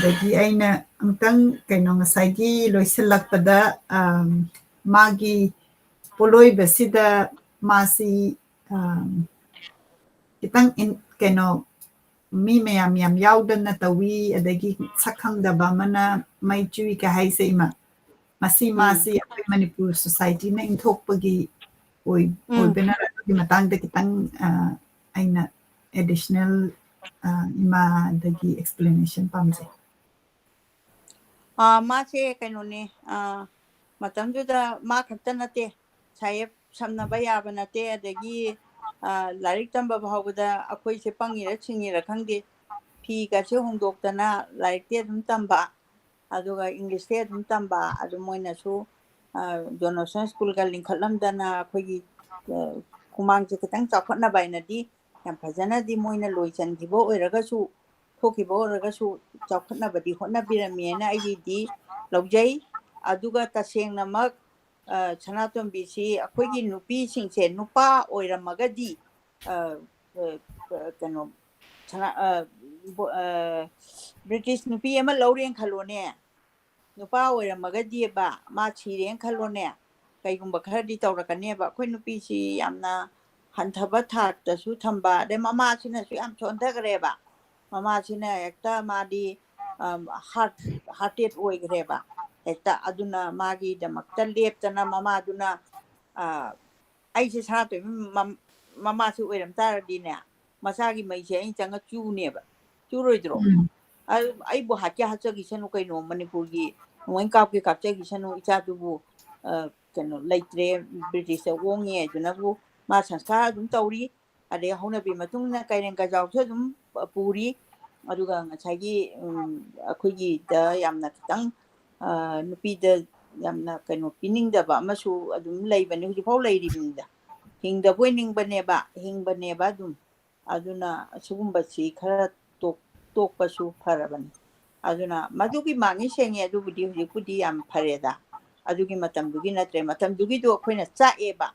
ꯑꯗꯒꯤ ꯑꯩꯅ ꯑꯃꯨꯛꯇꯪ ꯀꯩꯅꯣ ꯉꯁꯥꯏꯒꯤ ꯂꯣꯏꯁꯤꯜꯂꯛꯄꯗ, ꯑꯝ, ꯃꯥꯒꯤ ꯄꯣꯠꯂꯣꯏꯕꯁꯤꯗ ꯃꯥꯁꯤ, ꯑꯝ, ꯈꯤꯇꯪ ꯏꯟ-, ꯀꯩꯅꯣ ꯃꯤ ꯃꯌꯥꯝ ꯌꯥꯝ ꯌꯥꯎꯗꯅ ꯇꯧꯏ, ꯑꯗꯒꯤ ꯁꯛ ꯈꯪꯗꯕ ꯑꯃꯅ ꯃꯩ ꯆꯨꯏ ꯀ ꯍꯥꯏꯁꯦ ꯏꯃꯥ, ꯃꯁꯤ ꯎꯝ꯫ ꯃꯥꯁꯤ ꯑꯩꯈꯣꯏ ꯃꯅꯤꯄꯨꯔ ꯁꯣꯁꯥꯏꯇꯤꯅ ꯏꯟꯊꯣꯛꯄꯒꯤ ꯑꯣꯏ-, ꯎꯝ꯫ ꯑꯣꯏꯕꯅ ꯑꯗꯨꯒꯤ ꯃꯇꯥꯡꯗ ꯈꯤꯇꯪ, ꯑ, ꯑꯩꯅ ꯑꯦꯗꯤꯁꯅꯦꯜ, ꯑ, ꯏꯃꯥꯗꯒꯤ ꯑꯦꯛꯁꯄ꯭ꯂꯦꯅꯦꯁꯟ ꯄꯥꯝꯖꯩ꯫ ꯑ, ꯃꯥꯁꯦ ꯀꯩꯅꯣꯅꯦ, ꯑ, ꯃꯇꯝꯗꯨꯗ ꯃꯥ ꯈꯛꯇ ꯅꯠꯇꯦ, ꯁꯥꯍꯦꯕ ꯁꯝꯅꯕ ꯌꯥꯕ ꯅꯠꯇꯦ, ꯑꯗꯒꯤ, ꯑ, ꯂꯥꯏꯔꯤꯛ ꯇꯝꯕ ꯐꯥꯎꯕꯗ ꯑꯩꯈꯣꯏꯁꯦ ꯄꯪꯉꯤꯔ ꯁꯤꯡꯉꯤꯔ ꯈꯪꯗꯦ, ꯐꯤꯒꯁꯦ ꯍꯣꯡꯗꯣꯛꯇꯅ ꯂꯥꯏꯔꯤꯛꯇꯤ ꯑꯗꯨꯝ ꯇꯝꯕ, ꯑꯗꯨꯒ ꯏꯪꯂꯤꯁꯇꯤ ꯑꯗꯨꯝ ꯇꯝꯕ, ꯑꯗꯨ ꯃꯣꯏꯅꯁꯨ, ꯑ, ꯖꯣꯟ ꯁꯟ ꯁ꯭ꯀꯨꯜꯒ ꯂꯤꯡꯈꯠꯂꯝꯗꯅ ꯑꯩꯈꯣꯏꯒꯤ, ꯑ, ꯁꯨꯃꯥꯡꯁꯦ ꯈꯤꯇꯪ ꯆꯥꯎꯈꯠꯅꯕ ꯍꯥꯏꯅꯗꯤ ꯌꯥꯝ ꯐꯖꯅꯗꯤ ꯃꯣꯏꯅ ꯂꯣꯏꯁꯤꯟꯈꯤꯕ ꯑꯣꯏꯔꯒꯁꯨ, ꯊꯣꯛꯈꯤꯕ ꯑꯣꯏꯔꯒꯁꯨ ꯆꯥꯎꯈꯠꯅꯕꯗꯤ ꯍꯣꯠꯅꯕꯤꯔꯝꯃꯦꯅ ꯑꯩꯒꯤꯗꯤ ꯂꯧꯖꯩ꯫ ꯑꯗꯨꯒ ꯇꯁꯦꯡꯅꯃꯛ, ꯑ, ꯁꯅꯥꯇꯣꯝꯕꯤꯁꯤ ꯑꯩꯈꯣꯏꯒꯤ ꯅꯨꯄꯤꯁꯤꯡꯁꯦ ꯅꯨꯄꯥ ꯑꯣꯏꯔꯝꯃꯒꯗꯤ, ꯑ, ꯑ, ꯀꯩꯅꯣ, ꯁꯅꯥ-, ꯑ, ꯕꯣ-, ꯑ, ꯕ꯭ꯔꯤꯇꯤꯁ ꯅꯨꯄꯤ ꯑꯃ ꯂꯧꯔꯦꯅ ꯈꯜꯂꯣꯅꯦ, ꯅꯨꯄꯥ ꯑꯣꯏꯔꯝꯃꯒꯗꯤꯕ, ꯃꯥ ꯁꯤꯔꯦꯅ ꯈꯜꯂꯣꯅꯦ, ꯀꯩꯒꯨꯝꯕ ꯈꯔꯗꯤ ꯇꯧꯔꯛꯀꯅꯦꯕ꯫ ꯑꯩꯈꯣꯏ ꯅꯨꯄꯤꯁꯤ ꯌꯥꯝꯅ ꯍꯟꯊꯕ ꯊꯥꯛꯇꯁꯨ ꯊꯝꯕ, ꯑꯗꯩ ꯃꯃꯥꯁꯤꯅꯁꯨ ꯌꯥꯝ ꯁꯣꯟꯊꯈ꯭ꯔꯦꯕ꯫ ꯃꯃꯥꯁꯤꯅ ꯍꯦꯛꯇ ꯃꯥꯗꯤ, ꯑꯝ, ꯍꯥꯔꯠ, ꯍꯥꯔꯇꯦꯠ ꯑꯣꯏꯈ꯭ꯔꯦꯕ ꯍꯦꯛꯇ꯫ ꯑꯗꯨꯅ ꯃꯥꯒꯤꯗꯃꯛꯇ ꯂꯦꯞꯇꯅ ꯃꯃꯥꯗꯨꯅ, ꯑ, ꯑꯩꯁꯦ ꯁꯅꯥꯇꯣꯝꯕꯤ ꯃꯝ-, ꯃꯃꯥꯁꯤ ꯑꯣꯏꯔꯝ ꯇꯥꯔꯗꯤꯅꯦ, ꯃꯆꯥꯒꯤ ꯃꯩꯁꯦ ꯑꯩꯅ ꯆꯪꯉ ꯆꯨꯅꯦꯕ꯫ ꯆꯨꯔꯣꯏꯗ꯭ꯔꯣ? ꯎꯝ꯫ ꯑꯗꯨ ꯑꯩꯕꯨ ꯍꯥꯠꯀꯦ ꯍꯥꯠꯆꯈꯤꯁꯅꯨ ꯀꯩꯅꯣ, ꯃꯅꯤꯄꯨꯔꯒꯤ ꯅꯣꯡꯃꯩ ꯀꯥꯞꯀꯦ ꯀꯥꯞꯆꯈꯤꯁꯅꯨ, ꯏꯆꯥꯗꯨꯕꯨ, ꯑ, ꯀꯩꯅꯣ ꯂꯩꯇ꯭ꯔꯦ, ꯕ꯭ꯔꯤꯇꯤꯁꯇ ꯑꯣꯡꯉꯦ ꯍꯥꯏꯗꯨꯅꯕꯨ ꯃꯥ ꯁꯪꯁꯀꯥꯔ ꯑꯗꯨꯝ ꯇꯧꯔꯤ꯫ ꯑꯗꯩ ꯍꯧꯅꯕꯤ ꯃꯇꯨꯡ ꯏꯟꯅ ꯀꯩꯔꯦꯡ ꯀꯩꯖꯥꯎꯁꯨ ꯑꯗꯨꯝ ꯄꯨꯔꯤ꯫ ꯑꯗꯨꯒ ꯉꯁꯥꯏꯒꯤ, ꯎꯝ, ꯑꯩꯈꯣꯏꯒꯤꯗ ꯌꯥꯝꯅ ꯈꯤꯇꯪ, ꯑ, ꯅꯨꯄꯤꯗ ꯌꯥꯝꯅ ꯀꯩꯅꯣ ꯄꯤꯅꯤꯡꯗꯕ ꯑꯃꯁꯨ ꯑꯗꯨꯝ ꯂꯩꯕꯅꯤ, ꯍꯧꯖꯤꯛꯐꯥꯎ ꯂꯩꯔꯤꯕꯅꯤꯗ꯫ ꯍꯤꯡꯗꯕꯣꯏ ꯅꯤꯡꯕꯅꯦꯕ, ꯍꯤꯡꯕꯅꯦꯕ ꯑꯗꯨꯝ꯫ ꯑꯗꯨꯅ ꯑꯁꯤꯒꯨꯝꯕꯁꯤ ꯈꯔ ꯇꯣꯛ-, ꯇꯣꯛꯄꯁꯨ ꯐꯔꯕꯅꯤ꯫ ꯑꯗꯨꯅ ꯃꯗꯨꯒꯤ ꯃꯥꯡꯉꯤ ꯁꯦꯡꯉꯤ ꯑꯗꯨꯕꯨꯗꯤ ꯍꯧꯖꯤꯛꯄꯨꯗꯤ ꯌꯥꯝ ꯐꯔꯦꯗ꯫ ꯑꯗꯨꯒꯤ ꯃꯇꯝꯗꯨꯒꯤ ꯅꯠꯇ꯭ꯔꯦ, ꯃꯇꯝꯗꯨꯒꯤꯗꯣ ꯑꯩꯈꯣꯏꯅ ꯆꯥꯛꯑꯦꯕ꯫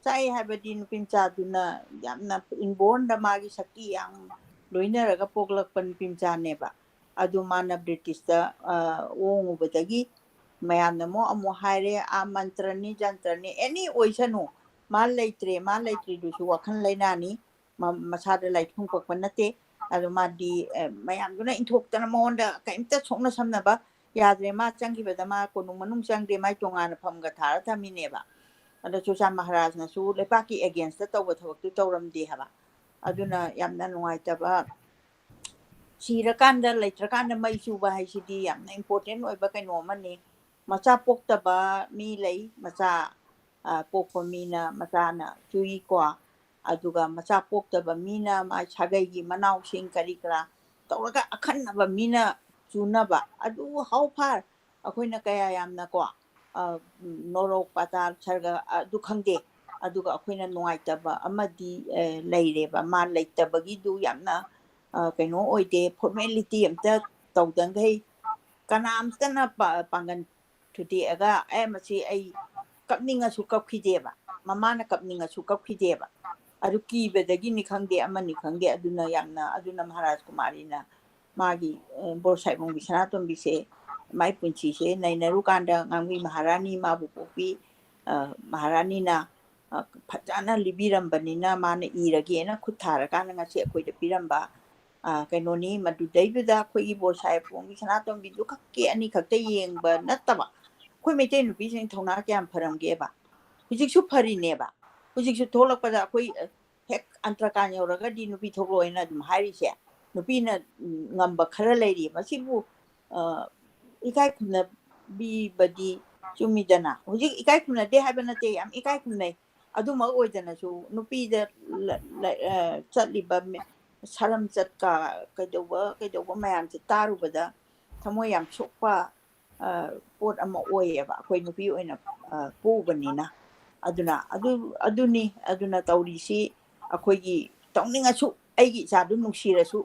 ꯆꯥꯛꯑꯦ ꯍꯥꯏꯕꯗꯤ ꯅꯨꯄꯤ ꯃꯆꯥꯗꯨꯅ ꯌꯥꯝꯅ ꯏꯟꯕꯣꯔꯟꯗ ꯃꯥꯒꯤ ꯁꯛꯇꯤ ꯌꯥꯝ ꯂꯣꯏꯅꯔꯒ ꯄꯣꯛꯂꯛꯄ ꯅꯨꯄꯤ ꯃꯆꯥꯅꯦꯕ꯫ ꯑꯗꯨ ꯃꯥꯅ ꯕ꯭ꯔꯤꯇꯤꯁꯇ ꯑꯣꯡꯉꯨꯕꯗꯒꯤ ꯃꯌꯥꯝꯅ ꯑꯃꯨꯛ ꯑꯃꯨꯛ ꯍꯥꯏꯔꯦ, ꯑꯥ ꯃꯟꯇ꯭ꯔꯅꯤ ꯖꯟꯇ꯭ꯔꯅꯤ ꯑꯦꯅꯤ ꯑꯣꯏꯁꯅꯨ, ꯃꯥ ꯂꯩꯇ꯭ꯔꯦ, ꯃꯥ ꯂꯩꯇ꯭ꯔꯤꯗꯨꯁꯨ ꯋꯥꯈꯜ ꯂꯩꯅꯥꯅꯤ, ꯃꯁꯥꯗ ꯂꯥꯏꯊꯨꯡ ꯄꯛꯄ ꯅꯠꯇꯦ꯫ ꯑꯗꯣ ꯃꯥꯗꯤ ꯃꯌꯥꯝꯗꯨꯅ ꯏꯟꯊꯣꯛꯇꯅ ꯃꯉꯣꯟꯗ ꯀꯔꯤꯝꯇ ꯁꯣꯛꯅ ꯁꯝꯅꯕ ꯌꯥꯗ꯭ꯔꯦ꯫ ꯃꯥ ꯆꯪꯈꯤꯕꯗ ꯃꯥ ꯀꯣꯅꯨꯡ ꯃꯅꯨꯡ ꯆꯪꯗꯦ, ꯃꯥꯏ ꯇꯣꯉꯥꯟꯅ ꯐꯝꯒ ꯊꯥꯔ ꯊꯝꯃꯤꯅꯦꯕ꯫ ꯑꯗꯣ ꯆꯨꯆꯥꯟ ꯃꯍꯥꯔꯥꯖꯅꯁꯨ ꯂꯩꯄꯥꯛꯀꯤ ꯑꯦꯒꯦꯟꯁꯇ ꯇꯧꯕ ꯊꯕꯛꯇꯨ ꯇꯧꯔꯝꯗꯦ ꯍꯥꯏꯕ꯫ ꯑꯗꯨꯅ ꯌꯥꯝꯅ ꯅꯨꯡꯉꯥꯏꯇꯕ, ꯁꯤꯔꯀꯥꯟꯗ ꯂꯩꯇ꯭ꯔꯀꯥꯟꯗ ꯃꯩ ꯆꯨꯕ ꯍꯥꯏꯁꯤꯗꯤ ꯌꯥꯝꯅ ꯏꯝꯄꯣꯔꯇꯦꯟ ꯑꯣꯏꯕ ꯀꯩꯅꯣ ꯑꯃꯅꯤ꯫ ꯃꯆꯥ ꯄꯣꯛꯇꯕ ꯃꯤ ꯂꯩ, ꯃꯆꯥ ꯄꯣꯛꯄ ꯃꯤꯅ ꯃꯆꯥꯅ ꯆꯨꯏꯀꯣ꯫ ꯑꯗꯨꯒ ꯃꯆꯥ ꯄꯣꯛꯇꯕ ꯃꯤꯅ ꯃꯥꯏ ꯁꯥꯒꯩꯒꯤ ꯃꯅꯥꯎꯁꯤꯡ ꯀꯔꯤ ꯀꯔꯥ ꯇꯧꯔꯒ ꯑꯈꯟꯅꯕ ꯃꯤꯅ ꯆꯨꯅꯕ꯫ ꯑꯗꯨ ꯍꯥꯎ ꯐꯥꯔ ꯑꯩꯈꯣꯏꯅ ꯀꯌꯥ ꯌꯥꯝꯅꯀꯣ ꯅꯣꯔꯣꯛ ꯄꯥꯇꯥꯜ ꯁꯔꯒ ꯑꯗꯨ ꯈꯪꯗꯦ꯫ ꯑꯗꯨꯒ ꯑꯩꯈꯣꯏꯅ ꯅꯨꯡꯉꯥꯏꯇꯕ ꯑꯃꯗꯤ ꯂꯩꯔꯦꯕ, ꯃꯥ ꯂꯩꯇꯕꯒꯤꯗꯨ ꯌꯥꯝꯅ ꯀꯩꯅꯣ ꯑꯣꯏꯗꯦ, ꯐꯣꯔꯃꯦꯂꯤꯇꯤ ꯑꯝꯇ ꯇꯧꯗꯈꯩ ꯀꯅꯥꯝꯇꯅ ꯄꯥꯡꯒꯜ ꯊꯨꯗꯦꯛꯑꯒ ꯑꯦ ꯃꯁꯤ ꯑꯩ ꯀꯞꯅꯤꯡꯉꯁꯨ ꯀꯞꯈꯤꯗꯦꯕ, ꯃꯃꯥꯅ ꯀꯞꯅꯤꯡꯉꯁꯨ ꯀꯞꯈꯤꯗꯦꯕ꯫ ꯑꯗꯨ ꯀꯤꯕꯗꯒꯤꯅꯤ ꯈꯪꯗꯦ ꯑꯃꯅꯤ ꯈꯪꯗꯦ, ꯑꯗꯨꯅ ꯌꯥꯝꯅ ꯑꯗꯨꯅ ꯃꯍꯥꯔꯥꯖ ꯀꯨꯃꯥꯔꯤꯅ ꯃꯥꯒꯤ ꯕꯣꯔ ꯁꯥꯏꯕꯝꯒꯤ ꯁꯅꯥꯇꯣꯝꯕꯤꯁꯦ ꯃꯥꯏ ꯄꯨꯟꯁꯤꯁꯦ ꯅꯩꯅꯔꯨꯀꯥꯟꯗ ꯉꯥꯡꯕꯤ ꯃꯍꯥꯔꯥꯅꯤ ꯃꯥꯕꯨ ꯄꯣꯛꯄꯤ ꯃꯍꯥꯔꯥꯅꯤꯅ ꯐꯖꯅ ꯂꯤꯕꯤꯔꯝꯕꯅꯤꯅ ꯃꯥꯅ ꯏꯔꯒꯦꯅ ꯈꯨꯠ ꯊꯥꯔꯀꯥꯟꯗ ꯉꯁꯤ ꯑꯩꯈꯣꯏꯗ ꯄꯤꯔꯝꯕ ꯀꯩꯅꯣꯅꯤ꯫ ꯃꯗꯨꯗꯩꯗꯨꯗ ꯑꯩꯈꯣꯏꯒꯤ ꯕꯣꯔ ꯁꯥꯍꯦꯕ ꯄꯣꯡꯒꯤ ꯁꯅꯥꯇꯣꯝꯕꯤꯗꯨ ꯈꯛꯀꯤ ꯑꯅꯤ ꯈꯛꯇ ꯌꯦꯡꯕ ꯅꯠꯇꯕ ꯑꯩꯈꯣꯏ ꯃꯩꯇꯩ ꯅꯨꯄꯤꯁꯤꯡ ꯊꯧꯅꯥ ꯀꯌꯥꯝ ꯐꯔꯝꯒꯦꯕ꯫ ꯍꯧꯖꯤꯛꯁꯨ ꯐꯔꯤꯅꯦꯕ꯫ ꯍꯧꯖꯤꯛꯁꯨ ꯊꯣꯛꯂꯛꯄꯗ ꯑꯩꯈꯣꯏ ꯍꯦꯛ ꯑꯟꯇ꯭ꯔꯀꯥꯟ ꯌꯧꯔꯒꯗꯤ ꯅꯨꯄꯤ ꯊꯣꯛꯂꯛꯑꯣꯏꯅ ꯑꯗꯨꯝ ꯍꯥꯏꯔꯤꯁꯦ꯫ ꯅꯨꯄꯤꯅ ꯉꯝꯕ ꯈꯔ ꯂꯩꯔꯤ꯫ ꯃꯁꯤꯕꯨ ꯏꯀꯥꯏ ꯈꯨꯝꯅꯕꯤꯕꯗꯤ ꯆꯨꯝꯃꯤꯗꯅ꯫ ꯍꯧꯖꯤꯛ ꯏꯀꯥꯏ ꯈꯨꯝꯅꯗꯦ ꯍꯥꯏꯕ ꯅꯠꯇꯦ, ꯌꯥꯝ ꯏꯀꯥꯏ ꯈꯨꯝꯅꯩ꯫ ꯑꯗꯨꯃꯛ ꯑꯣꯏꯗꯅꯁꯨ ꯅꯨꯄꯤꯗ ꯆꯠꯂꯤꯕ ꯁꯔꯝ ꯆꯠꯀ ꯀꯩꯗꯧꯕ ꯀꯩꯗꯧꯕ ꯃꯌꯥꯝꯁꯦ ꯇꯥꯔꯨꯕꯗ ꯊꯃꯣꯏ ꯌꯥꯝ ꯁꯣꯛꯄ ꯄꯣꯠ ꯑꯃ ꯑꯣꯏꯌꯦꯕ, ꯑꯩꯈꯣꯏ ꯅꯨꯄꯤ ꯑꯣꯏꯅ ꯄꯣꯛꯎꯕꯅꯤꯅ꯫ ꯑꯗꯨꯅ ꯑꯗꯨ ꯑꯗꯨꯅꯤ꯫ ꯑꯗꯨꯅ ꯇꯧꯔꯤꯁꯤ ꯑꯩꯈꯣꯏꯒꯤ ꯇꯧꯅꯤꯡꯉꯁꯨ ꯑꯩꯒꯤ ꯏꯆꯥꯗꯨ ꯅꯨꯡꯁꯤꯔꯁꯨ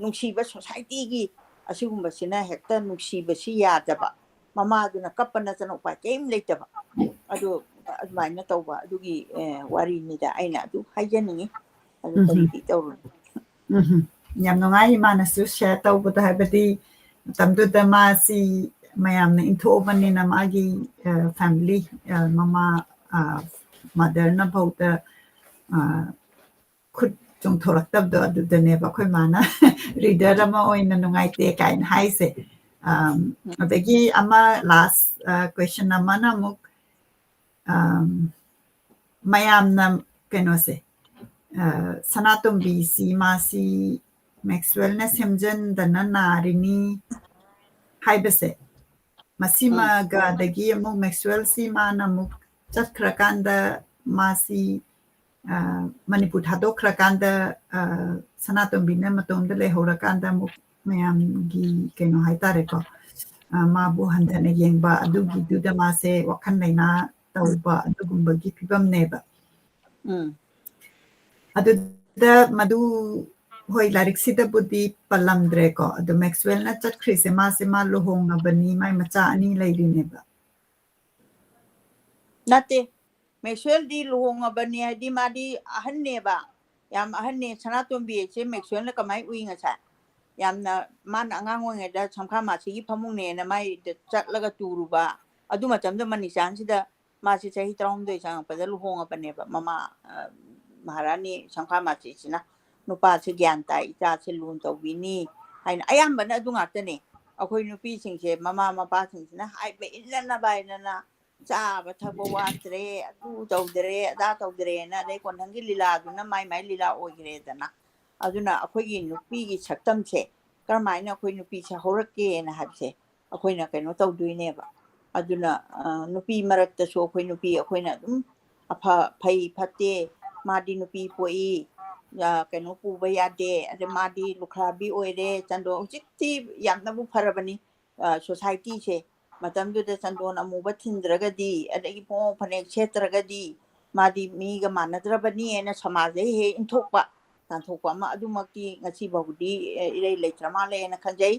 ꯅꯨꯡꯁꯤꯕ ꯁꯣꯁꯥꯏꯇꯤꯒꯤ ꯑꯁꯤꯒꯨꯝꯕꯁꯤꯅ ꯍꯦꯛꯇ ꯅꯨꯡꯁꯤꯕꯁꯤ ꯌꯥꯗꯕ꯫ ꯃꯃꯥꯗꯨꯅ ꯀꯞꯄ ꯅꯠꯇꯅ ꯎꯄꯥꯏ ꯀꯔꯤꯝ ꯂꯩꯇꯕ꯫ ꯑꯗꯨ ꯑꯗꯨꯃꯥꯏꯅ ꯇꯧꯕ ꯑꯗꯨꯒꯤ ꯋꯥꯔꯤꯅꯤꯗ ꯑꯩꯅ ꯑꯗꯨ ꯍꯥꯏꯖꯅꯤꯡꯉꯤ꯫ ꯑꯗꯨ ꯀꯔꯤꯗꯤ ꯇꯧꯔꯨꯅꯤ꯫ ꯌꯥꯝ ꯅꯨꯡꯉꯥꯏ ꯏꯃꯥꯅꯁꯨ share ꯇꯧꯕꯗꯣ, ꯍꯥꯏꯕꯗꯤ ꯃꯇꯝꯗꯨꯗ ꯃꯥꯁꯤ ꯃꯌꯥꯝꯅ ꯏꯟꯊꯣꯛꯑꯕꯅꯤꯅ ꯃꯥꯒꯤ, ꯑ, family, ꯑ, ꯃꯃꯥ, ꯑ, motherꯅ ꯐꯥꯎꯗ, ꯑ, ꯈꯨꯠ ꯆꯣꯡꯊꯣꯔꯛꯇꯕꯗꯣ ꯑꯗꯨꯗꯅꯦꯕ ꯑꯩꯈꯣꯏ ꯃꯥꯅ reader ꯑꯃ ꯑꯣꯏꯅ ꯅꯨꯡꯉꯥꯏꯇꯦ ꯀꯥꯏꯅ ꯍꯥꯏꯁꯦ꯫ ꯑꯝ, ꯑꯗꯒꯤ ꯑꯃ last, ꯑ, question ꯑꯃꯅ ꯑꯃꯨꯛ, ꯑꯝ, ꯃꯌꯥꯝꯅ ꯀꯩꯅꯣꯁꯦ, ꯑ, ꯁꯅꯥꯇꯣꯝꯕꯤꯁꯤ ꯃꯥꯁꯤ Maxwellꯅ ꯁꯦꯝꯖꯟꯗꯅ ꯅꯥꯔꯤꯅꯤ ꯍꯥꯏꯕꯁꯦ, ꯃꯁꯤꯃꯒ ꯑꯗꯒꯤ ꯑꯃꯨꯛ Maxwellꯁꯤ ꯃꯥꯅ ꯑꯃꯨꯛ ꯆꯠꯈ꯭ꯔꯀꯥꯟꯗ ꯃꯥꯁꯤ, ꯑ, ꯃꯅꯤꯄꯨꯔ ꯊꯥꯗꯣꯛꯈ꯭ꯔꯀꯥꯟꯗ, ꯑ, ꯁꯅꯥꯇꯣꯝꯕꯤꯅ ꯃꯇꯣꯝꯗ ꯂꯩꯍꯧꯔꯀꯥꯟꯗ ꯑꯃꯨꯛ ꯃꯌꯥꯝꯒꯤ ꯀꯩꯅꯣ ꯍꯥꯏꯇꯥꯔꯦꯀꯣ, ꯑ, ꯃꯥꯕꯨ ꯍꯟꯊꯅ ꯌꯦꯡꯕ, ꯑꯗꯨꯒꯤꯗꯨꯗ ꯃꯥꯁꯦ ꯋꯥꯈꯜ ꯂꯩꯅꯥ ꯇꯧꯕ ꯑꯗꯨꯒꯨꯝꯕꯒꯤ ꯐꯤꯕꯝꯅꯦꯕ꯫ ꯎꯝ꯫ ꯑꯗꯨꯗ ꯃꯗꯨ, ꯍꯣꯏ, ꯂꯥꯏꯔꯤꯛꯁꯤꯗꯕꯨꯗꯤ ꯄꯜꯂꯝꯗ꯭ꯔꯦꯀꯣ, ꯑꯗꯣ Maxwellꯅ ꯆꯠꯈ꯭ꯔꯤꯁꯦ, ꯃꯥꯁꯦ ꯃꯥ ꯂꯨꯍꯣꯡꯉꯕꯅꯤ, ꯃꯥꯏ ꯃꯆꯥ ꯑꯅꯤ ꯂꯩꯔꯤꯅꯦꯕ꯫ ꯅꯠꯇꯦ, Maxwellꯗꯤ ꯂꯨꯍꯣꯡꯉꯕꯅꯤ ꯍꯥꯏꯗꯤ ꯃꯥꯗꯤ ꯑꯍꯟꯅꯦꯕ, ꯌꯥꯝ ꯑꯍꯟꯅꯦ꯫ ꯁꯅꯥꯇꯣꯝꯕꯤ ꯑꯩꯁꯦ Maxwellꯅ ꯀꯃꯥꯏꯅ ꯎꯏ ꯉꯁꯥꯏ? ꯌꯥꯝꯅ ꯃꯥꯅ ꯑꯉꯥꯡ ꯑꯣꯏꯔꯤꯉꯩꯗ ꯁꯝꯈꯥ ꯃꯥꯁꯤꯒꯤ ꯐꯃꯨꯡꯅꯦꯅ ꯃꯥꯏꯗ ꯆꯠꯂꯒ ꯇꯨꯔꯨꯕ, ꯑꯗꯨ ꯃꯇꯝꯗ ꯃꯅꯤꯆꯥꯟꯁꯤꯗ ꯃꯥꯁꯤ ꯆꯍꯤ ꯇꯔꯥꯍꯨꯝꯗꯣꯏ ꯆꯪꯉꯛꯄꯗ ꯂꯨꯍꯣꯡꯉꯕꯅꯦꯕ꯫ ꯃꯃꯥ, ꯑ, ꯃꯍꯥꯔꯥꯅꯤ ꯁꯝꯈꯥ ꯃꯥꯁꯤꯁꯤꯅ ꯅꯨꯄꯥꯁꯤ ꯒ꯭ꯌꯥꯟ ꯇꯥꯏ, ꯏꯆꯥꯁꯤ ꯂꯨꯅ ꯇꯧꯕꯤꯅꯤ ꯍꯥꯏꯅ꯫ ꯑꯌꯥꯝꯕꯅ ꯑꯗꯨ ꯉꯥꯛꯇꯅꯦ꯫ ꯑꯩꯈꯣꯏ ꯅꯨꯄꯤꯁꯤꯡꯁꯦ ꯃꯃꯥ ꯃꯄꯥꯁꯤꯡꯁꯤꯅ ꯍꯥꯏꯕ ꯏꯟꯅꯅꯕ ꯍꯥꯏꯗꯅ ꯆꯥꯕ ꯊꯛꯄ ꯋꯥꯠꯇ꯭ꯔꯦ, ꯑꯗꯨ ꯇꯧꯗ꯭ꯔꯦ, ꯑꯗꯥ ꯇꯧꯗ꯭ꯔꯦꯅ, ꯑꯗꯩ ꯀꯣꯟꯊꯪꯒꯤ ꯂꯤꯂꯥꯗꯨꯅ ꯃꯥꯏ ꯃꯥꯏ ꯂꯤꯂꯥ ꯑꯣꯏꯈ꯭ꯔꯦꯗꯅ꯫ ꯑꯗꯨꯅ ꯑꯩꯈꯣꯏꯒꯤ ꯅꯨꯄꯤꯒꯤ ꯁꯛꯇꯝꯁꯦ ꯀꯔꯝꯍꯥꯏꯅ ꯑꯩꯈꯣꯏ ꯅꯨꯄꯤꯁꯦ ꯍꯧꯔꯛꯀꯦꯅ ꯍꯥꯏꯕꯁꯦ ꯑꯩꯈꯣꯏꯅ ꯀꯩꯅꯣ ꯇꯧꯗꯣꯏꯅꯦꯕ꯫ ꯑꯗꯨꯅ, ꯑ, ꯅꯨꯄꯤ ꯃꯔꯛꯇꯁꯨ ꯑꯩꯈꯣꯏ ꯅꯨꯄꯤ ꯑꯩꯈꯣꯏꯅ ꯑꯗꯨꯝ ꯑꯐ-, ꯐꯩ ꯐꯠꯇꯦ, ꯃꯥꯗꯤ ꯅꯨꯄꯤ ꯄꯣꯛꯏ, ꯑ, ꯀꯩꯅꯣ ꯄꯨꯕ ꯌꯥꯗꯦ, ꯑꯗꯩ ꯃꯥꯗꯤ ꯂꯨꯈ꯭ꯔꯥꯕꯤ ꯑꯣꯏꯔꯦ, ꯆꯟꯗꯣ-, ꯍꯧꯖꯤꯛꯇꯤ ꯌꯥꯝꯅꯕꯨ ꯐꯔꯕꯅꯤ, ꯑ, societyꯁꯦ꯫ ꯃꯇꯝꯗꯨꯗ ꯆꯟꯗꯣꯟ ꯑꯃꯨꯕ ꯊꯤꯟꯗ꯭ꯔꯒꯗꯤ, ꯑꯗꯒꯤ ꯄꯨꯡꯉꯧ ꯐꯅꯦꯛ ꯁꯦꯠꯇ꯭ꯔꯒꯗꯤ, ꯃꯥꯗꯤ ꯃꯤꯒ ꯃꯥꯟꯅꯗ꯭ꯔꯕꯅꯤ ꯍꯥꯏꯅ ꯁꯃꯥꯖꯗ ꯍꯦꯛ ꯏꯟꯊꯣꯛꯄ, ꯇꯥꯟꯊꯣꯛꯄ ꯑꯃ ꯑꯗꯨꯃꯛꯇꯤ ꯉꯁꯤ ꯐꯥꯎꯕꯗꯤ, ꯑ, ꯏꯔꯩ ꯂꯩꯇ꯭ꯔ ꯃꯥꯜꯂꯦꯅ ꯈꯟꯖꯩ꯫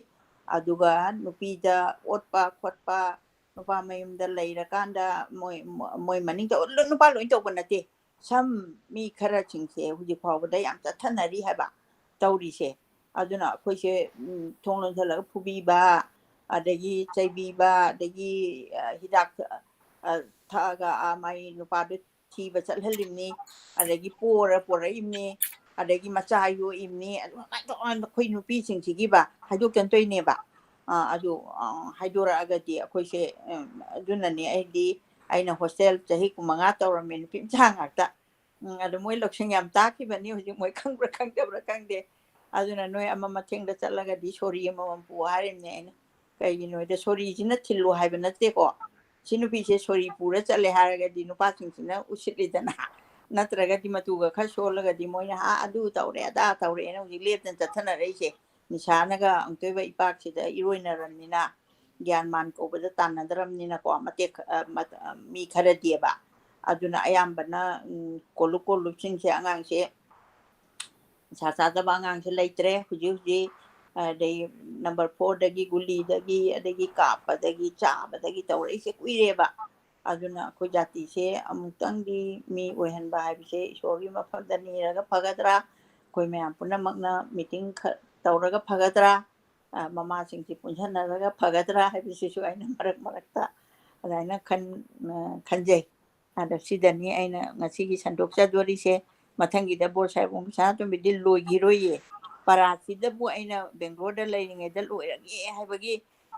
ꯑꯗꯨꯒ ꯅꯨꯄꯤꯗ ꯑꯣꯠꯄ ꯈꯣꯠꯄ, ꯅꯨꯄꯥ ꯃꯌꯨꯝꯗ ꯂꯩꯔꯀꯥꯟꯗ ꯃꯣꯏ, ꯃꯣꯏ ꯃꯅꯤꯡꯗ ꯅꯨꯄꯥ ꯂꯣꯏ ꯇꯧꯕ ꯅꯠꯇꯦ, some ꯃꯤ ꯈꯔꯁꯤꯡꯁꯦ ꯍꯧꯖꯤꯛ ꯐꯥꯎꯕꯗ ꯌꯥꯝ ꯆꯠꯊꯅꯔꯤ ꯍꯥꯏꯕ ꯇꯧꯔꯤꯁꯦ꯫ ꯑꯗꯨꯅ ꯑꯩꯈꯣꯏꯁꯦ, ꯎꯝ, ꯊꯣꯡ ꯂꯣꯟꯁꯤꯜꯂꯒ ꯐꯨꯕꯤꯕ, ꯑꯗꯒꯤ ꯆꯩꯕꯤꯕ, ꯑꯗꯒꯤ, ꯑ, ꯍꯤꯗꯥꯛ, ꯑ, ꯊꯛꯑꯒ, ꯑ, ꯃꯥꯏ ꯅꯨꯄꯥꯗꯨ ꯊꯤꯕ ꯆꯠꯍꯜꯂꯤꯕꯅꯤ, ꯑꯗꯒꯤ ꯄꯣꯔ ꯄꯣꯔꯛꯏꯕꯅꯤ, ꯑꯗꯒꯤ ꯃꯆꯥ ꯌꯣꯛꯏꯕꯅꯤ, ꯑꯗꯨꯃꯥꯏꯅ ꯇꯧꯔ ꯑꯩꯈꯣꯏ ꯅꯨꯄꯤꯁꯤꯡꯁꯤꯒꯤꯕ ꯍꯥꯏꯗꯣꯛꯀꯟꯗꯣꯏꯅꯦꯕ꯫ ꯑ, ꯑꯗꯨ, ꯑ, ꯍꯥꯏꯗꯣꯔꯛꯑꯒꯗꯤ ꯑꯩꯈꯣꯏꯁꯦ, ꯎꯝ, ꯑꯗꯨꯅꯅꯦ ꯑꯩꯗꯤ, ꯑꯩꯅ ꯍꯣꯁꯇꯦꯜ ꯆꯍꯤ ꯀꯨꯟꯃꯉꯥ ꯇꯧꯔꯝꯃꯦ, ꯅꯨꯄꯤ ꯃꯆꯥ ꯉꯥꯛꯇ꯫ ꯎꯝ, ꯑꯗꯣ ꯃꯣꯏ ꯂꯧꯁꯤꯡ ꯌꯥꯝ ꯇꯥꯈꯤꯕꯅꯤ, ꯍꯧꯖꯤꯛ ꯃꯣꯏ ꯈꯪꯕ꯭ꯔꯥ ꯈꯪꯗꯕ꯭ꯔꯥ ꯈꯪꯗꯦ꯫ ꯑꯗꯨꯅ ꯅꯣꯏ ꯑꯃ ꯃꯊꯦꯡꯗ ꯆꯠꯂꯒꯗꯤ ꯁꯣꯔꯤ ꯑꯃꯃꯝ ꯄꯨ ꯍꯥꯏꯔꯤꯕꯅꯦ ꯑꯩꯅ꯫ ꯀꯩꯒꯤꯅꯣꯗ ꯁꯣꯔꯤꯁꯤꯅ ꯊꯤꯜꯂꯨ ꯍꯥꯏꯕ ꯅꯠꯇꯦꯀꯣ꯫ ꯁꯤ ꯅꯨꯄꯤꯁꯦ ꯁꯣꯔꯤ ꯄꯨꯔ ꯆꯠꯂꯦ ꯍꯥꯏꯔꯒꯗꯤ ꯅꯨꯄꯥꯁꯤꯡꯁꯤꯅ ꯎꯁꯤꯠꯂꯤꯗꯅ꯫ ꯅꯠꯇ꯭ꯔꯒꯗꯤ ꯃꯇꯨꯒ ꯈꯔ ꯁꯣꯜꯂꯒꯗꯤ ꯃꯣꯏꯅ, "ꯑꯥ, ꯑꯗꯨ ꯇꯧꯔꯦ, ꯑꯗꯥ ꯇꯧꯔꯦꯅ" ꯍꯧꯖꯤꯛ ꯂꯦꯞꯇꯅ ꯆꯠꯊꯅꯔꯛꯏꯁꯦ꯫ ꯅꯤꯁꯥꯅꯒ ꯑꯃꯨꯛꯇꯣꯏꯕ ꯏꯄꯥꯛꯁꯤꯗ ꯏꯔꯣꯏꯅꯔꯕꯅꯤꯅ ꯒ꯭ꯌꯥꯟ ꯃꯥꯟ ꯀꯧꯕꯗ ꯇꯥꯟꯅꯗ꯭ꯔꯕꯅꯤꯅꯀꯣ, ꯃꯇꯦꯛ ꯈ-, ꯑ, ꯃ-, ꯑ, ꯃꯤ ꯈꯔꯗꯤꯕ꯫ ꯑꯗꯨꯅ ꯑꯌꯥꯝꯕꯅ, ꯎꯝ, ꯀꯣꯂꯨꯞ ꯀꯣꯂꯨꯞꯁꯤꯡꯁꯦ ꯑꯉꯥꯡꯁꯦ ꯅꯤꯁꯥ ꯆꯥꯗꯕ ꯑꯉꯥꯡꯁꯦ ꯂꯩꯇ꯭ꯔꯦ ꯍꯧꯖꯤꯛ ꯍꯧꯖꯤꯛ꯫ ꯑꯗꯩ ꯅꯝꯕꯔ ꯐꯣꯔꯗꯒꯤ, ꯒꯨꯂꯤꯗꯒꯤ, ꯑꯗꯒꯤ ꯀꯥꯞꯄꯗꯒꯤ, ꯆꯥꯕꯗꯒꯤ ꯇꯧꯔꯛꯏꯁꯦ ꯀꯨꯏꯔꯦꯕ꯫ ꯑꯗꯨꯅ ꯑꯩꯈꯣꯏ ꯖꯥꯇꯤꯁꯦ ꯑꯃꯨꯛꯇꯪꯗꯤ ꯃꯤ ꯑꯣꯏꯍꯟꯕ ꯍꯥꯏꯕꯁꯦ ꯏꯁꯣꯔꯒꯤ ꯃꯐꯝꯗ ꯅꯤꯔꯒ ꯐꯒꯗ꯭ꯔꯥ? ꯑꯩꯈꯣꯏ ꯃꯌꯥꯝ ꯄꯨꯝꯅꯃꯛꯅ ꯃꯤꯇꯤꯡ ꯈꯔ ꯇꯧꯔꯒ ꯐꯒꯗ꯭ꯔꯥ? ꯑ, ꯃꯃꯥꯁꯤꯡꯁꯤ ꯄꯨꯟꯁꯤꯟꯅꯔꯒ ꯐꯒꯗ꯭ꯔꯥ ꯍꯥꯏꯕꯁꯤꯁꯨ ꯑꯩꯅ ꯃꯔꯛ ꯃꯔꯛꯇ ꯑꯗꯨꯃꯥꯏꯅ ꯈꯟ-, ꯑ, ꯈꯟꯖꯩ꯫ ꯑꯗꯣ ꯁꯤꯗꯅꯤ ꯑꯩꯅ ꯉꯁꯤꯒꯤ ꯁꯟꯗꯣꯛꯆꯗꯣꯔꯤꯁꯦ꯫ ꯃꯊꯪꯒꯤꯗ ꯕꯣꯔ ꯁꯥꯍꯦꯕ ꯑꯣꯡꯕꯤ ꯁꯅꯥꯇꯣꯝꯕꯤꯗꯤ ꯂꯣꯏꯈꯤꯔꯣꯏꯌꯦ꯫ ꯄꯔꯥꯁꯤꯗꯕꯨ ꯑꯩꯅ ꯕꯦꯡꯒ꯭ꯂꯣꯔꯗ ꯂꯩꯔꯤꯉꯩꯗ ꯂꯣꯏꯔꯒꯦ ꯍꯥꯏꯕꯒꯤ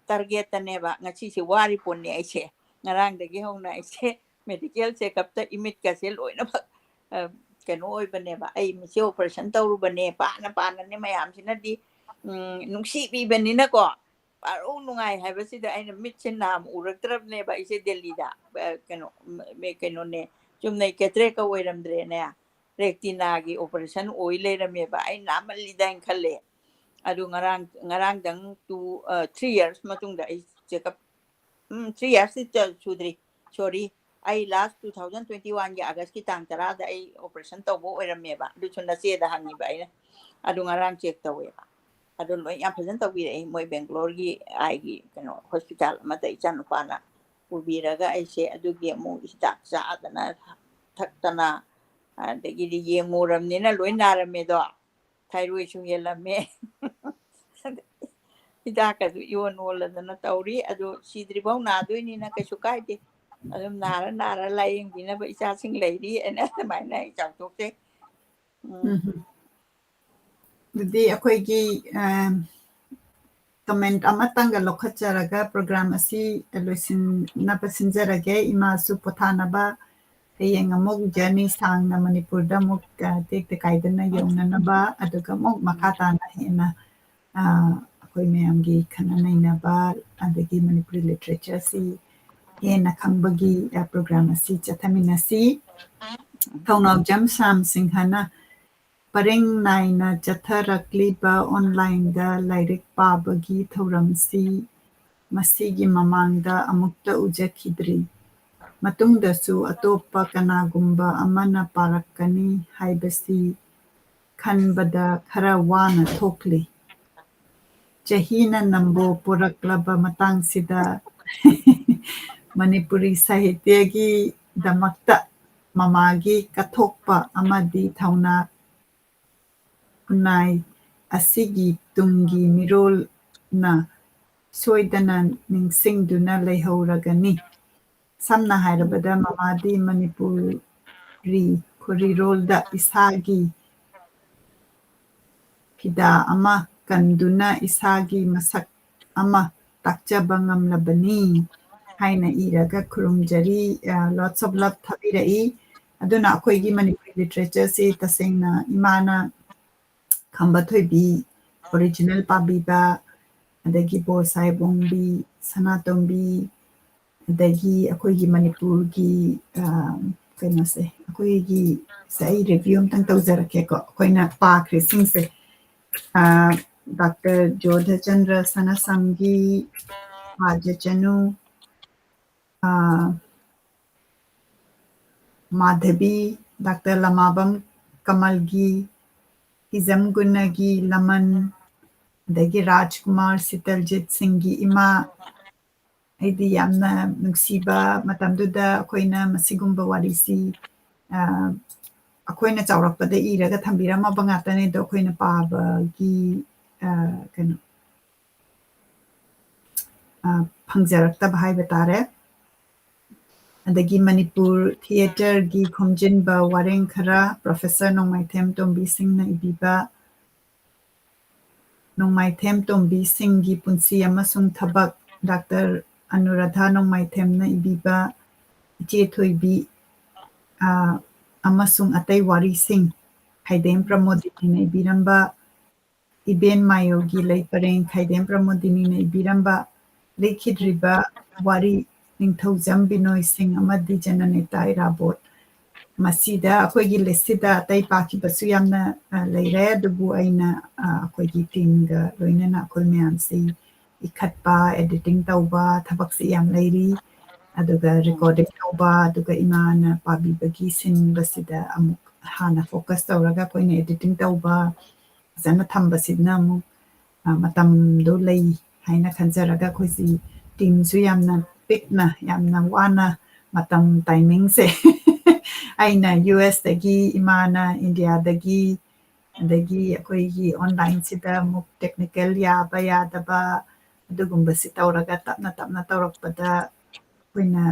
ꯇꯥꯔꯒꯦꯠꯇꯅꯦꯕ ꯉꯁꯤꯁꯦ ꯋꯥꯔꯤ ꯄꯣꯠꯅꯦ ꯑꯩꯁꯦ꯫ ꯉꯔꯥꯡꯗꯒꯤ ꯍꯧꯅ ꯑꯩꯁꯦ ꯃꯦꯗꯤꯀꯦꯜ ꯆꯦꯛꯑꯞꯇ ꯏꯃꯤꯠꯀꯁꯦ ꯂꯣꯏꯅꯃꯛ, ꯑ, ꯀꯩꯅꯣ ꯑꯣꯏꯕꯅꯦꯕ꯫ ꯑꯩ ꯃꯤꯠꯁꯦ ꯑꯣꯄꯔꯦꯁꯟ ꯇꯧꯔꯨꯕꯅꯦ, ꯄꯥꯅ ꯄꯥꯅꯅꯦ ꯃꯌꯥꯝꯁꯤꯅꯗꯤ, ꯎꯝ, ꯅꯨꯡꯁꯤꯕꯤꯕꯅꯤꯅꯀꯣ꯫ ꯄꯥꯔꯧ ꯅꯨꯡꯉꯥꯏ ꯍꯥꯏꯕꯁꯤꯗ ꯑꯩꯅ ꯃꯤꯠꯁꯦ ꯅꯥꯝ ꯎꯔꯛꯇ꯭ꯔꯕꯅꯦꯕ ꯑꯩꯁꯦ ꯗꯦꯜꯂꯤꯗ꯫ ꯑ, ꯀꯩꯅꯣ, ꯃ-, ꯃ-, ꯀꯩꯅꯣꯅꯦ, ꯆꯨꯝꯅꯩ ꯀꯦꯇꯔꯦꯛꯀ ꯑꯣꯏꯔꯝꯗ꯭ꯔꯦꯅꯦ, ꯔꯦꯇꯤꯅꯥꯒꯤ ꯑꯣꯄꯔꯦꯁꯟ ꯑꯣꯏ ꯂꯩꯔꯝꯃꯦꯕ꯫ ꯑꯩ ꯅꯥꯃꯜꯂꯤꯗꯥꯏꯅ ꯈꯜꯂꯦ꯫ ꯑꯗꯨ ꯉꯔꯥꯡ, ꯉꯔꯥꯡꯗꯪ two, ꯑ, three years ꯃꯇꯨꯡꯗ ꯑꯩ ꯆꯦꯛꯑꯞ, ꯎꯝ, three years ꯁꯨꯗ꯭ꯔꯤ, ꯁꯣꯔꯤ꯫ ꯑꯩ ꯂꯥꯁ two thousand twenty one ꯒꯤ ꯑꯥꯒꯁꯀꯤ ꯇꯥꯡ ꯇꯔꯥꯗ ꯑꯩ ꯑꯣꯄꯔꯦꯁꯟ ꯇꯧꯕ ꯑꯣꯏꯔꯝꯃꯦꯕ꯫ ꯑꯗꯨꯁꯨ ꯅꯆꯦꯗ ꯍꯪꯉꯤꯕ ꯑꯩꯅ꯫ ꯑꯗꯨ ꯉꯔꯥꯡ ꯆꯦꯛ ꯇꯧꯋꯦꯕ꯫ ꯑꯗꯨ ꯂꯣꯏ ꯌꯥꯝ ꯐꯖꯅ ꯇꯧꯕꯤꯔꯛꯏ꯫ ꯃꯣꯏ ꯕꯦꯡꯒ꯭ꯂꯣꯔꯒꯤ ꯑꯥꯏꯒꯤ ꯀꯩꯅꯣ ꯍꯣꯁꯄꯤꯇꯥꯜ ꯑꯃꯗ ꯏꯆꯥꯅꯨꯄꯥꯅ ꯄꯨꯕꯤꯔꯒ ꯑꯩꯁꯦ ꯑꯗꯨꯒꯤ ꯑꯃꯨꯛ ꯍꯤꯗꯥꯛ ꯆꯥꯗꯅ ꯊꯛꯇꯅ, ꯑꯗꯒꯤꯗꯤ ꯌꯦꯡꯉꯨꯔꯕꯅꯤꯅ ꯂꯣꯏ ꯅꯥꯔꯝꯃꯦꯗꯣ꯫ ꯊꯥꯏꯔꯣꯏꯁꯨ ꯍꯦꯜꯂꯝꯃꯦ꯫ ꯍꯤꯗꯥꯛꯀꯁꯨ ꯌꯣꯟ ꯌꯣꯜꯂꯗꯅ ꯇꯧꯔꯤ꯫ ꯑꯗꯣ ꯁꯤꯗ꯭ꯔꯤꯐꯥꯎ ꯅꯥꯗꯣꯏꯅꯤꯅ ꯀꯩꯁꯨ ꯀꯥꯏꯗꯦ꯫ ꯑꯗꯨꯝ ꯅꯥꯔ ꯅꯥꯔ ꯂꯥꯏꯌꯦꯡꯕꯤꯅꯕ ꯏꯆꯥꯁꯤꯡ ꯂꯩꯔꯤ ꯍꯥꯏꯅ ꯑꯗꯨꯃꯥꯏꯅ ꯑꯩ ꯆꯥꯎꯊꯣꯛꯆꯩ꯫ ꯎꯝ꯫ ꯎꯝ꯫ ꯑꯗꯨꯗꯤ ꯑꯩꯈꯣꯏꯒꯤ, ꯑ, comment ꯑꯃꯇꯪꯒ ꯂꯧꯈꯠꯆꯔꯒ program ꯑꯁꯤ ꯂꯣꯏꯁꯤꯟꯅꯕ ꯁꯤꯟꯖꯔꯒꯦ꯫ ꯏꯃꯥꯁꯨ ꯄꯣꯊꯥꯅꯕ, ꯍꯌꯦꯡ ꯑꯃꯨꯛ journey ꯁꯥꯡꯅ ꯃꯅꯤꯄꯨꯔꯗ ꯑꯃꯨꯛ, ꯑ, ꯇꯦꯛꯇ ꯀꯥꯏꯗꯅ ꯌꯧꯅꯅꯕ, ꯑꯗꯨꯒ ꯑꯃꯨꯛ ꯃꯈꯥ ꯇꯥꯅ ꯍꯦꯟꯅ, ꯑ, ꯑꯩꯈꯣꯏ ꯃꯌꯥꯝꯒꯤ ꯈꯟꯅ ꯅꯩꯅꯕ, ꯑꯗꯒꯤ ꯃꯅꯤꯄꯨꯔꯤ literature ꯁꯤ ꯍꯦꯟꯅ ꯈꯪꯕꯒꯤ, ꯑ, program ꯑꯁꯤ ꯆꯠꯊꯃꯤꯟꯅꯁꯤ꯫ ꯊꯧꯅꯥꯎꯖꯝ ꯁ꯭ꯌꯥꯝ ꯁꯤꯡꯍꯅ ꯄꯔꯦꯡ ꯅꯥꯏꯅ ꯆꯠꯊꯔꯛꯂꯤꯕ online ꯗ ꯂꯥꯏꯔꯤꯛ ꯄꯥꯕꯒꯤ ꯊꯧꯔꯝꯁꯤ ꯃꯁꯤꯒꯤ ꯃꯃꯥꯡꯗ ꯑꯃꯨꯛꯇ ꯎꯖꯈꯤꯗ꯭ꯔꯤ꯫ ꯃꯇꯨꯡꯗꯁꯨ ꯑꯇꯣꯞꯄ ꯀꯅꯥꯒꯨꯝꯕ ꯑꯃꯅ ꯄꯥꯔꯛꯀꯅꯤ ꯍꯥꯏꯕꯁꯤ ꯈꯟꯕꯗ ꯈꯔ ꯋꯥꯅ ꯊꯣꯛꯂꯤ꯫ ꯆꯍꯤꯅ ꯅꯝꯕꯣ ꯄꯨꯔꯛꯂꯕ ꯃꯇꯥꯡꯁꯤꯗ ꯃꯅꯤꯄꯨꯔꯤ ꯁꯥꯍꯤꯇ꯭ꯌꯒꯤꯗꯃꯛꯇ ꯃꯃꯥꯒꯤ ꯀꯠꯊꯣꯛꯄ ꯑꯃꯗꯤ ꯊꯧꯅꯥ ꯈꯨꯟꯅꯥꯏ ꯑꯁꯤꯒꯤ ꯇꯨꯡꯒꯤ ꯃꯤꯔꯣꯜꯅ ꯁꯣꯏꯗꯅ ꯅꯤꯡꯁꯤꯡꯗꯨꯅ ꯂꯩꯍꯧꯔꯒꯅꯤ꯫ ꯁꯝꯅ ꯍꯥꯏꯔꯕꯗ, ꯃꯃꯥꯗꯤ ꯃꯅꯤꯄꯨꯔꯤ ꯈꯣꯔꯤꯔꯣꯜꯗ ꯏꯁꯥꯒꯤ ꯐꯤꯗꯥ ꯑꯃ ꯀꯟꯗꯨꯅ ꯏꯁꯥꯒꯤ ꯃꯁꯛ ꯑꯃ ꯇꯥꯛꯆꯕ ꯉꯝꯂꯕꯅꯤ ꯍꯥꯏꯅ ꯏꯔꯒ ꯈꯨꯔꯨꯝꯖꯔꯤ꯫ ꯑ, lots of love ꯊꯥꯕꯤꯔꯛꯏ꯫ ꯑꯗꯨꯅ ꯑꯩꯈꯣꯏꯒꯤ ꯃꯅꯤꯄꯨꯔꯤ literature ꯁꯤ ꯇꯁꯦꯡꯅ ꯏꯃꯥꯅ ꯈꯝꯕ ꯊꯣꯏꯕꯤ, original ꯄꯥꯕꯤꯕ, ꯑꯗꯒꯤ ꯕꯣꯔ ꯁꯥꯍꯦꯕ ꯑꯣꯡꯕꯤ, ꯁꯅꯥꯇꯣꯝꯕꯤ, ꯑꯗꯒꯤ ꯑꯩꯈꯣꯏꯒꯤ ꯃꯅꯤꯄꯨꯔꯒꯤ, ꯑ, ꯀꯩꯅꯣꯁꯦ, ꯑꯩꯈꯣꯏꯒꯤ ꯁꯦ ꯑꯩ review ꯑꯝꯇꯪ ꯇꯧꯖꯔꯛꯀꯦꯀꯣ, ꯑꯩꯈꯣꯏꯅ ꯄꯥꯈ꯭ꯔꯤꯁꯤꯡꯁꯦ꯫ ꯑ, ꯗꯥꯛꯇꯔ ꯖꯣꯙꯆꯟꯗ꯭ꯔ ꯁꯅꯥꯁꯝꯒꯤ ꯄꯥꯖꯆꯅꯨ, ꯑ, ꯃꯥꯙꯕꯤ, ꯗꯥꯛꯇꯔ ꯂꯃꯥꯕꯝ ꯀꯃꯜꯒꯤ ꯍꯤꯖꯝ ꯒꯨꯟꯅꯒꯤ ꯂꯃꯟ, ꯑꯗꯒꯤ ꯔꯥꯖꯀꯨꯃꯥꯔ ꯁꯤꯇꯜꯖꯤꯠ ꯁꯤꯡꯒꯤ ꯏꯃꯥ, ꯑꯩꯗꯤ ꯌꯥꯝꯅ ꯅꯨꯡꯁꯤꯕ ꯃꯇꯝꯗꯨꯗ ꯑꯩꯈꯣꯏꯅ ꯃꯁꯤꯒꯨꯝꯕ ꯋꯥꯔꯤꯁꯤ, ꯑ, ꯑꯩꯈꯣꯏꯅ ꯆꯥꯎꯔꯛꯄꯗ ꯏꯔꯒ ꯊꯝꯕꯤꯔꯝꯃꯕ ꯉꯥꯛꯇꯅꯦ, ꯑꯗꯣ ꯑꯩꯈꯣꯏꯅ ꯄꯥꯕꯒꯤ, ꯑ, ꯀꯩꯅꯣ, ꯑ, ꯐꯪꯖꯔꯛꯇꯕ ꯍꯥꯏꯕ ꯇꯥꯔꯦ꯫ ꯑꯗꯒꯤ ꯃꯅꯤꯄꯨꯔ ꯊꯤꯌꯦꯇꯔꯒꯤ ꯈꯣꯝꯖꯤꯟꯕ ꯋꯥꯔꯦꯡ ꯈꯔ, ꯄ꯭ꯔꯣꯐꯦꯁꯔ ꯅꯣꯡꯃꯥꯏꯊꯦꯝ ꯇꯣꯝꯕꯤ ꯁꯤꯡꯅ ꯏꯕꯤꯕ, ꯅꯣꯡꯃꯥꯏꯊꯦꯝ ꯇꯣꯝꯕꯤ ꯁꯤꯡꯒꯤ ꯄꯨꯟꯁꯤ ꯑꯃꯁꯨꯡ ꯊꯕꯛ, ꯗꯥꯛꯇꯔ ꯑꯅꯨꯔꯥꯙꯥ ꯅꯣꯡꯃꯥꯏꯊꯦꯝꯅ ꯏꯕꯤꯕ, ꯏꯆꯦ ꯊꯣꯏꯕꯤ, ꯑ, ꯑꯃꯁꯨꯡ ꯑꯇꯩ ꯋꯥꯔꯤꯁꯤꯡ, ꯈꯥꯏꯗꯦꯝ ꯄ꯭ꯔꯃꯣꯗꯤꯅꯤꯅ ꯏꯕꯤꯔꯝꯕ, ꯏꯕꯦꯟ ꯃꯥꯌꯣꯒꯤ ꯂꯩ ꯄꯔꯦꯡ, ꯈꯥꯏꯗꯦꯝ ꯄ꯭ꯔꯃꯣꯗꯤꯅꯤꯅ ꯏꯕꯤꯔꯝꯕ, ꯂꯤꯈꯤꯗ꯭ꯔꯤꯕ ꯋꯥꯔꯤ, ꯅꯤꯡꯊꯧꯖꯝ ꯕꯤꯅꯣꯏ ꯁꯤꯡ ꯑꯃꯗꯤ ꯖꯅꯅꯦꯇꯥ ꯏꯔꯥꯕꯣꯠ꯫ ꯃꯁꯤꯗ ꯑꯩꯈꯣꯏꯒꯤ ꯂꯤꯁꯁꯤꯗ ꯑꯇꯩ ꯄꯥꯈꯤꯕꯁꯨ ꯌꯥꯝꯅ, ꯑ, ꯂꯩꯔꯦ, ꯑꯗꯨꯕꯨ ꯑꯩꯅ, ꯑ, ꯑꯩꯈꯣꯏꯒꯤ ꯇꯤꯝꯒ ꯂꯣꯏꯅꯅ ꯑꯩꯈꯣꯏ ꯃꯌꯥꯝꯁꯤ ꯏꯈꯠꯄ, ꯑꯦꯗꯤꯇꯤꯡ ꯇꯧꯕ ꯊꯕꯛꯁꯤ ꯌꯥꯝ ꯂꯩꯔꯤ꯫ ꯑꯗꯨꯒ ꯔꯦꯀꯣꯔꯗꯤꯡ ꯇꯧꯕ, ꯑꯗꯨꯒ ꯏꯃꯥꯅ ꯄꯥꯕꯤꯕꯒꯤ ꯁꯤꯟꯕꯁꯤꯗ ꯑꯃꯨꯛ ꯍꯥꯟꯅ ꯐꯣꯀꯁ ꯇꯧꯔꯒ ꯑꯩꯈꯣꯏꯅ ꯑꯦꯗꯤꯇꯤꯡ ꯇꯧꯕ, ꯐꯖꯅ ꯊꯝꯕꯁꯤꯅ ꯑꯃꯨꯛ, ꯑ, ꯃꯇꯝꯗꯣ ꯂꯩ ꯍꯥꯏꯅ ꯈꯟꯖꯔꯒ ꯑꯩꯈꯣꯏꯁꯤ ꯇꯤꯝꯁꯨ ꯌꯥꯝꯅ ꯄꯤꯛꯅ, ꯌꯥꯝꯅ ꯋꯥꯅ ꯃꯇꯝ ꯇꯥꯏꯃꯤꯡꯁꯦ ꯑꯩꯅ ꯌꯨ ꯑꯦꯁꯇꯒꯤ, ꯏꯃꯥꯅ ꯏꯟꯗꯤꯌꯥꯗꯒꯤ, ꯑꯗꯒꯤ ꯑꯩꯈꯣꯏꯒꯤ ꯑꯣꯟꯂꯥꯏꯟꯁꯤꯗ ꯑꯃꯨꯛ ꯇꯦꯛꯅꯤꯀꯦꯜ ꯌꯥꯕ ꯌꯥꯗꯕ ꯑꯗꯨꯒꯨꯝꯕꯁꯤ ꯇꯧꯔꯒ ꯇꯞꯅ ꯇꯞꯅ ꯇꯧꯔꯛꯄꯗ ꯑꯩꯈꯣꯏꯅ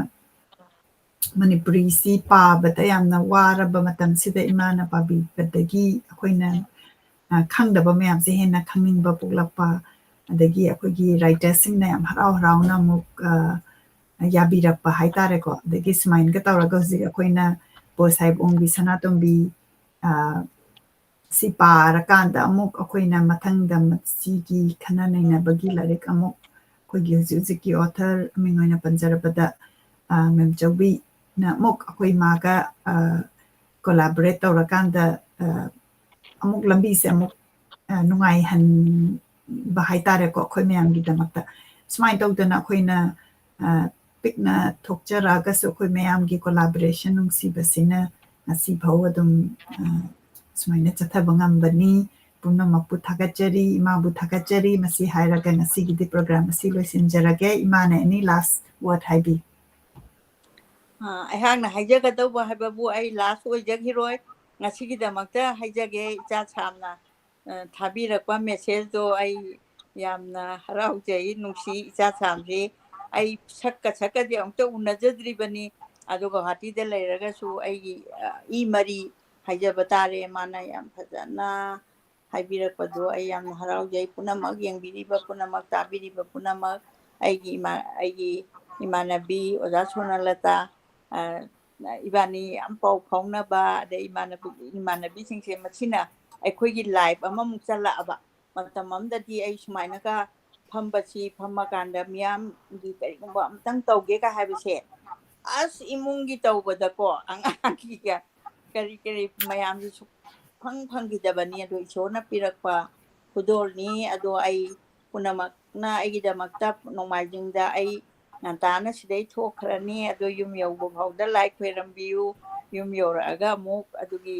ꯃꯅꯤꯄꯨꯔꯤꯁꯤ ꯄꯥꯕꯗ ꯌꯥꯝꯅ ꯋꯥꯔꯕ ꯃꯇꯝꯁꯤꯗ ꯏꯃꯥꯅ ꯄꯥꯕꯤꯕꯗꯒꯤ ꯑꯩꯈꯣꯏꯅ, ꯑ, ꯈꯪꯗꯕ ꯃꯌꯥꯝꯁꯦ ꯍꯦꯟꯅ ꯈꯪꯅꯤꯡꯕ ꯄꯣꯛꯂꯛꯄ, ꯑꯗꯒꯤ ꯑꯩꯈꯣꯏꯒꯤ ꯔꯥꯏꯇꯔꯁꯤꯡꯅ ꯌꯥꯝ ꯍꯔꯥꯎ ꯍꯔꯥꯎꯅ ꯑꯃꯨꯛ, ꯑ, ꯌꯥꯕꯤꯔꯛꯄ ꯍꯥꯏꯇꯥꯔꯦꯀꯣ꯫ ꯑꯗꯒꯤ ꯁꯨꯃꯥꯏꯅꯒ ꯇꯧꯔꯒ ꯍꯧꯖꯤꯛ ꯑꯩꯈꯣꯏꯅ ꯕꯣꯔ ꯁꯥꯍꯦꯕ ꯑꯣꯡꯕꯤ ꯁꯅꯥꯇꯣꯝꯕꯤ, ꯑ, ꯁꯤ ꯄꯥꯔꯀꯥꯟꯗ ꯑꯃꯨꯛ ꯑꯩꯈꯣꯏꯅ ꯃꯊꯪꯗ ꯃꯁꯤꯒꯤ ꯈꯟꯅ ꯅꯩꯅꯕꯒꯤ ꯂꯥꯏꯔꯤꯛ ꯑꯃꯨꯛ ꯑꯩꯈꯣꯏꯒꯤ ꯍꯧꯖꯤꯛ ꯍꯧꯖꯤꯛꯀꯤ ꯑꯣꯊꯔ ꯃꯤꯡ ꯑꯣꯏꯅ ꯄꯟꯖꯔꯕꯗ, ꯑ, ꯃꯦꯝ ꯆꯧꯕꯤꯅ ꯑꯃꯨꯛ ꯑꯩꯈꯣꯏ ꯃꯥꯒ, ꯑ, ꯀꯣꯂꯥꯕꯣꯔꯦꯠ ꯇꯧꯔꯀꯥꯟꯗ, ꯑ, ꯑꯃꯨꯛ ꯂꯝꯕꯤꯁꯦ ꯑꯃꯨꯛ, ꯑ, ꯅꯨꯡꯉꯥꯏꯍꯟꯕ ꯍꯥꯏꯇꯥꯔꯦꯀꯣ, ꯑꯩꯈꯣꯏ ꯃꯌꯥꯝꯒꯤꯗꯃꯛꯇ꯫ ꯁꯨꯃꯥꯏꯅ ꯇꯧꯗꯅ ꯑꯩꯈꯣꯏꯅ, ꯑ, ꯄꯤꯛꯅ ꯊꯣꯛꯆꯔꯛꯑꯒꯁꯨ ꯑꯩꯈꯣꯏ ꯃꯌꯥꯝꯒꯤ ꯀꯣꯂꯥꯕꯣꯔꯦꯁꯟ ꯅꯨꯡꯁꯤꯕꯁꯤꯅ ꯉꯁꯤ ꯐꯥꯎ ꯑꯗꯨꯝ, ꯑ, ꯁꯨꯃꯥꯏꯅ ꯆꯠꯊꯕ ꯉꯝꯕꯅꯤ꯫ ꯄꯨꯝꯅꯃꯛꯄꯨ ꯊꯥꯒꯠꯆꯔꯤ, ꯏꯃꯥꯕꯨ ꯊꯥꯒꯠꯆꯔꯤ꯫ ꯃꯁꯤ ꯍꯥꯏꯔꯒ ꯉꯁꯤꯒꯤꯗꯤ ꯄ꯭ꯔꯣꯒ꯭ꯔꯥꯝ ꯑꯁꯤ ꯂꯣꯏꯁꯤꯟꯖꯔꯒꯦ꯫ ꯏꯃꯥꯅ any last word ꯍꯥꯏꯕꯤ? ꯑ, ꯑꯩꯍꯥꯛꯅ ꯍꯥꯏꯖꯒꯗꯧꯕ ꯍꯥꯏꯕꯕꯨ ꯑꯩ ꯂꯥꯁ ꯑꯣꯏꯖꯈꯤꯔꯣꯏ꯫ ꯉꯁꯤꯒꯤꯗꯃꯛꯇ ꯍꯥꯏꯖꯒꯦ, ꯏꯆꯥ ꯁꯥꯝꯅ, ꯑ, ꯊꯥꯕꯤꯔꯛꯄ messageꯇꯣ ꯑꯩ ꯌꯥꯝꯅ ꯍꯔꯥꯎꯖꯩ, ꯅꯨꯡꯁꯤ꯫ ꯏꯆꯥ ꯁꯥꯝꯁꯤ ꯑꯩ ꯁꯛꯀ ꯁꯛꯀꯗꯤ ꯑꯃꯨꯛꯇ ꯎꯅꯖꯗ꯭ꯔꯤꯕꯅꯤ, ꯑꯗꯨꯒ ꯒꯨꯋꯥꯍꯥꯇꯤꯗ ꯂꯩꯔꯒꯁꯨ ꯑꯩꯒꯤ, ꯑ, ꯏ ꯃꯔꯤ ꯍꯥꯏꯖꯕ ꯇꯥꯔꯦ, ꯃꯥꯅ ꯌꯥꯝ ꯐꯖꯅ ꯍꯥꯏꯕꯤꯔꯛꯄꯗꯣ ꯑꯩ ꯌꯥꯝꯅ ꯍꯔꯥꯎꯖꯩ꯫ ꯄꯨꯝꯅꯃꯛ ꯌꯦꯡꯕꯤꯔꯤꯕ ꯄꯨꯝꯅꯃꯛ, ꯇꯥꯕꯤꯔꯤꯕ ꯄꯨꯝꯅꯃꯛ, ꯑꯩꯒꯤ ꯏꯃꯥ-, ꯑꯩꯒꯤ ꯏꯃꯥꯟꯅꯕꯤ ꯑꯣꯖꯥ ꯁꯣꯅꯂꯇꯥ, ꯑ, ꯏꯕꯥꯅꯤ ꯌꯥꯝ ꯄꯥꯎ ꯐꯥꯎꯅꯕ, ꯑꯗꯩ ꯏꯃꯥꯟꯅꯕꯤ, ꯏꯃꯥꯟꯅꯕꯤꯁꯤꯡꯁꯦ ꯃꯁꯤꯅ ꯑꯩꯈꯣꯏꯒꯤ life ꯑꯃꯃꯨꯛ ꯆꯜꯂꯛꯑꯕ꯫ ꯃꯇꯝ ꯑꯃꯗꯗꯤ ꯑꯩ ꯁꯨꯃꯥꯏꯅꯒ ꯐꯝꯕꯁꯤ, ꯐꯝꯃꯀꯥꯟꯗ ꯃꯤꯌꯥꯝꯒꯤ ꯀꯔꯤꯒꯨꯝꯕ ꯑꯝꯇꯪ ꯇꯧꯒꯦꯒ ꯍꯥꯏꯕꯁꯦ, ꯑꯁ, ꯏꯃꯨꯡꯒꯤ ꯇꯧꯕꯗꯀꯣ, ꯑꯉꯥꯡꯒꯤꯒ ꯀꯔꯤ ꯀꯔꯤ ꯃꯌꯥꯝꯁꯨ ꯁꯨꯛꯐꯪ ꯐꯪꯈꯤꯗꯕꯅꯤ꯫ ꯑꯗꯣ ꯏꯁꯣꯔꯅ ꯄꯤꯔꯛꯄ ꯈꯨꯗꯣꯜꯅꯤ꯫ ꯑꯗꯣ ꯑꯩ ꯄꯨꯝꯅꯃꯛꯅ ꯑꯩꯒꯤꯗꯃꯛꯇ ꯅꯣꯡꯃꯥꯏꯖꯤꯡꯗ ꯑꯩ ꯉꯟꯇꯥꯅ ꯁꯤꯗꯩ ꯊꯣꯛꯈ꯭ꯔꯅꯤ꯫ ꯑꯗꯣ ꯌꯨꯝ ꯌꯧꯕ ꯐꯥꯎꯗ ꯂꯥꯏ ꯈꯣꯏꯔꯝꯕꯤꯌꯨ꯫ ꯌꯨꯝ ꯌꯧꯔꯛꯑꯒ ꯑꯃꯨꯛ ꯑꯗꯨꯒꯤ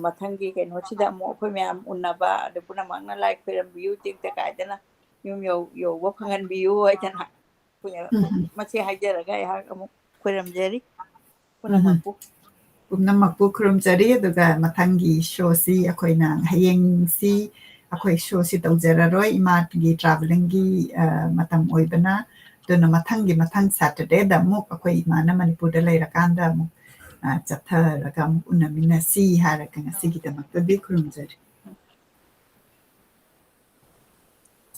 ꯃꯊꯪꯒꯤ ꯀꯩꯅꯣꯁꯤꯗ ꯑꯃꯨꯛ ꯑꯩꯈꯣꯏ ꯃꯌꯥꯝ ꯎꯅꯕ, ꯑꯗꯨ ꯄꯨꯝꯅꯃꯛꯅ ꯂꯥꯏ ꯈꯣꯏꯔꯝꯕꯤꯌꯨ, ꯇꯦꯛꯇ ꯀꯥꯏꯗꯅ ꯌꯨꯝ ꯌꯧ-, ꯌꯧꯕ ꯐꯪꯍꯟꯕꯤꯌꯨ ꯍꯥꯏꯗꯅ꯫ ꯑꯩꯈꯣꯏꯅ ꯎꯝ꯫ ꯃꯁꯤ ꯍꯥꯏꯖꯔꯒ ꯑꯩꯍꯥꯛ ꯑꯃꯨꯛ ꯈꯣꯏꯔꯝꯖꯔꯤ ꯎꯝ꯫ ꯄꯨꯝꯅꯃꯛꯄꯨ꯫ ꯄꯨꯝꯅꯃꯛꯄꯨ ꯈꯨꯔꯨꯝꯖꯔꯤ꯫ ꯑꯗꯨꯒ ꯃꯊꯪꯒꯤ showꯁꯤ ꯑꯩꯈꯣꯏꯅ ꯍꯌꯦꯡꯁꯤ ꯑꯩꯈꯣꯏ showꯁꯤ ꯇꯧꯖꯔꯔꯣꯏ, ꯏꯃꯥꯒꯤ travelling-ꯒꯤ, ꯑ, ꯃꯇꯝ ꯑꯣꯏꯕꯅ꯫ ꯑꯗꯨꯅ ꯃꯊꯪꯒꯤ, ꯃꯊꯪ Saturday-ꯗ ꯑꯃꯨꯛ ꯑꯩꯈꯣꯏ ꯏꯃꯥꯅ ꯃꯅꯤꯄꯨꯔꯗ ꯂꯩꯔꯀꯥꯟꯗ ꯑꯃꯨꯛ, ꯑ, ꯆꯠꯊꯔꯒ ꯑꯃꯨꯛ ꯎꯅꯃꯤꯟꯅꯁꯤ ꯍꯥꯏꯔꯒ ꯉꯁꯤꯒꯤꯗꯃꯛꯇꯗꯤ ꯈꯨꯔꯨꯝꯖꯔꯤ꯫